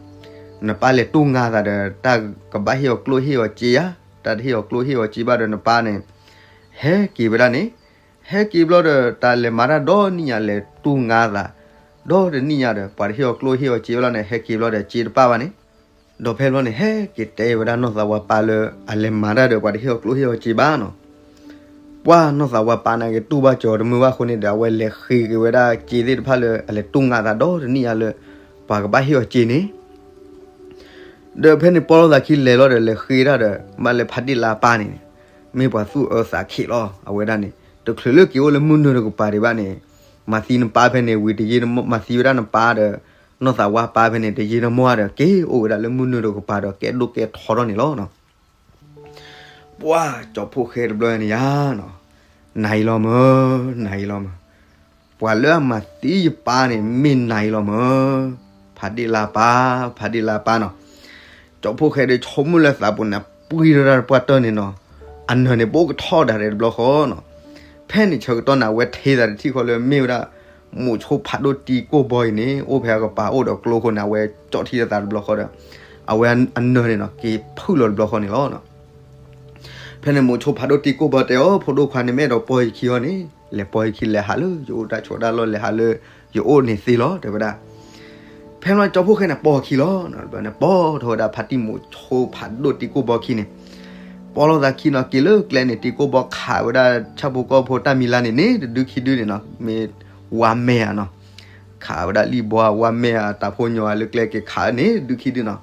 နပၢ်လဲၤတူၢ်ငါသးဒီး တၢ်ကဘၣ်ဟ့ၣ်အီၤကျိၣ်ဟ့ၣ်အီၤစ့ယါ, တၢ်တဟ့ၣ်အီၤကျိၣ်ဟ့ၣ်အီၤစ့ဘၣ်ဒီးနပၢ်န့ၣ် ဟဲက့ၤဝဲဒၣ်န့ၣ်, ဟဲက့ၤဘျီဒီး တၢ်လဲၤမၤတၢ်ဒီနံၣ်ညါ လဲၤတူၢ်ငါသး ဒီတနံၣ်ညါဒီး ပှၤတဟ့ၣ်အီၤကျိၣ်ဟ့ၣ်အီၤစ့ဘၣ်လီၤန့ၣ် ဟဲက့ၤဘျီဒီးစ့တပၣ်ဘၣ်န့ၣ်. ဒီးဖဲဘျီန့ၣ် ဟဲက့ၤတဲဝဲဒၣ်နီၢ်သးဝါပၢ်လၢ အလဲၤမၤတၢ်ဒီး ပှၤတဟ့ၣ်အီၤကျိၣ်ဟ့ၣ်အီၤစ့ဘၣ်နီၤ. ပှၢ်နီၢ်သးဝါပၢ်န့ၣ်က့ၤတူၢ်ဘၣ်ကီၤတမုာ်ဘၣ်အဃိန့ၣ်ဒီး အဝဲလဲၤဃ့က့ၤဝဲဒၣ်စ့သ့ၣ်တဖၣ်လၢ အလဲၤတူၢ်ငါသးဒီတနံၣ်ညါလၢ ပှၤကဘၣ်ဟ့ၣ်အီၤစ့န့ၣ် ဒီးဖဲန့ၣ်ပီၢ်လီၤသးခံလဲၤလီၤဒီး လဲၤဃ့ဒၣ်ဒီး ဘၣ်လၢဖးဒ့ၣ်လါပၢ်န့ၣ်န့ၣ် မ့ၢ်ပှၤသူၣ်အၢသးခံးလီၤ. အဝဲဒၣ်န့ၣ် တချုးလၢက့ၤအိၣ်လၢမုၢ်နုာ်တကပၤဒံးဘၣ်န့ၣ် မၤသံနပၢ်ဖဲန့ၣ်ဝံၤ တယ့ မၤသံဝဲဒၣ်နပၢ်ဒီး နီၢ်သးဝါပၢ်ဖဲန့ၣ် တယ့တမီၢ်ဒီး က့ၤအိၣ်ဝဲဒၣ်လၢမုၢ်နုာ်တကပၤဒီး ကဲဒိၣ်ကဲထီထီၣ်န့ၣ်လီၤ. ပှၢ်ကၠီဖှိၣ်ဃဲတဘျီန့ၣ်ယါနီၤ, နၤအံၤလီၤမၢ်, နၤအံၤလီၤမၢ်, ပှၤလၢအမၤသံယပၢ်န့ၣ် မ့ၢ်နၤအံၤလီၤမၢ်, ဖးဒ့ၣ်လါပၢ်, ဖးဒ့ၣ်လါပၢ်နီၤ. ကၠီဖှိၣ်ဃဲဒီး ဆိကမိၣ်လၢသးပူၤန့ၣ် ပှံၢ်ထီၣ်တၢ်တပှၢ်တၢၢ်န့ၣ်နီၤ, အနၢၤန့ၣ် ဘိကထီၣ်ဒၣ်ရဲၣ်တဘျီဃီနီၤ. ဖဲန့ၣ်ဆၢကတီၢ်န့ၣ် အဝဲထံၣ်သးတထံၣ်ဃီလၢမ့ၢ်ဝဲဒၣ် မိၤဆိဖးဒိၣ်တံၤကိၢ်ဘီအံၤန့ၣ် အိၣ်ဖဲအကပၤအိၣ်ဒီးကျိအဃိန့ၣ် အဝဲကၠီၣ်ထံသးတဘျီဃီဒီး အဝဲအနၢၤန့ၣ်နီၤ က့ၤဖုၣ်လီၤတဘျီဃီန့ၣ်လီၤ. ဖဲန့ၣ်မိၤဆိဖးဒိၣ်တံၤကိၢ်ဘီတဲအီၤ ဖိဒိၣ်ခွါန့ၣ် မ့ၢ်အဲၣ်ဒိးပီၢ်ယခံအီၤန့ၣ် လဲၤပီၢ်ယခံ လဲၤဟးလၢယအိၣ်တၢ်ဆိးတၢ်လီၢ် လဲၤဟးလၢယအိၣ်န့ၣ်သ့လီၤ တဲဝဲဒၣ်. ဖဲန့ၣ်ကၠီဖှိၣ်ဃဲန့ၣ် ပီၢ်အခံလီၤ. န့ၣ် ပီၢ်ထီၣ်ဝဲဒၣ်ဖါတံၢ်မိၤဆိဖးဒိၣ်တံၤကိၢ်ဘီခံန့ၣ် ပီၢ်လီၤသးခံနီၤ က့ၤလၢကျဲန့ၣ် တံၤကိၢ်ဘီခးဝဲဒၣ်ဆၣ်ဖိကီၢ်ဖိတၢ်မံၤလါန့ၣ်န့ၣ် တဒုခံဒုန့ၣ်နီၤ မ့ၢ်ဝါမဲာ်ဧါနီၤ ခးဝဲဒၣ်လံၣ်ဘီဝါမဲာ်ဧါ တၢ်ဖိညီဧါလၢကျဲက့ၤခးန့ၣ် တဒုခံဒုနီၤ.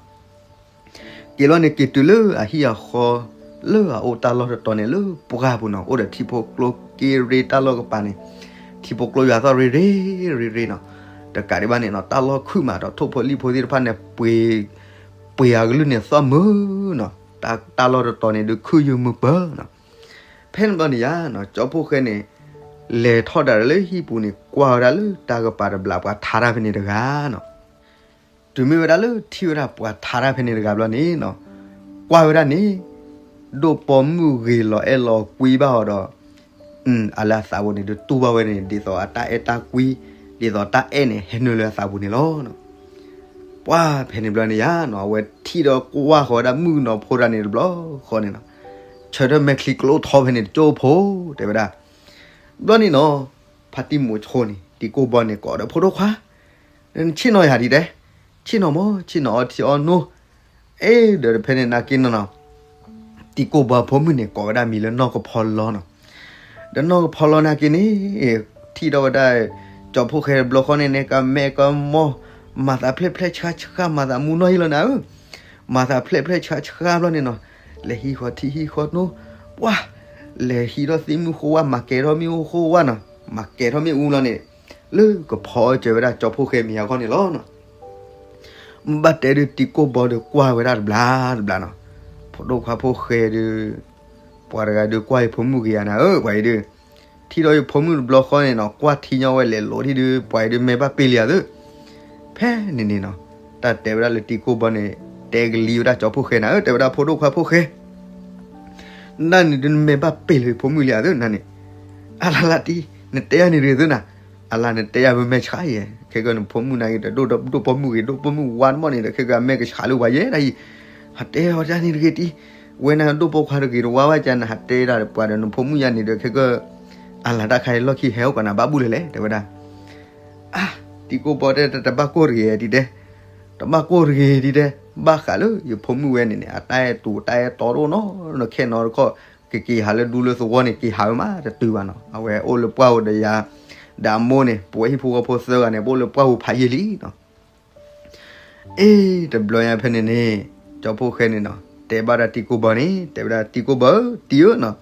က့ၤလီၤန့ၣ် က့ၤတုၤလၢအဟံၣ်အဃီ လၢအအိၣ်တၢ်လီၢ်တတီၤန့ၣ် လၢပှၢ်ပူၤနီၤ အိၣ်ဒီးထံဖိကျိက့ရ့တၢ်လီၢ်ကပၤန့ၣ် ထံဖိကျိယွၤသီၣ်ရ့ရ့ ရ့ရ့နီၤ. တကးဒံးဘၣ်န့ၣ်နီၤ တၢ်လီၢ်ခုၣ်မးဒီးထိၣ်ဖိလံၣ်ဖိသ့ၣ်တဖၣ်န့ၣ် ပှ့ၤ ပှ့ၤအကလုၢ်န့ၣ်သီၣ်မုာ်နီၤ. တၢ် တၢ်လီၢ်တတီၤန့ၣ် ဒုးခုၣ်ယုာ်မုာ်ပၢၤနီၤ. ဖဲန့ၣ်ဘျီန့ၣ်ယါနီၤ ကၠီဖှိၣ်ဃဲန့ၣ် လဲၤထီၣ်ဒၣ်လၢဟံၣ်ပူၤန့ၣ် ကွၢ်ဝဲဒၣ်လၢတၢ်ကပၤတဘျးပှၤထါတၢ်ဖဲန့ၣ်တဂၤနီၤ. တုၤမ့ၢ်ဝဲဒၣ်လၢထံၣ်ဝဲဒၣ်ပှၤထါတၢ်ဖဲန့ၣ်တဂၤဘျီန့ၣ်နီၤ, ကွၢ်ဝဲဒၣ်န့ၣ် ဒိၣ်ပိာ်မုၣ်ဂ့ၤလီၤအဲၣ်လီၤကွံဘၣ်အီၤဒီး အလၢအသးပူၤန့ၣ် ဒုးတူၢ်ဘၣ်ဝဲန့ၣ် ဒ်သိးအတၢ်အဲၣ်တၢ်ကွံ, ဒ်သိးတၢ်အဲၣ်န့ၣ် ဟဲနုာ်လၢအသးပူၤန့ၣ်လီၤ. ပှၢ်ဖဲန့ၣ်ဘျီန့ၣ်ယါနီၤ, အဝဲထံၣ်ဒီးကွၢ်ဃီၤဝဲဒၣ်မုၣ်ကနီၤဖိတဂၤန့ၣ်တဘျီဃီန့ၣ်နီၤ, ဆၢထၢၣ်မဲာ်ချံကျိထီဖဲန့ၣ်တကၠိဖိ တဲဝဲဒၣ်. ဘျီန့ၣ်နီၤ, ဖါတံၢ်မူးဆိန့ၣ် တံၤကိၢ်ဘီန့ၣ်ကိးဒီးဖိဒိၣ်ခွါ, နဆ့ၣ်နီၤယၤဒ်တဲ, ဆ့ၣ်နီၤမး ဆ့ၣ်နီၤအီထံအီနိ, အ့ ဒီးဖဲန့ၣ်နာ်က့နီၤနီၤ, တံၤကိၢ်ဘီဖိမုၣ်န့ၣ် ကိးဝဲဒၣ်မံၤလၢနီၢ်ကဖီလီနီၤ. ဒီးနီၢ်ကဖီလီနာ်က့န့ၣ် ထံၣ်ဒီးဝဲဒၣ် ကၠီဖှိၣ်ဃဲတဘျီဃီန့ၣ်န့ၣ် ကမဲကမီၢ်, မၤသးဖျဲၣ်ဖျဲၣ်ဆှါဆှါ မၤသးမူနီၢ်ဟံၣ်လီၤနၤဧၢ, မၤသးဖျဲၣ်ဖျဲၣ်ဆှါဆှါဘျီန့ၣ်နီၤ, လဲၤဟံးဃီထံဟံးဃီနိ, ပှၢ်, လဲၤဟံးထီၣ်သ့ၣ်မုၢ်ဃိဝဲ မၤကဲၤထီၣ်မ့ၣ်အူဃိဝဲနီၤ, မၤကဲၤထီၣ်မ့ၣ်အူလီၤန့ၣ်, လၢကဖီအီၣ်စၢၤဝဲဒၣ်ကၠီဖှိၣ်ဃဲမံၤအဂီၢ်န့ၣ်လီၤနီၤ. မ့ၢ်ဘၣ်တဲဒုး တံၤကိၢ်ဘီဒုးကွၢ်ဝဲဒၣ်တဘျီတဘျီနီၤ, ဖိဒိၣ်ခွါဖှိၣ်ဃဲဒုး, ပှၤတဂၤဒုးကွၢ်ယဖိမုၣ်ဂ့ၤဧါနၤဧၢ, ပှၤအံၤဒုး, ထံၣ်ဒီးယဖိမုၣ်တဘျီဃီန့ၣ်နီၤ, ကွၢ်ထံညီဝဲလဲၤလိာ်ထံၣ်ဒုး ပှၤအံၤဒုးမဲာ်ဘၣ်ပ့ၢ်လံဧါသ့ၣ်. ဖဲန့ၣ်န့ၣ်နီၤ, တၢ်တဲဝဲဒၣ်လၢတံၤကိၢ်ဘီန့ၣ် တဲကလံၤဝဲဒၣ်ကၠီဖှိၣ်ဃဲနၤဧၢ, တဲဝဲဒၣ်ဖိဒိၣ်ခွါဖှိၣ်ဃဲ နန့ၣ်ဒုးနမဲာ်ဘၣ်ပ့ၢ်လၢယဖိမုၣ်လံဧါသ့ၣ်နၤန့ၣ်, အလါလါတံၢ် နတဲယၤန့ၣ်တဂ့ၤသ့ၣ်နၤ, အလါနတဲယၤပမဲာ်ဆှးယဲ, ခဲကနဖိမုၣ်နာ်က့ဒီး ဒိၣ်ဒိၣ်ပိာ်မုၣ်ဂ့ၤ ဒိၣ်ပိာ်မုၣ်ဝါတမီၢ်န့ၣ်ဒီး ခဲကအမဲာ်ကဆှးလၢပှၤယဲဒၣ်အံၤ, ဟးတဲအီၤတၢ်န့ၣ်တဂ့ၤတံၢ်, ဝဲနၤဒိၣ်ပိာ်ခွါတဂ့ၤတဝါဝဲကနၤ ဟးတဲဒၣ်ဒီးပှၤဒီးနဖိမုၣ်ယၤန့ၣ်ဒီး ခဲက အလါတၢ်ခါအံၤလီၢ်ခံဟဲအိၣ်ကနၤဘၣ်ဘူၣ်လဲၣ်လဲၣ် တဲဝဲဒၣ်. အါ, တံၤကိၢ်ဘီတဲ တဘၣ်ကိၢ်တဂ့ၤဒ်တဲ, တဘၣ်ကိၢ်တဂ့ၤဒ်တဲ, ဘၣ်ဃးလၢယဖိမုၣ်ဝဲန့ၣ်န့ၣ် အတၢ်အဲၣ်တူာ်တၢ်အဲၣ်တီတအိၣ်နီတခဲနီတခီ, ကက့ၤဟးလၢဒူလၢသဝီန့ၣ် က့ၤဟးဝဲမးတတုၤဘၣ်နီၤ, အဝဲအိၣ်လၢပှၢ်ဧိၤဒီးယၤ, ဒီးအမိၢ်န့ၣ် ပဝဲဟံၣ်ဖိဃီဖိသၢဂၤန့ၣ် ပအိၣ်လၢပှၢ်ဧိၤဖးယံာ်လံနီၤ. အ့ တဘျီညါဖဲန့ၣ်န့ၣ်, ကၠီဖှိၣ်ဃဲန့ၣ်နီၤ တဲဘၣ်ဒၣ်တံၤကိၢ်ဘီန့ၣ် တဲဝဲဒၣ်တံၤကိၢ်ဘီဧၢ တံၤဧၢနီၤ,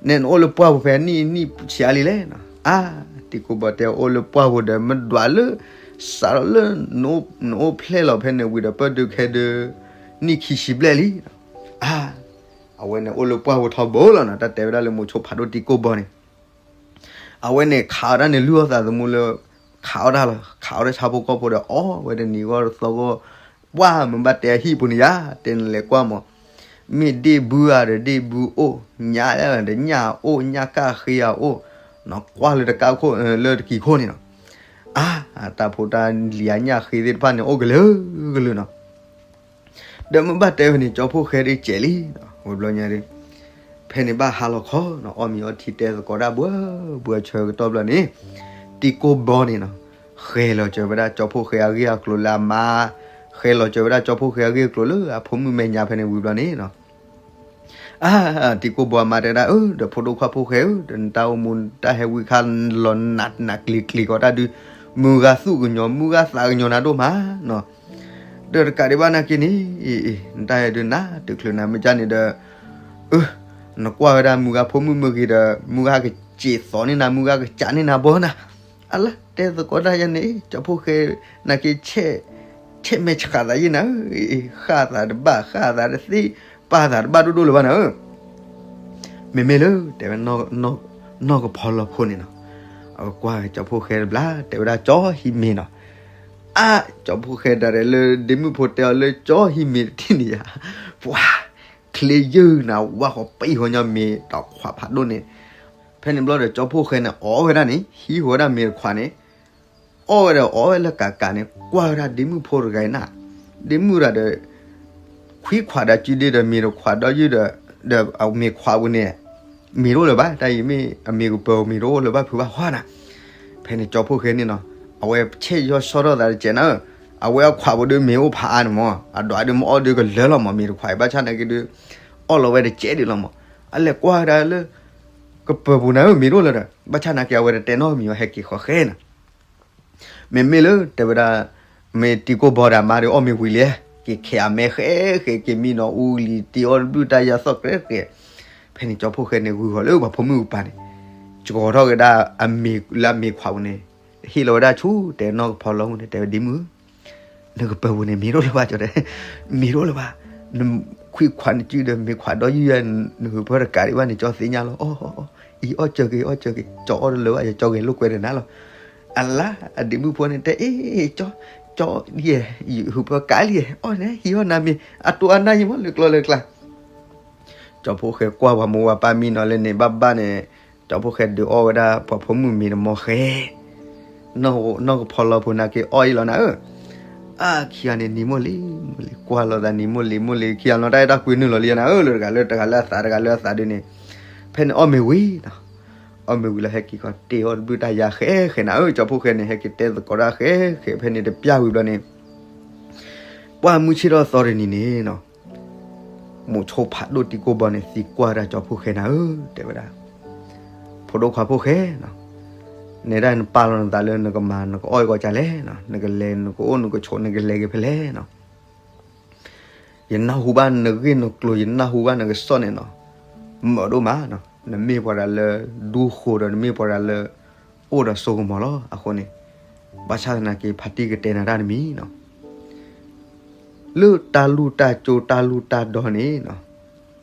နဲနအိၣ်လၢပှၢ်ပူၤဖဲနံၣ်နံၣ်ဆံးအါလံလဲၣ်နီၤ. အါ, တံၤကိၢ်ဘီတဲအိၣ်လၢပှၢ်ပူၤဒီး မ့ၢ်ဒွးလၢ စးထီၣ်လၢ နအိၣ်ဖျဲၣ်လီၤဖဲန့ၣ်ဝံၤဒီး ပၢၢ်ဒုးခဲဒုး နံၣ်ခံဆံဘျဲၣ်လံ. အါ, အဝဲန့ၣ်အိၣ်လၢပှၢ်ပူၤထီဘိလီၤနီၤ, တၢ်တဲဝဲဒၣ်လၢမိၤဆိဖးဒိၣ်တံၤကိၢ်ဘီန့ၣ် အဝဲန့ၣ်ခးအီၣ်တၢ်န့ၣ် လုၢ်အီၣ်သးသမူလၢ ခးအီၣ်တၢ်လီၤ, ခးအီၣ်တၢ်ဆၣ်ဖိကီၢ်ဖိဒီး အီၣ်ဝဲတနံၤဂီၢ်တသီဂီၢ်, ပှၢ်မ့ၢ်ဘၣ်တဲအဟံၣ်ပူၤန့ၣ်ယါ, တဲနလဲၤကွၢ်မး, မ့ၢ်ဒ့ၣ်ဘုဧါဒီးဒ့ၣ်ဘုအိၣ်, ညၣ်ဒီးညၣ်အိၣ်, ညၣ်ကၣ်ဃ့ဧါအိၣ်, နကွၢ်လၢတကးခိၣ်လၢတကံၤခိၣ်န့ၣ်နီၤ. အါ, တၢ်ဖိတၢ်လံၤအညၣ်ဃ့သ့ၣ်တဖၣ်န့ၣ် အိၣ်ကလုာ်ကလုာ်နီၤ. ဒီးမ့ၢ်ဘၣ်တဲဝဲန့ၣ် ကၠီဖှိၣ်ဃဲဒုးကဲးလံ, ဝဲဘျီညါဒုး, ဖဲန့ၣ်ဘၣ်ဟါလီၤခီနီၤ, အီၣ်မ့ၤအီထံတဲသကိးဒၣ်ဘှၢဘှၢဆၢကတီၢ်ဘျီန့ၣ်, တံၤကိၢ်ဘီန့ၣ်နီၤ, ဃဲလီၤစၢၤဝဲဒၣ်ကၠီဖှိၣ်ဃဲအဂ့ၢ်အကျိၤလၢအမါ, ဃဲလီၤစၢၤဝဲဒၣ်ကၠီဖှိၣ်ဃဲအဂ့ၢ်အကျိၤလၢအဖိမုၣ်မဲာ်ညါဖဲန့ၣ်ဝံၤဘျီန့ၣ်နီၤ. အါ, တံၤကိၢ်ဘီအမါတဲဒၣ်, အၢ ဒီးဖိဒိၣ်ခွါဖှိၣ်ဃဲဧၢ, ဒီးနတၢ်အိၣ်မူနတၢ်ဟဲဝံခါလီၤနးနးကျံၤကျံၤကီးတၢ်ဒုး, မုၢ်ဂၤသူၣ်ကညီၤ မုၢ်ဂၤသးကညီၤနၤဒိၣ်မးနီၤ. ဒီးတကးဒံးဘၣ်နာ်က့န့ၣ်, နတၢ်ဟဲဒုးနၤတချုးနၤမ့ၢ်ကၢ်န့ၣ်ဒီး, အၢ, နကွၢ်ဝဲဒၣ်မုၢ်ဂၤဖိမုၣ်မ့ၢ်ဂ့ၤဒီး မုၢ်ဂၤကစံးသိးန့ၢ်နၤ မုၢ်ဂၤကစးန့ၢ်နၤဘီနၤ. အလါတဲသကိးဒၣ်ယဲန့ၣ် ကၠီဖှိၣ်ဃဲ, နာ်က့ ဆဲးမဲာ်ဆှးသးယဲနၤဧၢ, ဃၣ်သးတဘၣ် ဃၣ်သးတသ့, ပာ်သးတဘၣ်ဒိၣ်ဒိၣ်လၢၤဘၣ်နၤဧၢ. မ့မ့ၢ်လၢ တဲဝဲ နီၢ်ကဖီလီဖိန့ၣ်နီၤ, အဝဲကွၢ်ကၠီဖှိၣ်ဃဲတဘျီ တဲဝဲဒၣ်ကၠီဟံးမ့ၤနီၤ. အါ, ကၠီဖှိၣ်ဃဲဒၣ်ဒီးလၢဒ့မုၣ်ဖိတဲအီၤလၢကၠီဟံးမ့ၤတထံၣ်န့ၣ်ယါ, ပှၤ, ချ့ယုၢ်နၤဝါဃီပံဃီညီမ့ၤတခွးဖးဒိၣ်န့ၣ်. ဖဲန့ၣ်ဘျီဒီးကၠီဖှိၣ်ဃဲန့ၣ် အီၣ်ဝဲဒၣ်န့ၣ် ဟံးဃီဝဲဒၣ်မ့ၤတခွးန့ၣ် အီၣ်ဝဲဒီးအီၣ်ဝဲလၢကးကးန့ၣ် ကွၢ်ဝဲဒၣ်ဒ့မုၣ်ဖိတဂၤအံၤနၤ, ဒ့မုၣ်တဂၤဒီး ခွံခွးဒီးစုဒ့ဒီးမ့ၤတခွးဒီးယုၢ်ဒီး, ဒီးအမ့ၤခွးပူၤန့ၣ် မ့ၤတအိၣ်လၢၤဘၣ်, တၢ်အံၤမ့ၢ်အမ့ၤကပၢၤမ့ၤတအိၣ်လၢၤဘၣ်ဖုးဘၣ်ဟီနၤ. ဖဲန့ၣ်ကၠီဖှိၣ်ဃဲန့ၣ်နီၤ, အဝဲဆဲးယီၤဆီထီၣ်သးတစဲးနၤဧၢ, အဝဲအခွးပူၤဒုးမ့ၤအိၣ်ဖးအါန့ၣ်မး, အဒွးဒုးမ့ၢ်အီၣ်ဒုးကလၢလီၤမး, မ့ၤတခွးအံၤဘၣ်ဆၣ်နာ်က့ဒုး အီၣ်လီၤဝဲတစဲးဒုးလီၤမး, အလဲၤကွၢ်ဝဲဒၣ်လၢ ကပၢၤပူၤနၤဧၢ မ့ၤတအိၣ်လၢၤဒီး ဘၣ်ဆၣ်နာ်က့အဝဲတတဲနီတမံၤအီၤ ဟဲက့ၤဃီဃဲနၤ မ့မ့ၢ်လၢတဲဝဲဒၣ် မ့ၢ်တံၤကိၢ်ဘီဒီးမါဒီးအီၣ်မ့ၤဝံၤလံ, က့ၤခဲးအမဲာ်ဃဲဃဲ က့ၤမံနီၤအူလံၤ တ့အီၣ်တဘျုၣ်တၢ်ယါသီၣ်ကြဲးကြဲး, ဖဲန့ၣ်ကၠီဖှိၣ်ဃဲန့ၣ် ဂုာ်ဃီၤလၢပှၤဖိမုၣ်ကပၤန့ၣ်, ကၠီထီၣ်ကဒါအမ့ၤလၢအမ့ၤခွးပူၤန့ၣ်, ဟ့ၣ်လီၤဝဲဒၣ်ဆူ တဲနီၢ်ကဖီလီပူၤန့ၣ် တဲဝဲဒ့မုၣ် နကပၢၤပူၤန့ၣ် မ့ၤတအိၣ်လၢၤဘၣ် ကၠီတဲ, မ့ၤတအိၣ်လၢၤဘၣ်, နခွံခွးနစုဒီးမ့ၤခွးဒီးယုၢ်ယဲ နဟုးဖၢတကးဒံးဘၣ်န့ၣ် ကၠီသ့ၣ်ညါလီၤ, အီၣ်, အီၣ်စၢၤက့ၤ အီၣ်စၢၤက့ၤ ကၠီအီၣ်တလၢၤဘၣ် ယကၠီဂဲၤလိာ်ကွဲဒီးနၤလီၤ. အလါ အဒ့မုၣ်ဖိန့ၣ်တဲ အ့ၣ် ကၠီ, ကၠီယဲၢ် ယဟုးပၢၤကးလံ, အီၣ်န့ၣ် ဟံးအီၣ်နၤမ့ၤ အတိၢ်အနၢ်ယံၤမး လၢကျီလၢကျါ. ကၠီဖှိၣ်ဃဲကွၢ်ပှၤမိၢ်ဝၤပၢ်မံနီၤလၢန့ၣ် ဘၣ်ဘၣ်န့ၣ်, ကၠီဖှိၣ်ဃဲဒုးအီၣ်ဝဲဒၣ်ပှၤဖိမုၣ်မ့ၤတမီၤဃဲ, နီၢ်ကဖီလီဖိနၤက့ၤအီၣ်အံၤလီၤနၤဧၢ. အခံဂၤန့ၣ်နံၤမိၢ်လံၤမိၢ်လံၤ ကွၢ်လိာ်သးနံၤမိၢ်လံၤမိၢ်လံၤ ခံဂၤနီၤတၢ်အဲၣ်တၢ်ကွံနုာ်လီၤလံနၤဧၢ, လၢတဂၤလၢတဂၤလၢအသး တဂၤလၢအသးဒုးန့ၣ်, ဖဲန့ၣ်အီၣ်မ့ၤဝံၤနီၤ, အီၣ်မ့ၤဝံၤလီၤ ဟဲက့ၤခီတဲအီၣ်တဘျုးတၢ်ယၤဃဲဃဲနၤဧၢ. ကၠီဖှိၣ်ဃဲန့ၣ် ဟဲက့ၤတဲသကိးတၢ်ဃဲဃဲဖဲန့ၣ်တပျၢ်ဝံၤဘျီန့ၣ်, ပှၢ်မုၢ်ဆ့ၣ်ထီၣ်သီတနံၤန့ၣ်နီၤ, မိၤဆိဖးဒိၣ်တံၤကိၢ်ဘီန့ၣ် သံကွၢ်ဒၣ်ကၠီဖှိၣ်ဃဲနၤဧၢ တဲဝဲဒၣ်, ဖိဒိၣ်ခွါဖှိၣ်ဃဲနီၤ, နဲဒၣ်နပာ်လီၤနသးလၢနကမၤနကအီၣ်အံၤကီးကလဲၣ်နီၤ, နကလဲၤနကအိၣ်နကဆိးနကလဲၤက့ၤဖဲလဲၣ်နီၤ. ယနၢ်ဟူဘၣ်နဂ့ၢ်နကျိၤ ယနၢ်ဟူဘၣ်နကစီၣ်န့ၣ်နီၤ, မုာ်ဒိၣ်မးနီၤ, နမ့ၢ်ပှၤတဂၤလၢဒူဃိၤဒီး နမ့ၢ်ပှၤတဂၤလၢအိၣ်ဒီးစိကမီၤလီၤ. အဃိန့ၣ် ဘၣ်ဆၣ်သနာ်က့ဖါတံၢ်ကတဲနၤတၢ်တမံၤနီၤ, လၢတၢ်လူၢ်တၢ်ကၠိတၢ်လူၢ်တၢ်ဒီန့ၣ်နီၤ,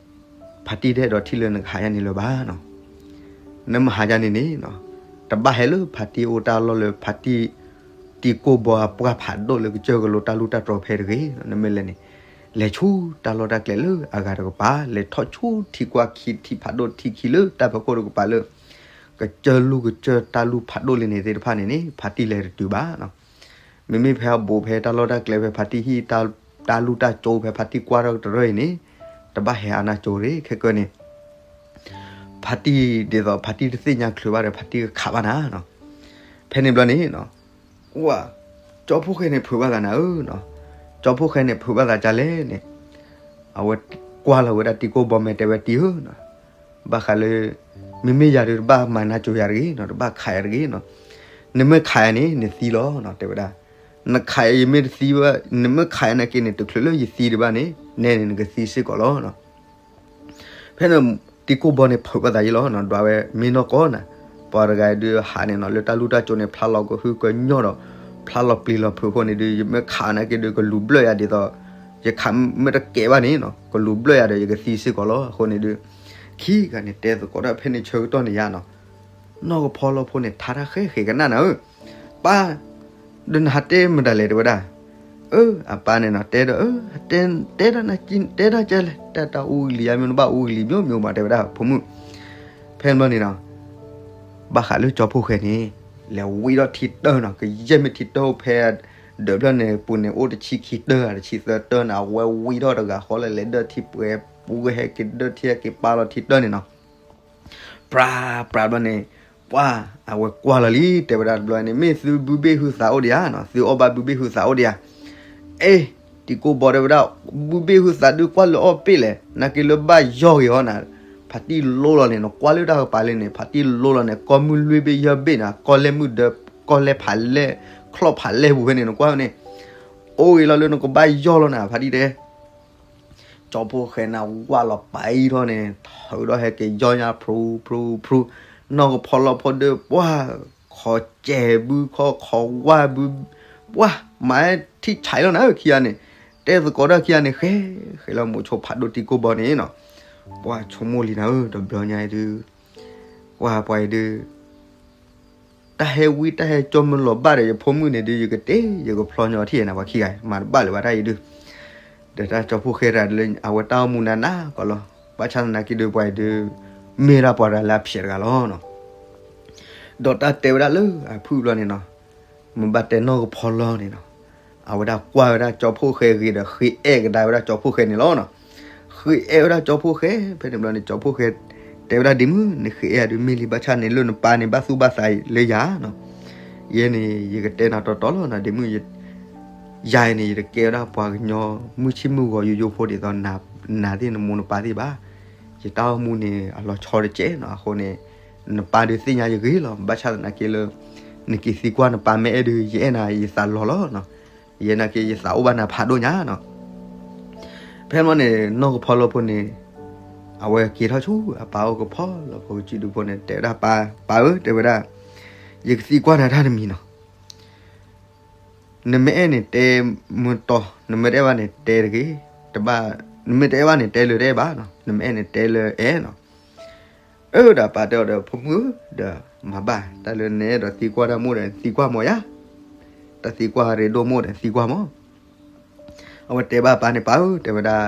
ဖါတံၢ်တအဲၣ်ဒိးထံၣ်လၢနကဟးယါန့ၣ်လၢၤဘၣ်နီၤ. နမ့ၢ်ဟးယါန့ၣ်န့ၣ်နီၤ, တဘၣ်ဟဲလၢဖါတံၢ်အအိၣ်တၢ်လီၢ်လၢဖါတံၢ် တံၤကိၢ်ဘီအပှၢ်ဖးဒိၣ်လၢကစၢၢ်ကလိတၢ်လူၢ်တၢ်တြီၤဖဲတဂ့ၤ, နမ့ၢ်လဲၤန့ၣ် လဲၤဆူတၢ်လီၢ်တၢ်ကျဲလၢအဂၤတကပၤ, လဲၤထီၣ်ဆူထံကွၢ်ခံထံဖးဒိၣ်ထံခံလၢတၢ်ဖီခိၣ်တကပၤလၢ ကစၢၢ်လူၢ်ကစၢၢ်တၢ်လူၢ်ဖးဒိၣ်လံန့ၣ်သ့ၣ်တဖၣ်န့ၣ်န့ၣ် ဖါတံၢ်လဲၤတတုၤဘၣ်နီၤ. မ့မ့ၢ်ဖဲအဘူးဖဲတၢ်လီၢ်တၢ်ကျဲဖဲဖါတံၢ်ဟံၣ် တၢ်လူၢ်တၢ်ကၠိဖဲဖါတံၢ်ကွၢ်ထီၣ်ကတရၢအံၤန့ၣ်, တဘၣ်ဟဲအါနၢ်ကၠိတဂ့ၤ, ခဲကၢန့ၣ် ဖါတံၢ်ဒ်သိးဖါတံၢ်တသ့ၣ်ညါချုးဘၣ်ဒီး ဖါတံၢ်ကခးဘၣ်နၤနီၤ. ဖဲန့ၣ်ဘျီန့ၣ်နီၤ, ဝၤ, ကၠီဖှိၣ်ဃဲန့ၣ်ဖုးဘၣ်သးနၤဧၢနီၤ, ကၠီဖှိၣ်ဃဲန့ၣ်ဖုးဘၣ်သးကလဲၣ်န့ၣ်, အဝဲကွၢ်လီၤဝဲဒၣ်တံၤကိၢ်ဘီမဲာ်တဲဝဲတံၤဧၢနီၤ, ဘၣ်ဃးလၢ မ့မ့ၢ်ယၤဒုးတဘၣ်မၤနၢ်ကၠိယၤတဂ့ၤနီၤ, တဘၣ်ခးယၤတဂ့ၤနီၤ, နမ့ၢ်ခးယၤန့ၣ် နသံလီၤနီၤ တဲဝဲဒၣ်, နခးယၤယမ့ၢ်တသံဘၣ်, နမ့ၢ်ခးယၤနာ်က့န့ၣ် တချုးလၢယသံဒံးဘၣ်န့ၣ် နဲန့ၣ်နကသံစ့ၢ်ကီးလီၤနီၤ. ဖဲန့ၣ် တံၤကိၢ်ဘီန့ၣ်ဖုးဘၣ်သးယံၤလီၤနီၤ, ဒွးဝဲမ့ၢ်နီၢ်ကီၢ်နၤ, ပှၤတဂၤဒုးဟးန့ၣ်နီၤ လၢတၢ်လူၢ်တၢ်ကၠိန့ၣ် ဖျါလီၤကဟုကညီၢ်ဒီး ဖျါလီၤပျံၤလီၤဖုးအဃိန့ၣ်ဒုး ယမ့ၢ်ခးနာ်က့ဒုး ကလူၤဘျၢၣ်ယၤဒ်သိး ယခးမ့ၢ်တကဲဘၣ်န့ၣ်နီၤ ကလူၤဘျၢၣ်ယၤဒီး ယကသံစ့ၢ်ကီးလီၤ. အဃိန့ၣ်ဒုး ခံဂၤန့ၣ်တဲသကိးတၢ်ဖဲန့ၣ်ဆၢကတီၢ်န့ၣ်ယါနီၤ, နီၢ်ကဖီလီဖိန့ၣ် ထါတၢ်ဃဲဃဲကနၣ်နၤဧၢ, ပၢ် ဒီးနဟးတဲမတၤလဲၣ် တဲဝဲဒၣ်. အၢ အပၢ်န့ၣ်နီၤ တဲဒီး တဲ တဲဒၣ်နၤ တဲဒၣ်ကဲလဲၣ် တၢ်တၢ်အူကလံၤယါမ့ၢ်နဘၣ်အူကလံၤ မျိုးမျိုး မး တဲဝဲဒၣ် ဖိမုၣ်. ဖဲန့ၣ်ဘျီန့ၣ်နီၤ ဘၣ်ဃးလၢကၠီဖှိၣ်ဃဲန့ၣ် လဲၤဝံထီၣ်ထံတၢၢ်နီၤ ကယဲၢ်မ့ၢ်ထံတၢၢ်ဖဲ ဒၢးဖျၢၣ်န့ၣ် ပူၤန့ၣ် အိၣ်တဆံခံတၢၢ် တဆံသၢတၢၢ်န့ၣ် အဝဲဝံထီၣ်တဂၤဃီလၢ လဲၤဒၢထံပှဲၤပူၤ ဟဲက့ၤဒၢထံ ဟဲက့ၤပာ်လီၤထံတၢၢ်န့ၣ်နီၤ ပြးပြးဘျီန့ၣ် ပှၤ အဝဲကွၢ်လီၤလံ တဲဝဲဒၣ်တဘျီန့ၣ် မ့ၢ်သုဘုဘ့ၣ်ဟုသးအိၣ်ဒံးဧါနီၤ သုအီၣ်ဘၣ်ဘုဘ့ၣ်ဟုသးအိၣ်ဒံးဧါ. အ့ တံၤကိၢ်ဘီတဲဝဲဒၣ် ဘုဘ့ၣ်ဟုသးဒုးကွၢ်လၢအီၣ်ပ့ၣ်လဲၣ် နာ်က့လၢဘၣ်ယီၢ်ဂ့ၤဟီနၤ ဖါတံၢ်လိလီၤန့ၣ် နကွၢ်လၢတၢ်ကပၤလၢန့ၣ် ဖါတံၢ်လိလီၤန့ၣ် ကီၢ်မုၢ်လွံၢ်ဘ့ၣ်ယဲၢ်ဘ့ၣ်နၤ ကီၢ်လဲၢ်မုၢ်ဒၢ ကီၢ်လဲၢ်ဖးလဲၢ် ချီၣ်ဖးလဲၢ်ပူၤဖဲန့ၣ် နကွၢ်န့ၣ် အိၣ်ဂ့ၤလီၤလၢနကဘၣ်ယီၢ်လီၤနၤ ဖါတံၢ်တဲ ကၠီဖှိၣ်ဃဲန့ၣ် ဝၢ်လီၤပာ်အံၤထီၣ်န့ၣ် ထုးဒီးဟဲက့ၤယီၢ်ညါဖျူဖျူဖျူ နီၢ်ကဖီလီဖိဒီး ပှၤ ခိးကဲဘု ခီခိးဝၢ်ဘု ပှၤ မၤထံၣ်ဆဲးလီၤနၤဧၢ ခံဂၤန့ၣ် တဲသကိးတၢ်ခံဂၤန့ၣ် ဃဲ ဃဲလၢမိၤဆိဖးဒိၣ်တံၤကိၢ်ဘီန့ၣ်နီၤ ပှၤဆိကမိၣ်လံနၤဧၢ တဘျီညါအံၤဒုး ပှၤပှၤအံၤဒုး တၢ်ဟဲဝံတၢ်ဟဲကၠီမ့ၢ်လီၤဘၣ်ဒီး ယဖိမုၣ်န့ၣ်ဒုး ယကတဲ ယကဖျီညီထံၣ်နၤ ပှၤခံဂၤ မၤတဘၣ်လၢၤဘၣ်တၢ်အံၤဒုး ဒီးတၢ်ကၠီဖှိၣ်ဃဲတဂၤလၢအဝဲတၢ်အိၣ်မူနးနးကီးလီၤ ဘၣ်ဆၣ်သနာ်က့ဒုး ပှၤအံၤဒုး မ့ၢ်ဒၣ်ပှၤတဂၤလၢအဖျဲးတဂၤလီၤနီၤ ဒီးတၢ်တဲဝဲဒၣ်လၢအဖုၣ်ဘျီန့ၣ်နီၤ မ့ၢ်ဘၣ်တဲနီၢ်ကဖီလီန့ၣ်နီၤ အဝဲဒၣ်ကွၢ်ဝဲဒၣ်ကၠီဖှိၣ်ဃဲဂ့ၤဒီး ဃ့အဲၣ်ကဒါဝဲဒၣ်ကၠီဖှိၣ်ဃဲန့ၣ်လီၤနီၤ ဃ့အဲၣ်ဝဲဒၣ်ကၠီဖှိၣ်ဃဲ ဖဲန့ၣ်ဘျီန့ၣ် ကၠီဖှိၣ်ဃဲ တဲဝဲဒၣ်ဒ့မုၣ် နဃ့အဲၣ်ဒုးမ့ၢ်လံ ဘၣ်ဆၣ်န့ၣ်လၢနပၢ်န့ၣ် ဘၣ်သူၣ်ဘၣ်သးလၢယၤနီၤ ယဲန့ၣ် ယကတဲနၤတီတီလီၤနီၤ ဒ့မုၣ် ယၤအံၤန့ၣ် ယတကဲဝဲဒၣ်ပှၤကညီ မုၢ်ဆံၣ်မုၢ်ဂီၤယိယိဖိဒ်သိး နၤသ့ၣ်နမိၢ်နပၢ်သ့ၣ်ဘၣ် ယတၢ်အိၣ်မူန့ၣ် အလီၤဆီတကဲနီၤ အဃိန့ၣ် နပၢ်ဒုးသ့ၣ်ညါယဂ့ၤလီၤ ဘၣ်ဆၣ်သနာ်က့လၢ နက့ၤသံကွၢ်နပၢ်မ့ၢ်အဲၣ်ဒုး ယအဲၣ်နၤ ယသးလီၤလီၤနီၤ ယဲနာ်က့ ယသးအိၣ်ဘၣ်နၤဖးဒိၣ်ညါနီၤ ဖဲမ့ၢ်န့ၣ် နီၢ်ကဖီလီဖိန့ၣ် အဝဲက့ၤထီၣ်ဆူ အပၢ်အိၣ်ကဖီလီဖိကစုဒုဖိန့ၣ် တဲဝဲဒၣ်ပၢ် ပၢ်ဧၢ တဲဝဲဒၣ် ယကသံကွၢ်နၤတၢ်တမံၤနီၤ နမ့ၢ်အဲၣ်န့ၣ်တဲမ့ၢ်တီ နမ့ၢ်တအဲၣ်ဘၣ်န့ၣ်တဲတဂ့ၤ တဘၣ် နမ့ၢ်တအဲၣ်ဘၣ်န့ၣ် တဲလၢတအဲၣ်ဘၣ်နီၤ နမ့ၢ်အဲၣ်န့ၣ်တဲလၢအဲၣ်နီၤ အၢ ဒီးပၢ်တဲအီၤဒီး ဖိမုၣ်ဧၢ ဒီးမၤဘၣ် တၢ်လၢနအဲၣ်ဒိးသံကွၢ်တၢ်မိၢ်ဒီး သံကွၢ်မီၤယၤ တၢ်သံကွၢ်ရ့ဒိၣ်မိၣ်ဒီးသံကွၢ်မး. အဝဲတဲဘၣ်အပၢ်န့ၣ် ပၢ်ဧၢ တဲဝဲဒၣ်,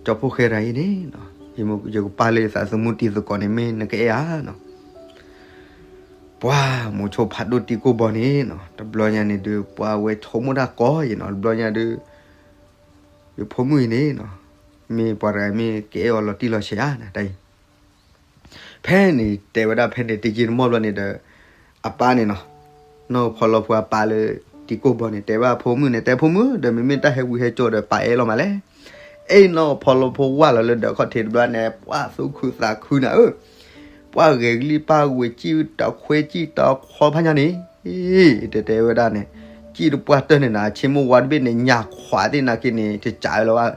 ကၠီဖှိၣ်ဃဲတဂၤအံၤန့ၣ်, ယကပာ်လၢယသးသမူတံၤသကိးန့ၣ် မ့ၢ်နကအဲၣ်ဧါနီၤ. ပှၤမိၤဆိဖးဒိၣ်တံၤကိၢ်ဘီန့ၣ်နီၤ, တဘျီညါန့ၣ်ဒုး ပှၤဝဲဆိကမိၣ်တၢ်ကီယနီၤ, တဘျီညါဒုး ယဖိမုၣ်အံၤန့ၣ်နီၤ, မ့ၢ်ပှၤတဂၤမ့ၢ်ကအဲၣ်အီၤလီၤတံၢ်လီၤဆဲးဧါနတၢ်အံၤ. ဖဲန့ၣ်တဲဝဲဒၣ်ဖဲန့ၣ် တယံာ်တမီၢ်ဘျီန့ၣ်ဒီး အပၢ်န့ၣ်နီၤ, နီၢ်ကဖီလီဖိအပၢ်လၢတံၤကိၢ်ဘီန့ၣ် တဲဘၣ်ဖိမုၣ်န့ၣ်, တဲဖိမုၣ်ဒီး မ့မ့ၢ်တၢ်ဟဲဝံၤဟဲကၠိဒီး ပၢ်အဲၣ်လီၤမးလဲၣ်. အ့ၣ် နီၢ်ကဖီလီဖိဝၢ်လီၤလၢဒၢးခီၣ်ထံးတဘျီန့ၣ် ပှၤသူၣ်ခုသးခုနၤဧၢ, ပှၤဂဲၤကလံၣ်ပၢ်ဝဲၢ် စံၣ်တခွဲစံၣ်တခီဖးညါန့ၣ် တဲတဲဝဲဒၣ်န့ၣ်, စံၣ်တပှၢ်တၢၢ်န့ၣ်နၤ ဆ့မိၢ်ဝါတဘ့ၣ်န့ၣ် ညၣ်ခွးသ့ၣ်နာ်က့န့ၣ် တစးဝဲလၢၤဘၣ်,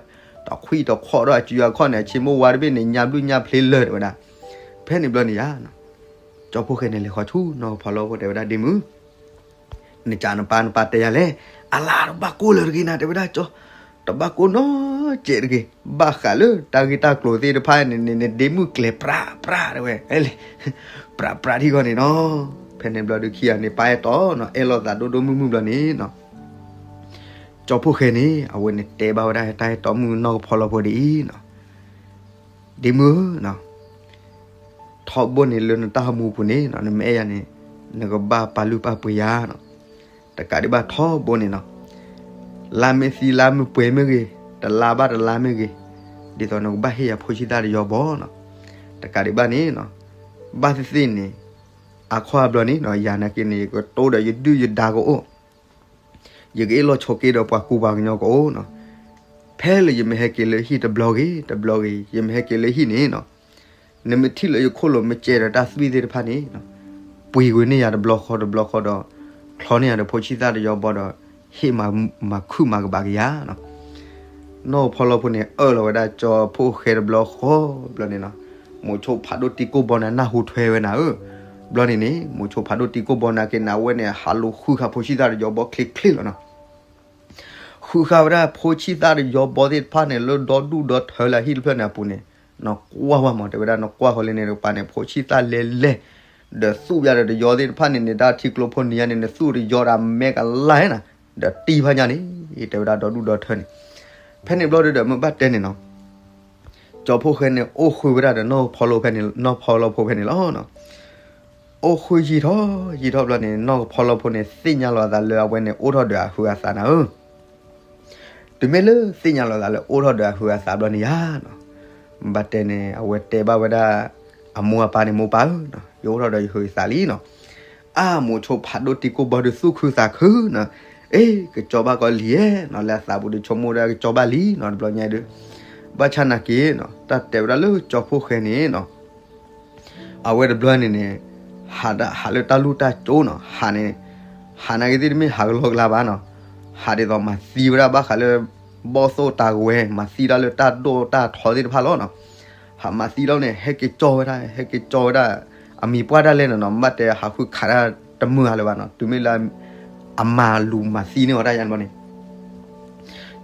တခွံၣ်တခီၣ်ဒီးအစုအခီၣ်န့ၣ် ဆ့မိၢ်ဝါတဘ့ၣ်န့ၣ် ညၣ်ဘျုၣ်ညၣ်ဖျ့လၢာ်တဲဝဲဒၣ်. ဖဲန့ၣ်ဘျီန့ၣ်ယါ, ကၠီဖှိၣ်ဃဲန့ၣ်လဲၤဃီၤဆူနီၢ်ကဖီလီဖိတဲဝဲဒၣ် ဒ့မုၣ် နကးနပၢ် နပၢ်တဲယၤလဲၣ်, အလါတဘၣ်ကိၢ်လၢၤတဂ့ၤနၤ တဲဝဲဒၣ်ကၠီ, တဘၣ်ကိၢ်နီတစဲးတဂ့ၤ, ဘၣ်ဃးလၢတၢ်ဂ့ၢ်တၢ်ကျိၤသ့ၣ်တဖၣ်န့ၣ် နဒ့မုၣ်ကျဲၤပြးပြးတဲဝဲ, ပြးပြးထံဂီၢ်န့ၣ်နီၤ. ဖဲန့ၣ်ဘျီဒုးခံဂၤန့ၣ် ပၢ်အဲၣ်တီနီၤ, အဲၣ်လိာ်သးဒိၣ်ဒိၣ်မုၢ်မုၢ်ဘျီန့ၣ်နီၤ ကၠီဖှိၣ်ဃဲန့ၣ် အဝဲန့ၣ်တဲဘၣ်ဝဲဒၣ်တၢ်အဲၣ်တီမုၢ်နီၢ်ကဖီလီဖိဒ်အံၤနီၤ, ဒ့မုၣ်ဧၢ, ထီဘိန့ၣ်လၢနတၢ်ဟးမူပူၤန့ၣ်နီၤ နမ့ၢ်အဲၣ်ယၤန့ၣ် နကဘၣ်ပာ်လုၢ်ပာ်ပှ့ၤယၤနီၤ. တကးဒံးဘၣ်ထီဘိန့ၣ်နီၤ, လါမ့ၢ်သံလါမ့ၢ်ပှဲၤမ့ၢ်ဂ့ၤ, တလါဘၣ်တလါမ့ၢ်ဂ့ၤ, ဒ်သိးနကဘၣ်ဟ့ၣ်ယၤဖိဆံးသၣ်တယီဘီနီၤ. တကးဒံးဘၣ်န့ၣ်နီၤ, ဘၣ်သ့ၣ်သ့ၣ်န့ၣ် အခီအဘျီန့ၣ်နီၤ ယၤနာ်က့န့ၣ် ယကတိၤဒီးယဒုၣ်ယဒါကအိၣ်, ယကအ့ၣ်လိာ်ဆိးက့ဒီးပှၤကူပှၤကညီကအိၣ်နီၤ. ဖဲလၢယမ့ၢ်ဟဲက့ၤလၢဟံၣ်တဘျီဂ့ၤ တဘျီဂ့ၤ ယမ့ၢ်ဟဲက့ၤလၢဟံၣ်န့ၣ်နီၤ, နမ့ၢ်ထံၣ်လၢယခိၣ်လိၤမ့ၢ်ကဲဒီးတၢ်သွံၣ်သ့ၣ်တဖၣ်န့ၣ်နီၤ, ပှ့ၤကွံာ်န့ၢ်ယၤတဘျီဃီတဘျီဃီဒီး ချီန့ၢ်ယၤဒီးဖိဆံးသၣ်တယီဘီဒီး ဟ့ၣ်မၤခုၣ်မၤကဘၣ်က့ၤယၤနီၤ. နီၢ်ကဖီလီဖိန့ၣ် အၢၣ်လီၤဝဲဒၣ်ကၠီဖှိၣ်ဃဲတဘျီဃီဘျီန့ၣ်နီၤ, မိၤဆိဖးဒိၣ်တံၤကိၢ်ဘီန့ၣ် နၢ်ဟူထွဲဝဲနၤဧၢ. ဘျီန့ၣ်န့ၣ် မိၤဆိဖးဒိၣ်တံၤကိၢ်ဘီနာ်က့န့ၣ် အဝဲန့ၣ် ဟးလိာ်ဃုဃာ်ဖိဆံးသၣ်တယီဘီချ့ချ့လီၤနီၤ. ဃုဃာ်ဝဲဒၣ်ဖိဆံးသၣ်တယီဘီသ့ၣ်တဖၣ်န့ၣ် လၢဒီဒူၣ်ဒီထၢလၢအဟံၣ်တဖျၢၣ်န့ၣ်အပူၤန့ၣ်, နကွၢ်ဝဲမး တဲဝဲဒၣ် နကွၢ်ဃီလၢန့ၣ်တကပၤန့ၣ် ဖိဆံးသၣ်လဲၤလဲၤ ဒီးသူၣ်ယၤဒီးတယီသ့ၣ်တဖၣ်န့ၣ်န့ၣ် တၢ်ထံကျိဖိနံၤယါန့ၣ် နသူၣ်တယီဒီးမဲကလါနၤ, ဒီးတံၢ်ဖးညါန့ၣ် တဲဝဲဒၣ်ဒီဒူၣ်ဒီထၢန့ၣ်. ဖဲန့ၣ်ဘျီဒီး မ့ၢ်ဘၣ်တဲန့ၣ်နီၤ ကၠီဖှိၣ်ဃဲန့ၣ် အိၣ်ဃုာ်ဝဲဒၣ်ဒီးနီၢ်ကဖီလီဖိဖဲန့ၣ်, နီၢ်ကဖီလီဖိဖဲန့ၣ်လီၤ. အိၣ်ဃုာ်ယံာ်ထီၣ်ယံာ်ထီၣ်ဘျီန့ၣ် နီၢ်ကဖီလီဖိန့ၣ် သ့ၣ်ညါလီၤအသးလၢအဝဲန့ၣ် အိၣ်ထီၣ်ဒီးအဟုးအသးနၤဧၢ. တုၤမ့ၢ်လၢသ့ၣ်ညါလီၤသးလၢအိၣ်ထီၣ်ဒီးအဟုးအသးဘျီန့ၣ်ယါနီၤ, ဘၣ်တဲန့ၣ် အဝဲတဲဘၣ်ဝဲဒၣ် အမိၢ်အပၢ်န့ၣ် မိၢ်ပၢ်ဧၢ, ယအိၣ်ထီၣ်ဒီးယဟုးယသးလံနီၤ. အၢ မိၤဆိဖးဒိၣ်တံၤကိၢ်ဘီဒုးသူၣ်ခုသးခုနီၤ, အ့ ကကၠီဘၣ်ကီးလံဧါနီၤ, လၢအသးပူၤဒုးဆိကမိၣ်ဒၣ်ကကၠီဘၣ်လံနီၤ, တဘျီညါဒုး ဘၣ်ဆၣ်နာ်က့နီၤ တၢ်တဲဝဲဒၣ်လၢကၠီဖှိၣ်ဃဲန့ၣ်နီၤ အဝဲတဘျီန့ၣ်န့ၣ် ဟးလၢတၢ်လူၢ်တၢ်ကၠိနီၤ, ဟးန့ၣ် ဟးနာ်က့သ့ၣ်တမ့ၢ်ဟးကလီကလါဘၣ်နီၤ, ဟးဒ်သိးမၤသံဝဲဒၣ်ဘၣ်ဃးလၢ ဘီၣ်သိၣ်တၢ်ကဝဲၤ, မၤသံဒၣ်လၢတၢ်ဒိၣ်တၢ်ထီသ့ၣ်တဖၣ်လီၤနီၤ. ဟးမၤသံလီၤန့ၣ် ဟဲက့ၤကၠီဝဲဒၣ်, ဟဲက့ၤကၠီဝဲဒၣ် အမံၤပှၢ်ဒၣ်လဲာ်န့ၣ်နီၤ, မ့ၢ်ဘၣ်တဲဟးဃုခးတၢ်တမုာ်အါလၢၤဘၣ်နီၤ, တုၤမ့ၢ်လၢ အမၤလူၤမၤသံန့ၢ်ဝဲဒၣ်ယါန့ၣ်ဘျီန့ၣ်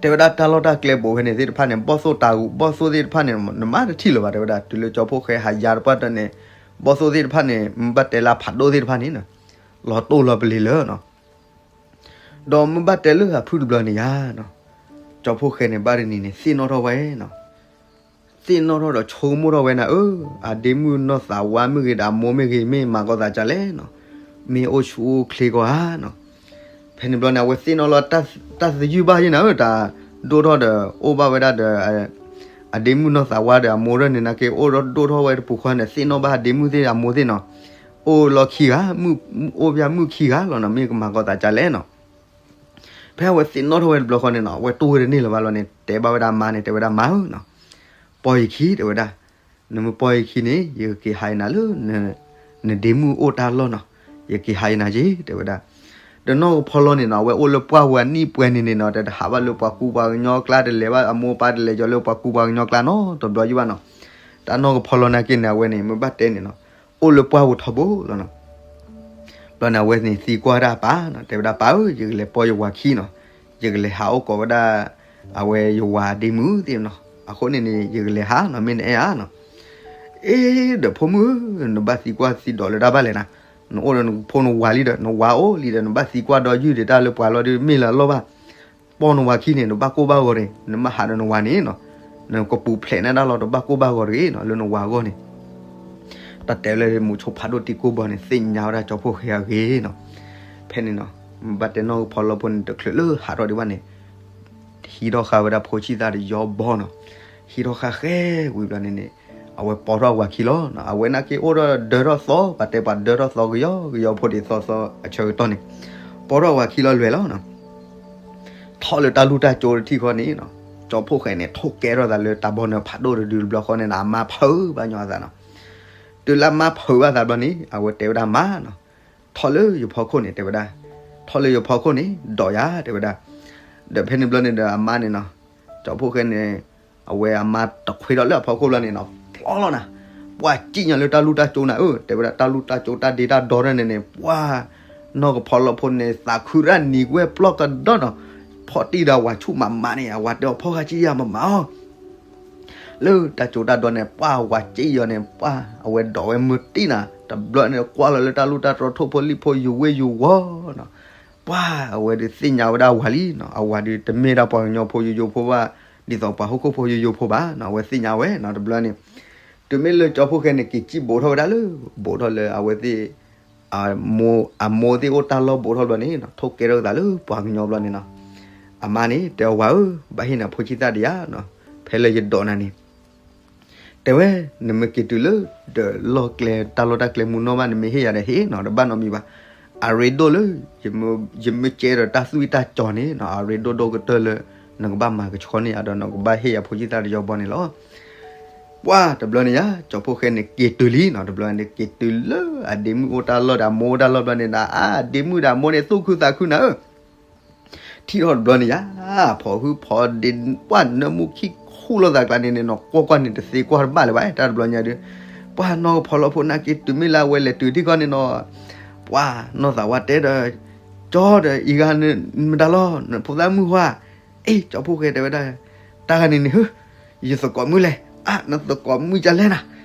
တဲဝဲဒၣ်တၢ်လီၢ်တၢ်ကျဲဘိးဖဲန့ၣ်သ့ၣ်တဖၣ်န့ၣ် ဘီၣ်သိၣ်တၢ်ဂူာ်ဘီၣ်သိၣ်သ့ၣ်တဖၣ်န့ၣ် နမၤတထံၣ်လၢၤဘၣ် တဲဝဲဒၣ်, တုၤလၢကၠီဖှိၣ်ဃဲဟးယါတပှၢ်တၢၢ်န့ၣ် ဘီၣ်သိၣ်သ့ၣ်တဖၣ်န့ၣ် မ့ၢ်ဘၣ်တဲလၢအဖးဒိၣ်သ့ၣ်တဖၣ်န့ၣ်နီၤ လီၤတိၢ်လီၤပလ့ၤလၢၤနီၤ. ဒီးမ့ၢ်ဘၣ်တဲလၢအဖုၣ်တဘျီန့ၣ်ယါနီၤ, ကၠီဖှိၣ်ဃဲန့ၣ် ဘၣ်တနံၤန့ၣ် သ့ၣ်နီၣ်ထီၣ်ဝဲနီၤ သ့ၣ်နီၣ်ထီၣ်ဒီးဆိကမိၣ်ထီၣ်ဝဲနၤဧၢ, အဒ့မုၣ်နီၢ်သးဝါမ့ၢ်ဂ့ၤဒီးအမိၢ်မ့ၢ်ဂ့ၤ မ့ၢ်မၤကီၢ်သးကလဲၣ်နီၤ, မ့ၢ်အိၣ်ဆူၣ်အိၣ်ချ့ကီးဧါနီၤ. ဖဲန့ၣ်ဘျီန့ၣ် အဝဲသ့ၣ်နီၣ်လီၤ တၢ်သယုၢ်ဘၣ်ယဲနၤဧၢ, တၢ်ဒိၣ်ထီၣ်ဒီး အိၣ်ဘၣ်ဝဲဒၣ်ဒီး အဒ့မုၣ်နီၢ်သးဝါဒီးအမိၢ်ရၢ်န့ၣ်နာ်က့ အိၣ်ဒီးဒိၣ်ထီၣ်ဝဲတပူၤဃီန့ၣ် သ့ၣ်နီၣ်ဘၣ်အဒ့မုၣ်သ့ၣ်အမိၢ်သ့ၣ်နီၤ, အိၣ်လီၢ်ခံဂၤ, အိၣ်ဖဲမုၢ်ခံဂၤလီၤနီၤ, မ့ၢ်ကမၤကီၢ်သးကလဲၣ်နီၤ. ဖဲအဝဲသ့ၣ်နီၣ်ထီၣ်ဝဲတဘျီဃီန့ၣ်နီၤ အဝဲတူၢ်ဝဲတန့ၢ်လၢၤဘၣ်လီၤန့ၣ် တဲဘၣ်ဝဲဒၣ်အမါန့ၣ် တဲဝဲဒၣ်မါဧၢနီၤ, ပီၢ်ယခံ တဲဝဲဒၣ်, နမ့ၢ်ပီၢ်ယခံန့ၣ် ယကက့ၤဟးယနၤလၢ နဒ့မုၣ်အိၣ်တၢ်လီၢ်နီၤ, ယက့ၤဟးယနၤက့ၤ တဲဝဲဒၣ်. ဒီးနီၢ်ကဖီလီန့ၣ်နီၤ အဝဲအိၣ်လၢပှၢ်ပူၤအနံၣ်ပှဲၤန့ၣ်န့ၣ်နီၤ တဟးဘၣ်လၢပှၤကူပှၤကညီကျါ တလဲၤဘၣ်အမိၢ်အပၢ်တလဲၤကီၤလၢပှၤကူပှၤကညီကျါနီတဘျီယံၤဘၣ်နီၤ. တၢ်နီၢ်ကဖီလီနာ်က့န့ၣ် အဝဲန့ၣ် မ့ၢ်ဘၣ်တဲန့ၣ်နီၤ အိၣ်လၢပှၢ်ပူၤထီဘိလီၤနီၤ. ဘျီန့ၣ် အဝဲန့ၣ်သံကွၢ်ဒၣ်အပၢ်နီၤ, တဲဝဲဒၣ်ပၢ်ဧၢ, ယကလဲၤပီၢ်ယဝၤခံနီၤ, ယကလဲၤဟးအိၣ်ကိးဝဲဒၣ် အဝဲယဝၤဒ့မုၣ်သ့ၣ်နီၤ, အဃိန့ၣ်န့ၣ် ယကလဲၤဟးနီၤ မ့ၢ်နအဲၣ်ဧါနီၤ. အ့ ဒီးဖိမုၣ်ဧၢ, နဘၣ်သံကွၢ်သံဒိးလၢတၢ်ဘၣ်လဲၣ်နၤ, နအိၣ်ဒီးနဖိနဝၤလံဒီး နဝၤအိၣ်လံဒီး နဘၣ်သံကွၢ်ဒီးယုၢ်ဒံးတၢ်လၢပှၤလီၤဒီး မ့ၢ်လၢအလီၢ်ဘၣ်. ပိာ်နဝၤခံန့ၣ် နဘၣ်ကိၢ်ဘၣ်ဂီၤန့ၣ် နမ့ၢ်ဟးဒီးနဝၤန့ၣ်နီၤ, နကပူၤဖျဲးန့ၢ်တၢ်လီၤ တဘၣ်ကိၢ်ဘၣ်ဂီၤတဂ့ၤနီၤ လၢနဝၤအဂီၢ်န့ၣ်. တၢ်တဲလၢမူဆိဖးဒိၣ်တံၤကိၢ်ဘီန့ၣ် သ့ၣ်ညါဝဲဒၣ်ကၠီဖှိၣ်ဃဲအဂ့ၢ်နီၤ. ဖဲန့ၣ်နီၤ ဘၣ်တဲနီၢ်ကဖီလီဖိန့ၣ် တချုးလၢဟးထီၣ်ဒံးဘၣ်န့ၣ် ဟံးထီၣ်ဃာ်ဝဲဒၣ်ဖိဆံၣ်သၣ်တယီဘီနီၤ. ဟံးထီၣ်ဃာ်ဃဲဝံၤဘျီန့ၣ်န့ၣ် အဝဲပိာ်ထီၣ်အဝၤခံလီၤ. အဝဲနာ်က့အိၣ်ဒီးဒၢထီၣ်သီ ပှၤတဲပှၤဒၢထီၣ်သီကယီကယီဖိဒံးသီသီအဆၢကတီၢ်န့ၣ် ပိာ်ထီၣ်အဝၤခံလီၤလွဲၢ်လီၤနီၤ. ထီၣ်လၢတၢ်လူၢ်တၢ်ကၠိတထံၣ်ဃီန့ၣ်နီၤ ကၠီဖှိၣ်ဃဲန့ၣ် ထိၣ်ကဲထီၣ်သးလၢတၢ်ဘီနၢၤဖးဒိၣ်တဒုတဘျီဃီန့ၣ်နီၤ အမါဖုးဘၣ်ညီအသးနီၤ. တုၤလၢအမါဖုးဘၣ်သးဘျီန့ၣ် အဝဲတဲဝဲဒၣ်မါနီၤ ထီၣ်လၢယဖီခိၣ်န့ၣ် တဲဝဲဒၣ်, ထီၣ်လၢယဖီခိၣ်န့ၣ် ဒိးယၤ တဲဝဲဒၣ်. ဒီးဖဲန့ၣ်ဘျီန့ၣ်ဒီးအမါန့ၣ်နီၤ ကၠီဖှိၣ်ဃဲန့ၣ် အဝဲအမါတခွ့ထီၣ်လၢအဖီခိၣ်ဘျီန့ၣ်နီၤ ဖျီလီၤနၤ, ပှၤစံၣ်ညီလၢတၢ်လူၢ်တၢ်ကၠိနၤဧၢ တဲဝဲဒၣ် တၢ်လူၢ်တၢ်ကၠိတၢ်ဒ့တၢ်ဒီထီၣ်န့ၣ်န့ၣ် ပှၤ နီၢ်ကဖီလီဖိန့ၣ် သးခုဒၣ်နံၤဝဲပျီၢ်ကဒီနီၤ, ဖီၣ်တံၢ်ဒီးအဝၤဆူၣ်မးမးန့ၣ် အဝၤတဲအီၤဖီၣ်ဃာ်ကံယၤမးမးအီၤ လၢတၢ်ကၠိတၢ်ဒီန့ၣ် ပှၤဝၤစ့ယီၤန့ၣ် ပှၤအဝဲဒိးဝဲမုၢ်တံၢ်နၤ တဘျီန့ၣ် ကွၢ်လီၤလၢတၢ်လူၢ်တၢ်တြီထိၣ်ဖိလံၣ်ဖိယူၤဝ့ၢ်ယူၤဝီနီၤ, ပှၤအဝဲဒုးသ့ၣ်ညါဝဲဒၣ်အဝၤလံနီၤ, အဝၤဒုးတမ့ၢ်ဒၣ်ပှၤကညီဖိယိယိဖိဘၣ်, ဒ်သိးပှၤဟီၣ်ခိၣ်ဖိယိယိဖိဘၣ်နီၤ, အဝဲသ့ၣ်ညါဝဲနီၤ တဘျီန့ၣ်, တုၤမ့ၢ်လၢကၠီဖှိၣ်ဃဲန့ၣ် က့ၤစံၣ်ဘိးထီၣ်ဝဲဒၣ်လၢ ဘိးထီၣ်လၢအဝဲသ့ၣ် အမိၢ်သ့ၣ်အိၣ်တၢ်လီၢ်ဘိးထီၣ်ဘျီန့ၣ်နီၤ, ထိၣ်ကဲထီၣ်သးလၢပှၤကညီဘျီန့ၣ်နီၤ, အမါန့ၣ် တဲအီၤဝၤဧၢ, ဘၣ်ဟ့ၣ်နၤဖိဆံးသၣ်ဒံးဧါနီၤ, ဖဲလၢယဒိးနၤန့ၣ် တဲဝဲ, နမ့ၢ်က့ၤတုၤလၢ ဒီးလီၢ်ကျဲတၢ်လီၢ်တၢ်ကျဲမူနီၢ်ဘၣ် နမ့ၢ်ဟ့ၣ်ယၤဒီးဟ့ၣ်နီၤ, တဘၣ်နီတမံၤဘၣ်. အရ့ဒိၣ်လၢ ယမ့ၢ်ကဲဒီးတၢ်သွံၣ်တၢ်စီၤန့ၣ်နီၤ, အရ့ဒိၣ်ဒိၣ်ကတၢၢ်လၢ နကဘၣ်မၤကဆှီန့ၢ်ယၤဒီး နကဘၣ်ဟ့ၣ်ယၤဖိဆံးသၣ်တယီဘီန့ၣ်လီၤ. ပှၢ်တဘျီန့ၣ်ယါ ကၠီဖှိၣ်ဃဲန့ၣ် က့ၤတုၤလံနီၤ, တဘျီန့ၣ် က့ၤတုၤလၢအဒ့မုၣ်အိၣ်တၢ်လီၢ်ဒီးအမိၢ်အိၣ်တၢ်လီၢ်ဘျီန့ၣ်ဒီး အဒ့မုၣ်ဒီးအမိၢ်န့ၣ် သူၣ်ခုသးခုနၤဧၢ ထံၣ်ထီၣ်တဘျီန့ၣ်ယါ, ဖီၣ်ဟုဖီၣ်ဒ့ ပှၢ်နၢမူခံခူၣ်လိာ်သးကျါန့ၣ်န့ၣ်နီၤ, ကွၢ်ကွၢ်န့ၣ် တသ့ကွၢ်တဘၣ်လၢၤဘၣ် တၢ်တဘျီညါဒီး, ပှၢ်နီၢ်ကဖီလီဖိနာ်က့ တုၤမ့ၢ်လၢအဝဲလဲၤတုၤထံၣ်ခီန့ၣ်နီၤ, ပှၢ်နီၢ်သးဝါတဲဒီး, ကၠီဒီးအံၤဂၤနမတၤလီၤ နဖိသၣ်မုၣ်ဧါ, အ့ ကၠီဖှိၣ်ဃဲတဲဝဲဒၣ်, တၢ်ဂၤန့ၣ်န့ၣ်ဟၢ ယသကိးမုၣ်လဲၣ်, အါ နသကိးမုၣ်ကလဲၣ်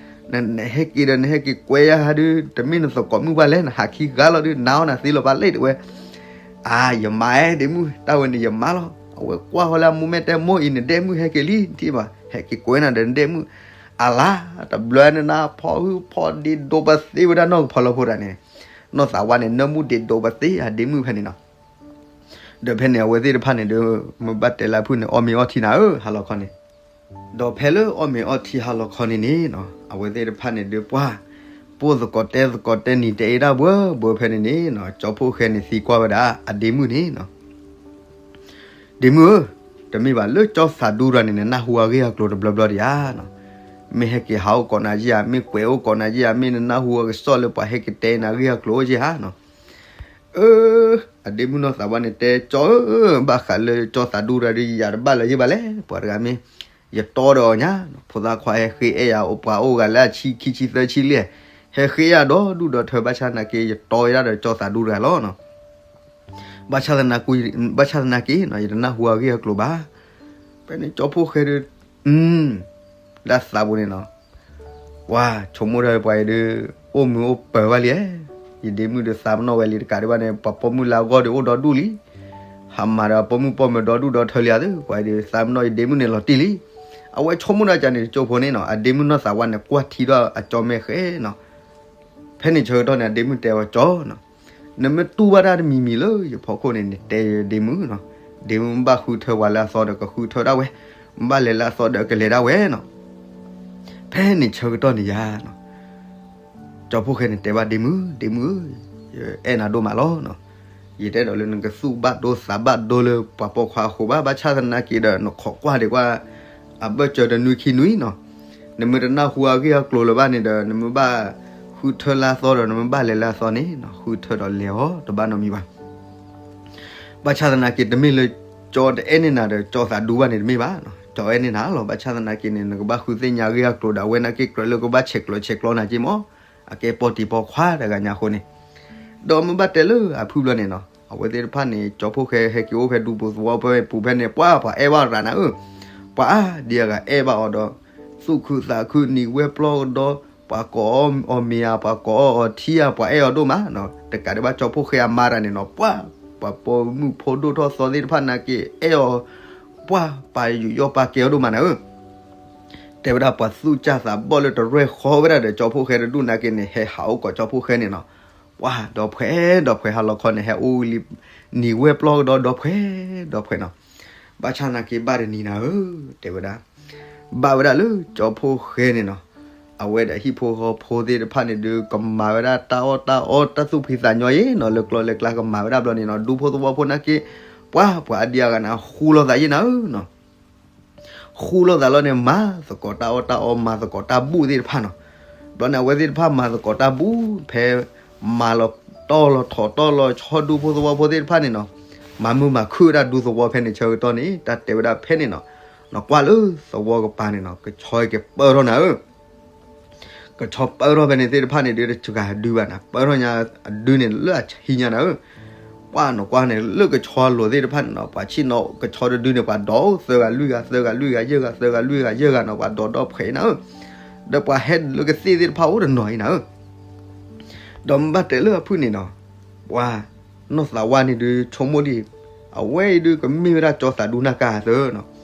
နၤ, နဟဲက့ၤဒီး နဟဲက့ၤကွဲယၤဟါဒုး တမ့ၢ်နသကိးမုၣ်ဘၣ်လဲၣ်, နဟးခံဂၤလီၤဒုး နါအီၣ်နၤသ့လီၤဘၣ်လဲၣ် တဲဝဲ. အါ ယမါအဲၣ်ဒ့မုၣ် တၢ်ဝဲန့ၣ်ယမါလီၤ, အဝဲကွၢ်ဃီလၢအမိၢ်မဲာ်တဲမိၢ်အံၤ နဒဲမုၣ်ဟဲက့ၤလံ ထံၣ်ဘၣ် ဟဲက့ၤကွဲနၤဒီးနဒဲမုၣ်, အလါ တဘျီန့ၣ်နၤ ဖီၣ်ဟုဖီၣ်ဒ့ဒိးပသ့ဝဲဒၣ်နီၢ်ကဖီလီဖိဒၣ်န့ၣ်, နီၢ်သးဝါန့ၣ် နၢမူဒ့ဒိးပသ့အဒ့မုၣ်ဖဲန့ၣ်နီၤ. ဒီးဖဲန့ၣ်အဝဲသ့ၣ်တဖၣ်န့ၣ်ဒီး မ့ၢ်ဘၣ်တဲလၢအဖုၣ်န့ၣ် အီၣ်မ့ၤအီထံနၤဧၢ ဟါလီၤခီန့ၣ်, ဒီးဖဲလၢအီၣ်မ့ၤအီထံဟါလီၤခီန့ၣ်န့ၣ်နီၤ အဝဲသ့ၣ်တဖၣ်န့ၣ်ဒီးပှၢ်, ပိၢ်သကိးတဲသကိးတဲနံၤတဲအ့ၣ်ဒၣ်ဘှၢဘှၢဖဲန့ၣ်န့ၣ်နီၤ ကၠီဖှိၣ်ဃဲန့ၣ်သံကွၢ်ဝဲဒၣ် အဒ့မုၣ်န့ၣ်နီၤ ဒ့မုၣ်ဧၢ, တမ့ၢ်ဘၣ်လၢကၠီသးဒူတဂၤန့ၣ် နနၢ်ဟူအဂ့ၢ်အကျိၤတဘျီဘျီဒံးဧါနီၤ, မ့ၢ်ဟဲက့ၤဟးအိၣ်ကိးနၤယဲၢ်ဧါ, မ့ၢ်ကွဲးအိၣ်ကိးနၤယဲၢ်ဧါ, မ့ၢ်နနၢ်ဟူအကစီၣ်လၢပှၤဟဲက့ၤတဲနၤအဂ့ၢ်အကျိၤအိၣ်ယဲၢ်ဧါနီၤ. အၢ, အဒ့မုၣ်နီၢ်သးဝါန့ၣ်တဲကၠီဧၢ, ဘၣ်ဃးလၢကၠီသးဒူတဂၤဒီး ယတဘၣ်လၢၤယဲၢ်ဘၣ်လဲၣ်, ပှၤတဂၤမ့ၢ် ယတီဒီးအီၤညါ, ဖိသၣ်ခွါဟဲဃ့အဲၣ်ယၤ အိၣ်ပှၤအိၣ်ဂၤလၢအဆံခံဆံသၢဆံလံ, ဟဲဃ့ယၤဒီဒူၣ်ဒီထၢ ဘၣ်ဆၣ်သနာ်က့ ယတီဝဲဒၣ်ဒီးကၠီသးဒူတဂၤလီၤနီၤ. ဘၣ်ဆၣ်သနာ်က့, ဘၣ်ဆၣ်သနာ်က့နီၤ ယတနၢ်ဟူအဂ့ၢ်အကျိၤဘၣ်. ဖဲန့ၣ်ကၠီဖှိၣ်ဃဲဒီး, လၢသးပူၤန့ၣ်နီၤ ပှၤဆိကမိၣ်ဒီးပှၤအံၤဒီး အိၣ်မုာ်အိၣ်ပၢၤဘၣ်လံ, ယဒ့မုၣ်ဒီးသးပနီၣ်ဝဲလံတကးဒံးဘၣ်န့ၣ် ပှၤပိာ်မုၣ်လၢအဂီၢ်ဒီးအိၣ်ဒီဒူၣ်လံ, ဟးမၤဒီးပိာ်မုၣ်ပိာ်မၢၤဒီဒူၣ်ဒီထၢလံဧါ, ပှၤအံၤဒီးသးပနီၣ်ယဒ့မုၣ်န့ၣ်လီၤတံၢ်လံ. အဝဲဆိကမိၣ်ဒၣ်ကန့ၣ် ကၠိဖိန့ၣ်နီၤ အဒ့မုၣ်နီၢ်သးဝါန့ၣ် ကွၢ်ထံဒီးအကၠီမဲာ်ဃဲနီၤ. ဖဲန့ၣ်ဆၢကတီၢ်န့ၣ် အဒ့မုၣ်တဲဝဲကၠီနီၤ နမ့ၢ်တူၢ်ဘၣ်တၢ်တမံၤမံၤလၢယဖီခိၣ်န့ၣ် နတဲယဒ့မုၣ်နီၤ, ဒ့မုၣ်ဘၣ်ဃုထၢပှၤလၢအသီဒီးကဃုထၢဒၣ်ဝဲ, ဘၣ်လဲၤလၢအသီဒီးကလဲၤဒၣ်ဝဲနီၤ. ဖဲန့ၣ်ဆၢကတီၢ်န့ၣ်ယါနီၤ ကၠီဖှိၣ်ဃဲန့ၣ်တဲဘၣ်ဒ့မုၣ်, ဒ့မုၣ်ဧၢ, ယအဲၣ်နၤဒိၣ်မးလီၤနီၤ. ယတအဲၣ်ဒိးလၢနကသူၣ်ဘၣ်ဒိသးဘၣ်ဒိလၢပှၤပိာ်ခွါအဃိဘၣ်, ဘၣ်ဆၣ်သနာ်က့ဒီး နခိးကွၢ်ဒံးကွၢ် အဘၢၣ်စၢၤတနွံခံနွံနီၤ. နမ့ၢ်တနၢ်ဟူအဂ့ၢ်အကျိၤလၢၤဘၣ်န့ၣ်ဒီး နမ့ၢ်ဘၣ်ဃုထၢလၢအသီဒီး နမ့ၢ်ဘၣ်လဲၤလၢအသီန့ၣ်နီၤ ဃုထၢဒီးလဲၤအီၤ တဘၣ်နီတမံၤဘၣ်. ဘၣ်ဆၣ်သနာ်က့ တမ့ၢ်လၢကၠီတအဲၣ်န့ၢ်နၤဒီး ကၠီသးဒူဘၣ်န့ၣ်တမ့ၢ်ဘၣ်နီၤ, ကၠီအဲၣ်န့ၢ်နၤလီၤ. ဘၣ်ဆၣ်သနာ်က့န့ၣ် နကဘၣ်ဃုသ့ၣ်ညါအဂ့ၢ်အကျိၤဒီး အဝဲနာ်က့ကြၢးလၢကဘၣ်ဆဲးကျိးဆဲးကျိးနၤက့မး, အကဲပီၢ်တံၤပီၢ်ခွါတဂၤညါအဃိန့ၣ် ဒီးမ့ၢ်ဘၣ်တဲလၢအဖုၣ်ဘျီန့ၣ်နီၤ အဝဲသ့ၣ်တဖၣ်န့ၣ် ကၠီဖှိၣ်ဃဲဟဲက့ၤအိၣ်ဖဲဒူပူၤသဝီဖဲပူၤဖဲန့ၣ် ပှၤပှၤအဲၣ်ဘၣ်ရၤနၤဧၢ, ပှၤအါဒံအဂၤအဲၣ်ဘၣ်အီၤဒီး သူၣ်ခုသးခုနံၤဝဲပျီကဒီ ပှၤကိးအီၣ်အီၤမ့ၤဧါ, ပှၤကိးအီၣ်အီၤထံဧါ, ပှၤအဲၣ်အီၤဒိၣ်မးနီၤ. တကးဒံးဘၣ်ကၠီဖှိၣ်ဃဲအမါတဂၤန့ၣ်နီၤ, ပှၤ, ပှၤပိာ်မုၣ်ဖိဒိၣ်ထီၣ်သီသ့ၣ်တဖၣ်နာ်က့ အဲၣ်အီၤ, ပှၤပာ်ယူးယီၣ်ပာ်ကဲအီၤဒိၣ်မးနၤဧၢ. တဲဝဲဒၣ်ပှၤသူၣ်စၢ်သးဘီၣ်လၢတရဲၣ်ဃီဝဲဒၣ်ဒီးကၠီဖှိၣ်ဃဲတဒူၣ်နာ်က့န့ၣ် ဟဲဟးအိၣ်ကိးကၠီဖှိၣ်ဃဲန့ၣ်နီၤ. ပှၤဒီးဖှဲး, ဒီးဖှဲးဟါလီၤခီန့ၣ် ဟဲအိၣ်လံ, နံၤဝဲၢ်ပျီကဒီး, ဒီးဖှဲး, ဒီးဖှဲးနီၤ. ဘၣ်ဆၣ်နာ်က့ဘၣ်တနံၤနၤဧၢ, တဲဝဲဒၣ်, ဘၣ်ဝဲဒၣ်လၢကၠီဖှိၣ်ဃဲန့ၣ်နီၤ, အဝဲဒီးဟံၣ်ဖိဃီဖိသ့ၣ်တဖၣ်န့ၣ်ဒုး ကမၤဝဲဒၣ်တၢ်အီၣ်တၢ်အီ တၢ်သူၣ်ဖှံသးညီယ့ၣ်နီၤ, လၢကျီလၢကျါကမၤဝဲဒၣ်ဘျီန့ၣ်နီၤ, ဒူဖိသဝီဖိနာ်က့, ပှၤ, ပှၤအဒံအါဂၤန့ၣ် ဃူလိာ်သးယ့ၣ်နၤဧၢနီၤ. ဃူလိာ်သးလီၤန့ၣ် မၤသကိးတၢ်အီၣ်တၢ်အီ မၤသကိးတၢ်ဘူၣ်သ့ၣ်တဖၣ်နီၤ. ဘျီန့ၣ် အဝဲသ့ၣ်တဖၣ်မၤသကိးတၢ်ဘူၣ်, ဖဲမၤလီၤတီၢ်လီၤထီၣ်တီၢ်လီၤဆီဒူဖိသဝီဖိသ့ၣ်တဖၣ်န့ၣ်နီၤ, မၤမုာ်မၤခုၣ်ဝဲဒၣ်ဒူသဝီဖဲန့ၣ်ဆၢကတီၢ်န့ၣ် တၢ်တဲဝဲဒၣ်ဖဲန့ၣ်နီၤ, နကွၢ်လၢသဝီကပၤန့ၣ်နီၤ, ကဆီဟဲက့ၤပၢထီၣ်နၤဧၢ. ကဆီပၢထီၣ်ဖဲန့ၣ်သ့ၣ်တဖၣ်န့ၣ်ဒုး တစှၤအဒုဘၣ်နၤ, ပၢထီၣ်ညါအဒုန့ၣ်လၢအဆံညါနၤဧၢ. ပှၤနီၤကွၢ်န့ၣ် လၢကဆီအလိၤသ့ၣ်တဖၣ်န့ၣ်နီၤ, ပှၤဆ့ၣ်နီၤကဆီတဒုန့ၣ် ပှၤဒိးသၢဂၤလွံၢ်ဂၤ, သၢဂၤလွံၢ်ဂၤ, ယဲၢ်ဂၤ, သၢဂၤလွံၢ်ဂၤ, ယဲၢ်ဂၤနီၤ, ပှၤဒိးဒီးဖှဲးနၤဧၢ. ဒီးပှၤဟဲလၢကသ့ၣ်သ့ၣ်တဖၣ်အိၣ်တနီၤအံၤနၤဧၢ. ဒီးမ့ၢ်ဘၣ်တဲလၢအဖုၣ်န့ၣ်နီၤ, ပှၤ, နီၢ်သးဝါန့ၣ်ဒုးဆိကမိၣ်ဒံး, အဝဲအံၤဒုးကမ့ၢ်ဝဲဒၣ်ကၠီသးဒူနၢ်ကါသၢနီၤ.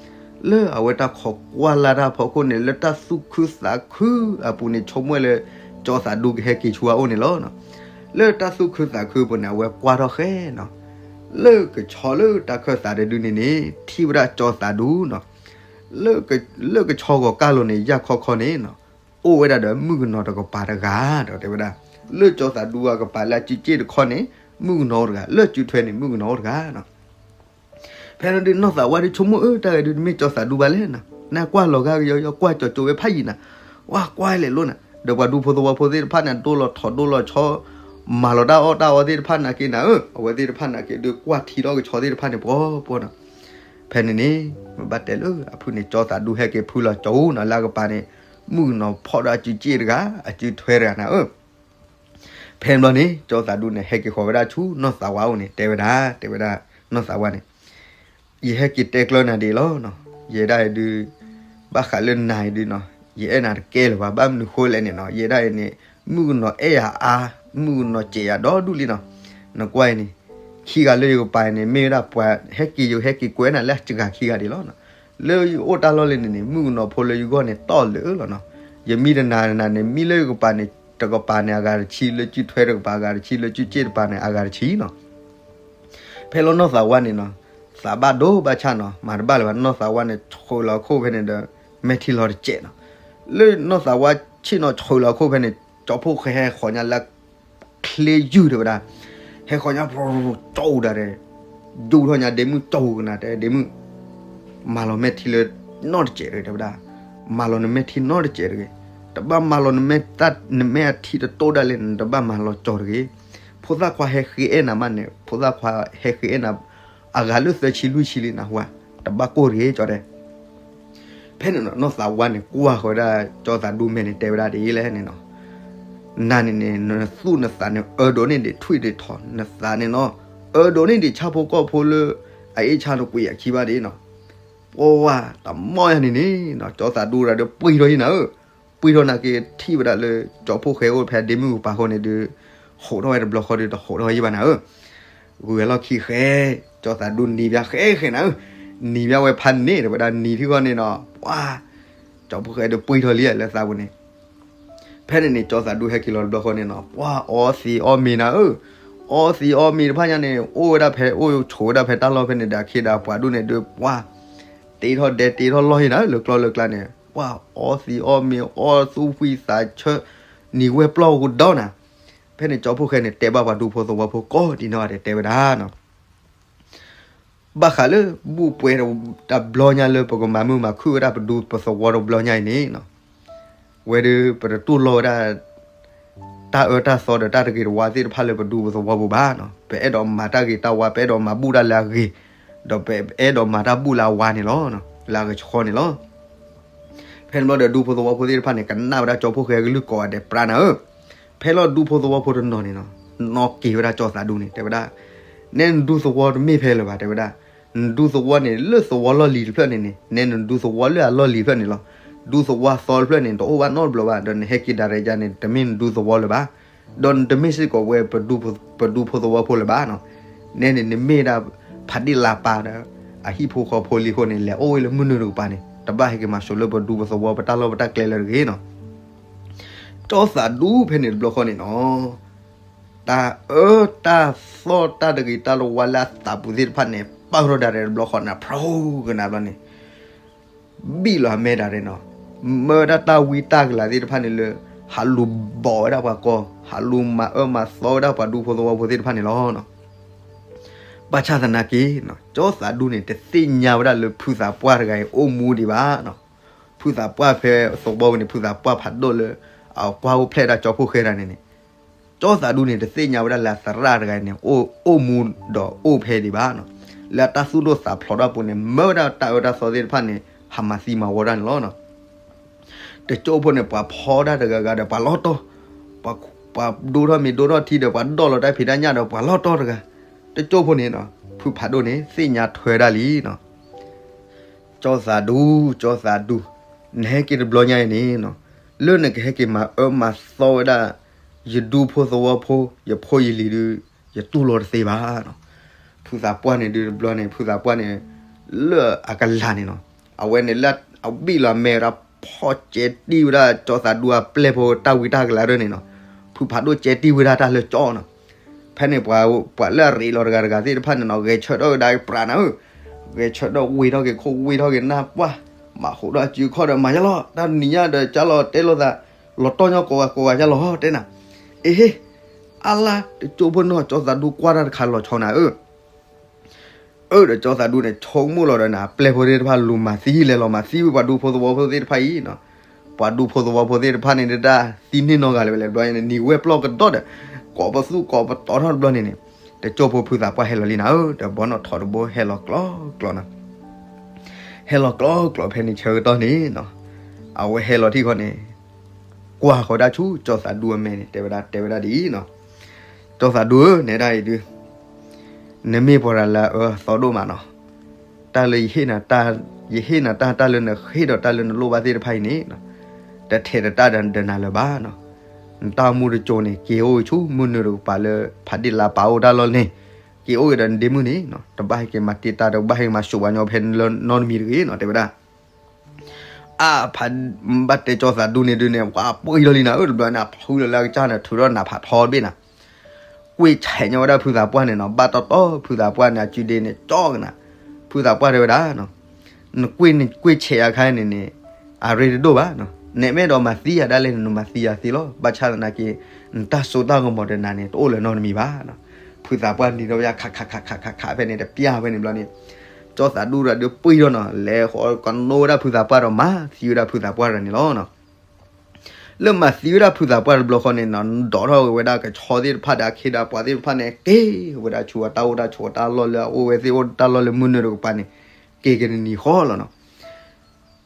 လၢအဝဲတၢ်ခိးကွၢ်လၢ်တၢ်ဖီခိၣ်န့ၣ် လၢတၢ်သူၣ်ခုသးခုအပူၤန့ၣ် ဆိကမိၣ်လၢကၠီသးဒူကဟဲက့ၤဆူအအိၣ်န့ၣ်လီၤ. လၢတၢ်သူၣ်ခုသးခုအပူၤန့ၣ် အဝဲကွၢ်ထီၣ်ဃဲနီၤ, လၢကဆီလၢတၢ်ခၢၣ်သးတဒုန့ၣ်န့ၣ် ထံၣ်ဝဲဒၣ်ကၠီသးဒူနီၤ. လၢကဆီဂီၤကၢ်လိၤန့ၣ် ယၢ်ခီခီန့ၣ်နီၤ, အိၣ်ဝဲဒၣ်ဒီးမုၣ်ကနီၤတကပၤတဂၤဒီးတဲဝဲဒၣ်, လၢကၠီသးဒူအကပၤလၢအစုစ့ၣ်တခီန့ၣ် မုၣ်ကနီၤအိၣ်တဂၤ, လၢစုထွဲန့ၣ် မုၣ်ကနီၤအိၣ်တဂၤနီၤ. ဖဲန့ၣ်ဒုး နီၢ်သးဝါဒုးဆိကမိၣ်အၢ တၢ်ဂ့ၤဒုးတမ့ၢ်ကၠီသးဒူဘၣ်လဲၣ်နီၤ, နကွၢ်လီၤဂာ်ကယီကယီ ကွၢ်ကၠီကၠိဝဲဖးယံၤနၤ, ဝါကွၢ်လဲၤလိာ်နၤ, ဒီးပှၤဒူဖိသဝီဖိသ့ၣ်တဖၣ်န့ၣ် ဒိၣ်လီၤထီၣ်ဒိၣ်လီၤဆီ, မၤလီၤတၢ်အီၣ်တၢ်အီသ့ၣ်တဖၣ်နာ်က့နၤဧၢ, အဝဲသ့ၣ်တဖၣ်နာ်က့ဒုးကွၢ်ထံလီၤကဆီသ့ၣ်တဖၣ်န့ၣ် ပှီၤပှီၤနီၤ. ဖဲန့ၣ်န့ၣ် မ့ၢ်ဘၣ်တဲလၢအဖုၣ်န့ၣ် ကၠီသးဒူဟဲက့ၤဖုလီၤကၠိနီၤ လၢအကပၤန့ၣ်, မုၣ်ကနီၤဖီၣ်ဒီးအစုစ့ၣ်တဂၤ, အစုထွဲတဂၤနၤဧၢ. ဖဲန့ၣ်ဘျီန့ၣ် ကၠီသးဒူန့ၣ် ဟဲက့ၤဃီၤဝဲဒၣ်ဆူနီၢ်သးဝါအိၣ်န့ၣ် တဲဝဲဒၣ်, တဲဝဲဒၣ်, နီၢ်သးဝါန့ၣ်, ယဟဲက့ၤတဲကျၢၤနၤဒ်အံၤလီၤနီၤ, ယဲဒၣ်အံၤဒုး, ဘၣ်ဃးလၢနၤအံၤဒုးနီၤ, ယအဲၣ်နၤတကဲလၢၤဘၣ်, ဘၣ်မနုၤဃိလဲၣ်န့ၣ်နီၤ, ယဲဒၣ်အံၤန့ၣ်, မုၣ်ကနီၤအဲၣ်ယၤအါ, မုၣ်ကနီၤစဲးယၤဒီဒူၣ်လံနီၤ. နကွၢ်အံၤန့ၣ်, ခံဂၤလၢယကပၤအံၤန့ၣ် မ့ၢ်ဝဲဒၣ်ပှၤဟဲက့ၤယိၤဟဲက့ၤကွဲးနၤလၢအစှၤခံဂၤဒ်လီၤ. လၢယအိၣ်တၢ်လီၢ်လၢန့ၣ်န့ၣ် မုၣ်ကနီၤဖိလၢယဂီၢ်န့ၣ်တီၢ်လၢာ်လီၤနီၤ. ယမံတနၤနၤန့ၣ် မံလၢယကပၤန့ၣ် တကပၤန့ၣ်အဂၤတဆံ, လၢစုထွဲတကပၤအဂၤတဆံ, လၢစုစ့ၣ်တကပၤန့ၣ်အဂၤတဆံနီၤ. ဖဲလီၤနီၢ်သးဝါန့ၣ်နီၤ, သးဘၣ်ဒိဘၣ်ဆၣ်နီၤ, မၤတဘၣ်လၢၤဘၣ်, နီၢ်သးဝါန့ၣ် ဆှၢလီၤခိၣ်ဖဲန့ၣ်ဒီး, မဲာ်ထံလီၤတစဲးနီၤ. လၢနီၢ်သးဝါဆ့ၣ်နီၤဆှၢလီၤခိၣ်ဖဲန့ၣ်, ကၠီဖှိၣ်ဃဲဟဲဃီၤညါလၢ ချ့ယုၢ်တဲဝဲဒၣ်, ဟဲဃီၤညါ ကၠီဒၣ်ဒဲး, ဒူၣ်ထီၣ်ညါဒ့မုၣ်ကၠီကနၤတဲ ဒ့မုၣ်, မၤလီၤမဲာ်ထံလၢနီတစဲးတဂ့ၤတဲဝဲဒၣ်, မၤလီၤနမဲာ်ထံနီတစဲးတဂ့ၤ, တဘၣ်မၤလီၤနမဲာ်, နမဲာ်အထံတတိၢ်ဒၣ်လဲာ်န့ၣ် တဘၣ်မၤလီၤကၠီတဂ့ၤ. ဖိသၣ်ခွါဟဲဃ့အဲၣ်နၤမးန့ၣ် ဖိသၣ်ခွါဟဲဃ့အဲၣ်နၤ, အဂၤလၢသၢဆံလွံၢ်ဆံလံနဟူဧါ, တဘၣ်ကိၢ်တဂ့ၤကၠီတဲ ဖဲန့ၣ်နီၤ နီၢ်သးဝါန့ၣ် ကွၢ်ဃီၤဝဲဒၣ် ကၠီသးဒူမဲာ်န့ၣ် တဲဝဲဒၣ်ဒ်လဲၣ်န့ၣ်နီၤ, နၤန့ၣ်န့ၣ် နသူၣ်နသးန့ၣ် အၢဒိးန့ၢ်ဒံးထွံၣ်ဒံးထီၣ်, နသးန့ၣ်နီၤ, အၢဒိးန့ၢ်ဒံးဆၣ်ဖိကီၢ်ဖိလၢ အအ့ၣ်ဆၣ်နကွံာ်အခံဘၣ်ဒ်နီၤ, ပှၤဝါတမီၢ်ယၤန့ၣ်န့ၣ်နီၤ ကၠီသးဒူရၤဒီးပှံၢ်ထီၣ်ယံၤနၤဧၢ, ပှံၢ်ထီၣ်နာ်က့ထံၣ်ဝဲဒၣ်လၢ ကၠီဖှိၣ်ဃဲအိၣ်ဖဲဒ့မုၣ်ကပၤဃိန့ၣ်ဒုး, ဟိးထီၣ်ဝဲတဘျီဃီဒီး တဟိးထီၣ်ယံၤဘၣ်နၤဧၢ. ဂုၤဝဲလီၢ်ခံဃဲ, ကၠီသးဒူနံၤဘၣ်ဃဲဃဲနၤဧၢ, နံၤဘၣ်ဝဲဖးန့ၣ် တဲဝဲဒၣ်နံၤထံၣ်ဃီန့ၣ်နီၤ, ပှၤ, ကၠီဖှိၣ်ဃဲဒုးပှံၢ်ထီၣ်လံလၢသးပူၤန့ၣ်. ဖဲန့ၣ်န့ၣ် ကၠီသးဒူဟဲက့ၤလီၤတဘျီဃီန့ၣ်နီၤ, ပှၤအီသံးအီမ့ၤနၤဧၢ, အီသံးအီမ့ၤတဖၣ်ညါန့ၣ် အိၣ်ဝဲဒၣ်ဖဲ အိၣ်ဆိးဝဲဒၣ်ဖဲတၢ်လီၢ်ဖဲန့ၣ်ဒီး အခ့ဒီးပှၤဒိၣ်န့ၣ်ဒုး ပှၤ, တ့ထီၣ်ဒဲတ့ထီၣ်လီၢ်ယံၤနၤဧၢ, လၢကျီလၢကျါန့ၣ် ပှၤအီသံးအီမ့ၤ အီသူၣ်ဖှံသးဆၢ, နံၤဝဲပျီၢ်ကဒီနၤ. ဖဲန့ၣ် ကၠီဖှိၣ်ဃဲန့ၣ် တဲဘၣ်ပှၤဒူဖိသဝီဖိကိးဒံးနီၢ်ဂၤဒဲး တဲဝဲဒၣ်နီၤ, ဘၣ်ဃးလၢဘူၣ်ပှဲၤတဘျီညါလၢပကမၤမုာ်မၤခုၣ်ဝဲဒၣ်ပဒူပသဝီတဘျီညါအံၤန့ၣ်နီၤ, ဝဲဒၣ်ပတတူၢ်လိာ်ဝဲဒၣ် တၢ်အၢတၢ်သီဒီးတၢ်တဂ့ၤတဝါသ့ၣ်တဖၣ်လၢပဒူပသဝီပူၤဘၣ်နီၤ, ပအဲၣ်ဒိးမၤတၢ်ဂ့ၤတၢ်ဝါ ပအဲၣ်ဒိးမၤဘူၣ်တၢ်လၢအဂ့ၤ, ဒီးပအဲၣ်ဒိးမၤတၢ်ဘူၣ်လၢအဝါန့ၣ်လီၤ. လၢအကဆှီန့ၣ်လီၤ. ဖဲန့ၣ်ဘျီဒီးဒူဖိသဝီဖိသ့ၣ်တဖၣ်န့ၣ် ကနၣ်ဝဲဒၣ်ကၠီဖှိၣ်ဃဲအကလုၢ်ကိးဂၤဒဲးပြးနၤဧၢ, ဖဲလီၤဒူဖိသဝီဖိတနီၤန့ၣ်နီၤ, နီၣ်က့ၤဝဲဒၣ်ကၠီသးဒူန့ၣ် တဲဝဲဒၣ်, နဲနဒူသဝီတမ့ၢ်ဖဲလၢၤဘၣ် တဲဝဲဒၣ်, နဒူသဝီန့ၣ် လၢသဝီလီၢ်လံၤတဖျၢၣ်န့ၣ်န့ၣ် နဲနဒူသဝီလၢအလီၢ်လံၤတဖျၢၣ်န့ၣ်လီၤ. ဒူသဝီသီတဖျၢၣ်န့ၣ် တအိၣ်ဘၣ်နီတဘျီဘၣ်, ဒီးနဟဲက့ၤဒၣ်ရဲၣ်ယါန့ၣ် တမ့ၢ်နဒူသဝီလၢၤဘၣ်, ဒီးနတမ့ၢ်စ့ၢ်ကီးဝဲ ပဒူဖိသဝီဖိလၢၤဘၣ်နီၤ. နဲန့ၣ် နမ့ၢ်ဒၣ်ဖးဒ့ၣ်လါပၤဒီး အဟံၣ်ဖိဃီဖိလံအဃိန့ၣ် လဲၤအိၣ်ဝဲလၢမုၢ်နုာ်တကပၤန့ၣ် တဘၣ်ဟဲက့ၤမၤစိာ်လၢပဒူပသဝီ ပတၢ်လီၢ်ပတၢ်ကျဲလၢၤတဂ့ၤနီၤ. ကၠီသးဒူဖဲန့ၣ်တဘျီဃီန့ၣ်နီၤ, တၢ်အၢတၢ်သီတၢ်တဂ့ၤတၢ်တဝါလၢအသးပူၤသ့ၣ်တဖၣ်န့ၣ် ပာ်ထီၣ်ဒၣ်ရဲၣ်တဘျီဃီန့ၣ် ဖျိကနၣ်ဘျီန့ၣ် ဘံၣ်လီၤအမဲဒၣ်ရဲၣ်နီၤ, မၢဝဲဒၣ်တၢ်ဝံတၢ်ကလၤသ့ၣ်တဖၣ်န့ၣ်လၢ ဟးလူၤဘီၣ်ဝဲဒၣ်ပှၤကီၢ်, ဟးလူၤမၤအၢမၤသီဝဲဒၣ်ပှၤဒူဖိသဝီဖိသ့ၣ်တဖၣ်န့ၣ်လီၤ. ဘၣ်ဆၣ်သနာ်က့ ကၠီသးဒူန့ၣ် တသ့ၣ်ညါဝဲဒၣ်လၢဖုသးပှၢ်တဂၤအံၤအိၣ်မူဒံးဘၣ်နီၤ. ဖုသးပှၢ်ဖဲသဝီပူၤန့ၣ် ဖုသးပှၢ်ဖးဒိၣ်လၢ အကွၢ်အိၣ်ဖျဲၣ်ဒၣ်ကၠီဖိၣ်ဃဲတဂၤန့ၣ်န့ၣ် ကၠီသးဒူန့ၣ် တသ့ၣ်ညါဝဲဒၣ်လၢအသရၣ်တဂၤန့ၣ် အိၣ်မူဒီးအိၣ်ဖဲဒံးဘၣ်နီၤ. လၢအတၢ်သူၣ်ဒိၣ်သးဖျိးထီၣ်အပူၤန့ၣ် မၢဝဲဒၣ်တၢ်အၢတၢ်သီသ့ၣ်တဖၣ်န့ၣ် ဟးမၤသံမၤဝီတၢ်န့ၣ်လီၤ. တကၠိဖိန့ၣ် ပှၤဖီဒၣ်တဂၤဂၤဒီးပှၤလီၤတီၢ်, ပှၤဒိၣ်ထီၣ်မ့ၤဒိၣ်ထီၣ်ထံဒီးပှၤဒိၣ်လီၤတၢ်ဖံးတၢ်ညၣ်ဒီးပှၤလီၤတီၢ်တဂၤ, တကၠိဖိန့ၣ် ဖုဖးဒိၣ်န့ၣ် သ့ၣ်ညါထွဲဒၣ်လံနီၤ. ကၠီသးဒူ, ကၠီသးဒူ, နဟဲက့ၤတဘျီညါအံၤန့ၣ်နီၤ, လၢနကဟဲက့ၤမၤအၢမၤသီဝဲဒၣ် ယဒူဖိသဝီဖိ ယဖိယလံၤဒုး ယတူၢ်လိာ်တသ့ဘၣ်နီၤ. ဖုသးပှၢ်န့ၣ်ဒုးတဘျီန့ၣ် ဖုသးပှၢ်န့ၣ် လၢအကလၤန့ၣ်နီၤ, အဝဲန့ၣ်လၢအဘံၣ်လီၤအမဲဒီး ဖီၣ်ကဲတံၢ်ဝဲဒၣ်ကၠီသးဒူအပျဲၢ်ဖိတၢ်ဝံတၢ်ကလၤဒၢန့ၣ်နီၤ, ဖုဖးဒိၣ်ကဲတံၢ်ဝဲဒၣ်တၢ်လၢကၠီနီၤ. ဖဲန့ၣ် ပှၤလၢအရ့လိာ်တဂၤတဂၤသ့ၣ်တဖၣ်န့ၣ်နီၤ ဂဲၤဆၢထၢၣ်ဝဲဒၣ်ပြးနၤဧၢ, ဂဲၤဆၢထၢၣ်ဝ့ၤထီၣ်က့ၤခိၣ်ဝ့ၤထီၣ်က့ၤနၢ်ပှၢ်, မၤဃိးဒီးအစုခီၣ်ဒီးမၤယါလီၤ, တၢ်နံၤညါဒီးကၢ်လီၤတဲလိာ်သး, လီၤတီၢ်ညီကိးဂၤကိးဂၤယါလီၤတဲနၤ, အ့ဟ့, အါလါ တကၠိဖိနီၤ ကၠီသးဒူကွၢ်တၢ်တခါလီၤဆီနၤဧၢ အၢ ဒီးကၠီသးဒူန့ၣ် ဆိကမိၣ်လီၤဒီးန့ၣ် အပျဲၢ်ဖိသ့ၣ်တဖၣ်လူၤမၤသံလဲၤလီၤမၤသံဝဲ ပှၤဒူဖိသဝီဖိသ့ၣ်တဖၣ်အံၤနီၤ, ပှၤဒူဖိသဝီဖိသ့ၣ်တဖၣ်န့ၣ်ဒၣ် သံန့ၢ်နီတဂၤလၢၤဝဲလဲၣ် တဘျီန့ၣ် နံၤဝဲပျီၢ်ကဒီးဒီး ကိးပသူကိးပတီၤထီၣ်တဘျီန့ၣ်န့ၣ်, တကၠိဖိဖုသးပှၢ်ဟဲလီၤလံနၤဧၢ, ဒီးဘီနီၣ်ထိးတဘိဟဲလီၤကျီကျီနီၤ, ဟဲလီၤကျီကျီဖဲန့ၣ်ဆၢကတီၢ်န့ၣ်နီၤ, အဝဲဟဲလီၤထံၣ်ဃီန့ၣ် ကွၢ်ဃီၤဒၣ်ဆူကၠီသးဒူအမဲာ်န့ၣ် တဲဝဲဒၣ် တဲဝဲဒၣ်ဒ်အံၤနီၤ, ကၠီသးဒူဧၢ နဲဒၣ်အံၤဒုး နမ့ၢ်ပှၤတဂၤလၢအအၢအသီဒိၣ်မးနီၤ, တၢ်လၢယဟ့ၣ်နၤတၢ်, ယဟ့ၣ်နၤတၢ် တၢ်လၢနဃ့ၢ်ဒီးတၢ်လၢနလိၣ်ဘၣ်သ့ၣ်တဖၣ်အံၤန့ၣ်, တထဲးတတၢ်ဒီးနၤလၢၤဘၣ်နီၤ, နတၢ်အိၣ်မူတစိၤန့ၣ် က့ၤအိၣ်ဂ့ၤဆူမုၢ်နုာ်တကပၤလၢ ဖးဒ့ၣ်လါပာ်အိၣ်တၢ်လီၢ်န့ၣ်, က့ၤအိၣ်ဂ့ၤဒီးနဒ့မုၢ်န့ၣ်နီၤ တဘၣ်ဟဲက့ၤမၤတ့ၢ်တၢ် တဘၣ်ဟဲက့ၤမၤစိာ်ပှၤညီဖဲလၢနီတမံၤတဂ့ၤနီၤ တဲဝဲဒၣ် အါဖး ဘၣ်တဲကၠီသးဒူန့ၣ်ဒုးန့ၣ် ပှၤပှံၢ်ထီၣ်လံနၤဧၢ တဘျီန့ၣ် အဖုလီၤလၢအကစၢ်န့ၣ် ထုးထီၣ်နးဖးထီတဘ့ၣ်နၤ, ကွံာ်ဆဲးညီဝဲဒၣ်ဖုသးပှၢ်န့ၣ်နီၤ, ဘၣ်တီတီ ဖုသးပှၢ်န့ၣ် အစုဒ့န့ၣ် ကၠီကနၤ, ဖုသးပှၢ်တဲဝဲဒၣ်, နကွံာ်နကွံာ်ဆဲးအခါန့ၣ်န့ၣ် အရ့တဒိၣ်ဘၣ်, နဲမ့ၢ်ဒီးမၤသံယၤဒၣ်လဲာ်န့ၣ် နမၤသံယၤသ့လီၤ, ဘၣ်ဆၣ်သနာ်က့ နတၢ်စိတၢ်ကမီၤဒီးနၤန့ၣ် တအိၣ်လၢၤနီတမံၤဘၣ်. ဖုသးပှၢ်နံၤထီၣ်ဝဲဒၣ် ခးခးခးခးခးခးဖဲန့ၣ် တပျၢ်ဖဲန့ၣ်ဘျီန့ၣ် ကၠီသးဒူတဂၤဒုးပှံၢ်ထီၣ်နီၤ, လဲၤဃီကနိဝဲဒၣ်ဖုသးပှၢ်ဒီးမၤသံဝဲဒၣ်ဖုသးပှၢ်တဂၤန့ၣ်လီၤ. လၢမၤသံဝဲဒၣ်ဖုသးပှၢ်တဘျီဃီန့ၣ်နီၤ, ဒိးထီၣ်ဝဲဒၣ်ကဆီသ့ၣ်တဖၣ်ဒီးအခ့ဒီးပှၤသ့ၣ်တဖၣ်န့ၣ် က့ၤဝဲဒၣ်ဆူအတၢ်အိၣ်တၢ်ဆိးတၢ်လီၢ်လၢအအိၣ်ဝဲသ့ၣ်အိၣ်တၢ်လီၢ်လၢမုၢ်နုာ်တကပၤန့ၣ် က့ၤက့ၤတနံၤဃီလီၤနီၤ.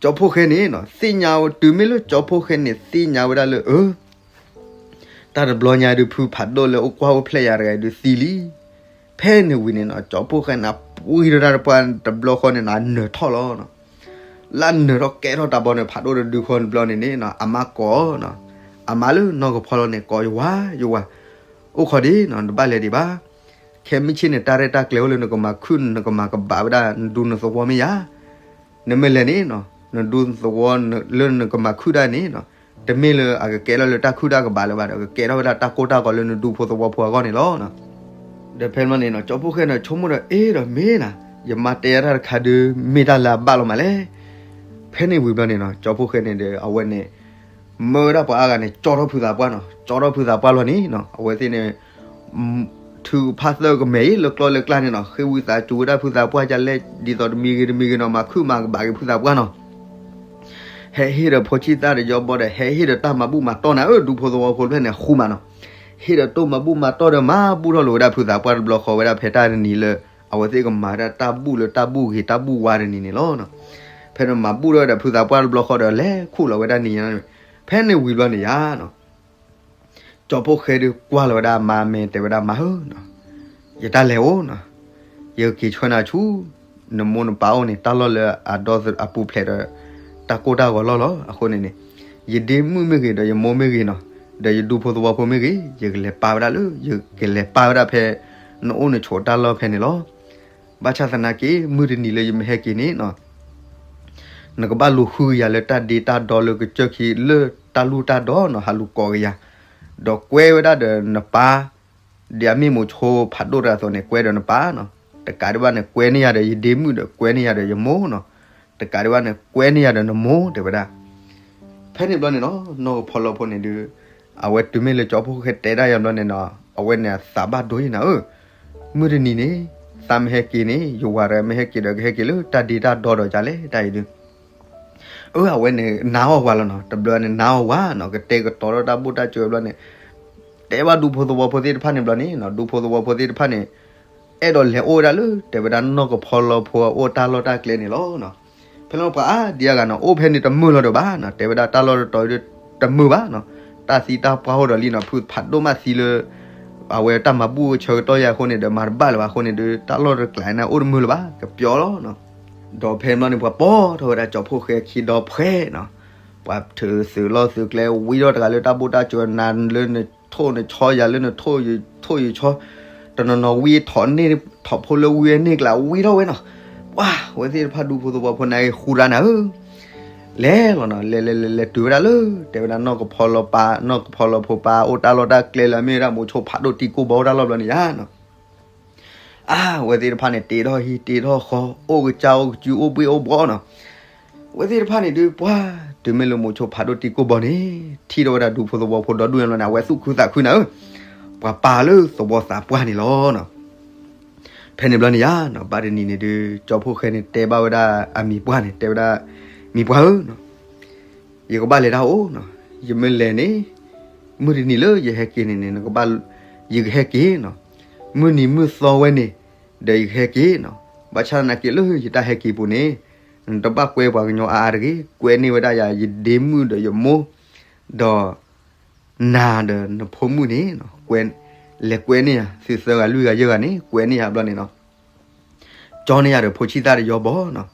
ကၠီဖိၣ်ဃဲန့ၣ်နီၤ သ့ၣ်ညါဝဲတုၤမ့ၢ်လၢကၠီဖိၣ်ဃဲန့ၣ် သ့ၣ်ညါဝဲဒၣ်လၢ အၢ တၢ်တဘျီညါဒုး ဖုဖးဒိၣ်လၢအိၣ်ကွၢ်အိၣ်ဖျဲၣ်ယၤတဂၤဒုးသံလံ. ဖဲန့ၣ်ဝံၤန့ၣ်နီၤ ကၠီဖိၣ်ဃဲန့ၣ် ပှံၢ်ထီၣ်တၢ်တပှၢ်တဘျီဃီန့ၣ်နီၤ အနၢၤထီၣ်လီၤနီၤ. လၢအနၢၤထီၣ်ကဲထီၣ်တၢ်ဘီန့ၣ် ဖးဒိၣ်တဒုဃီတဘျီန့ၣ်န့ၣ်နီၤ အမါကိးနီၤ, အမါလၢနီၢ်ကဖီလီၤန့ၣ် ကိးယဝၤ ယဝၤ, အိၣ်ခိးဒံးနီၤ နတဘၣ်လဲၤဒံးဘၣ်. ခဲမုၢ်ဆ့ၣ်န့ၣ် တၢ်ရဲၣ်တၢ်ကျဲၤအိၣ်လၢနကမၤခုၣ် နကမၤကဘၣ်ဝဲဒၣ် နဒူနသဝီမ့ၢ်ယၤ နမ့ၢ်လဲၤန့ၣ်နီၤ နဒူနသဝီလၢနကမၤခုၣ်တၢ်န့ၣ်နီၤ တမ့ၢ်လၢအကကဲထီၣ်လၢတၢ်ခုၣ်တၢ်ကဘၣ်လၢၤဘၣ်ဒီး ကကဲထီၣ်ဝဲဒၣ်တၢ်ကိၢ်တၢ်ဂီၤလၢနဒူဖိသဝီဖိအဂီၢ်န့ၣ်လီၤ. ဒီးဖဲန့ၣ်နီၤ ကၠီဖိၣ်ဃဲန့ၣ် ဆိကမိၣ်ဒီး အ့ဒီးမ့ၢ်နၤ ယမါတဲယၤတၢ်တခါဒုး မ့ၢ်တၢ်လၢအဘၣ်လီၤမးလဲၣ်. ဖဲန့ၣ်ဝံၤဘျီန့ၣ်နီၤ ကၠီဖိၣ်ဃဲန့ၣ်ဒီး အဝဲန့ၣ် မၢဝဲဒၣ်ပှၤအါဂၤန့ၣ် ကၠီထီၣ်ဖုသးပှၢ်နီၤ ကၠီထီၣ်ဖုသးပှၢ်လီၤန့ၣ်နီၤ အဝဲသ့ၣ်န့ၣ် ထုကဖၣ်သၢကမဲာ်အံၤ လၢကျီလၢကျါန့ၣ်နီၤ ဃ့ဝံသးစူၤဝဲဒၣ်ဖုသးပှၢ်ဒ်လဲၣ် ဒ်သိးတမံၤဂ့ၤတမံၤဂ့ၤနီၤ မၤခုၣ်မၤကဘၣ်က့ၤဖုသးပှၢ်နီၤ ဟဲဟ့ၣ်ဒီးဖိဆံၣ်သၣ်ဒီးယီဘီဒီး ဟဲဟ့ၣ်ဒီးတၢ်မၤဘူၣ်မၤတီၢ်နၤဧၢ ဒူဖိသဝီဖိတဖျၢၣ်န့ၣ် ဃူမးနီၤ ဟ့ၣ်ဒီးတိၢ်မၤဘူၣ်မၤတီၢ်ဒီး မၤဘူၣ်ထီၣ်လိာ်ဝဲဒၣ်ဖုသးပှၢ်တဘျီဃီဝဲဒၣ်ဖဲတၢ်တနံၤလၢ အဝဲသ့ၣ်ကမၤဒၣ်တၢ်ဘူၣ်လၢတၢ်ဘူၣ်ဂ့ၤတၢ်ဘူၣ်ဝါတနံၤန့ၣ်လီၤ. ဖဲန့ၣ်မၤဘူၣ်ထီၣ်ဝဲဒၣ်ဖုသးပှၢ်တဘျီဃီဒီး လဲၤခူၣ်လီၤဝဲဒၣ်နံၤညါန့ၣ် ဖဲန့ၣ်ဝံၤဘျီန့ၣ်ယါနီၤ ကၠီဖိၣ်ဃဲဒုးကွၢ်လီၤဝဲဒၣ်မါမဲာ် တဲဝဲဒၣ်မါဧၢနီၤ ယတၢ်လဲၤအိၣ်နီၤ ယကက့ၤဆှၢနၤဆူ နမိၢ်နပၢ်အိၣ်န့ၣ် တၢ်လီၢ်လၢအဒီအပူၤဖျဲးဒီး တၢ်ကိၢ်တၢ်ဂီၤလီၢ်လီၤ. အဃိန့ၣ်န့ၣ် ယဒ့မုၣ်မ့ၢ်ဂ့ၤ ဒီးယမိၢ်မ့ၢ်ဂ့ၤနီၤ, ဒီးယဒူဖိသဝီဖိမ့ၢ်ဂ့ၤ, ယကလဲၤပာ်ဝဲဒၣ်လၢ ယကလဲၤပာ်ဝဲဒၣ်ဖဲ နအိၣ်နဆိးတၢ်လီၢ်ဖဲန့ၣ်လီၤ. ဘၣ်ဆၣ်သနာ်က့ မုၢ်တနံၤလၢယမ့ၢ်ဟဲက့ၤန့ၣ်နီၤ နကဘၣ်လူၤဃုကယၤလၢတၢ်ဒ့တၢ်ဒီလၢကစၢၢ်ခံလၢတၢ်လူၢ်တၢ်ဒီနီၤ, ဟးလူၤကိးကယၤ, ဒီးကွဲဝဲဒၣ်ဒီးနပၢ်, ဒ်အမ့ၢ်မိၤဆိဖးဒိၣ်တဂၤအသိးန့ၣ် ကွဲဒီးနပၢ်နီၤ, တကးဒံးဘၣ်န့ၣ် ကွဲန့ၢ်ယၤဒီးယဒ့မုၣ်ဒီးကွဲန့ၢ်ယၤဒီးယမိၢ်နီၤ, တကးဒံးဘၣ်န့ၣ် ကွဲန့ၢ်ယၤဒီးနမိၢ် တဲဝဲဒၣ်. ဖဲန့ၣ်ဘျီန့ၣ်နီၤ နီၢ်ကဖီလီဖိန့ၣ်ဒုး အဝဲတုၤမ့ၢ်လၢကၠီဖှိၣ်ဃဲတဲဒၣ်ယၤဘျီန့ၣ်နီၤ အဝဲန့ၣ်အသးဘၣ်ဒိယနၤဧၢ, မုၢ်တနံၤန့ၣ် သးမ့ၢ်ဟဲက့ၤန့ၣ် ယဝၤဒီးမ့ၢ်ဟဲက့ၤဒီးကဟဲက့ၤလၢတၢ်ဒ့တၢ်ဒီဒီးယၤလဲၣ် တၢ်အံၤဒုး အၢ အဝဲန့ၣ်နာ်အီၣ်ဝၤလီၤနီၤ, တဘျီန့ၣ်နာ်အီၣ်ဝၤနီၤ, ကတဲာ်ကတီၤထီၣ်တၢ်ဘူၣ်တၢ်စၢၤဘျီန့ၣ် တဲဘၣ်ဒူဖိသဝီဖိသ့ၣ်တဖၣ်န့ၣ်ဘျီန့ၣ်နီၤ, ဒူဖိသဝီဖိသ့ၣ်တဖၣ်န့ၣ် အဲၣ်ဒိးလဲၤအိၣ်ဝဲဒၣ်လၢ တဲဝဲဒၣ်နီၢ်ကဖီလီဖိအအိၣ်တၢ်လီၢ်တၢ်ကျဲန့ၣ်လီၤနီၤ. ဖဲလၢပှၤအါဒံအါဂၤနီၤ အိၣ်ဖဲန့ၣ်တမုာ်လီၤဒီးဘၣ်နီၤ, တဲဝဲဒၣ်တၢ်လီၢ်တတီၤအံၤဒုးတမုာ်ဘၣ်နီၤ, တၢ်သံတၢ်ပှၢ်အိၣ်ဒီးလံနီၤ, ဖုဖးဒိၣ်မးသံလၢ အဝဲတၢ်မၤဘူၣ်ဆၢကတီၢ်ယဲအဃိန့ၣ်ဒီး မၤတဘၣ်လၢၤဘၣ်အဃိန့ၣ်ဒီး တၢ်လီၢ်တကျါန့ၣ် အိၣ်တမုာ်လၢၤဘၣ် ကပျီလီၤနီၤ. ဒီးဖဲန့ၣ်ဘျီန့ၣ် ပှၤပိာ်ထီၣ်ဝဲဒၣ်ကၠီဖှိၣ်ဃဲခံဒီဖှဲနီၤ, ပှၤထုးသုးလီၢ်သုးကျဲ ဝံထီၣ်တဂၤလၢတၢ်ဘူၣ်တၢ်စၢၤနၤလၢနထိၣ်နဆီ ယၤလၢနထိၣ်ယဆီ, တနီၤနီၤဝံထီၣ်န့ၢ် ထီၣ်ဖိလၢဝံန့ၢ်ကျါ ဝံထီၣ်ဝဲနီၤ, ပှၤဝဲသ့ၣ်တဖၣ်ဒူဖိသဝီဖိန့ၣ်ဃူရၤနၤဧၢ လဲၤလီၤနီၤ, လဲၤလဲၤလဲၤလဲၤတုၤဝဲဒၣ်လၢ တဲဝဲဒၣ်နီၢ်ကဖီလီပၢ် နီၢ်ကဖီလီဖိပၢ်အိၣ်တၢ်လီၢ်တၢ်ကျဲလၢအမ့ၢ်ဝဲဒၣ်မိၤဆိဖးဒိၣ်တံၤကိၢ်ဘီအိၣ်တၢ်လီၢ်ဘျီန့ၣ်ယါနီၤ. အါ အဝဲသ့ၣ်တဖၣ်န့ၣ် တ့ထီၣ်ဟံၣ်တ့ထီၣ်ဃီ အိၣ်ကစၢ်အိၣ်ကစု အိၣ်ဘှ့ၣ်အိၣ်ဘှီနီၤ. အဝဲသ့ၣ်တဖၣ်န့ၣ်ဒုး ပှၤတုၤမ့ၢ်လၢမိၤဆိဖးဒိၣ်တံၤကိၢ်ဘီန့ၣ် ထံၣ်ထီၣ်ဝဲဒၣ်ဒူဖိသဝီဖိဒီဒူၣ်ညါဘျီန့ၣ် အဝဲသူၣ်ခုသးခုနၤဧၢ, ပှၤပာ်လၢသဝီသးပှၢ်န့ၣ်လီၤနီၤ. ဖဲန့ၣ်ဘျီန့ၣ်ယါနီၤ ဘၣ်တနံၤန့ၣ်ဒုး ကၠီဖှိၣ်ဃဲန့ၣ်တဲဘၣ်ဝဲဒၣ်အမံၤပှၢ်န့ၣ် တဲဝဲဒၣ် မံၤပှၢ်ဧၢနီၤ, ယကဘၣ်လဲၤတၢ်အိၣ်နီၤ, ယမ့ၢ်လဲၤန့ၣ် မုၢ်တနံၤလၢယဟဲက့ၤန့ၣ်န့ၣ် နကဘၣ် ယကဟဲက့ၤနီၤ, မုၢ်နံၤမုၢ်သီဝဲန့ၣ် ဒီးယကဟဲက့ၤနီၤ, ဘၣ်ဆၣ်သနာ်က့လၢယတၢ်ဟဲက့ၤပူၤန့ၣ် နတဘၣ်ကွဲပှၤကညီအါအါတဂ့ၤ, ကွဲန့ၢ်ဝဲဒၣ်ယၤ ယဒ့မုၣ်ဒီးယမိၢ် ဒီး နၤဒီးနဖိမုၣ်န့ၣ် ကွဲ လဲၤကွဲန့ၢ်ယၤ သုသၢဂၤလွံၢ်ဂၤယဲၢ်ဂၤန့ၣ် ကွဲန့ၢ်ယၤဘျီန့ၣ်နီၤ, ကၠီန့ၢ်ယၤဒီးဖိဆံၣ်သၣ်တယီဘီနီၤ,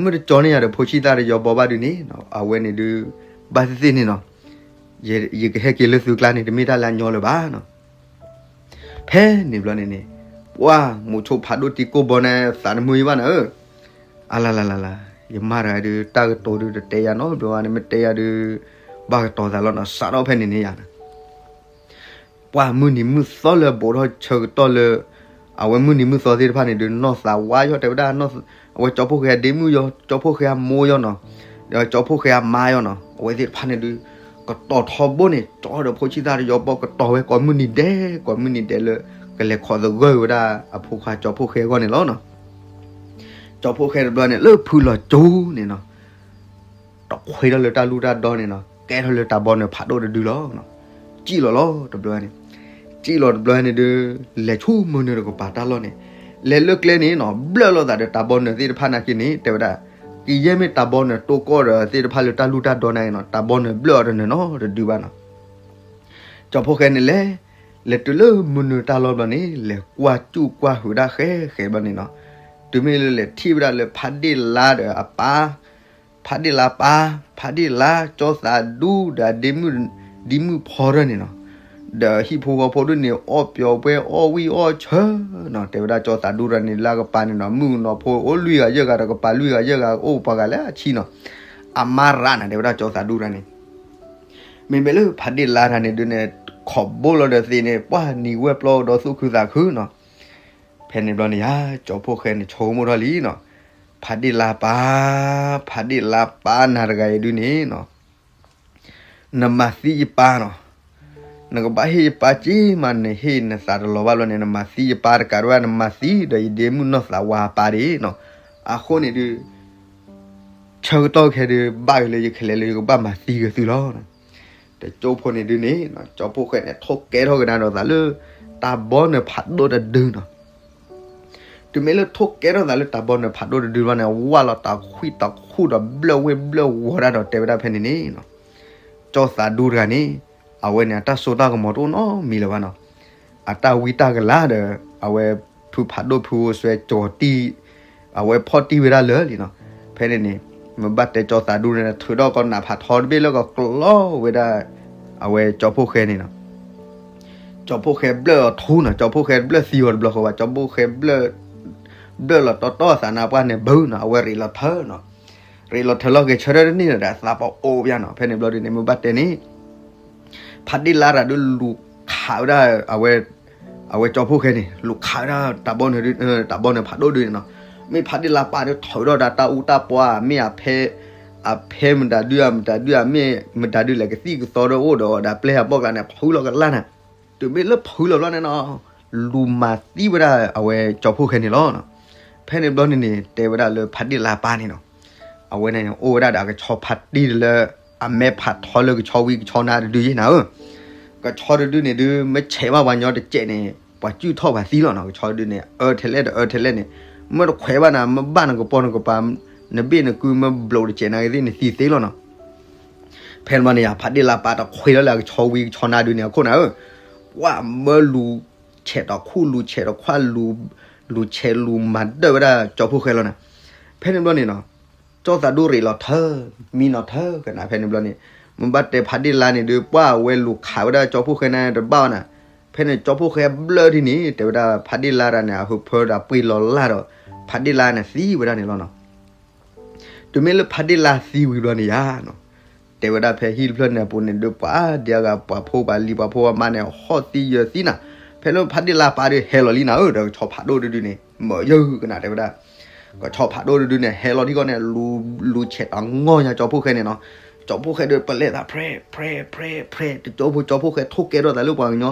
မုၢ်တကၠီန့ၢ်ယၤဒီးဖိဆံၣ်သၣ်တယီဘီဘၣ်ဒုးန့ၣ်နီၤ အဝဲန့ၣ်ဒုး ဘၣ်သ့ၣ်သ့ၣ်န့ၣ်နီၤ, ယ ယကဟဲက့ၤလၢသုကျါန့ၣ် တမ့ၢ်တၢ်လၢအညီလၢၤဘၣ်နီၤ. ဖဲန့ၣ်ဘျီန့ၣ်န့ၣ် ပှၢ်မိၤဆိဖးဒိၣ်တံၤကိၢ်ဘီန့ၣ် သးတမုာ်ယဘၣ်နၤဧၢ, အလလလလ, ယမါတဂၤဒုး တၢ်ကတိၤဒုးတတဲယၤနီတဘျီဘၣ်န့ၣ် မ့ၢ်တဲယၤဒုး ဘၣ်ကတီၤသးလီၤနီၤ, စးထီၣ်ဖဲန့ၣ်န့ၣ်ယၤနီၤ ပှၢ်မုၢ်နံၤမုၢ်သီလၢအဘူးထီၣ်ဆၢကတီၢ်လၢ အဝဲမုၢ်နံၤမုၢ်သီသ့ၣ်တဖၣ်န့ၣ်ဒုး နီၢ်သးဝါယီၤ တဲဝဲဒၣ် အဝဲကၠီဖှိၣ်ဃဲအဒ့မုၣ်ယီၤ ကၠီဖှိၣ်ဃဲအမိၢ်ယီၤနီၤ, ဒီးကၠီဖှိၣ်ဃဲအမါယီၤနီၤ, အဝဲသ့ၣ်တဖၣ်န့ၣ်ဒုး ကတီၤထီဘိန့ၣ် ကၠီဒီးဖိဆံၣ်သၣ်တယီဘီ ကတီၤဝဲကိးမုၢ်နံၤဒဲး ကိးမုၢ်နံၤဒဲးလၢ ကလဲၤခိးသဂၢၢ်ဝဲဒၣ်အဖိခွါကၠီဖှိၣ်ဃဲအဂီၢ်န့ၣ်လီၤနီၤ. ကၠီဖှိၣ်ဃဲတဘျီန့ၣ် လၢဖုလီၤကၠိန့ၣ်နီၤ တခွ့ထီၣ်လၢတၢ်လူၢ်တၢ်ဒီန့ၣ်နီၤ ကဲထီၣ်လၢတၢ်ဘီနၢၤဖးဒိၣ်တဒုလီၤ. စံၣ်လီၤလီၤတဘျီန့ၣ်, စံၣ်လီၤတဘျီန့ၣ်ဒုး လဲၤဆူမုၢ်နုာ်တကပၤတၢ်လီၢ်န့ၣ်, လဲၤလၢကျဲန့ၣ်နီၤ ဘျၢၣ်လိာ်သးဒီးတၢ်ဘီနၢၤသ့ၣ်တဖၣ်နာ်က့န့ၣ် တဲဝဲဒၣ် ကယဲၢ်မ့ၢ်တၢ်ဘီနၢၤတိၢ်ကီၢ်ဒီးသ့ၣ်တဖၣ်လၢတၢ်လူၢ်တၢ်ဒီနာ်က့နီၤ တၢ်ဘီနၢၤဘျၢၣ်အီၤတနၢၤနီတဒုဘၣ်နီၤ. ကၠီဖှိၣ်ဃဲန့ၣ်လဲၤ, လဲၤတုၤလၢမုၢ်နုာ်တၢ်လီၢ်ဘျီန့ၣ် လဲၤကွၢ်စူၣ်ကွၢ်ဟုးဒၣ်ဃဲဃဲဘျီန့ၣ်နီၤ, တုၤမ့ၢ်လၢလဲၤထံၣ်ဝဲဒၣ်လၢဖးဒ့ၣ်လါဒီးအပၢ် ဖးဒ့ၣ်လါပၢ် ဖးဒ့ၣ်လါ ကၠီသးဒူဒီးအဒ့မုၣ် ဒ့မုၣ်ဖီထၢၣ်န့ၣ်နီၤ, ဒီးဟံၣ်ဖိဃီဖိဒ်န့ၣ် အီၣ်ပျီၤပွဲအီၣ်ဝံၣ်အီၣ်ဆၢနီၤ, တဲဝဲဒၣ်ကၠီသးဒူတဂၤန့ၣ် လၢအကပၤန့ၣ်နီၤ မုၣ်ကနီၤဖိအိၣ်လွံၢ်ဂၤယဲၢ်ဂၤဒီးကပၤလွံၢ်ဂၤယဲၢ်ဂၤ အိၣ်ပှၤဂၤလၢအဆံနီၤ, အမါရၣ်နၤ တဲဝဲဒၣ်ကၠီသးဒူတဂၤန့ၣ် မ့မ့ၢ်လၢဖးဒ့ၣ်လါတဂၤန့ၣ်ဒုးန့ၣ် ခိးဘိလီၤဒီးသ့ၣ်န့ၣ် ပှၢ်နံၤဝဲပျီဒီးသူၣ်ခုသးခုနီၤ, ဖဲန့ၣ်ဘျီန့ၣ်ယါ ကၠီဖှိၣ်ဃဲန့ၣ် ဆိကမိၣ်ထီၣ်လံနီၤ, ဖးဒ့ၣ်လါပၢ် ဖးဒ့ၣ်လါပၢ်နၤတဂၤအံၤဒုးန့ၣ်နီၤ နမၤသံယပၢ်နီၤ, နကဘၣ်ဟ့ၣ်ယပၢ်က့မး နဟ့ၣ်နသးတလီၤဘၣ်ဘျီန့ၣ် နမၤသံယပၢ်တကးဒံးဘၣ် နမၤသံဒီးယဒ့မုၣ်နီၢ်သးဝါအပၢ်ဒၣ်နီၤ, အဃိန့ၣ်ဒုး ဆၢကတီၢ်ခဲဒုး ဘၣ်က့ၤလၢယခဲလၢာ်လၢယကဘၣ်မၤသံက့ၤသုလီၤ. တကၠိဖိန့ၣ်ဒုးန့ၣ် ကၠီဖှိၣ်ဃဲန့ၣ် ထိၣ်ကဲထီၣ်ကဒါဒီးသးလၢ တၢ်ဘီနၢၤဖးဒိၣ်တဒုနီၤ, တုၤမ့ၢ်လၢထိၣ်ကဲထီၣ်သးလၢတၢ်ဘီနၢၤဖးဒိၣ်တဒုဘျီန့ၣ် ဝၢ်လီၤတၢ်ခွံၣ်တၢ်ခူၣ်ဒီးဘျၢၣ်ဝ့ၢ်ဘျၢၣ်ဝီၤတၢ်ဒီးတဲဝဲဒၣ်ဖဲန့ၣ်န့ၣ် ကၠီသးဒူတဂၤန့ၣ် အဝဲန့ၣ် အတၢ်စိတၢ်ကမီၤတအိၣ်နီတမံၤလၢၤဘၣ်နီၤ, အတၢ်ဝံတၢ်ကလၤဒီး အဝဲဖုဖးဒိၣ်ဖုအိၣ်စွဲကၠီၤတံၢ် အဝဲဖီၣ်တံၢ်ဝဲဒၣ်လၢာ်လံနီၤ, ဖဲန့ၣ်န့ၣ် မ့ၢ်ဘၣ်တဲကၠီသးဒူန့ၣ် ထုးထီၣ်ကီးနးဖးထီတဘ့ၣ်လၢကကျီဝဲဒၣ် အဝဲကၠီဖှိၣ်ဃဲန့ၣ်နီၤ. ကၠီဖှိၣ်ဃဲဘျၢၣ်အီၤထူနီၤ, ကၠီဖှိၣ်ဃဲဘျၢၣ်သံအီၤတဘျီဃီဘၣ်, ကၠီဖှိၣ်ဃဲဘျၢၣ် ဘျၢၣ်လီၤတီတီအသးနါပှၢ်န့ၣ်ဘုနီၤ, အဝဲရ့းလီၤထၢနီၤ, ရ့းလီၤထၢလီၤက့ၤဆၢထၢၣ်တန့ၢ်ဒီး အသးပအီၣ်ပယါနီၤ. ဖဲန့ၣ်ဘျီဒုန့ၣ် မ့ၢ်ဘၣ်တဲန့ၣ် ဖးဒ့ၣ်လါတၢ်ဒုးလူၤခးဝဲဒၣ် အဝဲကၠီဖှိၣ်ဃဲန့ၣ် လူၤခးဝဲဒၣ်တၢ်ဘီန့ၣ် တၢ်ဘီန့ၣ်ဖးဒိၣ်ဒုန့ၣ်နီၤ. မ့ၢ်ဖးဒ့ၣ်လါပၢ်ဒုးထုးထီၣ်ဒၣ်တၢ်အူတၢ်ပှၢ် မ့ၢ်အဖဲ အဖဲမတၤဒု အမတၤဒု အမ့ၢ်မတၤဒုလဲၣ် ကသံၣ်ကသီဒီးအိၣ်ဒီးအီၤဒီး ပျဲၢ်အဘီၣ်ကျါန့ၣ် ဖုလီၤကလၢ်န့ၣ်, တုၤမ့ၢ်လၢဖုလီၤဘျီန့ၣ်နီၤ လူၤမၤသံဝဲဒၣ်အဝဲကၠီဖှိၣ်ဃဲန့ၣ်လီၤ. ဖဲန့ၣ်ဘျီန့ၣ်န့ၣ် တဲဝဲဒၣ်လၢဖးဒ့ၣ်လါပၢ်န့ၣ်နီၤ အဝဲန့ၣ်အိၣ်ဝဲဒၣ်ဒီးအကဆီဖါတံၢ်လၢ အမဲဖးထီလၢကဆီဝံကဆီနါတဒုယဲၢ်နၤဧၢ, ကဆီတဒုန့ၣ်ဒုး မ့ၢ်ဆဲးဘၣ်ပှၤညီတစဲးန့ၣ် ပှၤစုၣ်ထီၣ်ပှၤသံလီၤနီၤ. ကဆီတဒုန့ၣ် အၢထဲလဲၣ်ဒီးအၢထဲလဲၣ်န့ၣ် မ့ၢ်တခွဲးဘၣ်နၤ မ့ၢ်ဘၣ်နကပီၤနကပၤ နဘ့ၣ်နကုမ့ၢ်ဘျိးတစဲးနၤဂ့ၤသ့ၣ် နသံသ့လီၤနီၤ. ဖဲန့ၣ်ဘျီန့ၣ်ယါ ဖးဒ့ၣ်လါပၢ်တခွဲးလီၤလၢအကဆီဝံကဆီနါဒုန့ၣ်အခိၣ်နၤဧၢ, ပှၤမၢလူၤဆဲးတခွူၣ် လူၤဆဲးတခွါ လူၤဆဲးလူၤမၤဒၢၣ်ဝဲဒၣ်ကၠီဖှိၣ်ဃဲလီၤနၤ. ဖဲန့ၣ်ဘျီန့ၣ်နီၤ ကၠီသးဒူရ့းလီၤထၢ မံနီၤထၢကနၣ် ဖဲန့ၣ်ဘျီန့ၣ် မ့ၢ်ဘၣ်တဲဖးဒ့ၣ်လါန့ၣ်ဒုး ပှၤအဝဲလူၤခးဝဲဒၣ်ကၠီဖှိၣ်ဃဲန့ၣ်တဘၣ်ဘၣ်နၤ. ဖဲန့ၣ်ကၠီဖှိၣ်ဃဲဘျၢၣ်ဒုန့ၣ် တဲဝဲဒၣ်ဖးဒ့ၣ်လါတၢ်န့ၣ် အဟၢဖၢဒီးပှ့ၤလီၤလၢ်ဒီး ဖးဒ့ၣ်လါန့ၣ်သံဝဲဒၣ်န့ၣ်လီၤနီၤ. တုၤမ့ၢ်လၢဖးဒ့ၣ်လါသံဝံၤဘျီန့ၣ်ယါနီၤ တဲဝဲဒၣ်ဖဲဟံၣ်တဖျၢၣ်န့ၣ်အပူၤန့ၣ်ဒုး ပှၤဒံးအဂၤ ပှၤဖိပှၤလံၤပှၤဖိပှၤမါန့ၣ် ဟီၣ်သံယၢၤသံနၤ. ဖဲလၢဖးဒ့ၣ်လါပၢ်ဒုးဟဲလီၤလံနၤဧၢ ဒီးကဆီဖးဒိၣ်တဒုန့ၣ် မၢယၢၤကနၣ် တဲဝဲဒၣ် ကဆီဖးဒိၣ်တဒုန့ၣ် ဟဲလီၤထံကီၢ်န့ၣ် လူၤဆဲးတၢ်ငီၢ်ညါကၠီဖှိၣ်ဃဲန့ၣ်နီၤ. ကၠီဖှိၣ်ဃဲဒုး ပလဲၤသးဖြဲး ဖြဲး ဖြဲး ဖြဲး တကၠိဖိ ကၠီဖှိၣ်ဃဲထိၣ်ကဲထီၣ်သးလၢပှၤကညီ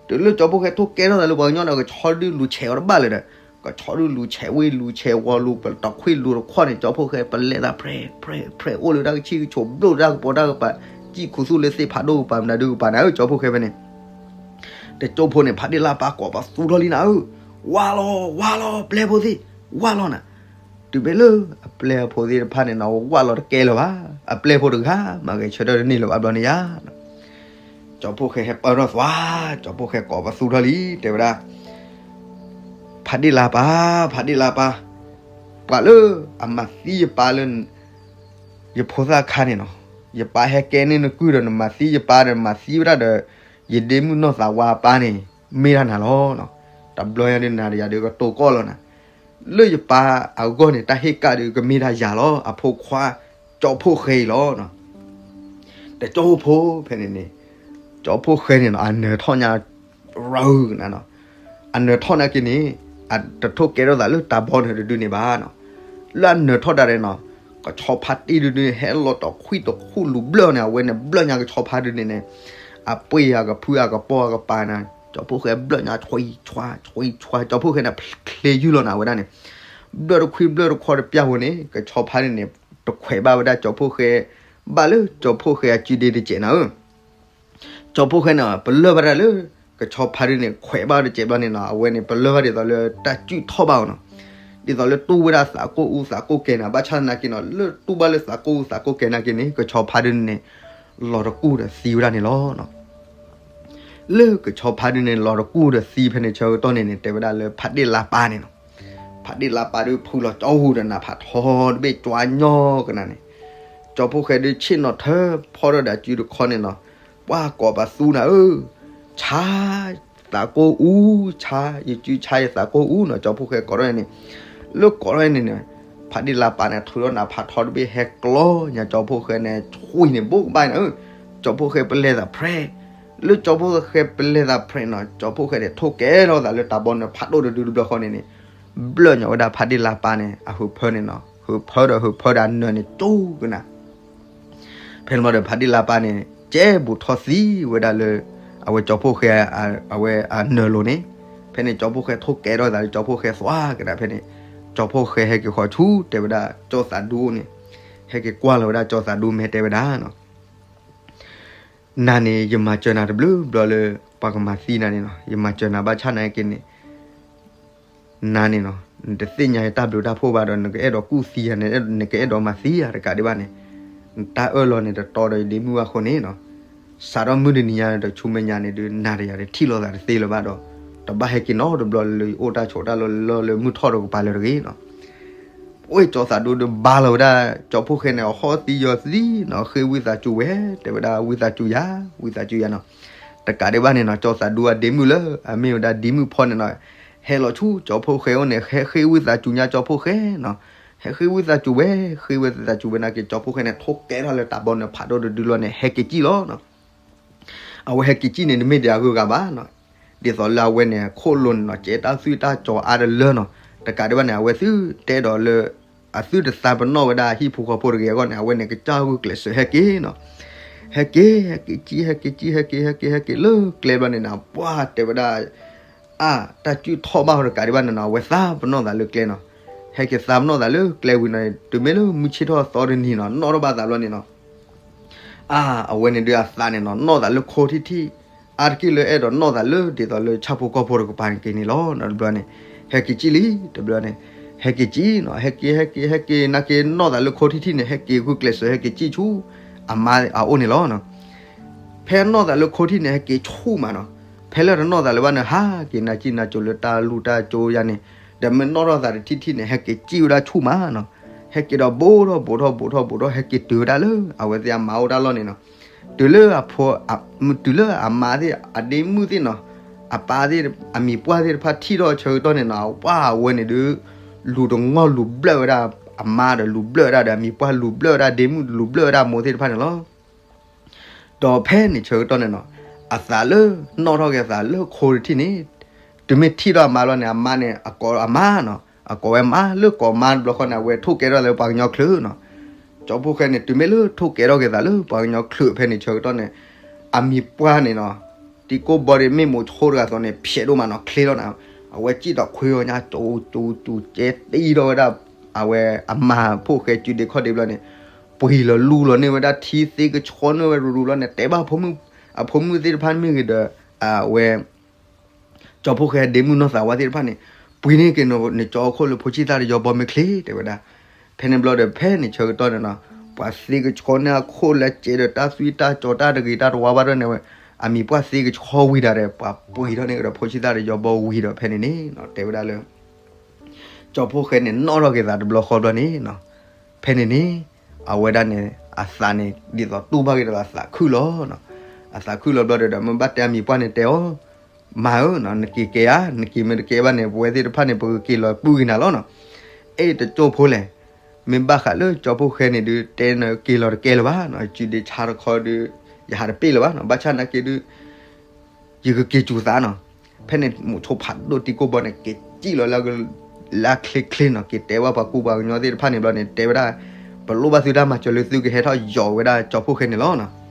တုၤလၢကၠီဖှိၣ်ဃဲထိၣ်ကဲထီၣ်သးလၢပှၤကညီဒီး ကဆီဒုးလူၤဆဲးအီၤတဘၣ်လၢၤဒီး ကဆီဒုးလူၤဆဲးဝ့ၢ် လူၤဆဲးဝီၤ လူၤတခွံ လူၤတခွီန့ၣ် ကၠီဖှိၣ်ဃဲ ပလဲၤသးဖြဲး ဖြဲး ဖြဲး အိၣ်လၢတၢ်ကဆံၣ်ကဆိး ဘျိၣ်တၢ်ကပီၤတၢ်ကပၤ စံၣ်ခူသူၣ်လၢသ့ၣ်ဖးဒိၣ်ကပၤ မတၤဒုကပၤနၤဧၢ ကၠီဖှိၣ်ဃဲဖဲန့ၣ် တကၠိဖိန့ၣ် ဖးဒ့ၣ်လါပၢ်ကိးပသူထီၣ်လံနၤဧၢ, ဝၢ်လီၤ ဝၢ်လီၤ ပျဲၢ်ဖိသ့ၣ် ဝၢ်လီၤနၤ. တုၤမ့ၢ်လၢအပျဲၢ်ဖိသ့ၣ်တဖၣ်န့ၣ်နီၤ ဝၢ်လီၤတကဲလၢၤဘၣ်, အပျဲၢ်ဖိတဂၤ မၤဂဲၤဆၢထၢၣ်တန့ၢ်လၢၤဘၣ်ဘျီန့ၣ်ယါ ကၠီဖှိၣ်ဃဲဟဲပၢၢ်ထီၣ်သွါ, ကၠီဖှိၣ်ဃဲကိးပသူထီၣ်လံ တဲဝဲဒၣ်, ဖးဒ့ၣ်လါပၢ်, ဖးဒ့ၣ်လါပၢ်, ပှၤလၢအမၤသံယပၢ်လၢ ယဖိသၣ်ခါန့ၣ်နီၤ, ယပၢ်ဟဲကဲန့ၢ်နကုၢ်ဒီး နမၤသံယပၢ်ဒီး နမၤသံဝဲဒၣ်ဒီး ယဒ့မုၣ်နီၢ်သးဝါအပၢ်န့ၣ် မ့ၢ်ဒၣ်နၤလီၤ. တဘျီညါဒုးနၤဒီးယၤဒုးကတိၤကီၢ်လီၤနၤ, လၢယပၢ်အဂီၢ်န့ၣ် တၢ်ဟ့ၣ်ကၣ်ဒုးကမ့ၢ်ဒၣ်ယၤလီၤ, အဖိခွါ ကၠီဖှိၣ်ဃဲအံၤလီၤ. တကၠိဖိဖဲန့ၣ်န့ၣ် ကၠီဖှိၣ်ဃဲန့ၣ်နီၤ အနၢၤထီၣ်ညါ ရၢကနၤနီၤ, အနၢၤထီၣ်နာ်က့န့ၣ် အတထိၣ်ကဲထီၣ်သးလၢတၢ်ဘီနၢၤတဒုန့ၣ်ဘၣ်နီၤ, လၢအနၢၤထီၣ်တၢ်ဒီးနီၤ, ကဆီဖါတံၢ်ဒုန့ၣ် ဟဲလီၤတခွံတခူၣ်လူၤဘျၢၣ်န့ၣ် အဝဲန့ၣ်ဘျၢၣ်ညါကဆီဖါဒုန့ၣ်န့ၣ်, အပှ့ၤအကဖုအကပီၤအကပၤန့ၣ် ကၠီဖှိၣ်ဃဲဘျၢၣ်ညါ ဆွံဆွါ ဆွံဆွါ ကၠီဖှိၣ်ဃဲန့ၣ် ချ့ယုၢ်လီၤနၤဝဲဒၣ်န့ၣ်, ဘျၢၣ်တခွံဘျၢၣ်တခီတပျၢ်ဖိန့ၣ် ကဆီဖါဒုန့ၣ် တခွဲးဘၣ်ဝဲဒၣ်ကၠီဖှိၣ်ဃဲ ဘၣ်လၢကၠီဖှိၣ်ဃဲအစုဒ့တကဲးနၤဧၢ ကၠီဖှိၣ်ဃဲန့ၣ် ပလၢၢ်ဘၣ်တၢ်လၢ ကဆီဖါဒုန့ၣ် ခွဲးဘၣ်တကဲးဘျီန့ၣ်နီၤ, အဝဲန့ၣ် ပလၢၢ်ဘၣ်ဒ်သိးလၢတၢ်စုၣ်ထီၣ်ဘၣ်အီၤနီၤ, ဒ်သိးလၢတူၢ်ဝဲဒၣ်သးကိၢ်အူသးကိၢ်ကဲနၤ, ဘၣ်ဆၣ်သနာ်က့နီၤ လၢတူၢ်ဘၣ်လၢသးကိၢ်အူသးကိၢ်ကဲနာ်က့န့ၣ် ကဆီဖါဒုန့ၣ် လီၤတကူၣ်ဒီးသံဝဲဒၣ်န့ၣ်လီၤ. လၢကဆီဖါဒုန့ၣ် လီၤတကူၣ်ဒီးသံဖဲန့ၣ်ဆၢကတီၢ်န့ၣ်န့ၣ် တဲဝဲဒၣ်လၢဖးဒ့ၣ်လါပၢ်န့ၣ်နီၤ, ဖးဒ့ၣ်လါပၢ်ဒုးဖုလီၤကၠီဟူဒီးနးဖးထီတဘ့ၣ် ကွၢ်ညီကနၤန့ၣ်, ကၠီဖှိၣ်ဃဲဒုးဆ့ၣ်နီၤထၢဖီထီၣ်ဒီးစုတခီန့ၣ်နီၤ, ပှၤကိးပသူနၤဧၢ, ဆါ သးကိၢ်အူ, ဆါ ယစုဆါယသးကိၢ်အူနီၤ, ကၠီဖှိၣ်ဃဲကိးထီၣ်န့ၣ်, လၢကိးထီၣ်န့ၣ်န့ၣ်, ဖးဒ့ၣ်လါပၢ်န့ၣ် ထုးထီၣ်နးဖးထီတဘ့ၣ် ဟဲကျီညါကၠီဖှိၣ်ဃဲန့ၣ် ဆွံန့ၣ် ဘိးကဘၣ်နၤဧၢ, ကၠီဖှိၣ်ဃဲပလဲၤသးဖြဲး, လၢကၠီဖှိၣ်ဃဲပလဲၤသးဖြဲးနီၤ, ကၠီဖှိၣ်ဃဲန့ၣ် ထိၣ်ကဲထီၣ်သးလၢတၢ်ဘီနၢၤဖးဒိၣ်တဒုတဘျီဃီန့ၣ်န့ၣ်, ဘျၢၣ်ညါဝဲဒၣ်ဖးဒ့ၣ်လါပၢ်န့ၣ် အဟၢဖၢန့ၣ်နီၤ, ဟၢဖၢဒီးဟၢဖၢဒီးအနၢၤန့ၣ် ကၠိကနၤ ဖဲန့ၣ်ဘျီဒီး ဖးဒ့ၣ်လါပၢ်န့ၣ် ကဲဘူးထီၣ်သံဝဲဒၣ်လၢ အဝဲကၠီဖှိၣ်ဃဲ အဝဲအနၢၤလိၤန့ၣ်, ဖဲန့ၣ် ကၠီဖှိၣ်ဃဲထိၣ်ကဲထီၣ်သးလၢကၠီဖှိၣ်ဃဲသွါကနၤ ဖဲန့ၣ်, ကၠီဖှိၣ်ဃဲဟဲက့ၤဃီၤဆူ တဲဝဲဒၣ်ကၠီသးဒူန့ၣ်, ဟဲက့ၤကွၢ်လီၤဝဲဒၣ်ကၠီသးဒူ မ့ၢ်တဲဝဲဒၣ်နီၤ နၤန့ၣ် ယမၤစၢၤနၤတဘျုးဘျီလၢ ပှၤကမၤသံနၤန့ၣ်နီၤ, ယမၤစၢၤနၤဘၣ်ဆၣ်နာ်က့န့ၣ် နၤန့ၣ်နီၤ, နတသ့ၣ်ညါယတၢ်ဘျုးတၢ်ဖှိၣ်ဘၣ်ဒီး နကအဲၣ်ဒိးကူၣ်သံယၤန့ၣ် နကအဲၣ်ဒိးမၤသံယၤတကးဒံးဘၣ်န့ၣ်, နတၢ်အၢၣ်လီၤန့ၣ် တတီဒီးယဒ့မုၣ်ဘၣ်အဃိန့ၣ်နီၤ, စးထီၣ်မုၢ်တနံၤညါဒီးဆူမဲာ်ညါန့ၣ်ဒုး နၤဒီးယၤတထံၣ်လိာ်သးတသ့လၢၤဘၣ်ဒီး တဘၣ်ဟဲက့ၤနီတဘျီလၢယအိၣ်တၢ်ဆိးတၢ်လီၢ်လၢမုၢ်ထီၣ်ဒီးကပၤလၢၤတဂ့ၤနီၤ. အိၣ်ကၠီသးဒူဒီးဘါလီၤဝဲဒၣ် ကၠီဖှိၣ်ဃဲန့ၣ် အဟီၣ်သံယီၤသံနီၤ ဃ့ဝံသးစူၤဝဲ တဲဝဲဒၣ်ဝံသးစူၤယၤ ဝံသးစူၤယၤနီၤ. တကးဒံးဘၣ်န့ၣ်နီၤ ကၠီသးဒူအဒ့မုၣ်လၢ အမ့ၢ်ဝဲဒၣ်ဒ့မုၣ်ဖီန့ၣ်နီၤ ဟဲလီၤဆူကၠီဖှိၣ်ဃဲအိၣ်န့ၣ် ဟဲဃ့ဝံသးစူၤညါကၠီဖှိၣ်ဃဲနီၤ. ဟဲဃ့ဝံသးစူၤဝဲ ဃ့ဝံသးစူၤဝဲနာ်က့ ကၠီဖှိၣ်ဃဲန့ၣ် ထိၣ်ကဲထီၣ်လၢတၢ်ဘီနၢၤဖးဒိၣ်တဒုလီၤန့ၣ် ဟဲက့ၤစံၣ်လီၤနီၤ. အဝဲဟဲက့ၤစံၣ်န့ၣ် တမ့ၢ်ဒံးအဂုၤအဂၤဘၣ်နီၤ. ဒ်သိးလၢအဝဲန့ၣ် ခိၣ်လိၤန့ၣ်နီၤ ကဲတၢ်သွံၣ်တၢ်ကၠီအါတလၢနီၤ. တကးဒံးဘၣ်န့ၣ် အဝဲသုတဲဒီးလၢ အသုတသးပနီၣ်ဝဲဒၣ်ဟံၣ်ဖိဃီဖိတဂ့ၤအဂီၢ်န့ၣ် အဝဲန့ၣ်ကစၢ်ဂုာ်ကျဲးစၢးဟဲက့ၤနီၤ. ဟဲက့ၤ ဟဲက့ၤစံၣ် ဟဲက့ၤစံၣ် ဟဲက့ၤ ဟဲက့ၤ ဟဲက့ၤလၢကျဲဘျီန့ၣ်နီၤ ပှၢ်တဲဝဲဒၣ် အါ တၢ်စုၣ်ထီၣ်ဘၣ်တကးဒံးဘၣ်န့ၣ်နီၤ အဝဲသးပနီၣ်သးလၢကျဲနီၤ. ဟဲက့ၤသးပနီၣ်သးလၢကျဲဝံၤနီၤ တုၤမ့ၢ်လၢမုၢ်ဆ့ၣ်ထီၣ်သီတနံၤနီၤ နီၣ်ထီၣ်ဘၣ်သးဘျီန့ၣ်နီၤ အါ အဝဲန့ၣ်ဒုးအသးန့ၣ်နီၤ နီၣ်သးလၢခိထံၣ်ထံၣ် အါတက့ၢ်လၢအဲၣ်ဒိးနီၣ်သးလၢဒ်သိးလၢဆၣ်ဖိကီၢ်ဖိတကပၤန့ၣ်က့ၤန့ၣ်လီၤ. တဘျီန့ၣ် ဟဲက့ၤစံၣ်လံ တဘျီန့ၣ် ဟဲက့ၤစံၣ်နီၤ ဟဲက့ၤ ဟဲက့ၤ ဟဲက့ၤ နာ်က့နီၣ်သးလၢခိထံၣ်ထံၣ်န့ၣ် ဟဲက့ၤဂုာ်ကျဲးစၢး ဟဲက့ၤစံၣ်ဆူ အမါအအိၣ်န့ၣ်လီၤ. ဖဲနီၣ်သးလၢခိထံၣ်န့ၣ် ဟဲက့ၤဆူၣ်မးနီၤ. ဖဲလၢတနီၣ်သးလၢၤဘၣ်န့ၣ် ဟးက့ၤနၢ်ကံၣ်နၢ်ကိၤလၢတၢ်လူၢ်တၢ်ကိၤယါန့ၣ် ဒီးမ့ၢ်နီၣ်ထီၣ်သးတထံၣ်ထံၣ်န့ၣ် ဟဲက့ၤစံၣ်ဝဲဒၣ်ဆူၣ်မးနီၤ. ဟဲက့ၤဒီးဘူးထီၣ်ဘူးထီၣ်ဘူးထီၣ်ဘူးထီၣ် ဟဲက့ၤတုၤဝဲဒၣ်လၢ အဝဲသ့ၣ်အမါအိၣ်တၢ်လီၢ်န့ၣ်နီၤ. တုၤလၢအဖိ တုၤလၢအမါသ့ၣ် အဒ့မုၣ်သ့ၣ်နီၤ အပၢ်သ့ၣ် အမံၤပှၢ်သ့ၣ်တဖၣ်ထံၣ်ထီၣ်ဆၢကတီၢ်န့ၣ်နီၤ ပှၢ်အဝဲန့ၣ်ဒုး လူၤတငီၢ်လူၤဘျၢၣ်ဝဲဒၣ်အမါဒီး လူၤဘျၢၣ်ဝဲဒၣ်ဒီးအမံၤပှၢ် လူၤဘျၢၣ်ဝဲဒၣ်ဒ့မုၣ် လူၤဘျၢၣ်ဝဲဒၣ်အမိၢ်သ့ၣ်တဖၣ်န့ၣ်လီၤ. ဒီးဖဲန့ၣ်ဆၢကတီၢ်န့ၣ်နီၤ အသးလၢ နီၣ်ထီၣ်က့ၤသးလၢခိတထံၣ်န့ၣ် တုၤမ့ၢ်ထံၣ်ထီၣ်အမါလီၤန့ၣ် အမါန့ၣ် အကိးအမါနီၤ အကိးဝဲမါ လၢကိးမါတဘျီဃီန့ၣ် အဝဲထိၣ်ကဲထီၣ်လၢပှၤကညီချုးနီၤ. ကၠီဖှိၣ်ဃဲန့ၣ် တုၤမ့ၢ်လၢထိၣ်ကဲထီၣ်က့ၤသးလၢပှၤကညီချုးဖဲန့ၣ်ဆၢကတီၢ်န့ၣ် အမံၤပှၢ်န့ၣ်နီၤ တံၤကိၢ်ဘီဒီး မ့ၢ်မိၤဆိတဂၤအသိးန့ၣ် ဖျဲးဒိၣ်မးနီၤ ချ့လီၤနၤ. အဝဲစံၣ်ထီၣ်ခွ့အီၤညါ ကၠူကၠူကၠူ ကဲတံၢ်ထီၣ်ဝဲဒၣ် အဝဲအမါဖှိၣ်ဃဲစုဒ့ခီၣ်ဒ့ဘျီန့ၣ် ပှ့ၤလီၤလူလီၤန့ၢ်ဝဲဒၣ်ထံ သ့ကဆှီန့ၢ်ဝဲရူၤရူၤဘျီန့ၣ် တဲဘၣ်အဖိမုၣ်သ့ၣ်တဖၣ်မ့ၢ်ဂ့ၤဒီး အဝဲ ကၠီဖှိၣ်ဃဲဒ့မုၣ်နီၢ်သးဝါသ့ၣ်တဖၣ်န့ၣ် ပှ့ၤန့ၢ်က့ၤနကၠီအခိၣ်လၢဖိဆံၣ်သၣ်တယီဘီမ့ၢ်ချ့ တဲဝဲဒၣ်. ဖဲန့ၣ်ဘျီဒီး ဖဲန့ၣ်ဆၢကတီၢ်န့ၣ်နီၤ ပှၤသ့ကဆှီန့ၢ်အခိၣ်လၢကဲဒီးတၢ်သွံၣ်တၢ်ကၠီတၢ်တဂ့ၤတၢ်တဝါဘၣ်ဒီးန့ၣ်ဝဲ အမံၤပှၢ်သ့ကဆှီဝံၤဒီး ပှၤပှ့ၤထီၣ်န့ၢ်ကဒီးဖိဆံၣ်သၣ်တယီဘီဝံၤဒီး ဖဲန့ၣ်န့ၣ် တဲဝဲဒၣ်လၢ ကၠီဖှိၣ်ဃဲန့ၣ်နီၣ်ထီၣ်က့ၤသးတဘျီဃီဘျီန့ၣ် ဖဲန့ၣ်န့ၣ် အဝဲဒၣ်န့ၣ် အသးန့ၣ် ဒ်သိးတူၢ်ဘၣ်က့ၤဒီးအသးခုၣ်လီၤ. အသးခုၣ်လီၤဘျီဒီး မ့ၢ်ဘၣ်တဲအမံၤပှၢ်န့ၣ်တဲအီၤ, မါဧၢ, နက့ၤကဲဧါ, နက့ၤမ့ၢ်တကဲဘၣ်န့ၣ် ပဝဲသ့ၣ်တဖၣ်န့ၣ် ပကက့ၤလီၤပုၢ်က့ၤနၤလီၤနီၤ. အဲၣ်တကၠိၢ်ဖိလဲၣ်, မ့ၢ်ဘၣ်ဃးလၢကၠီဖှိၣ်ဃဲန့ၣ်ဒုး တဲနက့ၤလီၤတကဲလၢၤဘၣ်နီၤ, စုဒ့ဆါတခီဒုး ယဟးတပ့ၢ်လၢၤဘၣ်နီၤ, ဘၣ်ဆၣ်နာ်က့ဒုး ယကက့ၤစူၤသးနီၤ. ဖဲန့ၣ် မိၤဆိဖးဒိၣ်တံၤကိၢ်ဘီန့ၣ် က့ၤစံၣ်လီၤလၢ လၢချ့ချ့နီၤ, က့ၤတဲဘၣ်ပှၤကူပှၤကညီသ့ၣ်တဖၣ်န့ၣ်ဘျီန့ၣ် တဲဝဲဒၣ်, ပလိၣ်ဘၣ်သုတၢ်မၤစၢၤလၢသုကဟဲထီၣ်ယီၤဝဲဒၣ်ကၠီဖှိၣ်ဃဲန့ၣ်လီၤနီၤ.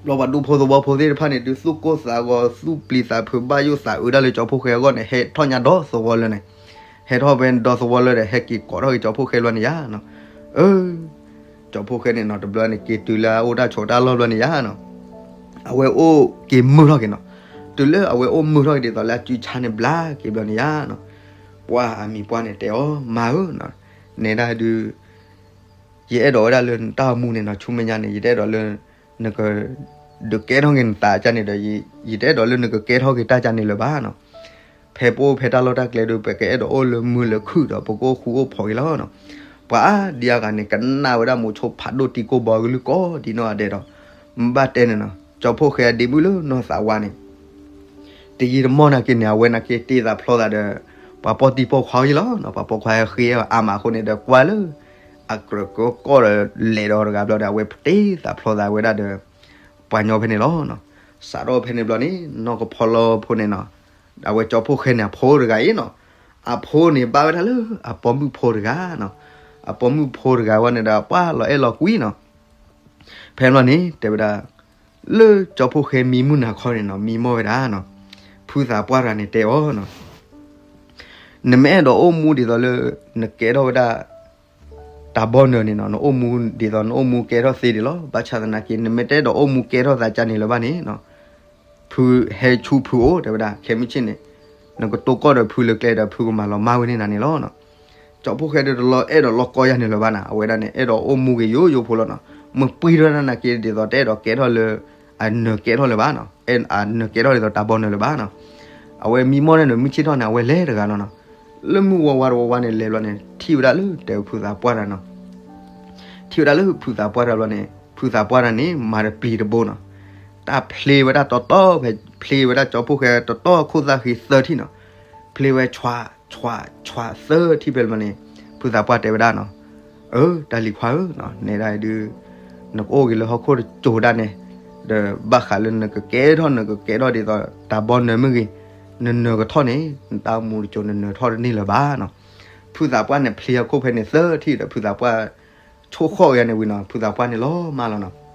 ဘျီပှၤဒူဖိသဝီဖိသ့ၣ်တဖၣ်န့ၣ် ဒုးသူၣ်ကိၢ်သးဂီၤ သူၣ်ပျံၤသးဖုးဘၣ်ယိၣ်သးအုးဒၣ်လၢကၠီဖှိၣ်ဃဲအဂီၢ်န့ၣ် ဟဲထီၣ်ညါဒီသဝီလၢန့ၣ်, ဟဲထီၣ်ဖဲဒီသဝီလၢဒီး ဟဲက့ၤကိးထီၣ်က့ၤကၠီဖှိၣ်ဃဲလီၤန့ၣ်ယါနီၤ. အၢ ကၠီဖှိၣ်ဃဲန့ၣ်နီၤ တဘျီန့ၣ်က့ၤတုၤလၢအအိၣ်တၢ်ဆိးတၢ်လီၢ်ဘျီန့ၣ်ယါနီၤ, အဝဲအိၣ်က့ၤမုာ်ထီၣ်က့ၤနီၤ. တုၤလၢအဝဲအိၣ်မုာ်ထီၣ်က့ၤဒ်သိးလၢအစုဆါန့ၣ်ဘျါက့ၤဘျီန့ၣ်ယါနီၤ, ပှၤအမံၤပှၢ်န့ၣ်တဲအီၤ, မါဧၢ, နဲဒၣ်ဒုး ယအဲၣ်ဒိးဝဲဒၣ်လၢနတၢ်အိၣ်မူန့ၣ်နီၤ, ဆူမဲာ်ညါန့ၣ် ယတအဲၣ်ဒိးလၢ နက ဒုးကဲထီၣ်က့ၤနသးကၢ်န့ၣ်ဒီး ယတအဲၣ်ဒိးလၢနကကဲထီၣ်က့ၤတၢ်ကၢ်န့ၣ်လၢၤဘၣ်နီၤ. ဖဲပအိၣ်ဖဲတၢ်လီၢ်တၢ်ကျဲဒုး ပကအဲၣ်ဒိးအိၣ်လၢမုာ်လၢခုၣ်ဒီး ပကအိၣ်ဃူအိၣ်ဖိးက့ၤလီၤနီၤ. ပှၤဒ်အဂၤန့ၣ် ကနၣ်ဝဲဒၣ်မိၤဆိဖးဒိၣ်တံၤကိၢ်ဘီအကလုၢ်ကိးဒ်နီၢ်ဂၤဒဲးဒီး မ့ၢ်ဘၣ်တဲန့ၣ်နီၤ, ကၠီဖှိၣ်ဃဲအဒ့မုၣ်လၢနီၢ်သးဝါန့ၣ် တယံာ်တမီၢ်နာ်က့န့ၣ် အဝဲနာ်က့တ့သးဖျီသးဒီး ပှၤပိာ်တံၤပိာ်ခွါအံၤလီၤနီၤ, ပှၤပိာ်ခွါဟဲဃ့အီၤအါမးအဃိန့ၣ်ဒီး ကွၢ်လၢ အကြၢးကီၢ်ဒီးလဲၤဒီးတဂၤဘျီဒီး အဝဲတ့သးဖျီသးဝဲဒၣ်ဒီး ပှၤညီဖဲန့ၣ်လီၤနီၤ. စးထီၣ်ဖဲန့ၣ်ဘျီန့ၣ် နီၢ်ကဖီလီဖိန့ၣ်နီၤ, အဝဲကၠီဖှိၣ်ဃဲန့ၣ် အဖိတဂၤအံၤနီၤ, အဖိန့ၣ်ဘၣ်ဝဲဒၣ်လၢအပိာ်မုၣ်ဖိတဂၤနီၤ, အပိာ်မုၣ်ဖိတဂၤဝဲန့ၣ်ဒီး ပှၤလီၤအဲၣ်လီၤကွံနီၤ. ဖဲန့ၣ်ဘျီန့ၣ် တဲဝဲဒၣ် လၢကၠီဖှိၣ်ဃဲမံမုၢ်နၤခီန့ၣ်နီၤ, မံမီၢ်ဝဲဒၣ်နီၤ, ဖုသးပှၢ်တဂၤန့ၣ်တဲအီၤနီၤ, နမ့ၢ်အဲၣ်ဒိးအိၣ်မူဒ်သိးလၢ နကဲထီၣ်ဝဲဒၣ် တၢ်ဘီနၢၤန့ၣ်နီၤ, နအိၣ်မူဒ်သိးနအိၣ်မူကဲထီၣ်သ့ဒံးလီၤ. ဘၣ်ဆၣ်သနာ်က့ နမ့ၢ်တအဲၣ်ဒိးအိၣ်မူကဲထီၣ်သးကၢ်န့ၣ်လၢၤဘၣ်န့ၣ်နီၤ, ဖုဟဲဆူဖုအိၣ် တဲဝဲဒၣ်, ခဲမုၢ်ဆ့ၣ်န့ၣ် နကတိၤကီၢ်ဒီးဖုလၢကျဲဒီး ဖုကမၤလီၤမၢ်ဝဲန့ၢ်နၤန့ၣ်လီၤနီၤ. ကၠီဖှိၣ်ဃဲဒုးတလီၤအဲၣ်ဒိးလီၢ်ကီၢ်ယၤန့ၣ်လၢၤဘၣ်နီၤ, အဝဲဒၣ်န့ၣ် အဲၣ်ဒိးအိၣ်မူက့ၤယိယိဖိလီၤနီၤ. မ့ၢ်ပှံၢ်ထီၣ်တၢ်နာ်က့ ဒ်သိးတအဲၣ်ဒိးကဲထီၣ်လၢ အနၢၤကဲထီၣ်လၢၤဘၣ်နီၤ, အနၢၤကဲထီၣ်ဒ်သိးတၢ်ဘီနၢၤလၢၤဘၣ်နီၤ. အဝဲမံမီၢ်န့ၣ်ဒီး မုၢ်ဆ့ၣ်ထီၣ်န့ၣ် အဝဲလဲၤတဂၤလီၤနီၤ. လၢမုၢ်ဝါဝါတဝါဝါန့ၣ် လဲၤဘျီန့ၣ် ထံ ထံၣ်ဝဲဒၣ်လၢတဲဝဲဖုသးပှၢ်တၢ်နီၤ, ထံၣ်ဝဲဒၣ်လၢဖုသးပှၢ်တၢ်ဘျီန့ၣ် ဖုသးပှၢ်တၢ်န့ၣ် မၤတပျံၤတဘိနီၤ, တၢ်ဖျ့ဝဲဒၣ်တီတီဖဲ ဖျ့ဝဲဒၣ်ကၠီဖှိၣ်ဃဲတီတီခိၣ်သၣ်ဃံသၢထံၣ်နီၤ, ဖျ့ဝဲဆွး ဆွး ဆွးသၢထံၣ်ဖဲန့ၣ်ဘျီန့ၣ် ဖုသးပှၢ်တဲဝဲဒၣ်နီၤ, အၢ တၢ်လံၤခွါဧၢ, နဲဒၣ်ဒုး နကအိၣ်က့ၤလၢဟီၣ်ခိၣ်တစိၤဒၣ်နဲ, ဒီးဘၣ်ဃးလၢနကကဲထီၣ် နကကဲထီၣ်ဒ်သိးတၢ်ဘီနၢၤမ့ၢ်ဂ့ၤ, နနၢၤကထီၣ်န့ၣ် နတၢ်အိၣ်မူတစိၤနနၢၤထီၣ်တန့ၢ်လၢၤဘၣ်နီၤ. ဖုသးပှၢ်န့ၣ်ဖျ့အခိၣ်ဖဲန့ၣ်သၢထံၣ်ဒီး ဖုသးပှၢ်ဆိၣ်ဃီၣ်ဂ့ၤန့ၣ်ဝံၤနီၤ ဖုသးပှၢ်န့ၣ်လီၤမၢ်လီၤနီၤ.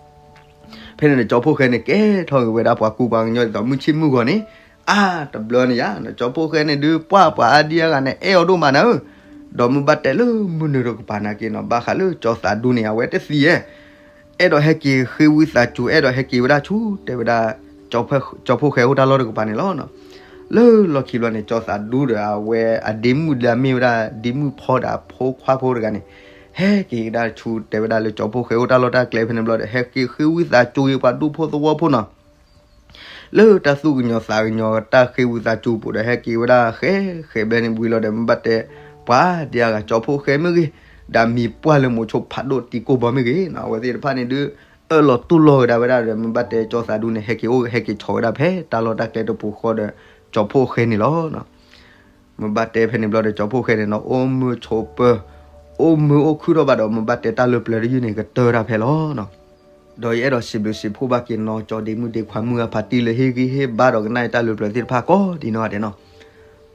ဖဲန့ၣ်ဒီးကၠီဖှိၣ်ဃဲန့ၣ် ကဲထီၣ်က့ၤဝဲဒၣ်ပှၤကူပှၤကညီဒ်သိးမုၢ်ဆ့ၣ်မုၢ်ဂီၤန့ၣ် အါတဘျီန့ၣ်ယါ ကၠီဖှိၣ်ဃဲန့ၣ်ဒုး ပှၢ်ပှၤအါဒံအါဂၤန့ၣ် အဲၣ်အီၤဒိၣ်မးနၤဧၢ, ဒီးမ့ၢ်ဘၣ်တဲလၢမုၢ်နုာ်တကပၤနာ်က့နီၤ ဘၣ်ဃးလၢကၠီသးဒူန့ၣ် အဝဲတသံဧဲ အဲၣ်ဒိးဟဲက့ၤဃ့ဝံသးစူၤ အဲၣ်ဒိးဟဲက့ၤဝဲဒၣ်ဆူ တဲဝဲဒၣ် ကၠီဖှိၣ်ဃဲအိၣ်တၢ်လီၢ်တကပၤန့ၣ်လီၤ. လၢလီၢ်ခံဘျီန့ၣ် ကၠီသးဒူဒီးအဝဲအဒ့မုၣ်လၢအမ့ၢ်ဝဲဒၣ် ဒ့မုၣ်ဖီဒီးအဖိခွါဖိတဂၤန့ၣ် ဟဲက့ၤကဒါဆူ တဲဝဲဒၣ်လၢကၠီဖှိၣ်ဃဲအိၣ်တၢ်လီၢ်တၢ်ကျဲဖဲန့ၣ်ဘျီဒီး ဟဲက့ၤဃ့ဝံသးစူၤက့ၤပှၤဒူဖိသဝီဖိနီၤ လၢတၢ်သူၣ်ကညီၤသးကညီၤတၢ်ဃ့ဝံသးစူၤပူၤဒီး ဟဲက့ၤဝဲဒၣ်ဃဲဃဲဘဲန့ၣ်ဝံၤလီၤဒီး မ့ၢ်ဘၣ်တဲ ပှၤဒံအါဂၤကၠီဖှိၣ်ဃဲမ့ၢ်ဂ့ၤ, ဒီးမံၤပှၢ်လၢမိၤဆိဖးဒိၣ်တံၤကိၢ်ဘီမ့ၢ်ဂ့ၤနီၤ အဝဲသ့ၣ်တဖၣ်န့ၣ်ဒုး အၢၣ်လီၤတူၢ်လိာ်ကဒါဝဲဒၣ်ဒီး မ့ၢ်ဘၣ်တဲကၠီသးဒူန့ၣ် ဟဲက့ၤအိၣ်ဟဲက့ၤဆိးဝဲဒၣ်ဖဲတၢ်လီၢ်တၢ်ကျဲတပူၤဃီဒီး ကၠီဖှိၣ်ဃဲန့ၣ်လီၤ. မ့ၢ်ဘၣ်တဲဖဲန့ၣ်ဘျီဒီး ကၠီဖှိၣ်ဃဲန့ၣ်နီၤ အိၣ်မုာ်ဆိးပၢၤ အိၣ်မုာ်အိၣ်ခုၣ်ထီၣ်ဘၣ်ဒီး မ့ၢ်ဘၣ်တဲတၢ်လၢပျၢၤတယုၢ်န့ၣ် ကတၢၢ်တၢ်ဖဲလီၤနီၤ. ဒီးယအဲၣ်ဒိးစံးဘျုးစံးဖှိၣ်ဘၣ်က့ၤနီၤ ကၠီဒ့မုၣ်ဒ့ခွါမုၢ်ဂၢ်ဖးတံၢ်လၢဟ့ၣ်ဂံၢ်ဟ့ၣ်ဘါဒီးကနၣ်အံၤတၢ်လၢပျၢၤသ့ၣ်တဖၣ်ကိးဒံးနီၢ်ဂၤဒဲးနီၤ.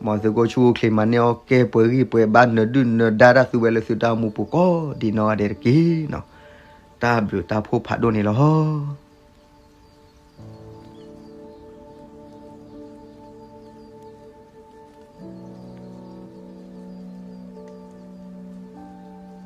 မ်သုကအိၣ်ဆူၣ်အိၣ်ချ့မၤန့ၢ်အီၣ်ကဲ ပှဲၤဂံၢ်ပှဲၤဘါ နၢၤဒုၣ်နၢၤဒါတၢ်သူဝဲလၢသုတၢ်အိၣ်မူပူၤကိးဒံးနီၢ်ဂၤဒဲးတက့ၢ်နီၤ. တၢ်ဘျုးတၢ်ဖှိၣ်ဖးဒိၣ်န့ၣ်လီၤ.